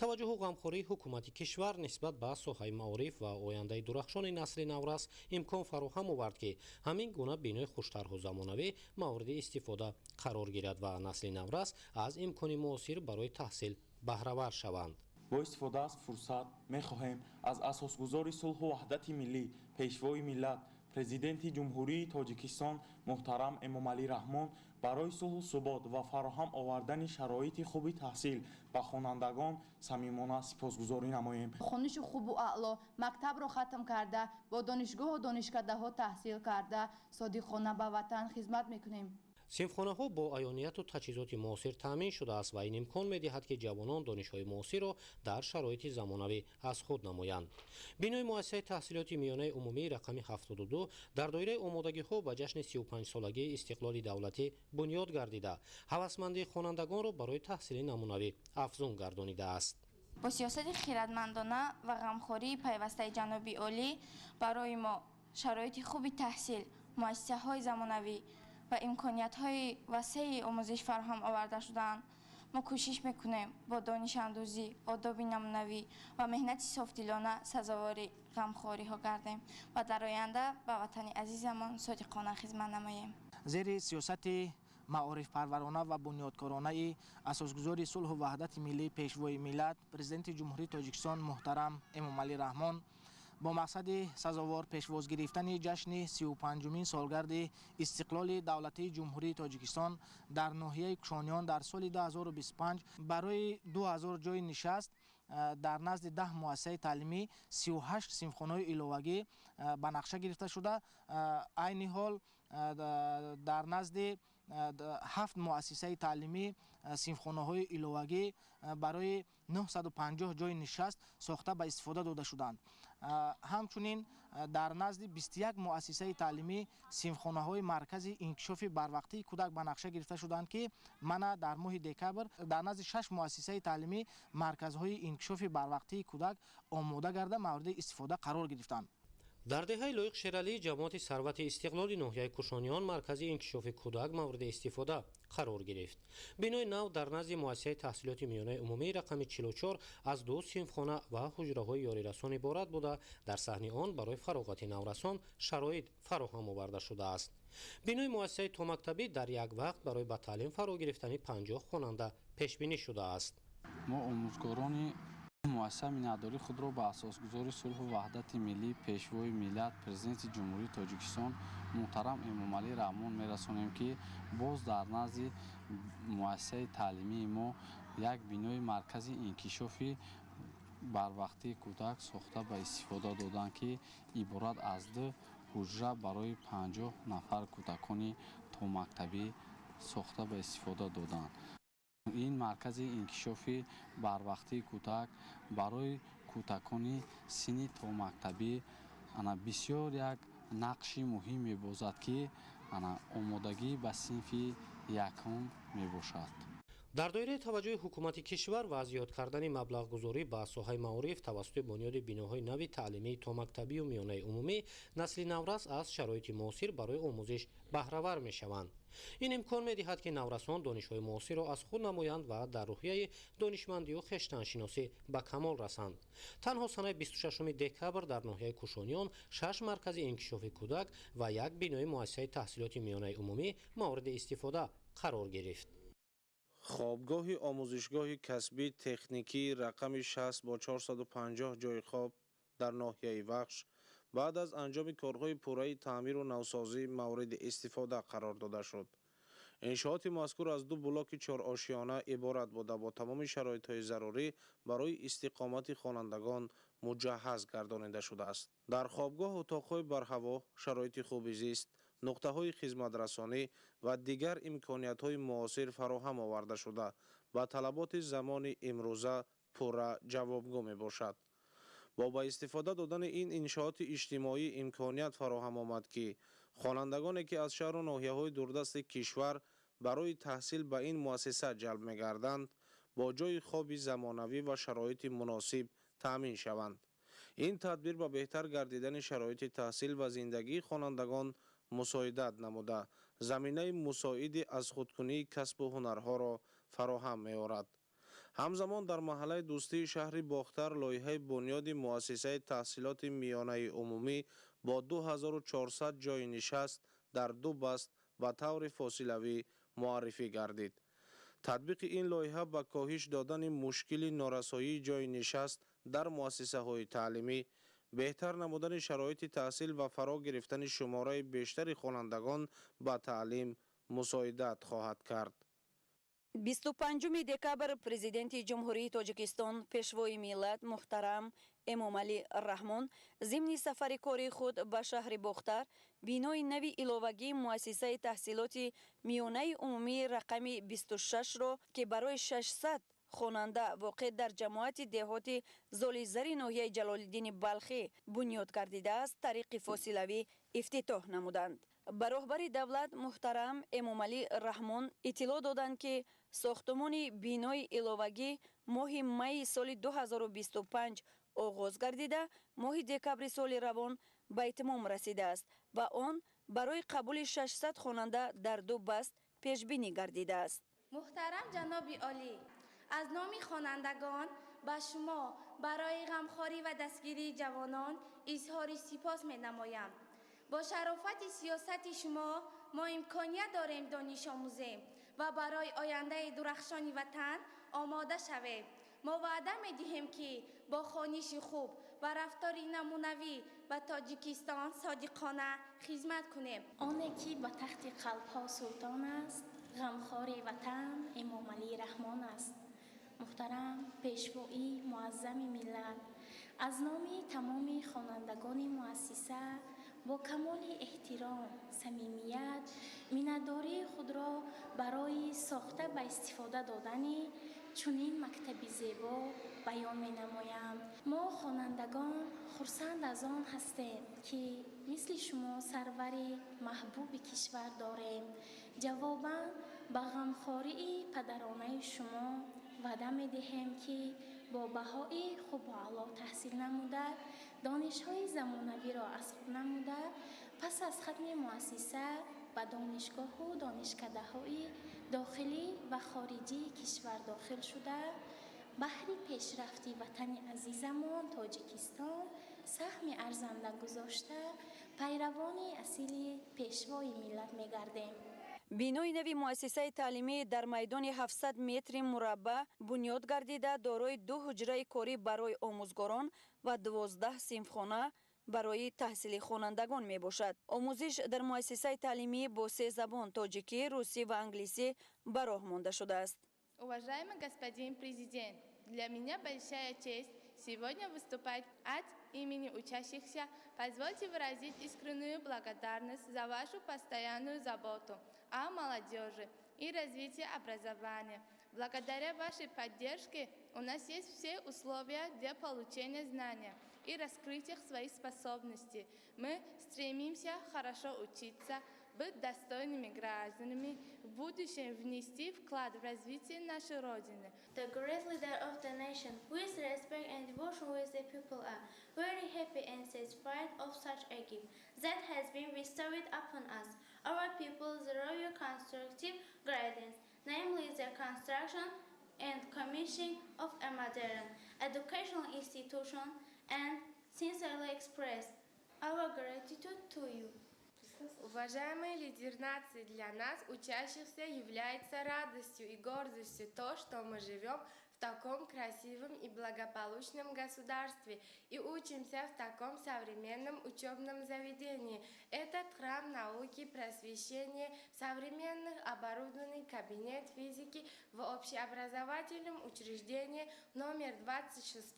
Таваҷҷӯҳу ғамхории ҳукумати кишвар нисбат ба соҳаи маориф ва ояндаи дурахшони насли наврас имкон фароҳам овард, ки ҳамин гуна бинои хуштарҳу замонавӣ мавриди истифода қарор гирад ва насли наврас аз имкони муосир барои таҳсил баҳравар шаванд. Бо истифода аз фурсат мехоҳем аз асосгузори сулҳу ваҳдати миллӣ, Пешвои миллат, Президенти Ҷумҳурии Тоҷикистон муҳтарам Эмомалӣ Раҳмон барои сулҳу субот ва фароҳам овардани шароити хуби таҳсил ба хонандагон самимона сипосгузорӣ намоем. Хониши хубу аъло, мактабро хатм карда, бо донишгоҳу донишкадаҳо таҳсил карда, содиқона ба ватан хизмат мекунем. Синфхонаҳо бо аёнияту таҷҳизоти муосир таъмин шудааст ва ин имкон медиҳад, ки ҷавонон донишҳои муосирро дар шароити замонавӣ аз худ намоянд. Бинои муассисаи таҳсилоти миёнаи умумии рақами 72 дар доираи омодагиҳо ба ҷашни 35-солагии истиқлоли давлатӣ бунёд гардида, ҳавасмандии хонандагонро барои таҳсили намунавӣ афзун гардонидааст. Бо сиёсати хирадмандона ва ғамхории пайвастаи ҷаноби олӣ барои мо шароити хуби таҳсил, муассисаҳои замонавӣ ва имкониятҳои васеи омӯзиш фароҳам оварда шудаанд. Мо кӯшиш мекунем бо донишандӯзӣ, одоби намунавӣ ва меҳнати софдилона сазовори ғамхориҳо гардем ва дар оянда ба ватани азизамон содиқона хизмат намоем. Зери сиёсати маорифпарварона ва бунёдкоронаи асосгузори сулҳу ваҳдати миллӣ, Пешвои миллат, Президенти Ҷумҳурии Тоҷикистон муҳтарам Эмомалӣ Раҳмон бо мақсади сазовор пешвоз гирифтани ҷашни 35-умин солгарди истиқлоли давлатии Ҷумҳурии Тоҷикистон дар ноҳияи Кушониён дар соли 2025 барои 2000 ҷойи нишаст дар назди 10 муассисаи таълимӣ 38 синфхонаҳои иловагӣ ба нақша гирифта шуда, айни ҳол дар назди 7 муассисаи таълимӣ синфхонаҳои иловагӣ барои 950 ҷойи нишаст сохта ба истифода дода шуданд. Ҳамчунин дар назди 21 муассисаи таълимӣ синфхонаҳои маркази инкишофи барвақтии кӯдак ба нақша гирифта шуданд, ки мана дар моҳи декабр дар назди 6 муассисаи таълимӣ марказҳои инкишофи барвақтии кӯдак омода гарда мавриди истифода қарор гирифтанд. Дар деҳаи Лоиқ Шералии ҷамоати Сарвати Истиқлоли ноҳияи Кушониён маркази инкишофи кӯдак мавриди истифода қарор гирифт. Бинои нав дар назди муассисаи таҳсилоти миёнаи умумии рақами 44 аз 2 синфхона ва ҳуҷраҳои ёрирасон иборат буда, дар саҳни он барои фароғати наврасон шароит фароҳам оварда шудааст. Бинои муассисаи томактабӣ дар як вақт барои ба таълим фаро гирифтани 50 хонанда пешбинӣ шудааст. Мо омӯзгорони муассиса миннатдории худро ба асосгузори сулҳу ваҳдати миллӣ, Пешвои миллат, Президенти Ҷумҳурии Тоҷикистон муҳтарам Эмомалӣ Раҳмон мерасонем, ки боз дар назди муассисаи таълимии мо як бинои маркази инкишофи барвақтии кӯдак сохта ба истифода доданд, ки иборат аз 2 ҳуҷра барои 50 нафар кӯдакони томактабӣ сохта ба истифода доданд. Ин маркази инкишофи барвақтии кӯдак барои кӯдакони синни томактабӣ бисёр як нақши муҳим мебозад, ки омодагӣ ба синфи якум мебошад. Дар доираи таваҷҷӯҳи ҳукумати кишвар ва зиёд кардани маблағгузорӣ ба соҳаи маориф тавассути бунёди биноҳои нави таълимии томактабию миёнаи умумӣ, насли наврас аз шароити муосир барои омӯзиш баҳравар мешаванд. Ин имкон медиҳад, ки наврасон донишҳои муосирро аз худ намоянд ва дар рӯҳияи донишмандию хештаншиносӣ ба камол расанд. Танҳо санаи 26 декабр дар ноҳияи Кушониён 6 маркази инкишофи кӯдак ва як бинои муассисаи таҳсилоти миёнаи умумӣ мавриди истифода қарор гирифт. Хобгоҳи омӯзишгоҳи касбии техникии рақами 60 бо 450 ҷойи хоб дар ноҳияи Вахш баъд аз анҷоми корҳои пурраи таъмиру навсозӣ мавриди истифода қарор дода шуд. Иншооти мазкур аз 2 блоки чорошиёна иборат буда, бо тамоми шароитҳои зарурӣ барои истиқомати хонандагон муҷаҳҳаз гардонида шудааст. Дар хобгоҳ утоқҳои барҳаво, шароити хуби зист, нуқтаҳои хизматрасонӣ ва дигар имкониятҳои муосир фароҳам оварда шуда, ба талаботи замони имрӯза пурра ҷавобгӯ мебошад. Бо ба истифода додани ин иншооти иҷтимоӣ имконият фароҳам омад, ки хонандагоне, ки аз шаҳру ноҳияҳои дурдасти кишвар барои таҳсил ба ин муассиса ҷалб мегарданд, бо ҷойи хоби замонавӣ ва шароити муносиб таъмин шаванд. Ин тадбир ба беҳтар гардидани шароити таҳсил ва зиндагии хонандагон мусоидат намуда, заминаи мусоиди аз худкунии касбу ҳунарҳоро фароҳам меорад. Ҳамзамон дар маҳаллаи дӯстии шаҳри Бохтар лоиҳаи бунёди муассисаи таҳсилоти миёнаи умумӣ бо 2400 ҷойи нишаст дар 2 баст ба таври фосилавӣ муаррифӣ гардид. Татбиқи ин лоиҳа ба коҳиш додани мушкили норасоии ҷойи нишаст дар муассисаҳои таълимӣ, беҳтар намудани шароити таҳсил ва фаро гирифтани шумораи бештари хонандагон ба таълим мусоидат хоҳад кард. 25 декабр Президенти Ҷумҳурии Тоҷикистон, Пешвои миллат муҳтарам Эмомалӣ Раҳмон зимни сафари кории худ ба шаҳри Бохтар бинои нави иловагии муассисаи таҳсилоти миёнаи умумии рақами 26-ро, ки барои 600 хонанда воқеъ дар ҷамоати деҳоти Золизари ноҳияи Ҷалолиддини Балхӣ бунёд гардидааст, тариқи фосилавӣ ифтитоҳ намуданд. Ба роҳбари давлат муҳтарам Эмомалӣ Раҳмон иттилоъ доданд, ки сохтумони бинои иловагӣ моҳи майи соли 2025 оғоз гардида, моҳи декабри соли равон ба итмом расидааст ва он барои қабули 600 хонанда дар ду баст пешбинӣ гардидааст. Муҳтарам ҷаноби олӣ, аз номи хонандагон ба шумо барои ғамхорӣ ва дастгирии ҷавонон изҳори сипос менамоям. Бо шарофати сиёсати шумо мо имконият дорем дониш омӯзем ва барои ояндаи дурахшони ватан омода шавем. Мо ваъда медиҳем, ки бо хониши хуб ва рафтори намунавӣ ба Тоҷикистон содиқона хизмат кунем. Оне ки ба тахти қалбҳо султон аст, ғамхори ватан Эмомалӣ Раҳмон аст. Муҳтарам Пешвои муаззами миллат, аз номи тамоми хонандагони муассиса бо камоли эҳтиром, самимият миннатдории худро барои сохта ба истифода додани чунин мактаби зебо баён менамоям. Мо хонандагон хурсанд аз он ҳастем, ки мисли шумо сарвари маҳбуби кишвар дорем. Ҷавобан ба ғамхории падаронаи шумо ваъда медиҳем, ки бо баҳои хубу аъло таҳсил намуда, донишҳои замонавиро аз худ намуда, пас аз хатми муассиса ба донишгоҳу донишкадаҳои дохилӣ ва хориҷии кишвар дохил шуда, баҳри пешрафти ватани азизамон Тоҷикистон саҳми арзанда гузошта, пайравони асили Пешвои миллат мегардем. Бинои нави муассисаи таълимӣ дар майдони 700 метри мураббаъ бунёд гардида, дорои ду ҳуҷраи корӣ барои омӯзгорон ва 12 синфхона барои таҳсили хонандагон мебошад. Омӯзиш дар муассисаи таълимӣ бо се забон тоҷикӣ, русӣ ва англисӣ ба роҳ монда шудааст. Уважаемый господин президент, для меня большая честь сегодня выступать от имени учащихся. Позвольте выразить искреннюю благодарность за вашу постоянную заботу о молодежи и развитии образования. Благодаря вашей поддержке у нас есть все условия для получения знания и раскрытия своих способностей. Мы стремимся хорошо учиться, быть достойными гражданами, в будущем внести вклад в развитие нашей Родины. The great leader of the nation, with respect and devotion with the people, are very happy and satisfied of such a gift that has been bestowed upon us, our people, the royal constructive guidance, namely the construction and commissioning of a modern educational institution, and sincerely express our gratitude to you. Уважаемый лидер нации, для нас, учащихся, является радостью и гордостью то, что мы живем в таком красивом и благополучном государстве и учимся в таком современном учебном заведении. Этот храм науки, просвещения, современных оборудованный кабинет физики в общеобразовательном учреждении номер 26,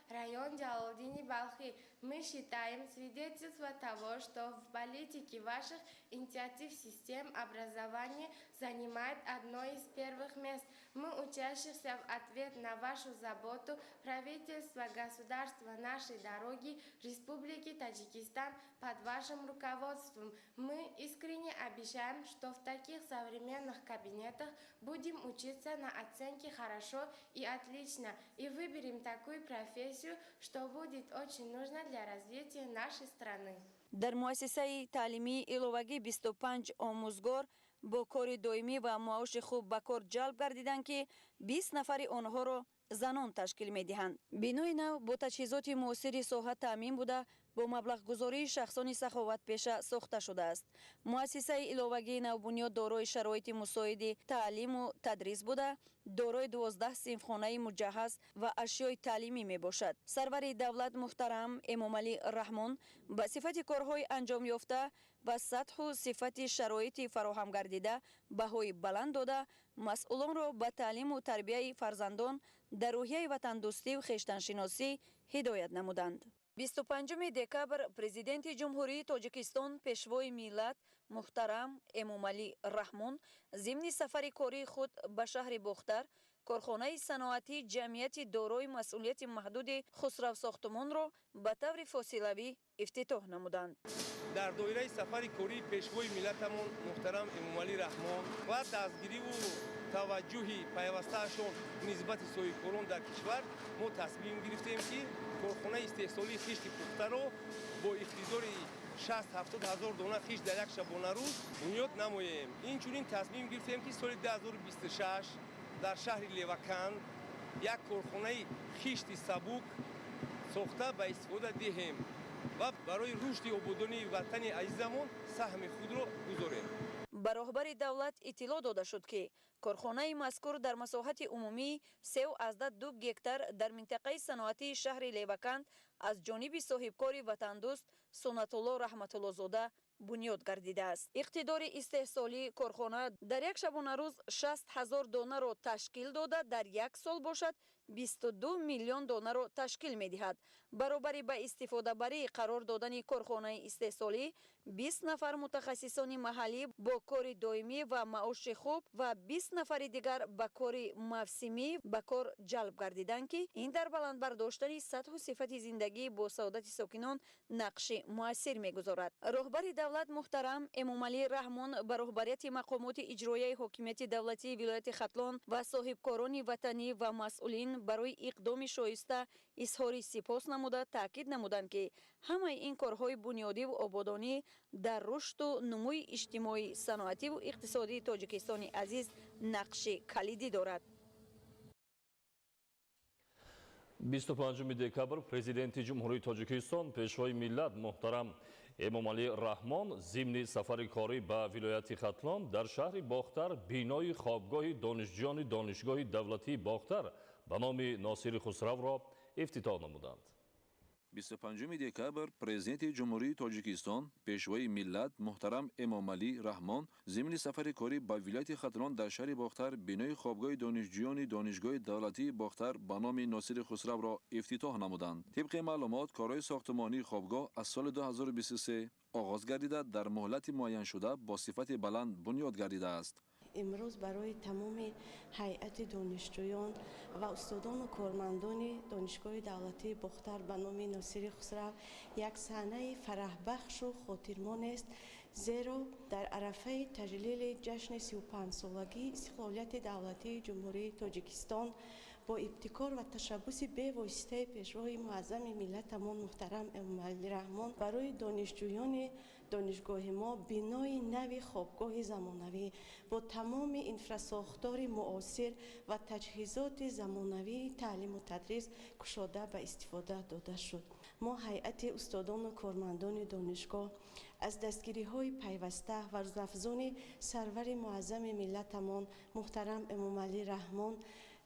район Джалалдини Балхи. Мы считаем свидетельство того, что в политике ваших инициатив систем образования занимает одно из первых мест. Мы, учащихся, в ответ на вашу заботу правительства государства нашей дороги Республики Таджикистан под вашим руководством. Мы искренне обещаем, что в таких современных кабинетах будем учиться на оценке хорошо и отлично и выберем такую профессию, что будет очень нужно для развития нашей страны. Дар муассисаи таълимии иловагӣ 25 омӯзгор бо кори доимӣ ва маоши хуб ба кор ҷалб гардиданд, ки 20 нафари онҳоро занон ташкил медиҳанд. Бинои нав бо таҷҳизоти муосири соҳа таъмин буда, бо маблағгузории шахсони саховатпеша сохта шудааст. Муассисаи иловагии навбунёд дорои шароити мусоиди таълиму тадрис буда, дорои 12 синфхонаи муҷаҳҳаз ва ашёи таълимӣ мебошад. Сарвари давлат муҳтарам Эмомалӣ Раҳмон ба сифати корҳои анҷомёфта ва сатҳу сифати шароити фароҳамгардида баҳои баланд дода, масъулонро ба таълиму тарбияи фарзандон дар рӯҳияи ватандӯстию хештаншиносӣ ҳидоят намуданд. 25 декабр Президенти Ҷумҳурии Тоҷикистон, Пешвои миллат муҳтарам Эмомалӣ Раҳмон зимни сафари кории худ ба шаҳри Бохтар корхонаи саноатии ҷамъияти дорои масъулияти маҳдуди Хусравсохтумонро ба таври фосилавӣ ифтитоҳ намуданд. Дар доираи сафари кории Пешвои миллатамон муҳтарам Эмомалӣ Раҳмон ва дастгириву таваҷҷӯҳи пайвастаашон нисбати соҳибкорон дар кишвар мо тасмим гирифтем, ки корхонаи истеҳсолии хишти пухтаро бо иқтидори 60-70 ҳазор дона хишт дар як шабонарӯз бунёд намоем. Инчунин тасмим гирифтем, ки соли 2026 дар шаҳри Леваканд як корхонаи хишти сабук сохта ба истифода диҳем ва барои рушди ободонии ватани азизамон саҳми худро гузорем. Ба роҳбари давлат иттилоъ дода шуд, ки корхонаи мазкур дар масоҳати умумии 3,2 гектар дар минтақаи саноатии шаҳри Леваканд аз ҷониби соҳибкори ватандӯст Суннатулло Раҳматуллозода бунёд гардидааст. Иқтидори истеҳсолии корхона дар як шабонарӯз 60 ҳазор донаро ташкил дода, дар як сол бошад 22 миллион донаро ташкил медиҳад. Баробари ба истифодабарӣ қарор додани корхонаи истеҳсолӣ, 20 нафар мутахассисони маҳаллӣ бо кори доимӣ ва маоши хуб ва 20 нафари дигар ба кори мавсимӣ ба кор ҷалб гардиданд, ки ин дар баланд бардоштани сатҳу сифати зиндагӣ бо саодати сокинон нақши муассир мегузорад. Роҳбари давлат муҳтарам Эмомалӣ Раҳмон ба роҳбарияти мақомоти иҷроияи ҳокимияти давлатии вилояти Хатлон ва соҳибкорони ватанӣ ва масъулин барои иқдоми шоиста изҳори сипос намуда, таъкид намуданд, ки ҳамаи ин корҳои бунёдиву ободонӣ дар рушду нумӯи иҷтимоӣ, саноативу иқтисодии Тоҷикистони азиз нақши калидӣ дорад. 25 декабр Президенти Ҷумҳурии Тоҷикистон, Пешвои миллат муҳтарам Эмомалӣ Раҳмон зимни сафари корӣ ба вилояти Хатлон дар шаҳри Бохтар бинои хобгоҳи донишҷӯёни Донишгоҳи давлатии Бохтар ба номи Носири Хусравро ифтитоҳ намуданд. 25 декабр Президенти Ҷумҳурии Тоҷикистон, Пешвои миллат муҳтарам Эмомалӣ Раҳмон зимни сафари корӣ ба вилояти Хатлон дар шаҳри Бохтар бинои хобгоҳи донишҷӯёни Донишгоҳи давлатии Бохтар ба номи Носири Хусравро ифтитоҳ намуданд. Тибқи маълумот, корҳои сохтумонии хобгоҳ аз соли 2023 оғоз гардида, дар муҳлати муайяншуда бо сифати баланд бунёд гардидааст. Имрӯз барои тамоми ҳайати донишҷӯён ва устодону кормандони Донишгоҳи давлатии Бохтар ба номи Носири Хусрав як саҳнаи фараҳбахшу хотирмон аст, зеро дар арафаи таҷлили ҷашни 35-солагии истиқлолияти давлатии Ҷумҳурии Тоҷикистон бо ибтикор ва ташаббуси бевоситаи Пешвои муаззами миллатамон муҳтарам Эмомалӣ Раҳмон барои донишҷӯёни донишгоҳи мо бинои нави хобгоҳи замонавӣ бо тамоми инфрасохтори муосир ва таҷҳизоти замонавии таълиму тадрис кушода ба истифода дода шуд. Мо ҳайати устодону кормандони донишгоҳ аз дастгириҳои пайваста ва рӯзафзони сарвари муаззами миллатамон муҳтарам Эмомалӣ Раҳмон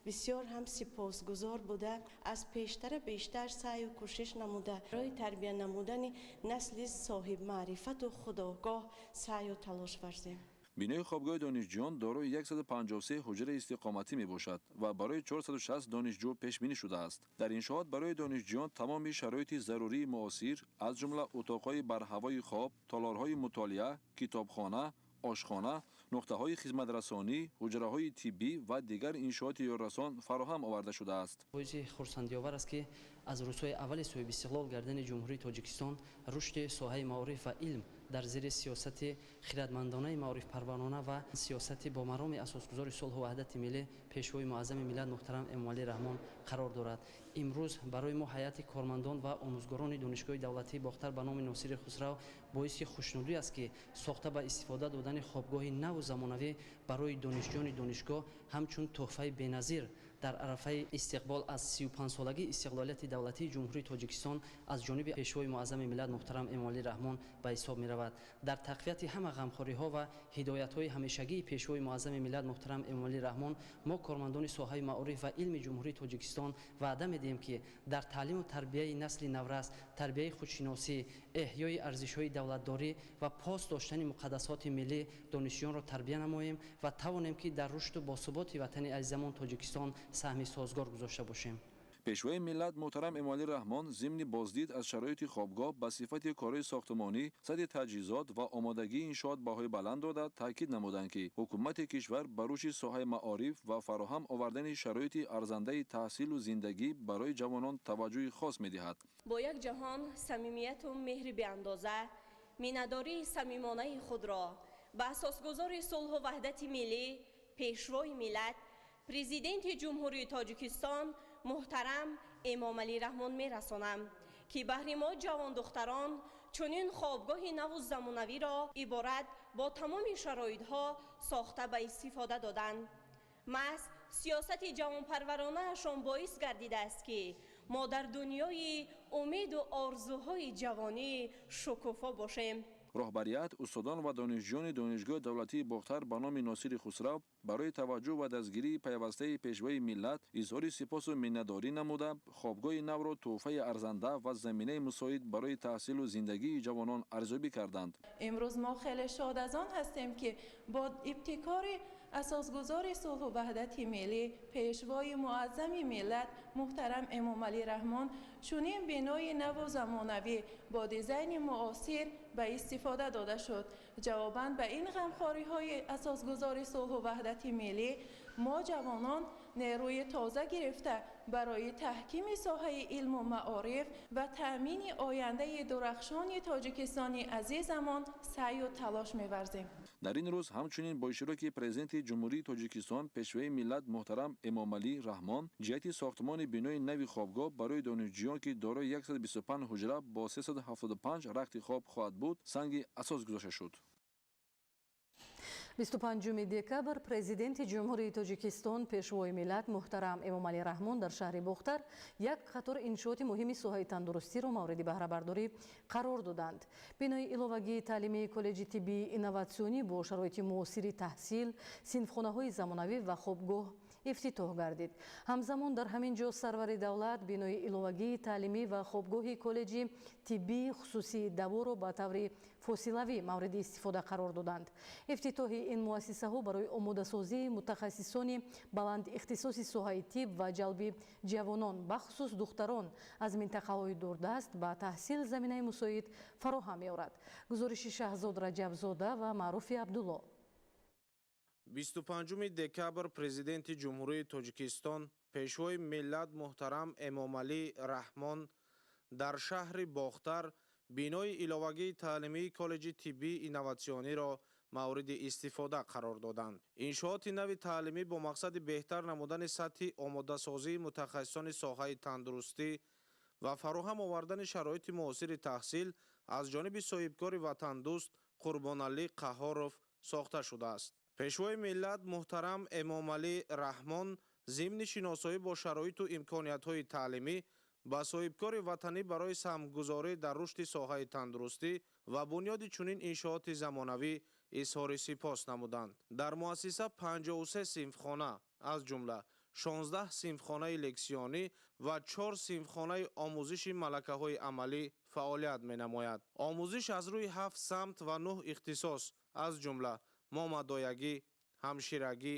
бисёр ҳам сипосгузор буда, аз пештара бештар саъю кӯшиш намуда, барои тарбия намудани насли соҳибмаърифату худогоҳ саъю талош варзем. Бинои хобгоҳи донишҷӯён дорои 153 ҳуҷраи истиқоматӣ мебошад ва барои 460 донишҷӯ пешбинӣ шудааст. Дар иншоот барои донишҷӯён тамоми шароити зарурии муосир, аз ҷумла утоқҳои барҳавои хоб, толорҳои мутолиа, китобхона, ошхона, нуқтаҳои хизматрасонӣ, ҳуҷраҳои тиббӣ ва дигар иншооти ёррасон фароҳам оварда шудааст. Боиси хурсандиовар аст, ки аз рӯзҳои аввали соҳибистиқлол гардани Ҷумҳурии Тоҷикистон рушди соҳаи маориф ва илм дар зери сиёсати хиратмандонаи маорифпарварона ва сиёсати бо мароми асосгузори сулҳу ваҳдати миллӣ, Пешвои муаззами миллат муҳтарам Эмомалӣ Раҳмон қарор дорад. Имрӯз барои мо ҳайати кормандон ва омӯзгорони Донишгоҳи давлатии Бохтар ба номи Носири Хусрав боиси хушнудӣ аст, ки сохта ба истифода додани хобгоҳи наву замонавӣ барои донишҷӯёни донишгоҳ ҳамчун тӯҳфаи беназир Дар арафаи истиқбол аз 35-солагии истиқлолияти давлатии Ҷумҳурии Тоҷикистон аз ҷониби Пешвои муаззами миллат муҳтарам Эмомалӣ Раҳмон ба ҳисоб меравад. Дар тақвияти ҳама ғамхориҳо ва ҳидоятҳои ҳамешагии Пешвои муаззами миллат муҳтарам Эмомалӣ Раҳмон мо кормандони соҳаи маориф ва илми Ҷумҳурии Тоҷикистон ваъда медиҳем, ки дар таълиму тарбияи насли наврас, тарбияи худшиносӣ, эҳёи арзишҳои давлатдорӣ ва пос доштани муқаддасоти миллӣ донишҷӯёнро тарбия намоем ва тавонем, ки дар рушду босуботи ватани азизамон Тоҷикистон саҳми созгор гузошта бошем. Пешвои миллат муҳтарам Эмомалӣ Раҳмон зимни боздид аз шароити хобгоҳ ба сифати корҳои сохтмонӣ, сатҳи таҷҳизот ва омодагии иншоот баҳои баланд дода, таъкид намуданд, ки ҳукумати кишвар ба рушди соҳаи маориф ва фароҳам овардани шароити арзандаи таҳсилу зиндагӣ барои ҷавонон таваҷҷӯҳи хос медиҳад. Бо як ҷаҳон самимияту меҳри беандоза миннатдории самимонаи худро ба асосгузори сулҳу ваҳдати миллӣ, Пешвои миллат, Президенти Ҷумҳурии Тоҷикистон муҳтарам Эмомалӣ Раҳмон мерасонам, ки баҳри мо ҷавондухтарон чунин хобгоҳи наву замонавиро иборат бо тамоми шароитҳо сохта ба истифода доданд. Маҳз сиёсати ҷавонпарваронаашон боис гардидааст, ки мо дар дунёи умеду орзуҳои ҷавонӣ шукуфо бошем. Роҳбарият, устодон ва донишҷӯёни Донишгоҳи давлатии Бохтар ба номи Носири Хусрав барои таваҷҷӯҳ ва дастгирии пайвастаи Пешвои миллат изҳори сипосу миннатдорӣ намуда, хобгоҳи навро тӯҳфаи арзанда ва заминаи мусоид барои таҳсилу зиндагии ҷавонон арзёбӣ карданд. Имрӯз мо хеле шод аз он ҳастем, ки бо ибтикори асосгузори сулҳу ваҳдати миллӣ, Пешвои муаззами миллат муҳтарам Эмомалӣ Раҳмон чунин бинои наву замонавӣ бо дизайни муосир ба истифода дода шуд. Ҷавобан ба ин ғамхориҳои асосгузори сулҳу ваҳдати миллӣ мо ҷавонон нерӯи тоза гирифта барои таҳкими соҳаи илму маориф ва таъмини ояндаи дурахшони Тоҷикистони азизамон саъю талош меварзем. Дар ин рӯз ҳамчунин бо иштироки Президенти Ҷумҳурии Тоҷикистон, Пешвои миллат муҳтарам Эмомалӣ Раҳмон ҷиҳати сохтмони бинои нави хобгоҳ барои донишҷӯён, ки дорои 125 ҳуҷра бо 375 рахти хоб хоҳад буд, санги асос гузошта шуд. 25 декабр Президенти Ҷумҳурии Тоҷикистон, Пешвои миллат муҳтарам Эмомалӣ Раҳмон дар шаҳри Бохтар як қатор иншооти муҳими соҳаи тандурустиро мавриди баҳрабардорӣ қарор доданд. Бинои иловагии таълимии коллеҷи тиббии инноватсионӣ бо шароити муосири таҳсил, синфхонаҳои замонавӣ ва хобгоҳ ифтитоҳ гардид. Ҳамзамон дар ҳамин ҷо сарвари давлат бинои иловагии таълимӣ ва хобгоҳи коллеҷи тиббии хусусии даворо ба таври фосилавӣ мавриди истифода қарор доданд. Ифтитоҳи ин муассисаҳо барои омодасозии мутахассисони баланд ихтисоси соҳаи тиб ва ҷалби ҷавонон, бахусус духтарон аз минтақаҳои дурдаст ба таҳсил заминаи мусоид фароҳам меорад. Гузориши Шаҳзод Раҷабзода ва Маъруфи Абдулло. 25 декабр Президенти Ҷумҳурии Тоҷикистон, Пешвои миллат муҳтарам Эмомалӣ Раҳмон дар шаҳри Бохтар бинои иловагии таълимии коллеҷи тиббии инноватсиониро мавриди истифода қарор доданд. Иншооти нави таълимӣ бо мақсади беҳтар намудани сатҳи омодасозии мутахассисони соҳаи тандурустӣ ва фароҳам овардани шароити муосири таҳсил аз ҷониби соҳибкори ватандӯст Қурбоналӣ Қаҳҳоров сохта шудааст. Пешвои миллат муҳтарам Эмомалӣ Раҳмон зимни шиносоӣ бо шароиту имкониятҳои таълимӣ ба соҳибкори ватанӣ барои саҳмгузорӣ дар рушди соҳаи тандурустӣ ва бунёди чунин иншооти замонавӣ изҳори сипос намуданд. Дар муассиса 53 синфхона, аз ҷумла 16 синфхонаи лексионӣ ва 4 синфхонаи омӯзиши малакаҳои амалӣ фаъолият менамояд. Омӯзиш аз рӯи 7 самт ва 9 ихтисос, аз ҷумла момадоягӣ, ҳамширагӣ,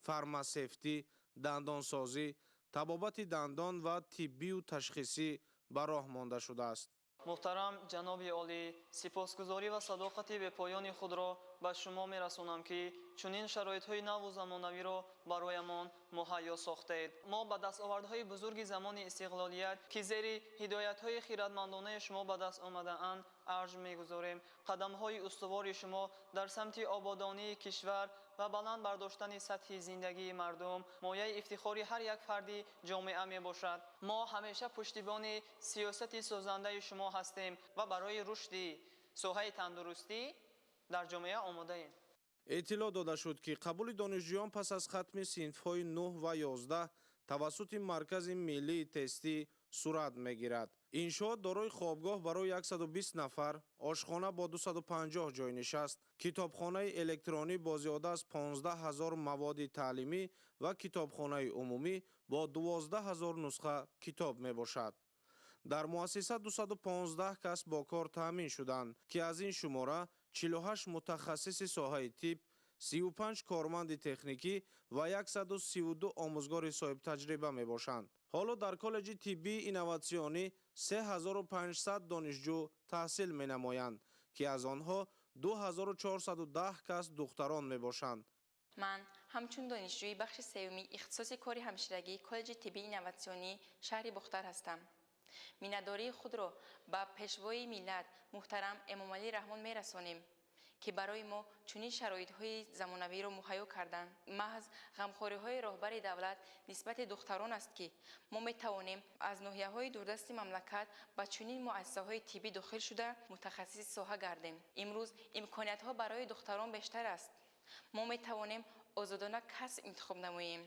фармасевтӣ, дандонсозӣ, табобати дандон ва тиббию ташхисӣ ба роҳ монда шудааст. Муҳтарам ҷаноби олӣ, сипосгузорӣ ва садоқати бепоёни худро ба шумо мерасонам, ки чунин шароитҳои наву замонавиро бароямон муҳайё сохтед. Мо ба дастовардҳои бузурги замони истиқлолият, ки зери ҳидоятҳои хиратмандонаи шумо ба даст омадаанд, арҷ мегузорем. Қадамҳои устувори шумо дар самти ободонии кишвар ва баланд бардоштани сатҳи зиндагии мардум мояи ифтихори ҳар як фарди ҷомеа мебошад. Мо ҳамеша пуштибони сиёсати созандаи шумо ҳастем ва барои рушди соҳаи тандурустӣ дар ҷомеа омодаем. Эътилоъ дода шуд, ки қабули донишҷӯён пас аз хатми синфҳои 9 ва 11 тавассути Маркази миллии тестӣ сурат мегирад. Иншоот дорои хобгоҳ барои 120 нафар, ошхона бо 250 ҷойнишаст, китобхонаи электронӣ бо зиёда аз 15 ҳазор маводи таълимӣ ва китобхонаи умумӣ бо 12 ҳазор нусха китоб мебошад. Дар муассиса 215 кас бо кор таъмин шуданд, ки аз ин шумора 48 мутахассиси соҳаи тиб, 35 корманди техникӣ ва 132 омӯзгори соҳибтаҷриба мебошанд. Ҳоло дар коллеҷи тиббии инноватсионӣ 3500 донишҷӯ таҳсил менамоянд, ки аз онҳо 2410 кас духтарон мебошанд. Ман ҳамчун донишҷӯи бахши сеюми ихтисоси кори ҳамширагии коллеҷи тиббии инноватсионии шаҳри Бохтар ҳастам. Миннатдории худро ба Пешвои миллат муҳтарам Эмомалӣ Раҳмон мерасонем, ки барои мо чунин шароитҳои замонавиро муҳайё карданд. Маҳз ғамхориҳои роҳбари давлат нисбати духтарон аст, ки мо метавонем аз ноҳияҳои дурдасти мамлакат ба чунин муассисаҳои тиббӣ дохил шуда, мутахассиси соҳа гардем. Имрӯз имкониятҳо барои духтарон бештар аст. Мо метавонем озодона касб интихоб намоем,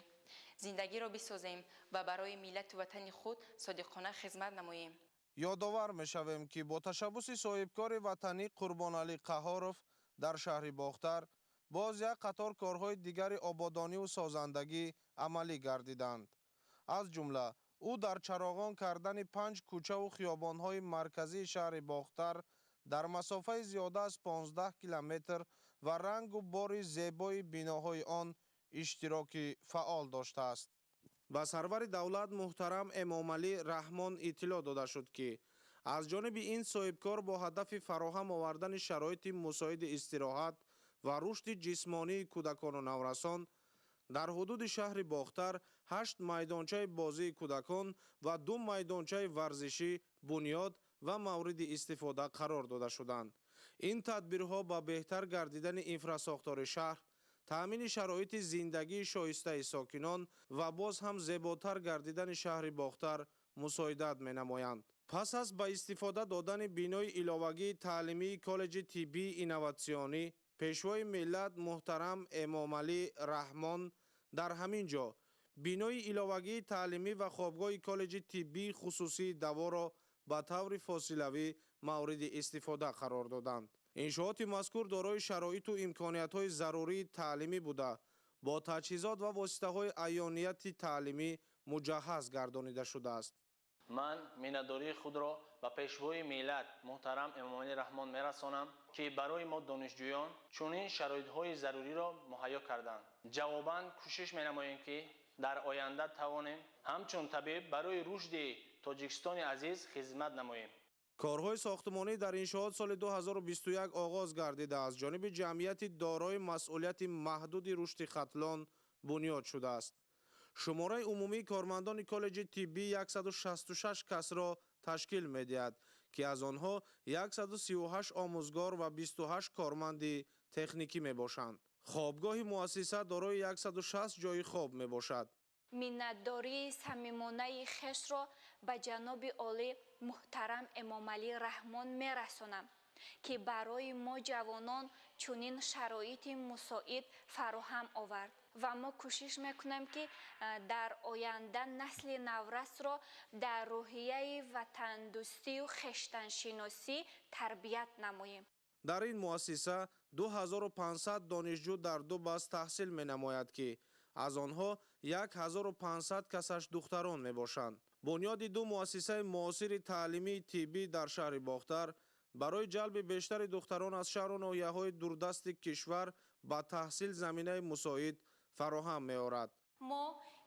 зиндагиро бисозем ва барои миллату ватани худ содиқона хизмат намоем. Ёдовар мешавем, ки бо ташаббуси соҳибкори ватанӣ Қурбоналӣ Қаҳоров дар шаҳри Бохтар боз як қатор корҳои дигари ободониву созандагӣ амалӣ гардиданд. Аз ҷумла ӯ дар чароғон кардани 5 кӯчаву хиёбонҳои марказии шаҳри Бохтар дар масофаи зиёда аз 15 километр ва рангу бори зебои биноҳои он иштироки фаъол доштааст. Ба сарвари давлат муҳтарам Эмомалӣ Раҳмон иттилоъ дода шуд, ки аз ҷониби ин соҳибкор бо ҳадафи фароҳам овардани шароити мусоиди истироҳат ва рушди ҷисмонии кӯдакону наврасон дар ҳудуди шаҳри Бохтар 8 майдончаи бозии кӯдакон ва 2 майдончаи варзишӣ бунёд ва мавриди истифода қарор дода шуданд. Ин тадбирҳо ба беҳтар гардидани инфрасохтори шаҳр, таъмини шароити зиндагии шоистаи сокинон ва боз ҳам зеботар гардидани шаҳри Бохтар мусоидат менамоянд. Пас аз ба истифода додани бинои иловагии таълимии коллеҷи тиббии инноватсионӣ, Пешвои миллат муҳтарам Эмомалӣ Раҳмон дар ҳамин ҷо бинои иловагии таълимӣ ва хобгоҳи коллеҷи тиббии хусусии Даворо ба таври фосилавӣ мавриди истифода қарор доданд. Иншооти мазкур дорои шароиту имкониятҳои зарурии таълимӣ буда, бо таҷҳизот ва воситаҳои аёнияти таълимӣ муҷаҳҳаз гардонида шудааст. Ман миннатдории худро ба Пешвои миллат муҳтарам Эмомалӣ Раҳмон мерасонам, ки барои мо донишҷӯён чунин шароитҳои заруриро муҳайё карданд. Ҷавобан кӯшиш менамоем, ки дар оянда тавонем ҳамчун табиб барои рушди Тоҷикистони азиз хизмат намоем. Корҳои сохтмонӣ дар иншоот соли 2021 оғоз гардида, аз ҷониби ҷамъияти дорои масъулияти маҳдуди рушди Хатлон бунёд шудааст. Шумораи умумии кормандони коллеҷи тиббӣ 166 касро ташкил медиҳад, ки аз онҳо 138 омӯзгор ва 28 корманди техникӣ мебошанд. Хобгоҳи муассиса дорои 160 ҷойи хоб мебошад. Миннатдории самимонаи хешро ба ҷаноби олӣ муҳтарам Эмомалӣ Раҳмон мерасонам, ки барои мо ҷавонон чунин шароити мусоид фароҳам овард ва мо кӯшиш мекунем, ки дар оянда насли наврасро дар рӯҳияи ватандӯстию хештаншиносӣ тарбият намоем. Дар ин муассиса 2500 донишҷӯ дар 2 баст таҳсил менамояд, ки аз онҳо 1500 касаш духтарон мебошанд. Бунёди 2 муассисаи муосири таълимии тиббӣ дар шаҳри Бохтар барои ҷалби бештари духтарон аз шаҳру ноҳияҳои дурдасти кишвар ба таҳсил заминаи мусоид фароҳам меорад. Мо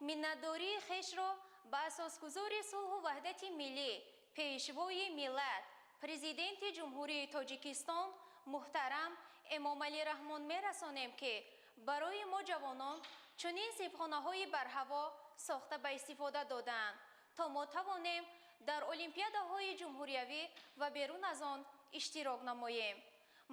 миннатдории хешро ба асосгузори сулҳу ваҳдати миллӣ, Пешвои миллат, Президенти Ҷумҳурии Тоҷикистон муҳтарам Эмомалӣ Раҳмон мерасонем, ки барои мо ҷавонон чунин синфхонаҳои барҳаво сохта ба истифода додаанд, то мо тавонем дар олимпиадаҳои ҷумҳуриявӣ ва берун аз он иштирок намоем.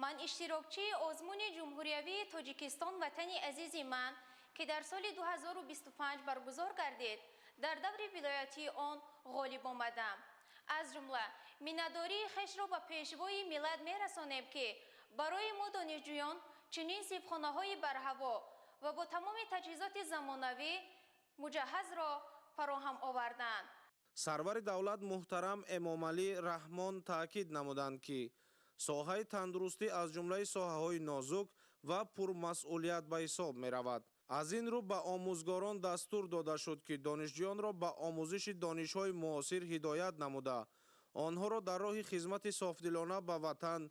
Ман иштирокчии озмуни ҷумҳуриявии Тоҷикистон «Ватани азизи ман», ки дар соли 2025 баргузор гардид, дар даври вилоятии он ғолиб омадам. Аз ҷумла миннатдории хешро ба Пешвои миллат мерасонем, ки барои мо донишҷӯён чунин синфхонаҳои барҳаво ва бо тамоми таҷҳизоти замонавӣ муҷаҳҳазро фароҳам оварданд. Сарвари давлат муҳтарам Эмомалӣ Раҳмон таъкид намуданд, ки соҳаи тандурустӣ аз ҷумлаи соҳаҳои нозук ва пурмасъулият ба ҳисоб меравад. Аз ин рӯ ба омӯзгорон дастур дода шуд, ки донишҷӯёнро ба омӯзиши донишҳои муосир ҳидоят намуда, онҳоро дар роҳи хизмати софдилона ба ватан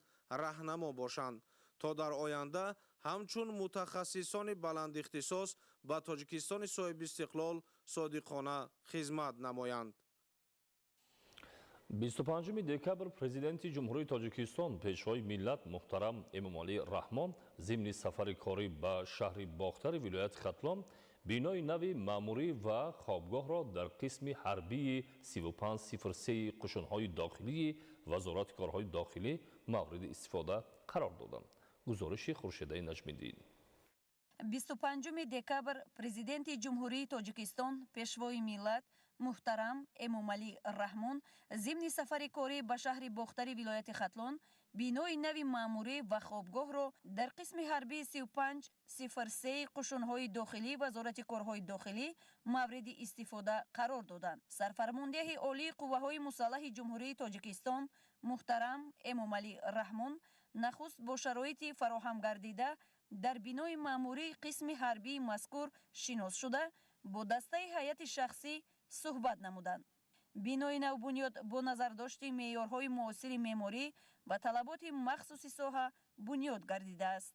раҳнамо бошанд, то дар оянда ҳамчун мутахассисони баландихтисос ба Тоҷикистони соҳибистиқлол содиқона хизмат намоянд. 25 декабр Президенти Ҷумҳурии Тоҷикистон, Пешвои миллат муҳтарам Эмомалӣ Раҳмон зимни сафари корӣ ба шаҳри Бохтари вилояти Хатлон бинои нави маъмурӣ ва хобгоҳро дар қисми ҳарбии 3503 қушунҳои дохилии Вазорати корҳои дохилӣ мавриди истифода қарор доданд. Гузориши Хуршедаи Наҷмиддин. 25 декабр Президенти Ҷумҳурии Тоҷикистон, Пешвои миллат муҳтарам Эмомалӣ Раҳмон зимни сафари корӣ ба шаҳри Бохтари вилояти Хатлон бинои нави маъмурӣ ва хобгоҳро дар қисми ҳарбии 3503 қушунҳои дохилӣ Вазорати корҳои дохилӣ мавриди истифода қарор доданд. Сарфармондеҳи Олии қувваҳои мусаллаҳи Ҷумҳурии Тоҷикистон муҳтарам Эмомалӣ Раҳмон нахуст бо шароити фароҳамгардида дар бинои маъмурии қисми ҳарбии мазкур шинос шуда, бо дастаи ҳайати шахсӣ суҳбат намуданд. Бинои навбунёд бо назардошти меъёрҳои муосири меъморӣ ва талаботи махсуси соҳа бунёд гардидааст.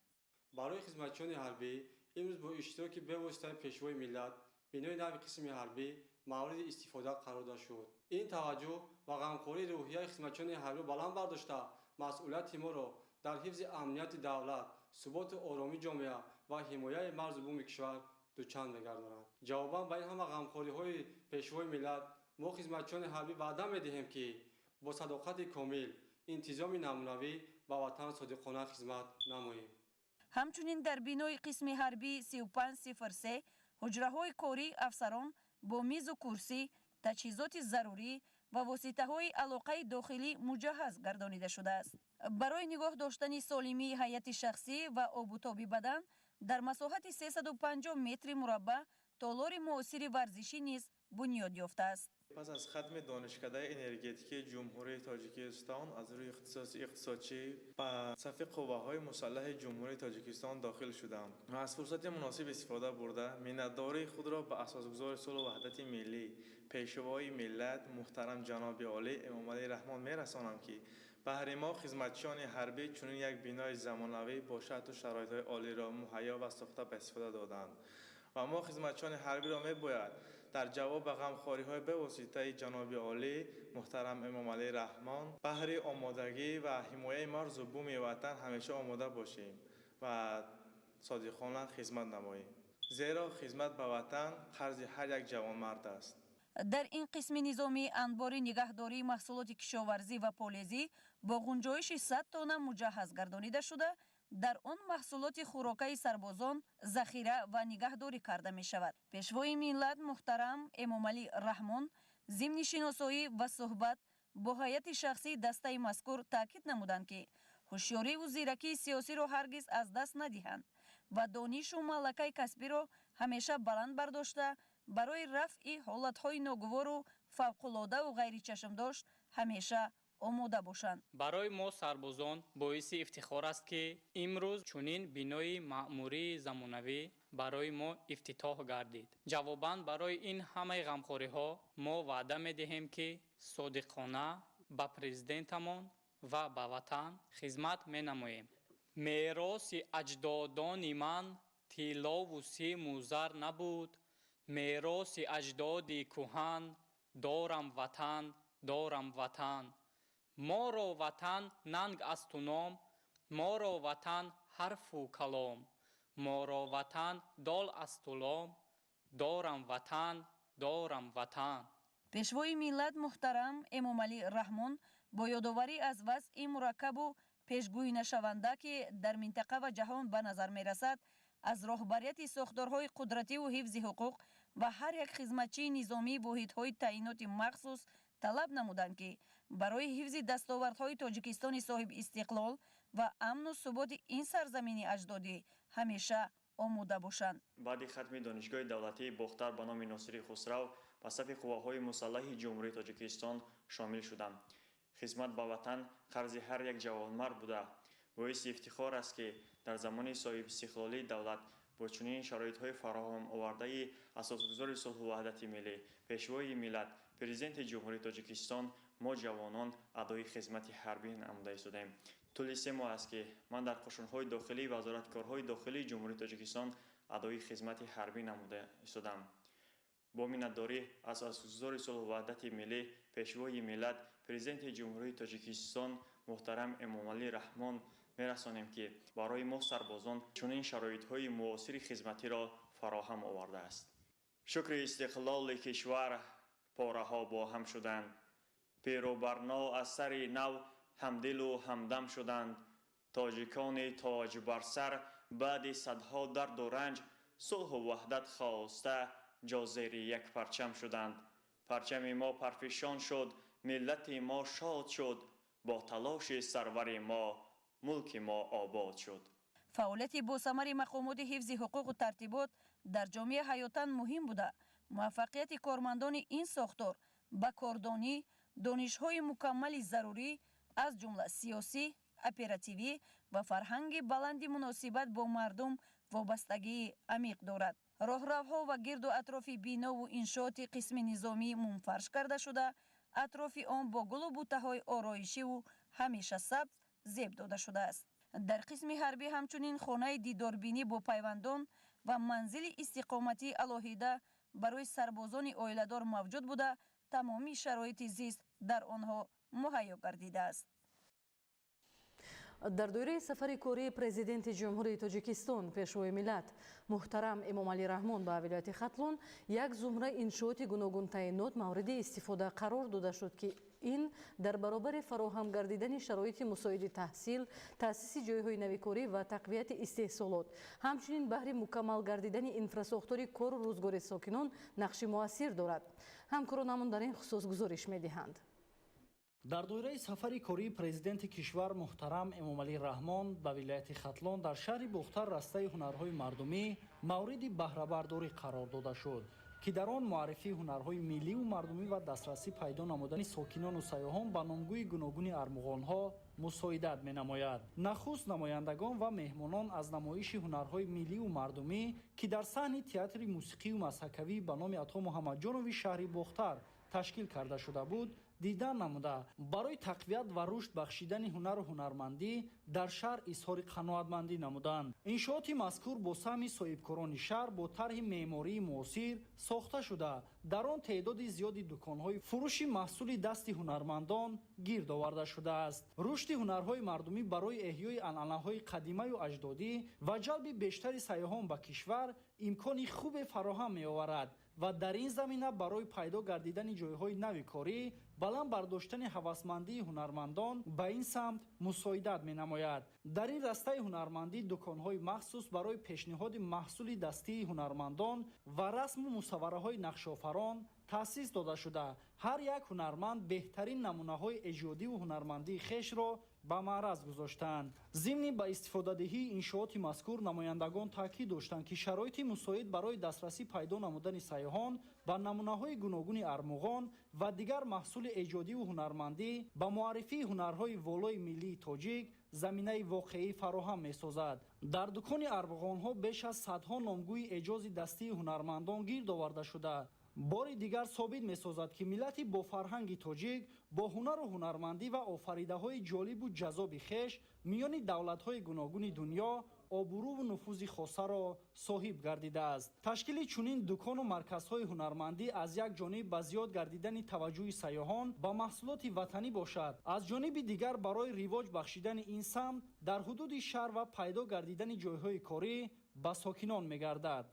Барои хизматчиёни ҳарбӣ имрӯз бо иштироки бевоситаи Пешвои миллат бинои нави қисми ҳарбӣ мавриди истифода қарор дода шуд. Ин таваҷҷӯҳ ва ғамхории рӯҳияи хизматчиёни ҳарбиро баланд бардошта, масъулияти моро дар ҳифзи амнияти давлат, суботу оромии ҷомеа ва ҳимояи марзу буми кишвар дучанд мегардонад. Ҷавобан ба ин ҳама ғамхориҳои Пешвои миллат мо хизматчиёни ҳарбӣ ваъда медиҳем, ки бо садоқати комил, интизоми намунавӣ ба ватан содиқона хизмат намоем. Ҳамчунин дар бинои қисми ҳарбии 3503 ҳуҷраҳои кории афсарон бо мизу курсӣ, таҷҳизоти зарурӣ ва воситаҳои алоқаи дохилӣ муҷаҳҳаз гардонида шудааст. Барои нигоҳ доштани солимии ҳайати шахсӣ ва обутоби бадан дар масоҳати 350 метри мураббаъ толори муосири варзишӣ низ бунёд ёфтааст. Пас аз хатми Донишкадаи энергетикии Ҷумҳурии Тоҷикистон аз рӯи ихтисоси иқтисодчӣ ба сафи қувваҳои мусаллаҳи Ҷумҳурии Тоҷикистон дохил шудам ва аз фурсати муносиб истифода бурда, миннатдории худро ба асосгузори сулҳу ваҳдати миллӣ, Пешвои миллат муҳтарам ҷаноби олӣ Эмомалӣ Раҳмон мерасонам, ки баҳри мо хизматчиёни ҳарбӣ чунин як бинои замонавӣ бо шарту шароитҳои олиро муҳайё ва сохта ба истифода доданд. Ва мо хизматчиёни ҳарбиро мебояд дар ҷавоб ба ғамхориҳои бевоситаи ҷаноби олӣ муҳтарам Эмомалӣ Раҳмон баҳри омодагӣ ва ҳимояи марзу буми ватан ҳамеша омода бошем ва содиқона хизмат намоем. Зеро хизмат ба ватан қарзи ҳар як ҷавонмард аст. Дар ин қисми низомӣ анбори нигаҳдории маҳсулоти кишоварзӣ ва полезӣ бо ғунҷоиши 100 тонна муҷаҳҳаз гардонида шуда, дар он маҳсулоти хӯрокаи сарбозон захира ва нигаҳдорӣ карда мешавад. Пешвои миллат муҳтарам Эмомалӣ Раҳмон зимни шиносоӣ ва суҳбат бо ҳайати шахсии дастаи мазкур таъкид намуданд, ки ҳушёриву зиракии сиёсиро ҳаргиз аз даст надиҳанд ва донишу малакаи касбиро ҳамеша баланд бардошта, барои рафъи ҳолатҳои ногувору фавқулодаву ғайричашмдошт ҳамеша омода бошанд. Барои мо сарбозон боиси ифтихор аст, ки имрӯз чунин бинои маъмурии замонавӣ барои мо ифтитоҳ гардид. Ҷавобан барои ин ҳамаи ғамхориҳо мо ваъда медиҳем, ки содиқона ба президентамон ва ба ватан хизмат менамоем. Мероси аҷдодони ман тиллову симу зар набуд, мероси аҷдоди кӯҳан дорам ватан, дорам ватан. Моро ватан нанг асту ном, моро ватан ҳарфу калом, моро ватан дол асту лом, дорам ватан, дорам ватан. Пешвои миллат муҳтарам Эмомалӣ Раҳмон бо ёдоварӣ аз вазъи мураккабу пешгӯйнашаванда, ки дар минтақа ва ҷаҳон ба назар мерасад, аз роҳбарияти сохторҳои қудративу ҳифзи ҳуқуқ ва ҳар як хизматчии низомии воҳидҳои таъиноти махсус талаб намуданд, ки барои ҳифзи дастовардҳои Тоҷикистони соҳибистиқлол ва амну суботи ин сарзамини аҷдодӣ ҳамеша омода бошанд. Баъди хатми Донишгоҳи давлатии Бохтар ба номи Носири Хусрав ба сафи қувваҳои мусаллаҳи Ҷумҳурии Тоҷикистон шомил шудам. Хизмат ба ватан қарзи ҳар як ҷавонмард буда, боиси ифтихор аст, ки дар замони соҳибистиқлолии давлат бо чунин шароитҳои фароҳам овардаи асосгузори сулҳу ваҳдати миллӣ, Пешвои миллат, Президенти Ҷумҳурии Тоҷикистон мо ҷавонон адои хизмати ҳарбӣ намуда истодаем. Тӯли 3 моҳ аст, ки ман дар қушунҳои дохилии Вазорати корҳои дохилии Ҷумҳурии Тоҷикистон адои хизмати ҳарбӣ намуда истодам. Бо миннатдорӣ аз асосгузори сулҳу ваҳдати миллӣ, Пешвои миллат, Президенти Ҷумҳурии Тоҷикистон муҳтарам Эмомалӣ Раҳмон мерасонем, ки барои мо сарбозон чунин шароитҳои муосири хизматиро фароҳам овардааст. Шукри истиқлоли кишвар пораҳо бо ҳам шуданд, пиру барно аз сари нав ҳамдилу ҳамдам шуданд. Тоҷикони тоҷ бар сар баъди садҳо дарду ранҷ сулҳу ваҳдат хоста ҷо зери як парчам шуданд. Парчами мо парфишон шуд, миллати мо шод шуд, бо талоши сарвари мо мулки мо обод шуд. Фаъолияти босамари мақомоти ҳифзи ҳуқуқу тартибот дар ҷомеа ҳаётан муҳим буда, муваффақияти кормандони ин сохтор ба кордонӣ, донишҳои мукаммали зарурӣ, аз ҷумла сиёсӣ, оперативӣ ва фарҳанги баланди муносибат бо мардум вобастагии амиқ дорад. Роҳравҳо ва гирду атрофи бинову иншооти қисми низомӣ мунфарш карда шуда, атрофи он бо гулу бутаҳои ороишиву ҳамеша сабз зеб дода шудааст. Дар қисми ҳарбӣ ҳамчунин хонаи дидорбинӣ бо пайвандон ва манзили истиқоматии алоҳида барои сарбозони оиладор мавҷуд буда, тамоми шароити зист дар онҳо муҳайё гардидааст. Дар доираи сафари кории Президенти Ҷумҳурии Тоҷикистон, Пешвои миллат муҳтарам Эмомалӣ Раҳмон ба вилояти Хатлон як зумра иншооти гуногунтаъинот мавриди истифода қарор дода шуд, ки ин дар баробари фароҳам гардидани шароити мусоиди таҳсил, таъсиси ҷойҳои навикорӣ ва тақвияти истеҳсолот, ҳамчунин баҳри мукаммал гардидани инфрасохтори кору рӯзгори сокинон нақши муассир дорад. Ҳамкоронамон дар ин хусус гузориш медиҳанд. Дар доираи сафари кории президенти кишвар муҳтарам Эмомалӣ Раҳмон ба вилояти Хатлон дар шаҳри Бохтар растаи ҳунарҳои мардумӣ мавриди баҳрабардорӣ қарор дода шуд, ки дар он муаррифии ҳунарҳои милливу мардумӣ ва дастрасӣ пайдо намудани сокинону сайёҳон ба номгӯи гуногуни армуғонҳо мусоидат менамояд. Нахуст намояндагон ва меҳмонон аз намоиши ҳунарҳои милливу мардумӣ, ки дар саҳни театри мусиқию мазҳакавӣ ба номи Ато Муҳаммадҷонови шаҳри Бохтар ташкил карда шуда буд, дидан намуда, барои тақвият ва рушд бахшидани ҳунару ҳунармандӣ дар шаҳр изҳори қаноатмандӣ намуданд. Иншооти мазкур бо саҳми соҳибкорони шаҳр бо тарҳи меъмории муосир сохта шуда, дар он теъдоди зиёди дуконҳои фурӯши маҳсули дасти ҳунармандон гирд оварда шудааст. Рушди ҳунарҳои мардумӣ барои эҳёи анъанаҳои қадимаю аҷдодӣ ва ҷалби бештари сайёҳон ба кишвар имкони хубе фароҳам меоварад ва дар ин замина барои пайдо гардидани ҷойҳои нави корӣ, баланд бардоштани ҳавасмандии ҳунармандон ба ин самт мусоидат менамояд. Дар ин растаи ҳунармандӣ дуконҳои махсус барои пешниҳоди маҳсули дастии ҳунармандон ва расму мусаввараҳои нақшофарон таъсис дода шуда, ҳар як ҳунарманд беҳтарин намунаҳои эҷодиву ҳунармандии хешро ба маъраз гузоштанд. Зимни ба истифодадиҳии иншооти мазкур намояндагон таъкид доштанд, ки шароити мусоид барои дастрасӣ пайдо намудани сайёҳон ба намунаҳои гуногуни армуғон ва дигар маҳсули эҷодиву ҳунармандӣ ба муаррифии ҳунарҳои волои миллии тоҷик заминаи воқеӣ фароҳам месозад. Дар дукони армуғонҳо беш аз садҳо номгӯи эҷози дастии ҳунармандон гирд оварда шуда, бори дигар собит месозад, ки миллати бофарҳанги тоҷик бо ҳунару ҳунармандӣ ва офаридаҳои ҷолибу ҷаззоби хеш миёни давлатҳои гуногуни дунё обрӯву нуфузи хосаро соҳиб гардидааст. Ташкили чунин дукону марказҳои ҳунармандӣ аз як ҷониб ба зиёд гардидани таваҷҷӯҳи сайёҳон ба маҳсулоти ватанӣ бошад, аз ҷониби дигар барои ривоҷ бахшидани ин самт дар ҳудуди шаҳр ва пайдо гардидани ҷойҳои корӣ ба сокинон мегардад.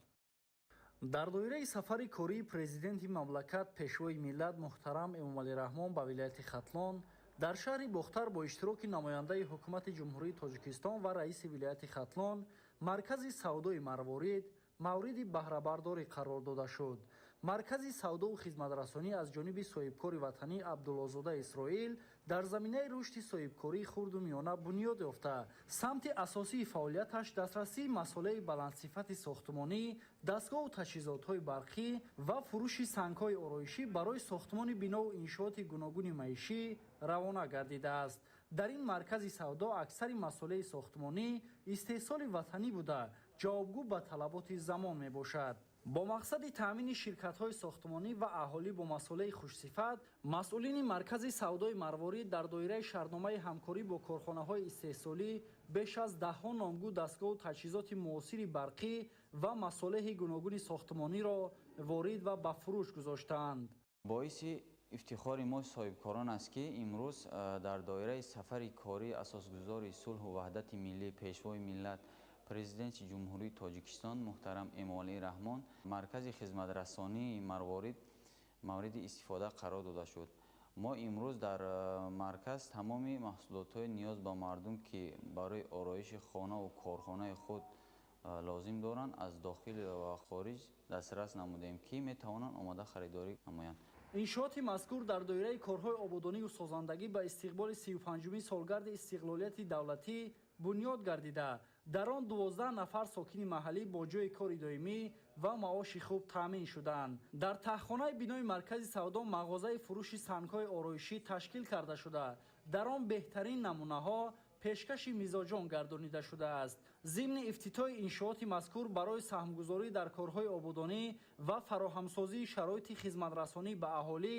Дар доираи сафари кории президенти мамлакат, Пешвои миллат муҳтарам Эмомалӣ Раҳмон ба вилояти Хатлон дар шаҳри Бохтар бо иштироки намояндаи ҳукумати Ҷумҳурии Тоҷикистон ва раиси вилояти Хатлон маркази савдои марворид мавриди баҳрабардорӣ қарор дода шуд. Маркази савдову хизматрасонӣ аз ҷониби соҳибкори ватанӣ Абдуллозода Исроил дар заминаи рушди соҳибкории хурду миёна бунёд ёфта, самти асосии фаъолияташ дастрасии масолеҳи баландсифати сохтмонӣ, дастгоҳу таҷҳизотҳои барқӣ ва фурӯши сангҳои ороишӣ барои сохтмони бинову иншооти гуногуни маишӣ равона гардидааст. Дар ин маркази савдо аксари масолеҳи сохтмонӣ истеҳсоли ватанӣ буда, ҷавобгӯ ба талаботи замон мебошад. Бо мақсади таъмини ширкатҳои сохтмонӣ ва аҳолӣ бо масолеҳи хушсифат, масъулини маркази савдои Марворид дар доираи шартномаи ҳамкорӣ бо корхонаҳои истеҳсолӣ беш аз даҳҳо номгӯ дастгоҳу таҷҳизоти муосири барқӣ ва масолеҳи гуногуни сохтмониро ворид ва ба фурӯш гузоштаанд. Боиси ифтихори мо соҳибкорон аст, ки имрӯз дар доираи сафари кории асосгузори сулҳу ваҳдати миллӣ, Пешвои миллат, Президенти Ҷумҳурии Тоҷикистон муҳтарам Эмомалӣ Раҳмон маркази хизматрасонии Марворид мавриди истифода қарор дода шуд. Мо имрӯз дар марказ тамоми маҳсулотҳои ниёз ба мардум, ки барои ороиши хонаву корхонаи худ лозим доранд, аз дохил ва хориҷ дастрас намудем, ки метавонанд омода харидорӣ намоянд. Иншооти мазкур дар доираи корҳои ободонию созандагӣ ба истиқболи 35-умин солгарди истиқлолияти давлатӣ бунёд гардида, дар он 12 нафар сокини маҳаллӣ бо ҷойи кори доимӣ ва маоши хуб таъмин шуданд. Дар таҳхонаи бинои маркази савдо мағозаи фурӯши сангҳои ороишӣ ташкил карда шуда, дар он беҳтарин намунаҳо пешкаши мизоҷон гардонида шудааст. Зимни ифтитоҳи иншооти мазкур барои саҳмгузорӣ дар корҳои ободонӣ ва фароҳамсозии шароити хизматрасонӣ ба аҳолӣ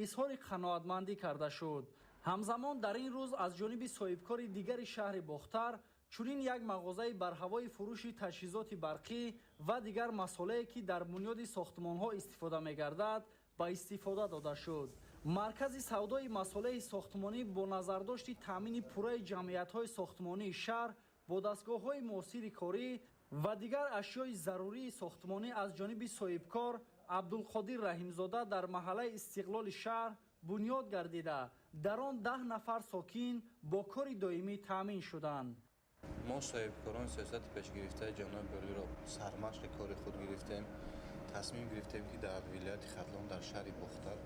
изҳори қаноатмандӣ карда шуд. Ҳамзамон дар ин рӯз аз ҷониби соҳибкори дигари шаҳри Бохтар чунин як мағозаи барҳавои фурӯши таҷҳизоти барқӣ ва дигар масолеҳе, ки дар бунёди сохтмонҳо истифода мегардад, ба истифода дода шуд. Маркази савдои масолеҳи сохтмонӣ бо назардошти таъмини пурраи ҷамъиятҳои сохтмонии шаҳр бо дастгоҳҳои муосири корӣ ва дигар ашёи зарурии сохтмонӣ аз ҷониби соҳибкор Абдулқодир Раҳимзода дар маҳаллаи Истиқлоли шаҳр бунёд гардида, дар он 10 нафар сокин бо кори доимӣ таъмин шуданд. Мо соҳибкорон сиёсати пешгирифтаи ҷаноби олиро сармашқи кори худ гирифтем. Тасмим гирифтем, ки дар вилояти Хатлон, дар шаҳри Бохтар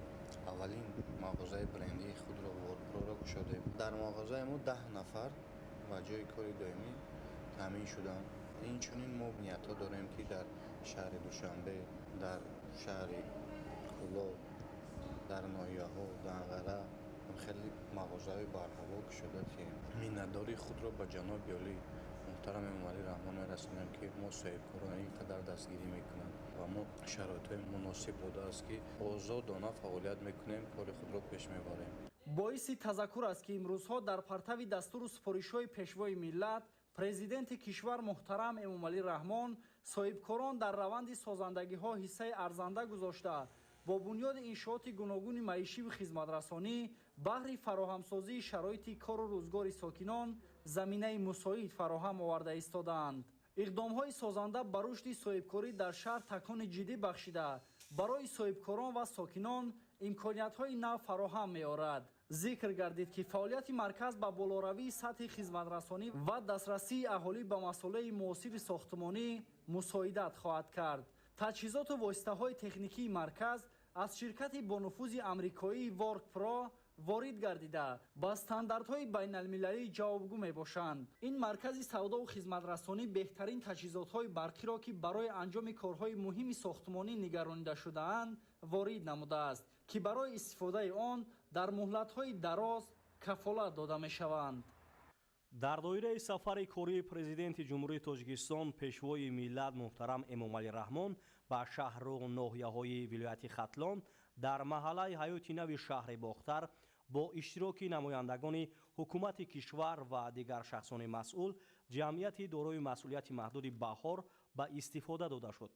аввалин мағозаи брендии худро Ворпроро кушодем. Дар мағозаи мо 10 нафар ба ҷойи кори доимӣ таъмин шуданд. Инчунин мо ниятҳо дорем, ки дар шаҳри Душанбе, дар шаҳри Кӯлоб, дар ноҳияҳо, Данғара хеле мағозаҳои барҳаво кушода диҳем. Миннатдории худро ба ҷаноби олӣ муҳтарам Эмомалӣ Раҳмон мерасонем, ки мо соҳибкорон ин қадар дастгирӣ мекунанд ва мо шароитҳои муносиб додааст, ки озодона фаъолият мекунем, кори худро пеш мебарем. Боиси тазаккур аст, ки имрӯзҳо дар партави дастуру супоришҳои Пешвои миллат, Президенти кишвар муҳтарам Эмомалӣ Раҳмон, соҳибкорон дар раванди созандагиҳо ҳиссаи арзанда гузошта, бо бунёди иншооти гуногуни маишиву хизматрасонӣ баҳри фароҳамсозии шароити кору рӯзгори сокинон заминаи мусоид фароҳам оварда истодаанд. Иқдомҳои созанда ба рушди соҳибкорӣ дар шаҳр такони ҷиддӣ бахшида, барои соҳибкорон ва сокинон имкониятҳои нав фароҳам меорад. Зикр гардид, ки фаъолияти марказ ба болоравии сатҳи хизматрасонӣ ва дастрасии аҳолӣ ба масолеҳи муосири сохтмонӣ мусоидат хоҳад кард. Таҷҳизоту воситаҳои техникии марказ аз ширкати бонуфузи амрикоии Work Pro ворид гардида, ба стандартҳои байналмилалӣ ҷавобгӯ мебошанд. Ин маркази савдову хизматрасонӣ беҳтарин таҷҳизотҳои барқиро, ки барои анҷоми корҳои муҳими сохтмонӣ нигаронида шудаанд, ворид намудааст, ки барои истифодаи он дар муҳлатҳои дароз кафолат дода мешаванд. Дар доираи сафари кории Президенти Ҷумҳурии Тоҷикистон, Пешвои миллат муҳтарам Эмомалӣ Раҳмон ба шаҳру ноҳияҳои вилояти Хатлон, дар маҳаллаи Ҳаёти Нави шаҳри Бохтар бо иштироки намояндагони ҳукумати кишвар ва дигар шахсони масъул ҷамъияти дорои масъулияти маҳдуди Баҳор ба истифода дода шуд.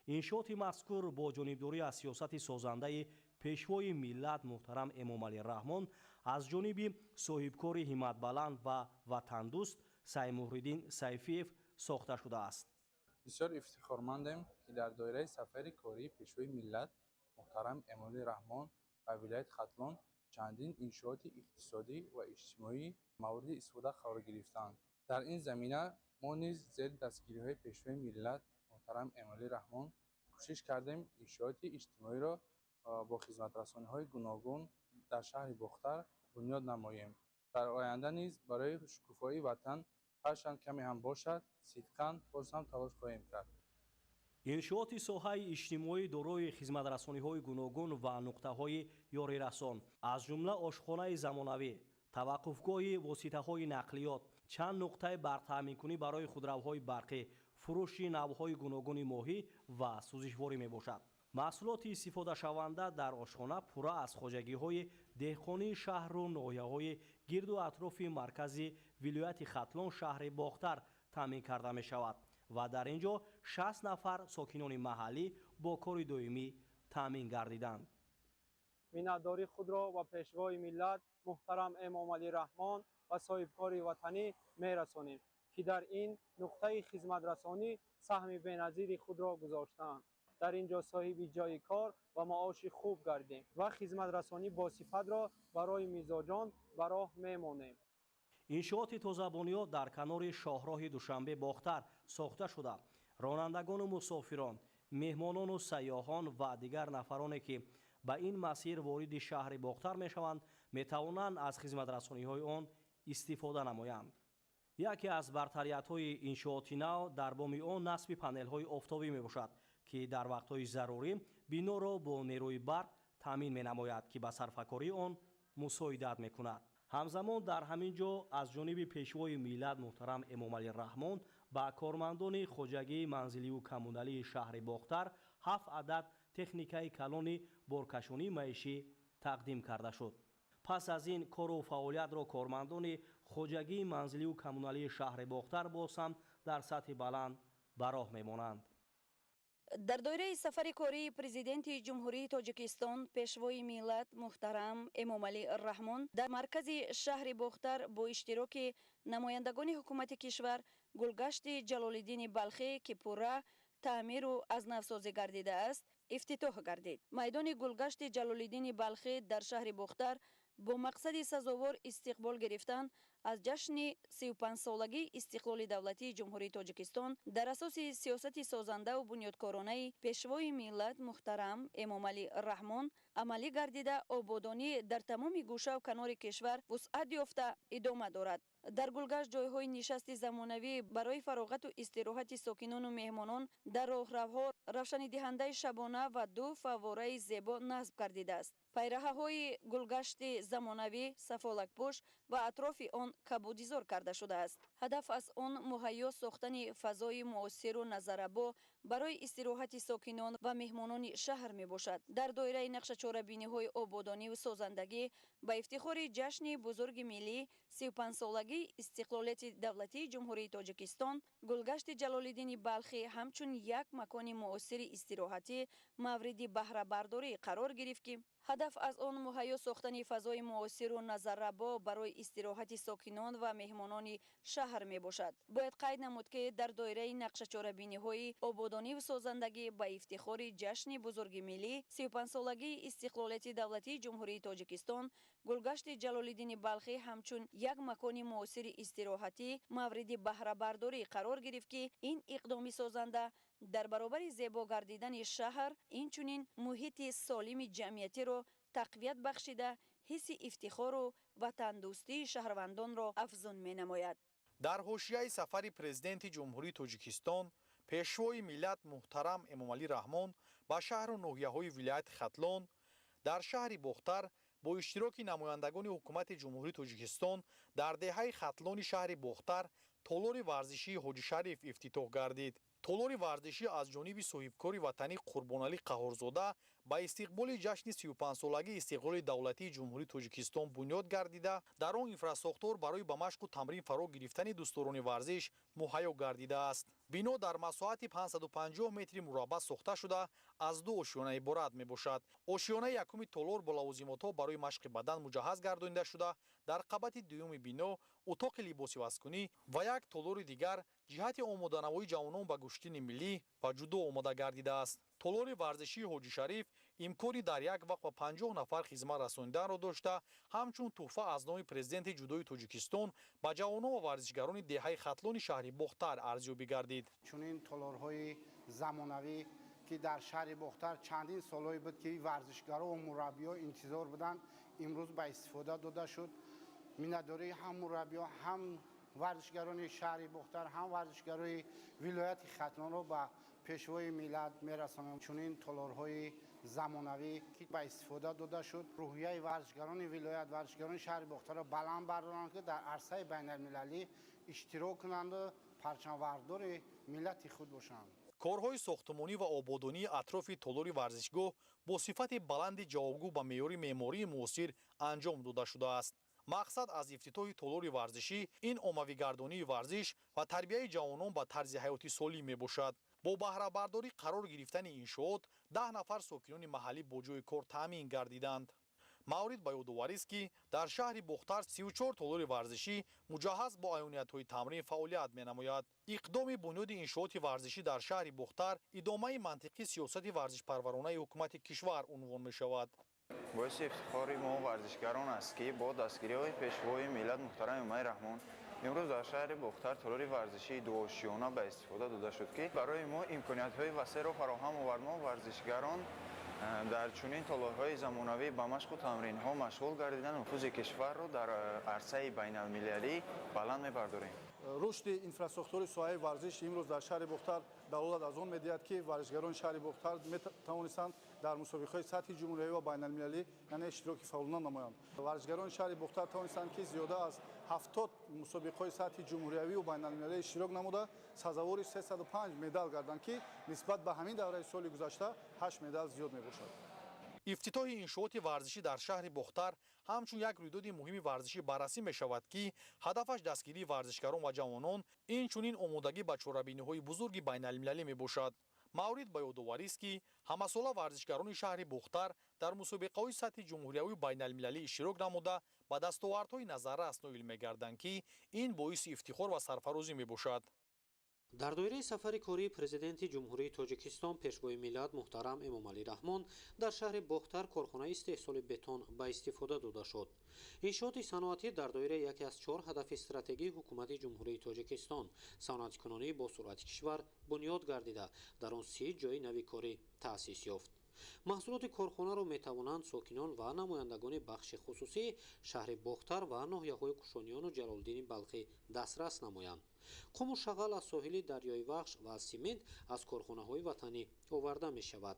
Иншооти мазкур бо ҷонибдорӣ аз сиёсати созандаи Пешвои миллат муҳтарам Эмомалӣ Раҳмон аз ҷониби соҳибкори ҳимматбаланд ва ватандӯст Саймуҳриддин Сайфиев сохта шудааст. Бисёр ифтихормандем, ки дар доираи сафари кории Пешвои миллат муҳтарам Эмомалӣ Раҳмон ба вилояти Хатлон чандин иншооти иқтисодӣ ва иҷтимоӣ мавриди истифода қарор гирифтаанд. Дар ин замина мо низ зери дастгириҳои Пешвои миллат муҳтарам Эмомалӣ Раҳмон Кӯшиш кардем иншооти иҷтимоиро бо хизматрасониҳои гуногун дар шаҳри Бохтар бунёд намоем. Дар оянда низ барои шукуфоии ватан ҳарчанд каме ҳам бошад, сидқан боз ҳам талош хоҳем кард. Иншооти соҳаи иҷтимоӣ дорои хизматрасониҳои гуногун ва нуқтаҳои ёрирасон, аз ҷумла ошхонаи замонавӣ, таваққуфгоҳи воситаҳои нақлиёт, чанд нуқтаи барқтаъминкунӣ барои худравҳои барқӣ, фурӯши навъҳои гуногуни моҳӣ ва сӯзишворӣ мебошад. Маҳсулоти истифодашаванда дар ошхона пурра аз хоҷагиҳои деҳқонии шаҳру ноҳияҳои гирду атрофи маркази вилояти Хатлон шаҳри Бохтар таъмин карда мешавад ва дар ин ҷо 60 нафар сокинони маҳаллӣ бо кори доимӣ таъмин гардиданд. Миннатдории худро ба Пешвои миллат муҳтарам Эмомалӣ Раҳмон ва соҳибкори ватанӣ мерасонем, ки дар ин нуқтаи хизматрасонӣ саҳми беназири худро гузоштаанд. Дар ин ҷо соҳиби ҷойи кор ва маоши хуб гардем ва хизматрасонӣ босифатро барои мизоҷон ба роҳ мемонем. Иншооти тозабунёд дар канори шоҳроҳи Душанбе Бохтар сохта шуда, ронандагону мусофирон, меҳмонону сайёҳон ва дигар нафароне, ки ба ин масир вориди шаҳри Бохтар мешаванд, метавонанд аз хизматрасониҳои он истифода намоянд. Яке аз бартариятҳои иншооти нав дар боми он насби панелҳои офтобӣ мебошад, ки дар вақтҳои зарурӣ биноро бо нерӯи барқ таъмин менамояд, ки ба сарфакории он мусоидат мекунад. Ҳамзамон дар ҳамин ҷо аз ҷониби Пешвои миллат муҳтарам Эмомалӣ Раҳмон ба кормандони хоҷагии манзилию коммуналии шаҳри Бохтар 7 адад техникаи калони боркашонии маишӣ тақдим карда шуд. Пас аз ин кору фаъолиятро кормандони хоҷагии манзилию коммуналии шаҳри Бохтар боз ҳам дар сатҳи баланд ба роҳ мемонанд. Дар доираи сафари кории Президенти Ҷумҳурии Тоҷикистон Пешвои миллат муҳтарам Эмомалӣ Раҳмон дар маркази шаҳри Бохтар бо иштироки намояндагони ҳукумати кишвар гулгашти Ҷалолиддини Балхӣ, ки пурра таъмиру аз навсозӣ гардидааст, ифтитоҳ гардид. Майдони гулгашти Ҷалолиддини Балхӣ дар шаҳри Бохтар бо мақсади сазовор истиқбол гирифтан аз ҷашни 35-солагии истиқлоли давлатии Ҷумҳурии Тоҷикистон дар асоси сиёсати созандаву бунёдкоронаи Пешвои миллат муҳтарам Эмомалӣ Раҳмон амалӣ гардида, ободонӣ дар тамоми гӯшаву канори кишвар вусъат ёфта идома дорад. Дар гулгашт ҷойҳои нишасти замонавӣ барои фароғату истироҳати сокинону меҳмонон, дар роҳравҳо равшанидиҳандаи шабона ва ду фаввораи зебо насб гардидааст. Пайраҳаҳои гулгашти замонавӣ сафолакпӯш ва атрофи он кабудизор карда шудааст. Ҳадаф аз он муҳайё сохтани фазои муосиру назаррабо барои истироҳати сокинон ва меҳмонони шаҳр мебошад. Дар доираи нақшачорабиниҳои ободониву созандагӣ ба ифтихори ҷашни бузурги миллӣ 35-солагии истиқлолияти давлатии Ҷумҳурии Тоҷикистон гулгашти Ҷалолиддини Балхӣ ҳамчун як макони муосири истироҳатӣ мавриди баҳрабардорӣ қарор гирифт, ки ҳадаф аз он муҳайё сохтани фазои муосиру назаррабо барои истироҳати сокинон ва меҳмонони шаҳр мебошад. Бояд қайд намуд, ки дар доираи нақшачорабиниҳои ободониву созандагӣ ба ифтихори ҷашни бузурги миллӣ 35-солагии истиқлолияти давлатии Ҷумҳурии Тоҷикистон гулгашти Ҷалолиддини Балхӣ ҳамчун як макони муосири истироҳатӣ мавриди баҳрабардорӣ қарор гирифт, ки ин иқдоми созанда дар баробари зебо гардидани шаҳр инчунин муҳити солими ҷамъиятиро тақвият бахшида, ҳисси ифтихору ватандӯстии шаҳрвандонро афзун менамояд. Дар ҳошияи сафари Президенти Ҷумҳурии Тоҷикистон Пешвои миллат муҳтарам Эмомалӣ Раҳмон ба шаҳру ноҳияҳои вилояти Хатлон дар шаҳри Бохтар бо иштироки намояндагони ҳукумати Ҷумҳурии Тоҷикистон дар деҳаи Хатлони шаҳри Бохтар толори варзишии Ҳоҷи Шариф ифтитоҳ гардид. Толори варзишӣ аз ҷониби соҳибкори ватанӣ Қурбоналӣ Қаҳҳорзода ба истиқболи ҷашни 35-солагии истиқлоли давлатии Ҷумҳурии Тоҷикистон бунёд гардида, дар он инфрасохтор барои ба машқу тамрин фаро гирифтани дӯстдорони варзиш муҳайё гардидааст. Бино дар масоҳати 550 метри мураббаъ сохта шуда, аз ду ошёна иборат мебошад. Ошёнаи якуми толор бо лавозимотҳо барои машқи бадан муҷаҳҳаз гардонида шуда, дар қабати дуюми бино утоқи либосивазкунӣ ва як толори дигар ҷиҳати омоданавоии ҷавонон ба гӯштини миллӣ ва ҷудо омода гардидааст. Толори варзишии Ҳоҷи Шариф имкони дар як вақт ба 50 нафар хизмат расониданро дошта, ҳамчун тӯҳфа аз номи Президенти ҷудои Тоҷикистон ба ҷавонон ва варзишгарони деҳаи Хатлони шаҳри Бохтар арзёбӣ гардид. Чунин толорҳои замонавӣ, Ки дар шаҳри Бохтар чандин солҳое буд, ки варзишгаро ва мураббиҳо интизор буданд, имрӯз ба истифода дода шуд. Миннатдории ҳам мураббиҳо, ҳам варзишгарони шаҳри Бохтар, ҳам варзишгарои вилояти Хатлонро ба Пешвои миллат мерасонам. Чунин толорҳои замонавӣ, ки ба истифода дода шуд, рӯҳияи варзишгарони вилоят, варзишгарони шаҳри Бохтарро баланд бардоранд, ки дар арсаи байналмилалӣ иштирок кунанду парчамбардори миллати худ бошанд. Корҳои сохтмонӣ ва ободонии атрофи толори варзишгоҳ бо сифати баланди ҷавобгӯ ба меъёри меъмории муосир анҷом дода шудааст. Мақсад аз ифтитоҳи толори варзишӣ ин оммавигардонии варзиш ва тарбияи ҷавонон ба тарзи ҳаёти солим мебошад. Бо баҳрабардорӣ қарор гирифтани иншоот 10 нафар сокинони маҳаллӣ бо ҷойи кор таъмин гардиданд. Маврид ба ёдоварист, ки дар шаҳри Бохтар 34 толори варзишӣ муҷаҳҳаз бо аёниятҳои тамрин фаъолият менамояд. Иқдоми бунёди иншооти варзишӣ дар шаҳри Бохтар идомаи мантиқии сиёсати варзишпарваронаи ҳукумати кишвар унвон мешавад. Боиси ифтихори мо варзишгарон аст, ки бо дастгириҳои Пешвои миллат муҳтарам Эмомалӣ Раҳмон имрӯз дар шаҳри Бохтар толори варзишии дуошиёна ба истифода дода шуд, ки барои мо имкониятҳои васеъро фароҳам овард. Мо варзишгарон дар чунин толорҳои замонавӣ ба машқу тамринҳо машғул гардида, нуфузи кишварро дар арсаи байналмилалӣ баланд мебардорем. Рушди инфрасохтори соҳаи варзиш имрӯз дар шаҳри Бохтар далолат аз он медиҳад, ки варзишгарони шаҳри Бохтар метавонистанд дар мусобиқаҳои сатҳи ҷумҳуриявӣ ва байналмилалӣ, яъне иштироки фаъолона намоянд. Варзишгарони шаҳри Бохтар тавонистанд, ки зиёда аз 70 мусобиқаҳои сатҳи ҷумҳуриявӣ ва байналмилалӣ иштирок намуда, сазовори 305 медал гарданд, ки нисбат ба ҳамин давраи соли гузашта 8 медал зиёд мебошад. Ифтитоҳи иншооти варзишӣ дар шаҳри Бохтар ҳамчун як рӯйдоди муҳими варзишӣ баррасӣ мешавад, ки ҳадафаш дастгирии варзишгарон ва ҷавонон, инчунин омодагӣ ба чорабиниҳои бузурги байналмилалӣ мебошад. Маврид ба ёдоварист, ки ҳамасола варзишгарони шаҳри Бохтар дар мусобиқаҳои сатҳи ҷумҳуриявию байналмилалӣ иштирок намуда, ба дастовардҳои назаррас ноил мегарданд, ки ин боиси ифтихор ва сарфарозӣ мебошад. Дар доираи сафари кории Президенти Ҷумҳурии Тоҷикистон, Пешвои миллат муҳтарам Эмомалӣ Раҳмон дар шаҳри Бохтар корхонаи истеҳсоли бетон ба истифода дода шуд. Иншооти саноатӣ дар доираи яке аз чор ҳадафи стратегии Ҳукумати Ҷумҳурии Тоҷикистон, саноаткунонии босуръати кишвар, бунёд гардида, дар он 30 ҷойи нави корӣ таъсис ёфт. Маҳсулоти корхонаро метавонанд сокинон ва намояндагони бахши хусусӣ шаҳри Бохтар ва ноҳияҳои Кушониёну Ҷалолиддини Балхӣ дастрас намоянд. Қуму шағал аз соҳили дарёи Вахш ва симент аз корхонаҳои ватанӣ оварда мешавад.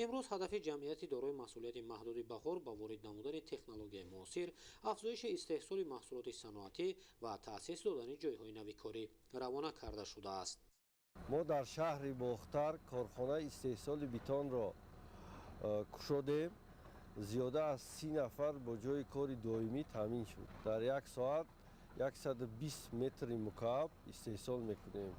Имрӯз ҳадафи ҷамъияти дорои масъулияти маҳдуди Баҳор ба ворид намудани технологияи муосир, афзоиши истеҳсоли маҳсулоти саноатӣ ва таъсис додани ҷойҳои нави корӣ равона карда шудааст. Мо дар шаҳри Бохтар корхонаи истеҳсоли бетонро кушодем. Зиёда аз 30 нафар бо ҷойи кори доимӣ таъмин шуд. Дар як соат 120 метри мукааб истеҳсол мекунем.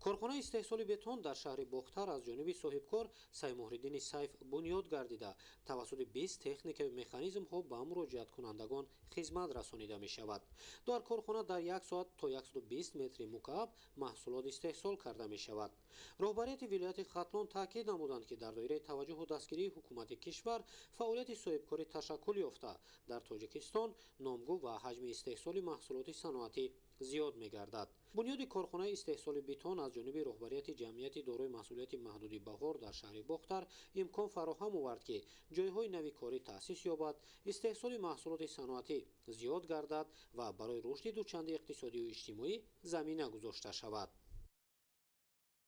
Корхонаи истеҳсоли бетон дар шаҳри Бохтар аз ҷониби соҳибкор Саймуҳриддини Сайф бунёд гардида, тавассути 20 техникаю механизмҳо ба муроҷиаткунандагон хизмат расонида мешавад. Дар корхона дар як соат то 120 метри мукааб маҳсулот истеҳсол карда мешавад. Роҳбарияти вилояти Хатлон таъкид намуданд, ки дар доираи таваҷҷӯҳу дастгирии ҳукумати кишвар фаъолияти соҳибкорӣ ташаккул ёфта, дар Тоҷикистон номгӯ ва ҳаҷми истеҳсоли маҳсулоти саноатӣ зиёд мегардад. Бунёди корхонаи истеҳсоли бетон аз ҷониби роҳбарияти ҷамъияти дорои масъулияти маҳдуди Баҳор дар шаҳри Бохтар имкон фароҳам овард, ки ҷойҳои нави корӣ таъсис ёбад, истеҳсоли маҳсулоти саноатӣ зиёд гардад ва барои рушди дучанди иқтисодию иҷтимоӣ замина гузошта шавад.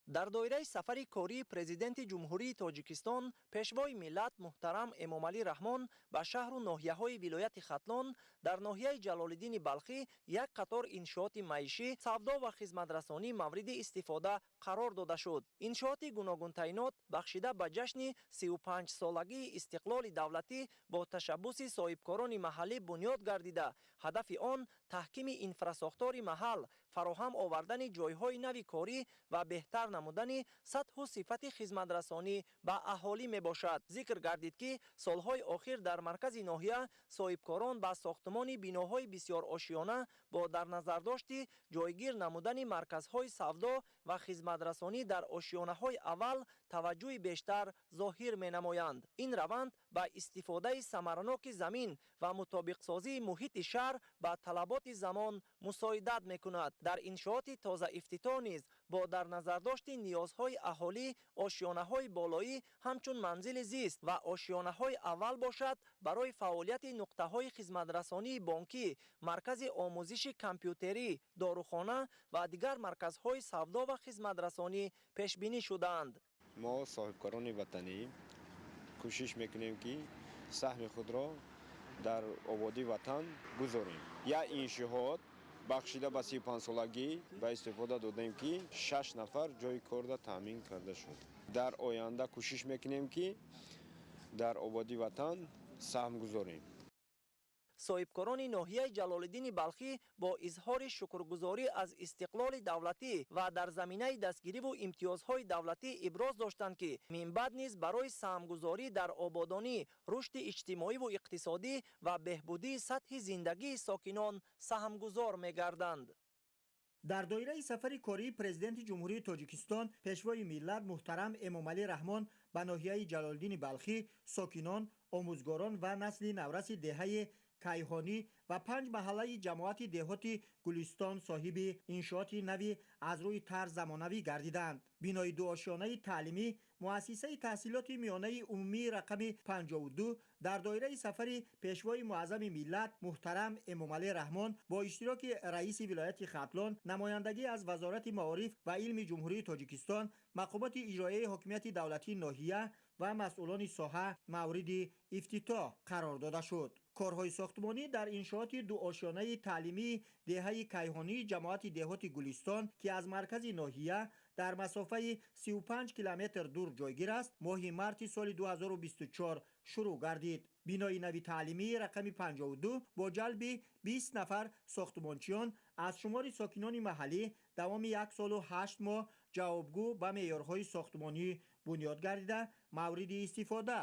Дар доираи сафари кории Президенти Ҷумҳурии Тоҷикистон, Пешвои миллат муҳтарам Эмомалӣ Раҳмон ба шаҳру ноҳияҳои вилояти Хатлон, дар ноҳияи Ҷалолиддини Балхӣ як қатор иншооти маишӣ, савдо ва хизматрасонӣ мавриди истифода қарор дода шуд. Иншооти гуногунтайнот бахшида ба ҷашни 35-солагии истиқлоли давлатӣ бо ташаббуси соҳибкорони маҳаллӣ бунёд гардида, ҳадафи он таҳкими инфрасохтори маҳал, фароҳам овардани ҷойҳои нави корӣ ва беҳтар намудани сатҳу сифати хизматрасонӣ ба аҳолӣ мебошад. Зикр гардид, ки солҳои охир дар маркази ноҳия соҳибкорон ба сохтмони биноҳои бисёрошиёна бо дар назардошти ҷойгир намудани марказҳои савдо ва хизматрасонӣ дар ошиёнаҳои аввал таваҷҷӯҳи бештар зоҳир менамоянд. Ин раванд ба истифодаи самараноки замин ва мутобиқсозии муҳити шаҳр ба талаботи замон мусоидат мекунад. Дар иншооти тозаифтитоҳ низ бо дар назардошти ниёзҳои аҳолӣ ошёнаҳои болоӣ ҳамчун манзили зист ва ошёнаҳои аввал бошад барои фаъолияти нуқтаҳои хизматрасонии бонкӣ, маркази омӯзиши компютерӣ, дорухона ва дигар марказҳои савдо ва хизматрасонӣ пешбинӣ шудаанд. Мо соҳибкорони ватанӣ кӯшиш мекунем, ки саҳми худро дар ободии ватан гузорем. Як иншоот бахшида ба 35-солагӣ ба истифода додем, ки 6 нафар ҷои корда таъмин карда шуд. Дар оянда кӯшиш мекунем, ки дар ободии ватан саҳм гузорем. Соҳибкорони ноҳияи Ҷалолиддини Балхӣ бо изҳори шукргузорӣ аз истиқлоли давлатӣ ва дар заминаи дастгириву имтиёзҳои давлатӣ иброз доштанд, ки минбаъд низ барои саҳмгузорӣ дар ободонӣ, рушди иҷтимоиву иқтисодӣ ва беҳбудии сатҳи зиндагии сокинон саҳмгузор мегарданд. Дар доираи сафари кории Президенти Ҷумҳурии Тоҷикистон, Пешвои миллат муҳтарам Эмомалӣ Раҳмон ба ноҳияи Ҷалолиддини Балхӣ, сокинон, омӯзгорон ва насли навраси деҳаи Кайҳонӣ ва 5 маҳаллаи ҷамоати деҳоти Гулистон соҳиби иншооти нави аз рӯи тарз замонавӣ гардиданд. Бинои дуошёнаи таълимӣ муассисаи таҳсилоти миёнаи умумии рақами 52 дар доираи сафари Пешвои муаззами миллат муҳтарам Эмомалӣ Раҳмон бо иштироки раиси вилояти Хатлон, намояндагӣ аз Вазорати маориф ва илми Ҷумҳурии Тоҷикистон, мақомоти иҷроияи ҳокимияти давлатии ноҳия ва масъулони соҳа мавриди ифтитоҳ қарор дода шуд. Корҳои сохтмонӣ дар иншооти дуошёнаи таълимии деҳаи Кайҳонии ҷамоати деҳоти Гулистон, ки аз маркази ноҳия дар масофаи 35 километр дур ҷойгир аст, моҳи марти соли 2024 шурӯъ гардид. Бинои нави таълимии рақами 52 бо ҷалби 20 нафар сохтмончиён аз шумори сокинони маҳаллӣ давоми 1 солу 8 моҳ ҷавобгӯ ба меъёрҳои сохтмонӣ бунёд гардида мавриди истифода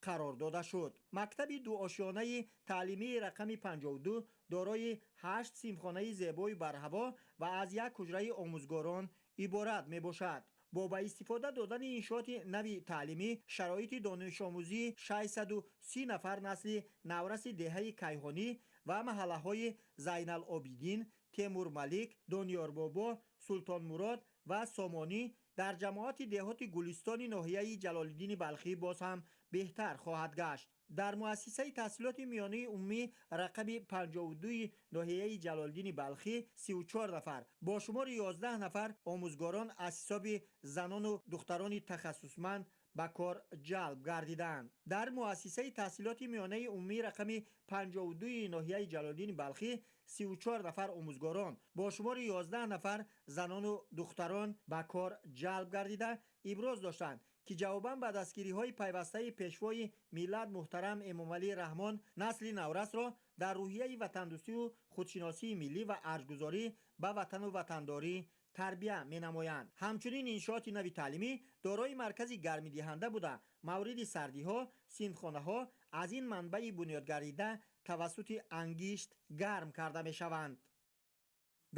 қарор дода шуд. Мактаби дуошёнаи таълимии рақами 52 дорои 8 синфхонаи зебои барҳаво ва аз як ҳуҷраи омӯзгорон иборат мебошад. Бо ба истифода додани иншооти нави таълимӣ шароити донишомӯзии 630 нафар насли навраси деҳаи Кайҳонӣ ва маҳаллаҳои Зайналобидин, Темурмалик, Дониёрбобо, Султонмурод ва Сомонӣ дар ҷамоати деҳоти Гулистони ноҳияи Ҷалолиддини Балхӣ боз ҳам беҳтар хоҳад гашт. Дар муассисаи таҳсилоти миёнаи умумӣ рақами 52 ноҳияи Ҷалолиддини Балхӣ 34 нафар бо шумори 11 нафар омӯзгорон аз ҳисоби занону духтарони тахассусманд ба кор ҷалб гардиданд. Дар муассисаи таҳсилоти миёнаи умумӣ рақами 52 ноҳияи Ҷалолиддини Балхӣ 34 нафар омӯзгорон бо шумори 11 нафар занону духтарон ба кор ҷалб гардида иброз доштанд, ки ҷавобан ба дастгириҳои пайвастаи Пешвои миллат муҳтарам Эмомалӣ Раҳмон насли наврасро дар рӯҳияи ватандӯстию худшиносии миллӣ ва арҷгузорӣ ба ватану ватандорӣ тарбия менамоянд. Ҳамчунин иншооти нави таълимӣ дорои маркази гармидиҳанда буда, мавриди сардиҳо, синфхонаҳо аз ин манбаи бунёдгардида тавассути ангишт гарм карда мешаванд.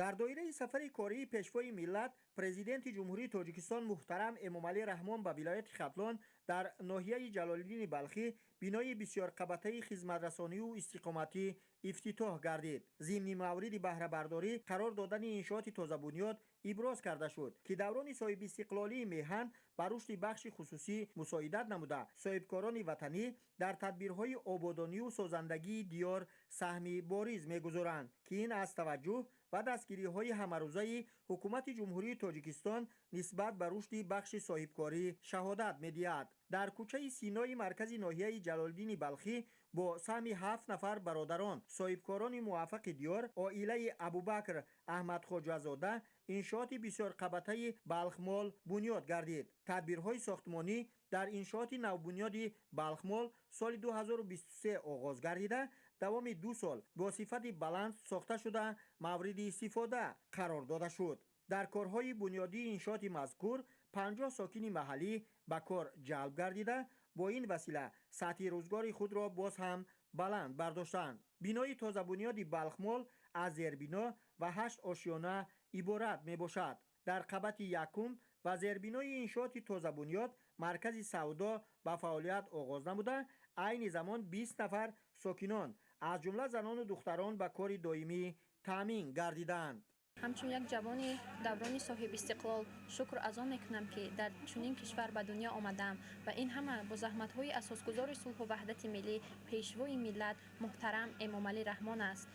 Дар доираи сафари кории Пешвои миллат, Президенти Ҷумҳурии Тоҷикистон муҳтарам Эмомалӣ Раҳмон ба вилояти Хатлон дар ноҳияи Ҷалолиддини Балхӣ бинои бисёрқабатаи хизматрасонию истиқоматӣ ифтитоҳ гардид. Зимни мавриди баҳрабардорӣ қарор додани иншооти тозабунёд иброз карда шуд, ки даврони соҳибистиқлолии меҳан ба рушди бахши хусусӣ мусоидат намуда, соҳибкорони ватанӣ дар тадбирҳои ободонию созандагии диёр саҳми бориз мегузоранд, ки ин аз таваҷҷӯҳ ва дастгириҳои ҳамарӯзаи ҳукумати Ҷумҳурии Тоҷикистон нисбат ба рушди бахши соҳибкорӣ шаҳодат медиҳад. Дар кӯчаи Синои маркази ноҳияи Ҷалолиддини Балхӣ бо саҳми 7 нафар бародарон соҳибкорони муваффақи диёр оилаи Абубакр Аҳмадхоҷазода иншооти бисёрқабатаи Балхмол бунёд гардид. Тадбирҳои сохтмонӣ дар иншооти навбунёди Балхмол соли 2023 оғоз гардида, давоми 2 сол бо сифати баланд сохта шуда мавриди истифода қарор дода шуд. Дар корҳои бунёдии иншооти мазкур 50 сокини маҳаллӣ ба кор ҷалб гардида, бо ин васила сатҳи рӯзгори худро боз ҳам баланд бардоштанд. Бинои тозабунёди Балхмол аз зербино ва 8 ошёна иборат мебошад. Дар қабати якум ва зербинои иншооти тозабунёд маркази савдо ба фаъолият оғоз намуда, Айни замон 20 нафар сокинон, аз ҷумла занону духтарон, ба кори доимӣ таъмин гардиданд. Ҳамчун як ҷавони даврони соҳибистиқлол шукр аз он мекунам, ки дар чунин кишвар ба дунё омадам ва ин ҳама бо заҳматҳои асосгузори сулҳу ваҳдати миллӣ, Пешвои миллат муҳтарам Эмомалӣ Раҳмон аст.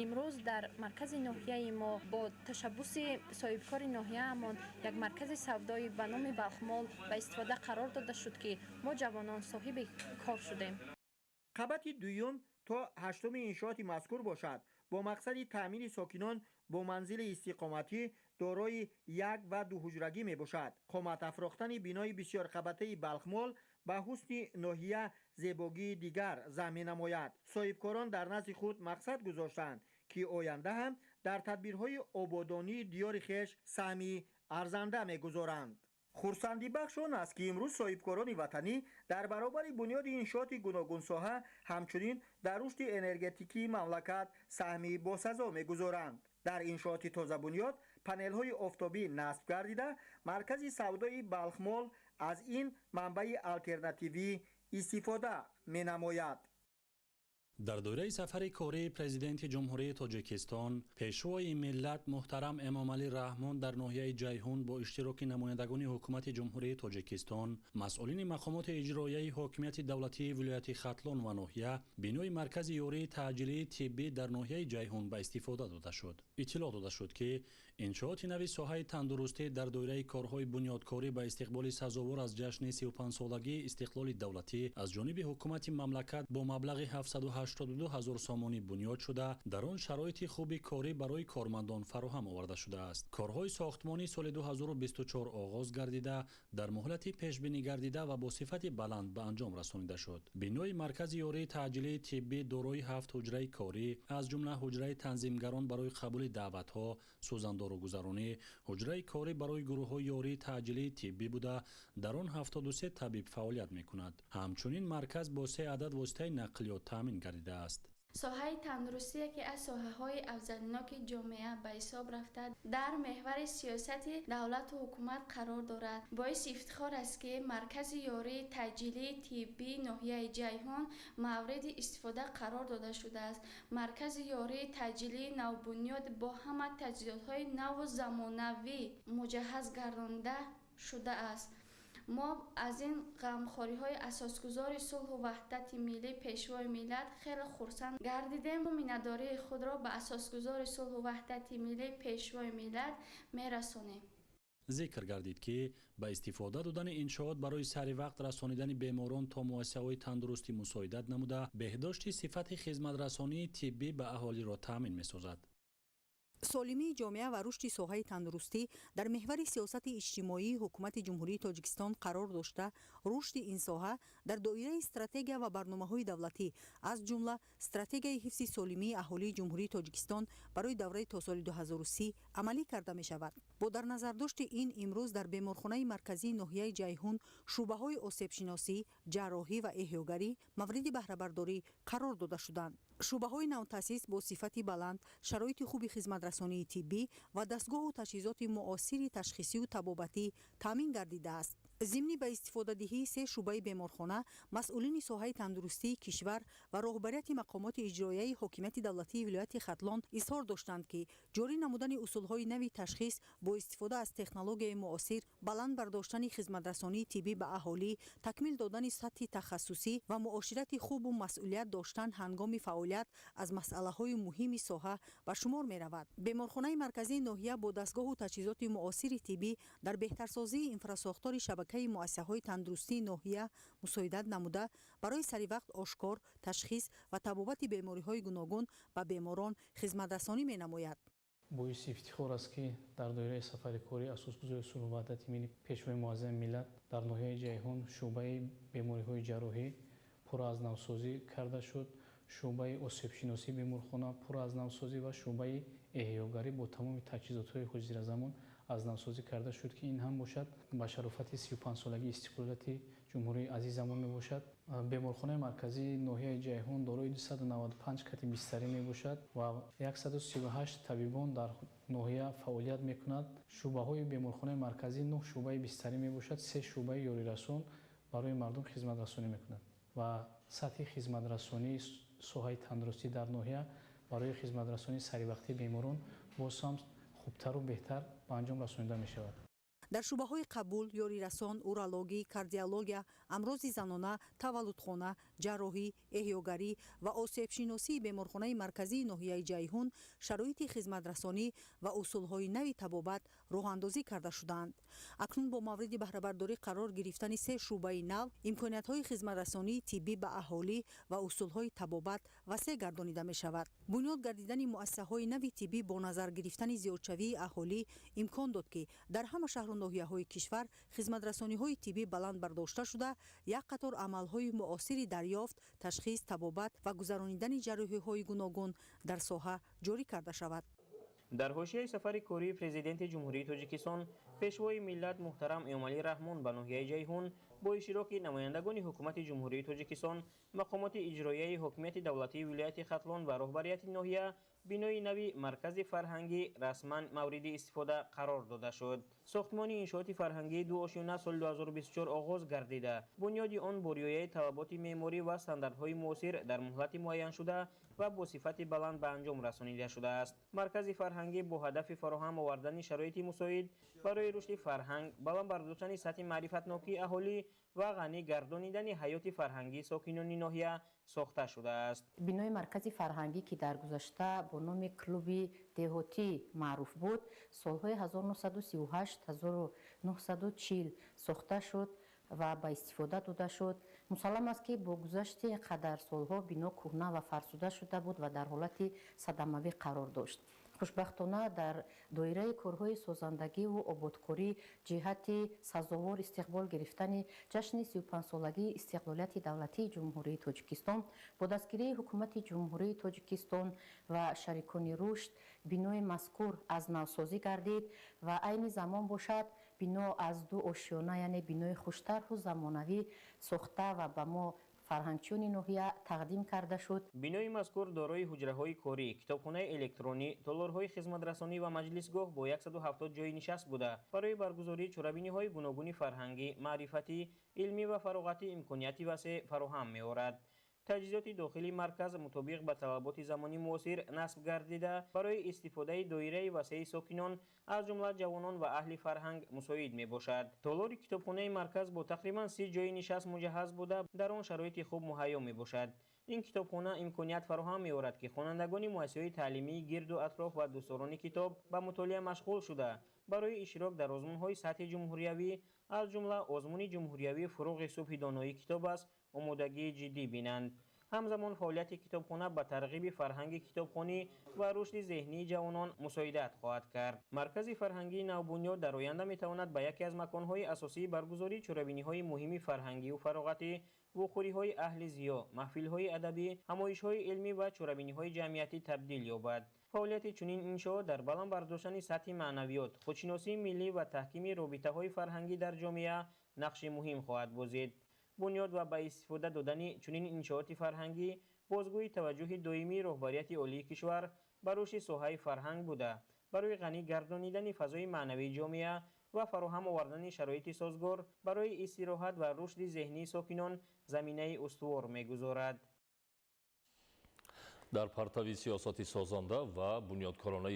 Имрӯз дар маркази ноҳияи мо бо ташаббуси соҳибкори ноҳияамон як маркази савдоӣ ба номи Балхмол ба истифода қарор дода шуд, ки мо ҷавонон соҳиби кор шудем. Қабати дуюм то ҳаштуми иншооти мазкур бошад, бо мақсади таъмини сокинон бо манзили истиқоматӣ дорои як ва дуҳуҷрагӣ мебошад. Қомат афрохтани бинои бисёрқабатаи Балхмол ба ҳусни ноҳия зебогии дигар зам менамояд. Соҳибкорон дар назди худ мақсад гузоштанд, ки оянда ҳам дар тадбирҳои ободонии диёри хеш саҳми арзанда мегузоранд. Хурсандибахш он аст, ки имрӯз соҳибкорони ватанӣ дар баробари бунёди иншооти гуногунсоҳа ҳамчунин дар рушди энергетикии мамлакат саҳми босазо мегузоранд. Дар иншооти тозабунёд панелҳои офтобӣ насб гардида, маркази савдои Балхмол аз ин манбаи алтернативӣ истифода менамояд. Дар доираи сафари кории Президенти Ҷумҳурии Тоҷикистон, Пешвои миллат муҳтарам Эмомалӣ Раҳмон дар ноҳияи Ҷайҳун бо иштироки намояндагони Ҳукумати Ҷумҳурии Тоҷикистон, масъулини мақомоти иҷроияи ҳокимияти давлатии вилояти Хатлон ва ноҳия, бинои маркази ёрии таъҷилии тиббӣ дар ноҳияи Ҷайҳун ба истифода дода шуд. Иттилоъ дода шуд, ки иншооти нави соҳаи тандурустӣ дар доираи корҳои бунёдкорӣ ба истиқболи сазовор аз ҷашни 35-солагии истиқлоли давлатӣ аз ҷониби ҳукумати мамлакат бо маблағи 782 ҳазор сомонӣ бунёд шуда, дар он шароити хуби корӣ барои кормандон фароҳам оварда шудааст. Корҳои сохтмонӣ соли 2024 оғоз гардида, дар муҳлати пешбинӣ гардида ва бо сифати баланд ба анҷом расонида шуд. Бинои маркази ёрии таъҷилии тиббӣ дорои 7 ҳуҷраи корӣ, аз ҷумла ҳуҷраи танзимгарон барои қабули даъватҳо, сӯзандорӯгузаронӣ, ҳуҷраи корӣ барои гурӯҳҳои ёрии таъҷилии тиббӣ буда, дар он 73 табиб фаъолият мекунад. Ҳамчунин марказ бо 3 адад воситаи нақлиёт таъмин гардидааст. Соҳаи тандурустӣ яке аз соҳаҳои афзалиноки ҷомеа ба ҳисоб рафта, дар меҳвари сиёсати давлату ҳукумат қарор дорад. Боиси ифтихор аст, ки маркази ёрии таъҷилии тиббии ноҳияи Ҷайҳун мавриди истифода қарор дода шудааст. Маркази ёрии таъҷилии навбунёд бо ҳама таҷҳизотҳои наву замонавӣ муҷаҳҳаз гардонида шудааст. Мо аз ин ғамхориҳои асосгузори сулҳу ваҳдати миллӣ, Пешвои миллат хеле хурсанд гардидем. Миннатдории худро ба асосгузори сулҳу ваҳдати миллӣ, Пешвои миллат мерасонем. Зикр гардид, ки ба истифода додани иншоот барои сари вақт расонидани беморон то муассисаҳои тандурустӣ мусоидат намуда, беҳдошти сифати хизматрасонии тиббӣ ба аҳолиро таъмин месозад. Солимии ҷомеа ва рушди соҳаи тандурустӣ дар меҳвари сиёсати иҷтимоии Ҳукумати Ҷумҳурии Тоҷикистон қарор дошта, рушди ин соҳа дар доираи стратегия ва барномаҳои давлатӣ, аз ҷумла стратегияи ҳифзи солимии аҳолии Ҷумҳурии Тоҷикистон барои давраи то соли 2030 амалӣ карда мешавад. Бо дар назардошти ин имрӯз дар беморхонаи марказии ноҳияи Ҷайҳун шӯъбаҳои осебшиносӣ, ҷарроҳӣ ва эҳёгарӣ мавриди баҳрабардорӣ қарор дода шуданд. Шӯъбаҳои навтаъсис бо сифати баланд, шароити хуби хизматрасонии тиббӣ ва дастгоҳу таҷҳизоти муосири ташхисию табобатӣ таъмин гардидааст. Зимни ба истифодадиҳии се шӯъбаи беморхона, масъулини соҳаи тандурустии кишвар ва роҳбарияти мақомоти иҷроияи ҳокимияти давлатии вилояти Хатлон изҳор доштанд, ки ҷорӣ намудани усулҳои нави ташхис бо истифода аз технологияи муосир, баланд бардоштани хизматрасонии тиббӣ ба аҳолӣ, такмил додани сатҳи тахассусӣ ва муоширати хубу масъулият доштан ҳангоми фаъолият аз масъалаҳои муҳими соҳа ба шумор меравад. Беморхонаи марказии ноҳия бо дастгоҳу таҷҳизоти муосири тиббӣ дар беҳтарсозии инфрасохтори шабакаи муассисаҳои тандурустии ноҳия мусоидат намуда, барои саривақт ошкор, ташхис ва табобати бемориҳои гуногун ба беморон хизматрасонӣ менамояд. Боиси ифтихор аст, ки дар доираи сафари кории асосгузори сулҳу ваҳдати миллӣ, Пешвои муаззами миллат дар ноҳияи Ҷайҳун шӯъбаи бемориҳои ҷарроҳӣ пурра аз навсозӣ карда шуд, шӯъбаи осебшиносии беморхона пурра аз навсозӣ ва шӯъбаи эҳёгарӣ бо тамоми таҷҳизотҳои ҳозиразамон аз навсозӣ карда шуд, ки ин ҳам бошад ба шарофати 35-солагии истиқлолияти ҷумҳурии азизамон мебошад. Беморхонаи марказии ноҳияи Ҷайҳун дорои 295 кати бистарӣ мебошад ва 138 табибон дар ноҳия фаъолият мекунад. Шӯъбаҳои беморхонаи марказӣ 9 шӯъбаи бистарӣ мебошад, 3 шӯъбаи ёрирасон барои мардум хизматрасонӣ мекунад ва Сатҳи хизматрасонии соҳаи тандурустӣ дар ноҳия барои хизматрасонии саривақтии беморон боз ҳам хубтару беҳтар ба анҷом расонида мешавад. Дар шӯъбаҳои қабул, ёрирасон, урологӣ, кардиология, амрози занона, таваллудхона, ҷарроҳӣ, эҳёгарӣ ва осебшиносии беморхонаи марказии ноҳияи Ҷайҳун шароити хизматрасонӣ ва усулҳои нави табобат роҳандозӣ карда шудаанд. Акнун бо мавриди баҳрабардорӣ қарор гирифтани се шӯъбаи нав, имкониятҳои хизматрасонии тиббӣ ба аҳолӣ ва усулҳои табобат васеъ гардонида мешавад. Бунёд гардидани муассисаҳои нави тиббӣ бо назар гирифтани зиёдшавии аҳолӣ имкон дод, ки дар ҳама шаҳру ноҳияҳои кишвар хизматрасониҳои тиббӣ баланд бардошта шуда, як қатор амалҳои муосири дарёфт, ташхис, табобат ва гузаронидани ҷарроҳиҳои гуногун дар соҳа ҷорӣ карда шавад. Дар ҳошияи сафари кории Президенти Ҷумҳурии Тоҷикистон, Пешвои миллат муҳтарам Эмомалӣ Раҳмон ба ноҳияи Ҷайҳун бо иштироки намояндагони Ҳукумати Ҷумҳурии Тоҷикистон, мақомоти иҷроияи ҳокимияти давлатии вилояти Хатлон ва роҳбарияти ноҳия бинои нави маркази фарҳангӣ расман мавриди истифода қарор дода шуд. Сохтмони иншооти фарҳангии дуошёна соли 2024 оғоз гардида, бунёди он бо риояи талаботи меъморӣ ва стандартҳои муосир дар муҳлати муайяншуда ва бо сифати баланд ба анҷом расонида шудааст. Маркази фарҳангӣ бо ҳадафи фароҳам овардани шароити мусоид барои рушди фарҳанг, баланд бардоштани сатҳи маърифатнокии аҳолӣ ва ғанӣ гардонидани ҳаёти фарҳангии сокинони ноҳия сохта шудааст. Бинои маркази фарҳангӣ, ки дар гузашта бо номи клуби деҳотӣ маъруф буд, солҳои 1938-1940 сохта шуд ва ба истифода дода шуд. Мусаллам аст, ки бо гузашти қадар солҳо бино кӯҳна ва фарсуда шуда буд ва дар ҳолати садамавӣ қарор дошт. Хушбахтона, дар доираи корҳои созандагиву ободкорӣ ҷиҳати сазовор истиқбол гирифтани ҷашни 35-солагии истиқлолияти давлатии Ҷумҳурии Тоҷикистон бо дастгирии Ҳукумати Ҷумҳурии Тоҷикистон ва шарикони рушд бинои мазкур аз навсозӣ гардид ва айни замон бошад, бино аз ду ошёна, яъне бинои хуштарҳу замонавӣ сохта ва ба мо, фарҳангчиёни ноҳия, тақдим карда шуд. Бинои мазкур дорои ҳуҷраҳои корӣ, китобхонаи электронӣ, толорҳои хизматрасонӣ ва маҷлисгоҳ бо 170 ҷойи нишаст буда, барои баргузории чорабиниҳои гуногуни фарҳангӣ, маърифатӣ, илмӣ ва фароғатӣ имконияти васеъ фароҳам меорад. Таҷҳизоти дохилии марказ мутобиқ ба талаботи замони муосир насб гардида, барои истифодаи доираи васеи сокинон, аз ҷумла ҷавонон ва аҳли фарҳанг мусоид мебошад. Толори китобхонаи марказ бо тақрибан 30 ҷойи нишаст муҷаҳҳаз буда, дар он шароити хуб муҳайё мебошад. Ин китобхона имконият фароҳам меорад, ки хонандагони муассисаҳои таълимии гирду атроф ва дӯстдорони китоб ба мутолиа машғул шуда, барои иштирок дар озмунҳои сатҳи ҷумҳуриявӣ, аз ҷумла озмуни ҷумҳуриявии «Фуруғи субҳи доноӣ китоб аст», омодагии ҷиддӣ бинанд. Ҳамзамон фаъолияти китобхона ба тарғиби фарҳанги китобхонӣ ва рушди зеҳнии ҷавонон мусоидат хоҳад кард. Маркази фарҳангии навбунёд дар оянда метавонад ба яке аз маконҳои асосии баргузории чорабиниҳои муҳими фарҳангию фароғатӣ, вохӯриҳои аҳли зиё, маҳфилҳои адабӣ, ҳамоишҳои илмӣ ва чорабиниҳои ҷамъиятӣ табдил ёбад. Фаъолияти чунин иншоот дар баланд бардоштани сатҳи маънавиёт, худшиносии миллӣ ва таҳкими робитаҳои фарҳангӣ дар ҷомеа нақши муҳим хоҳад бозид. Бунёд ва ба истифода додани чунин иншооти фарҳангӣ бозгӯи таваҷҷӯҳи доимии роҳбарияти олии кишвар ба рушди соҳаи фарҳанг буда, барои ғанӣ гардонидани фазои маънавии ҷомеа ва фароҳам овардани шароити созгор барои истироҳат ва рушди зеҳнии сокинон заминаи устувор мегузорад. Дар партави сиёсати созанда ва бунёдкоронаи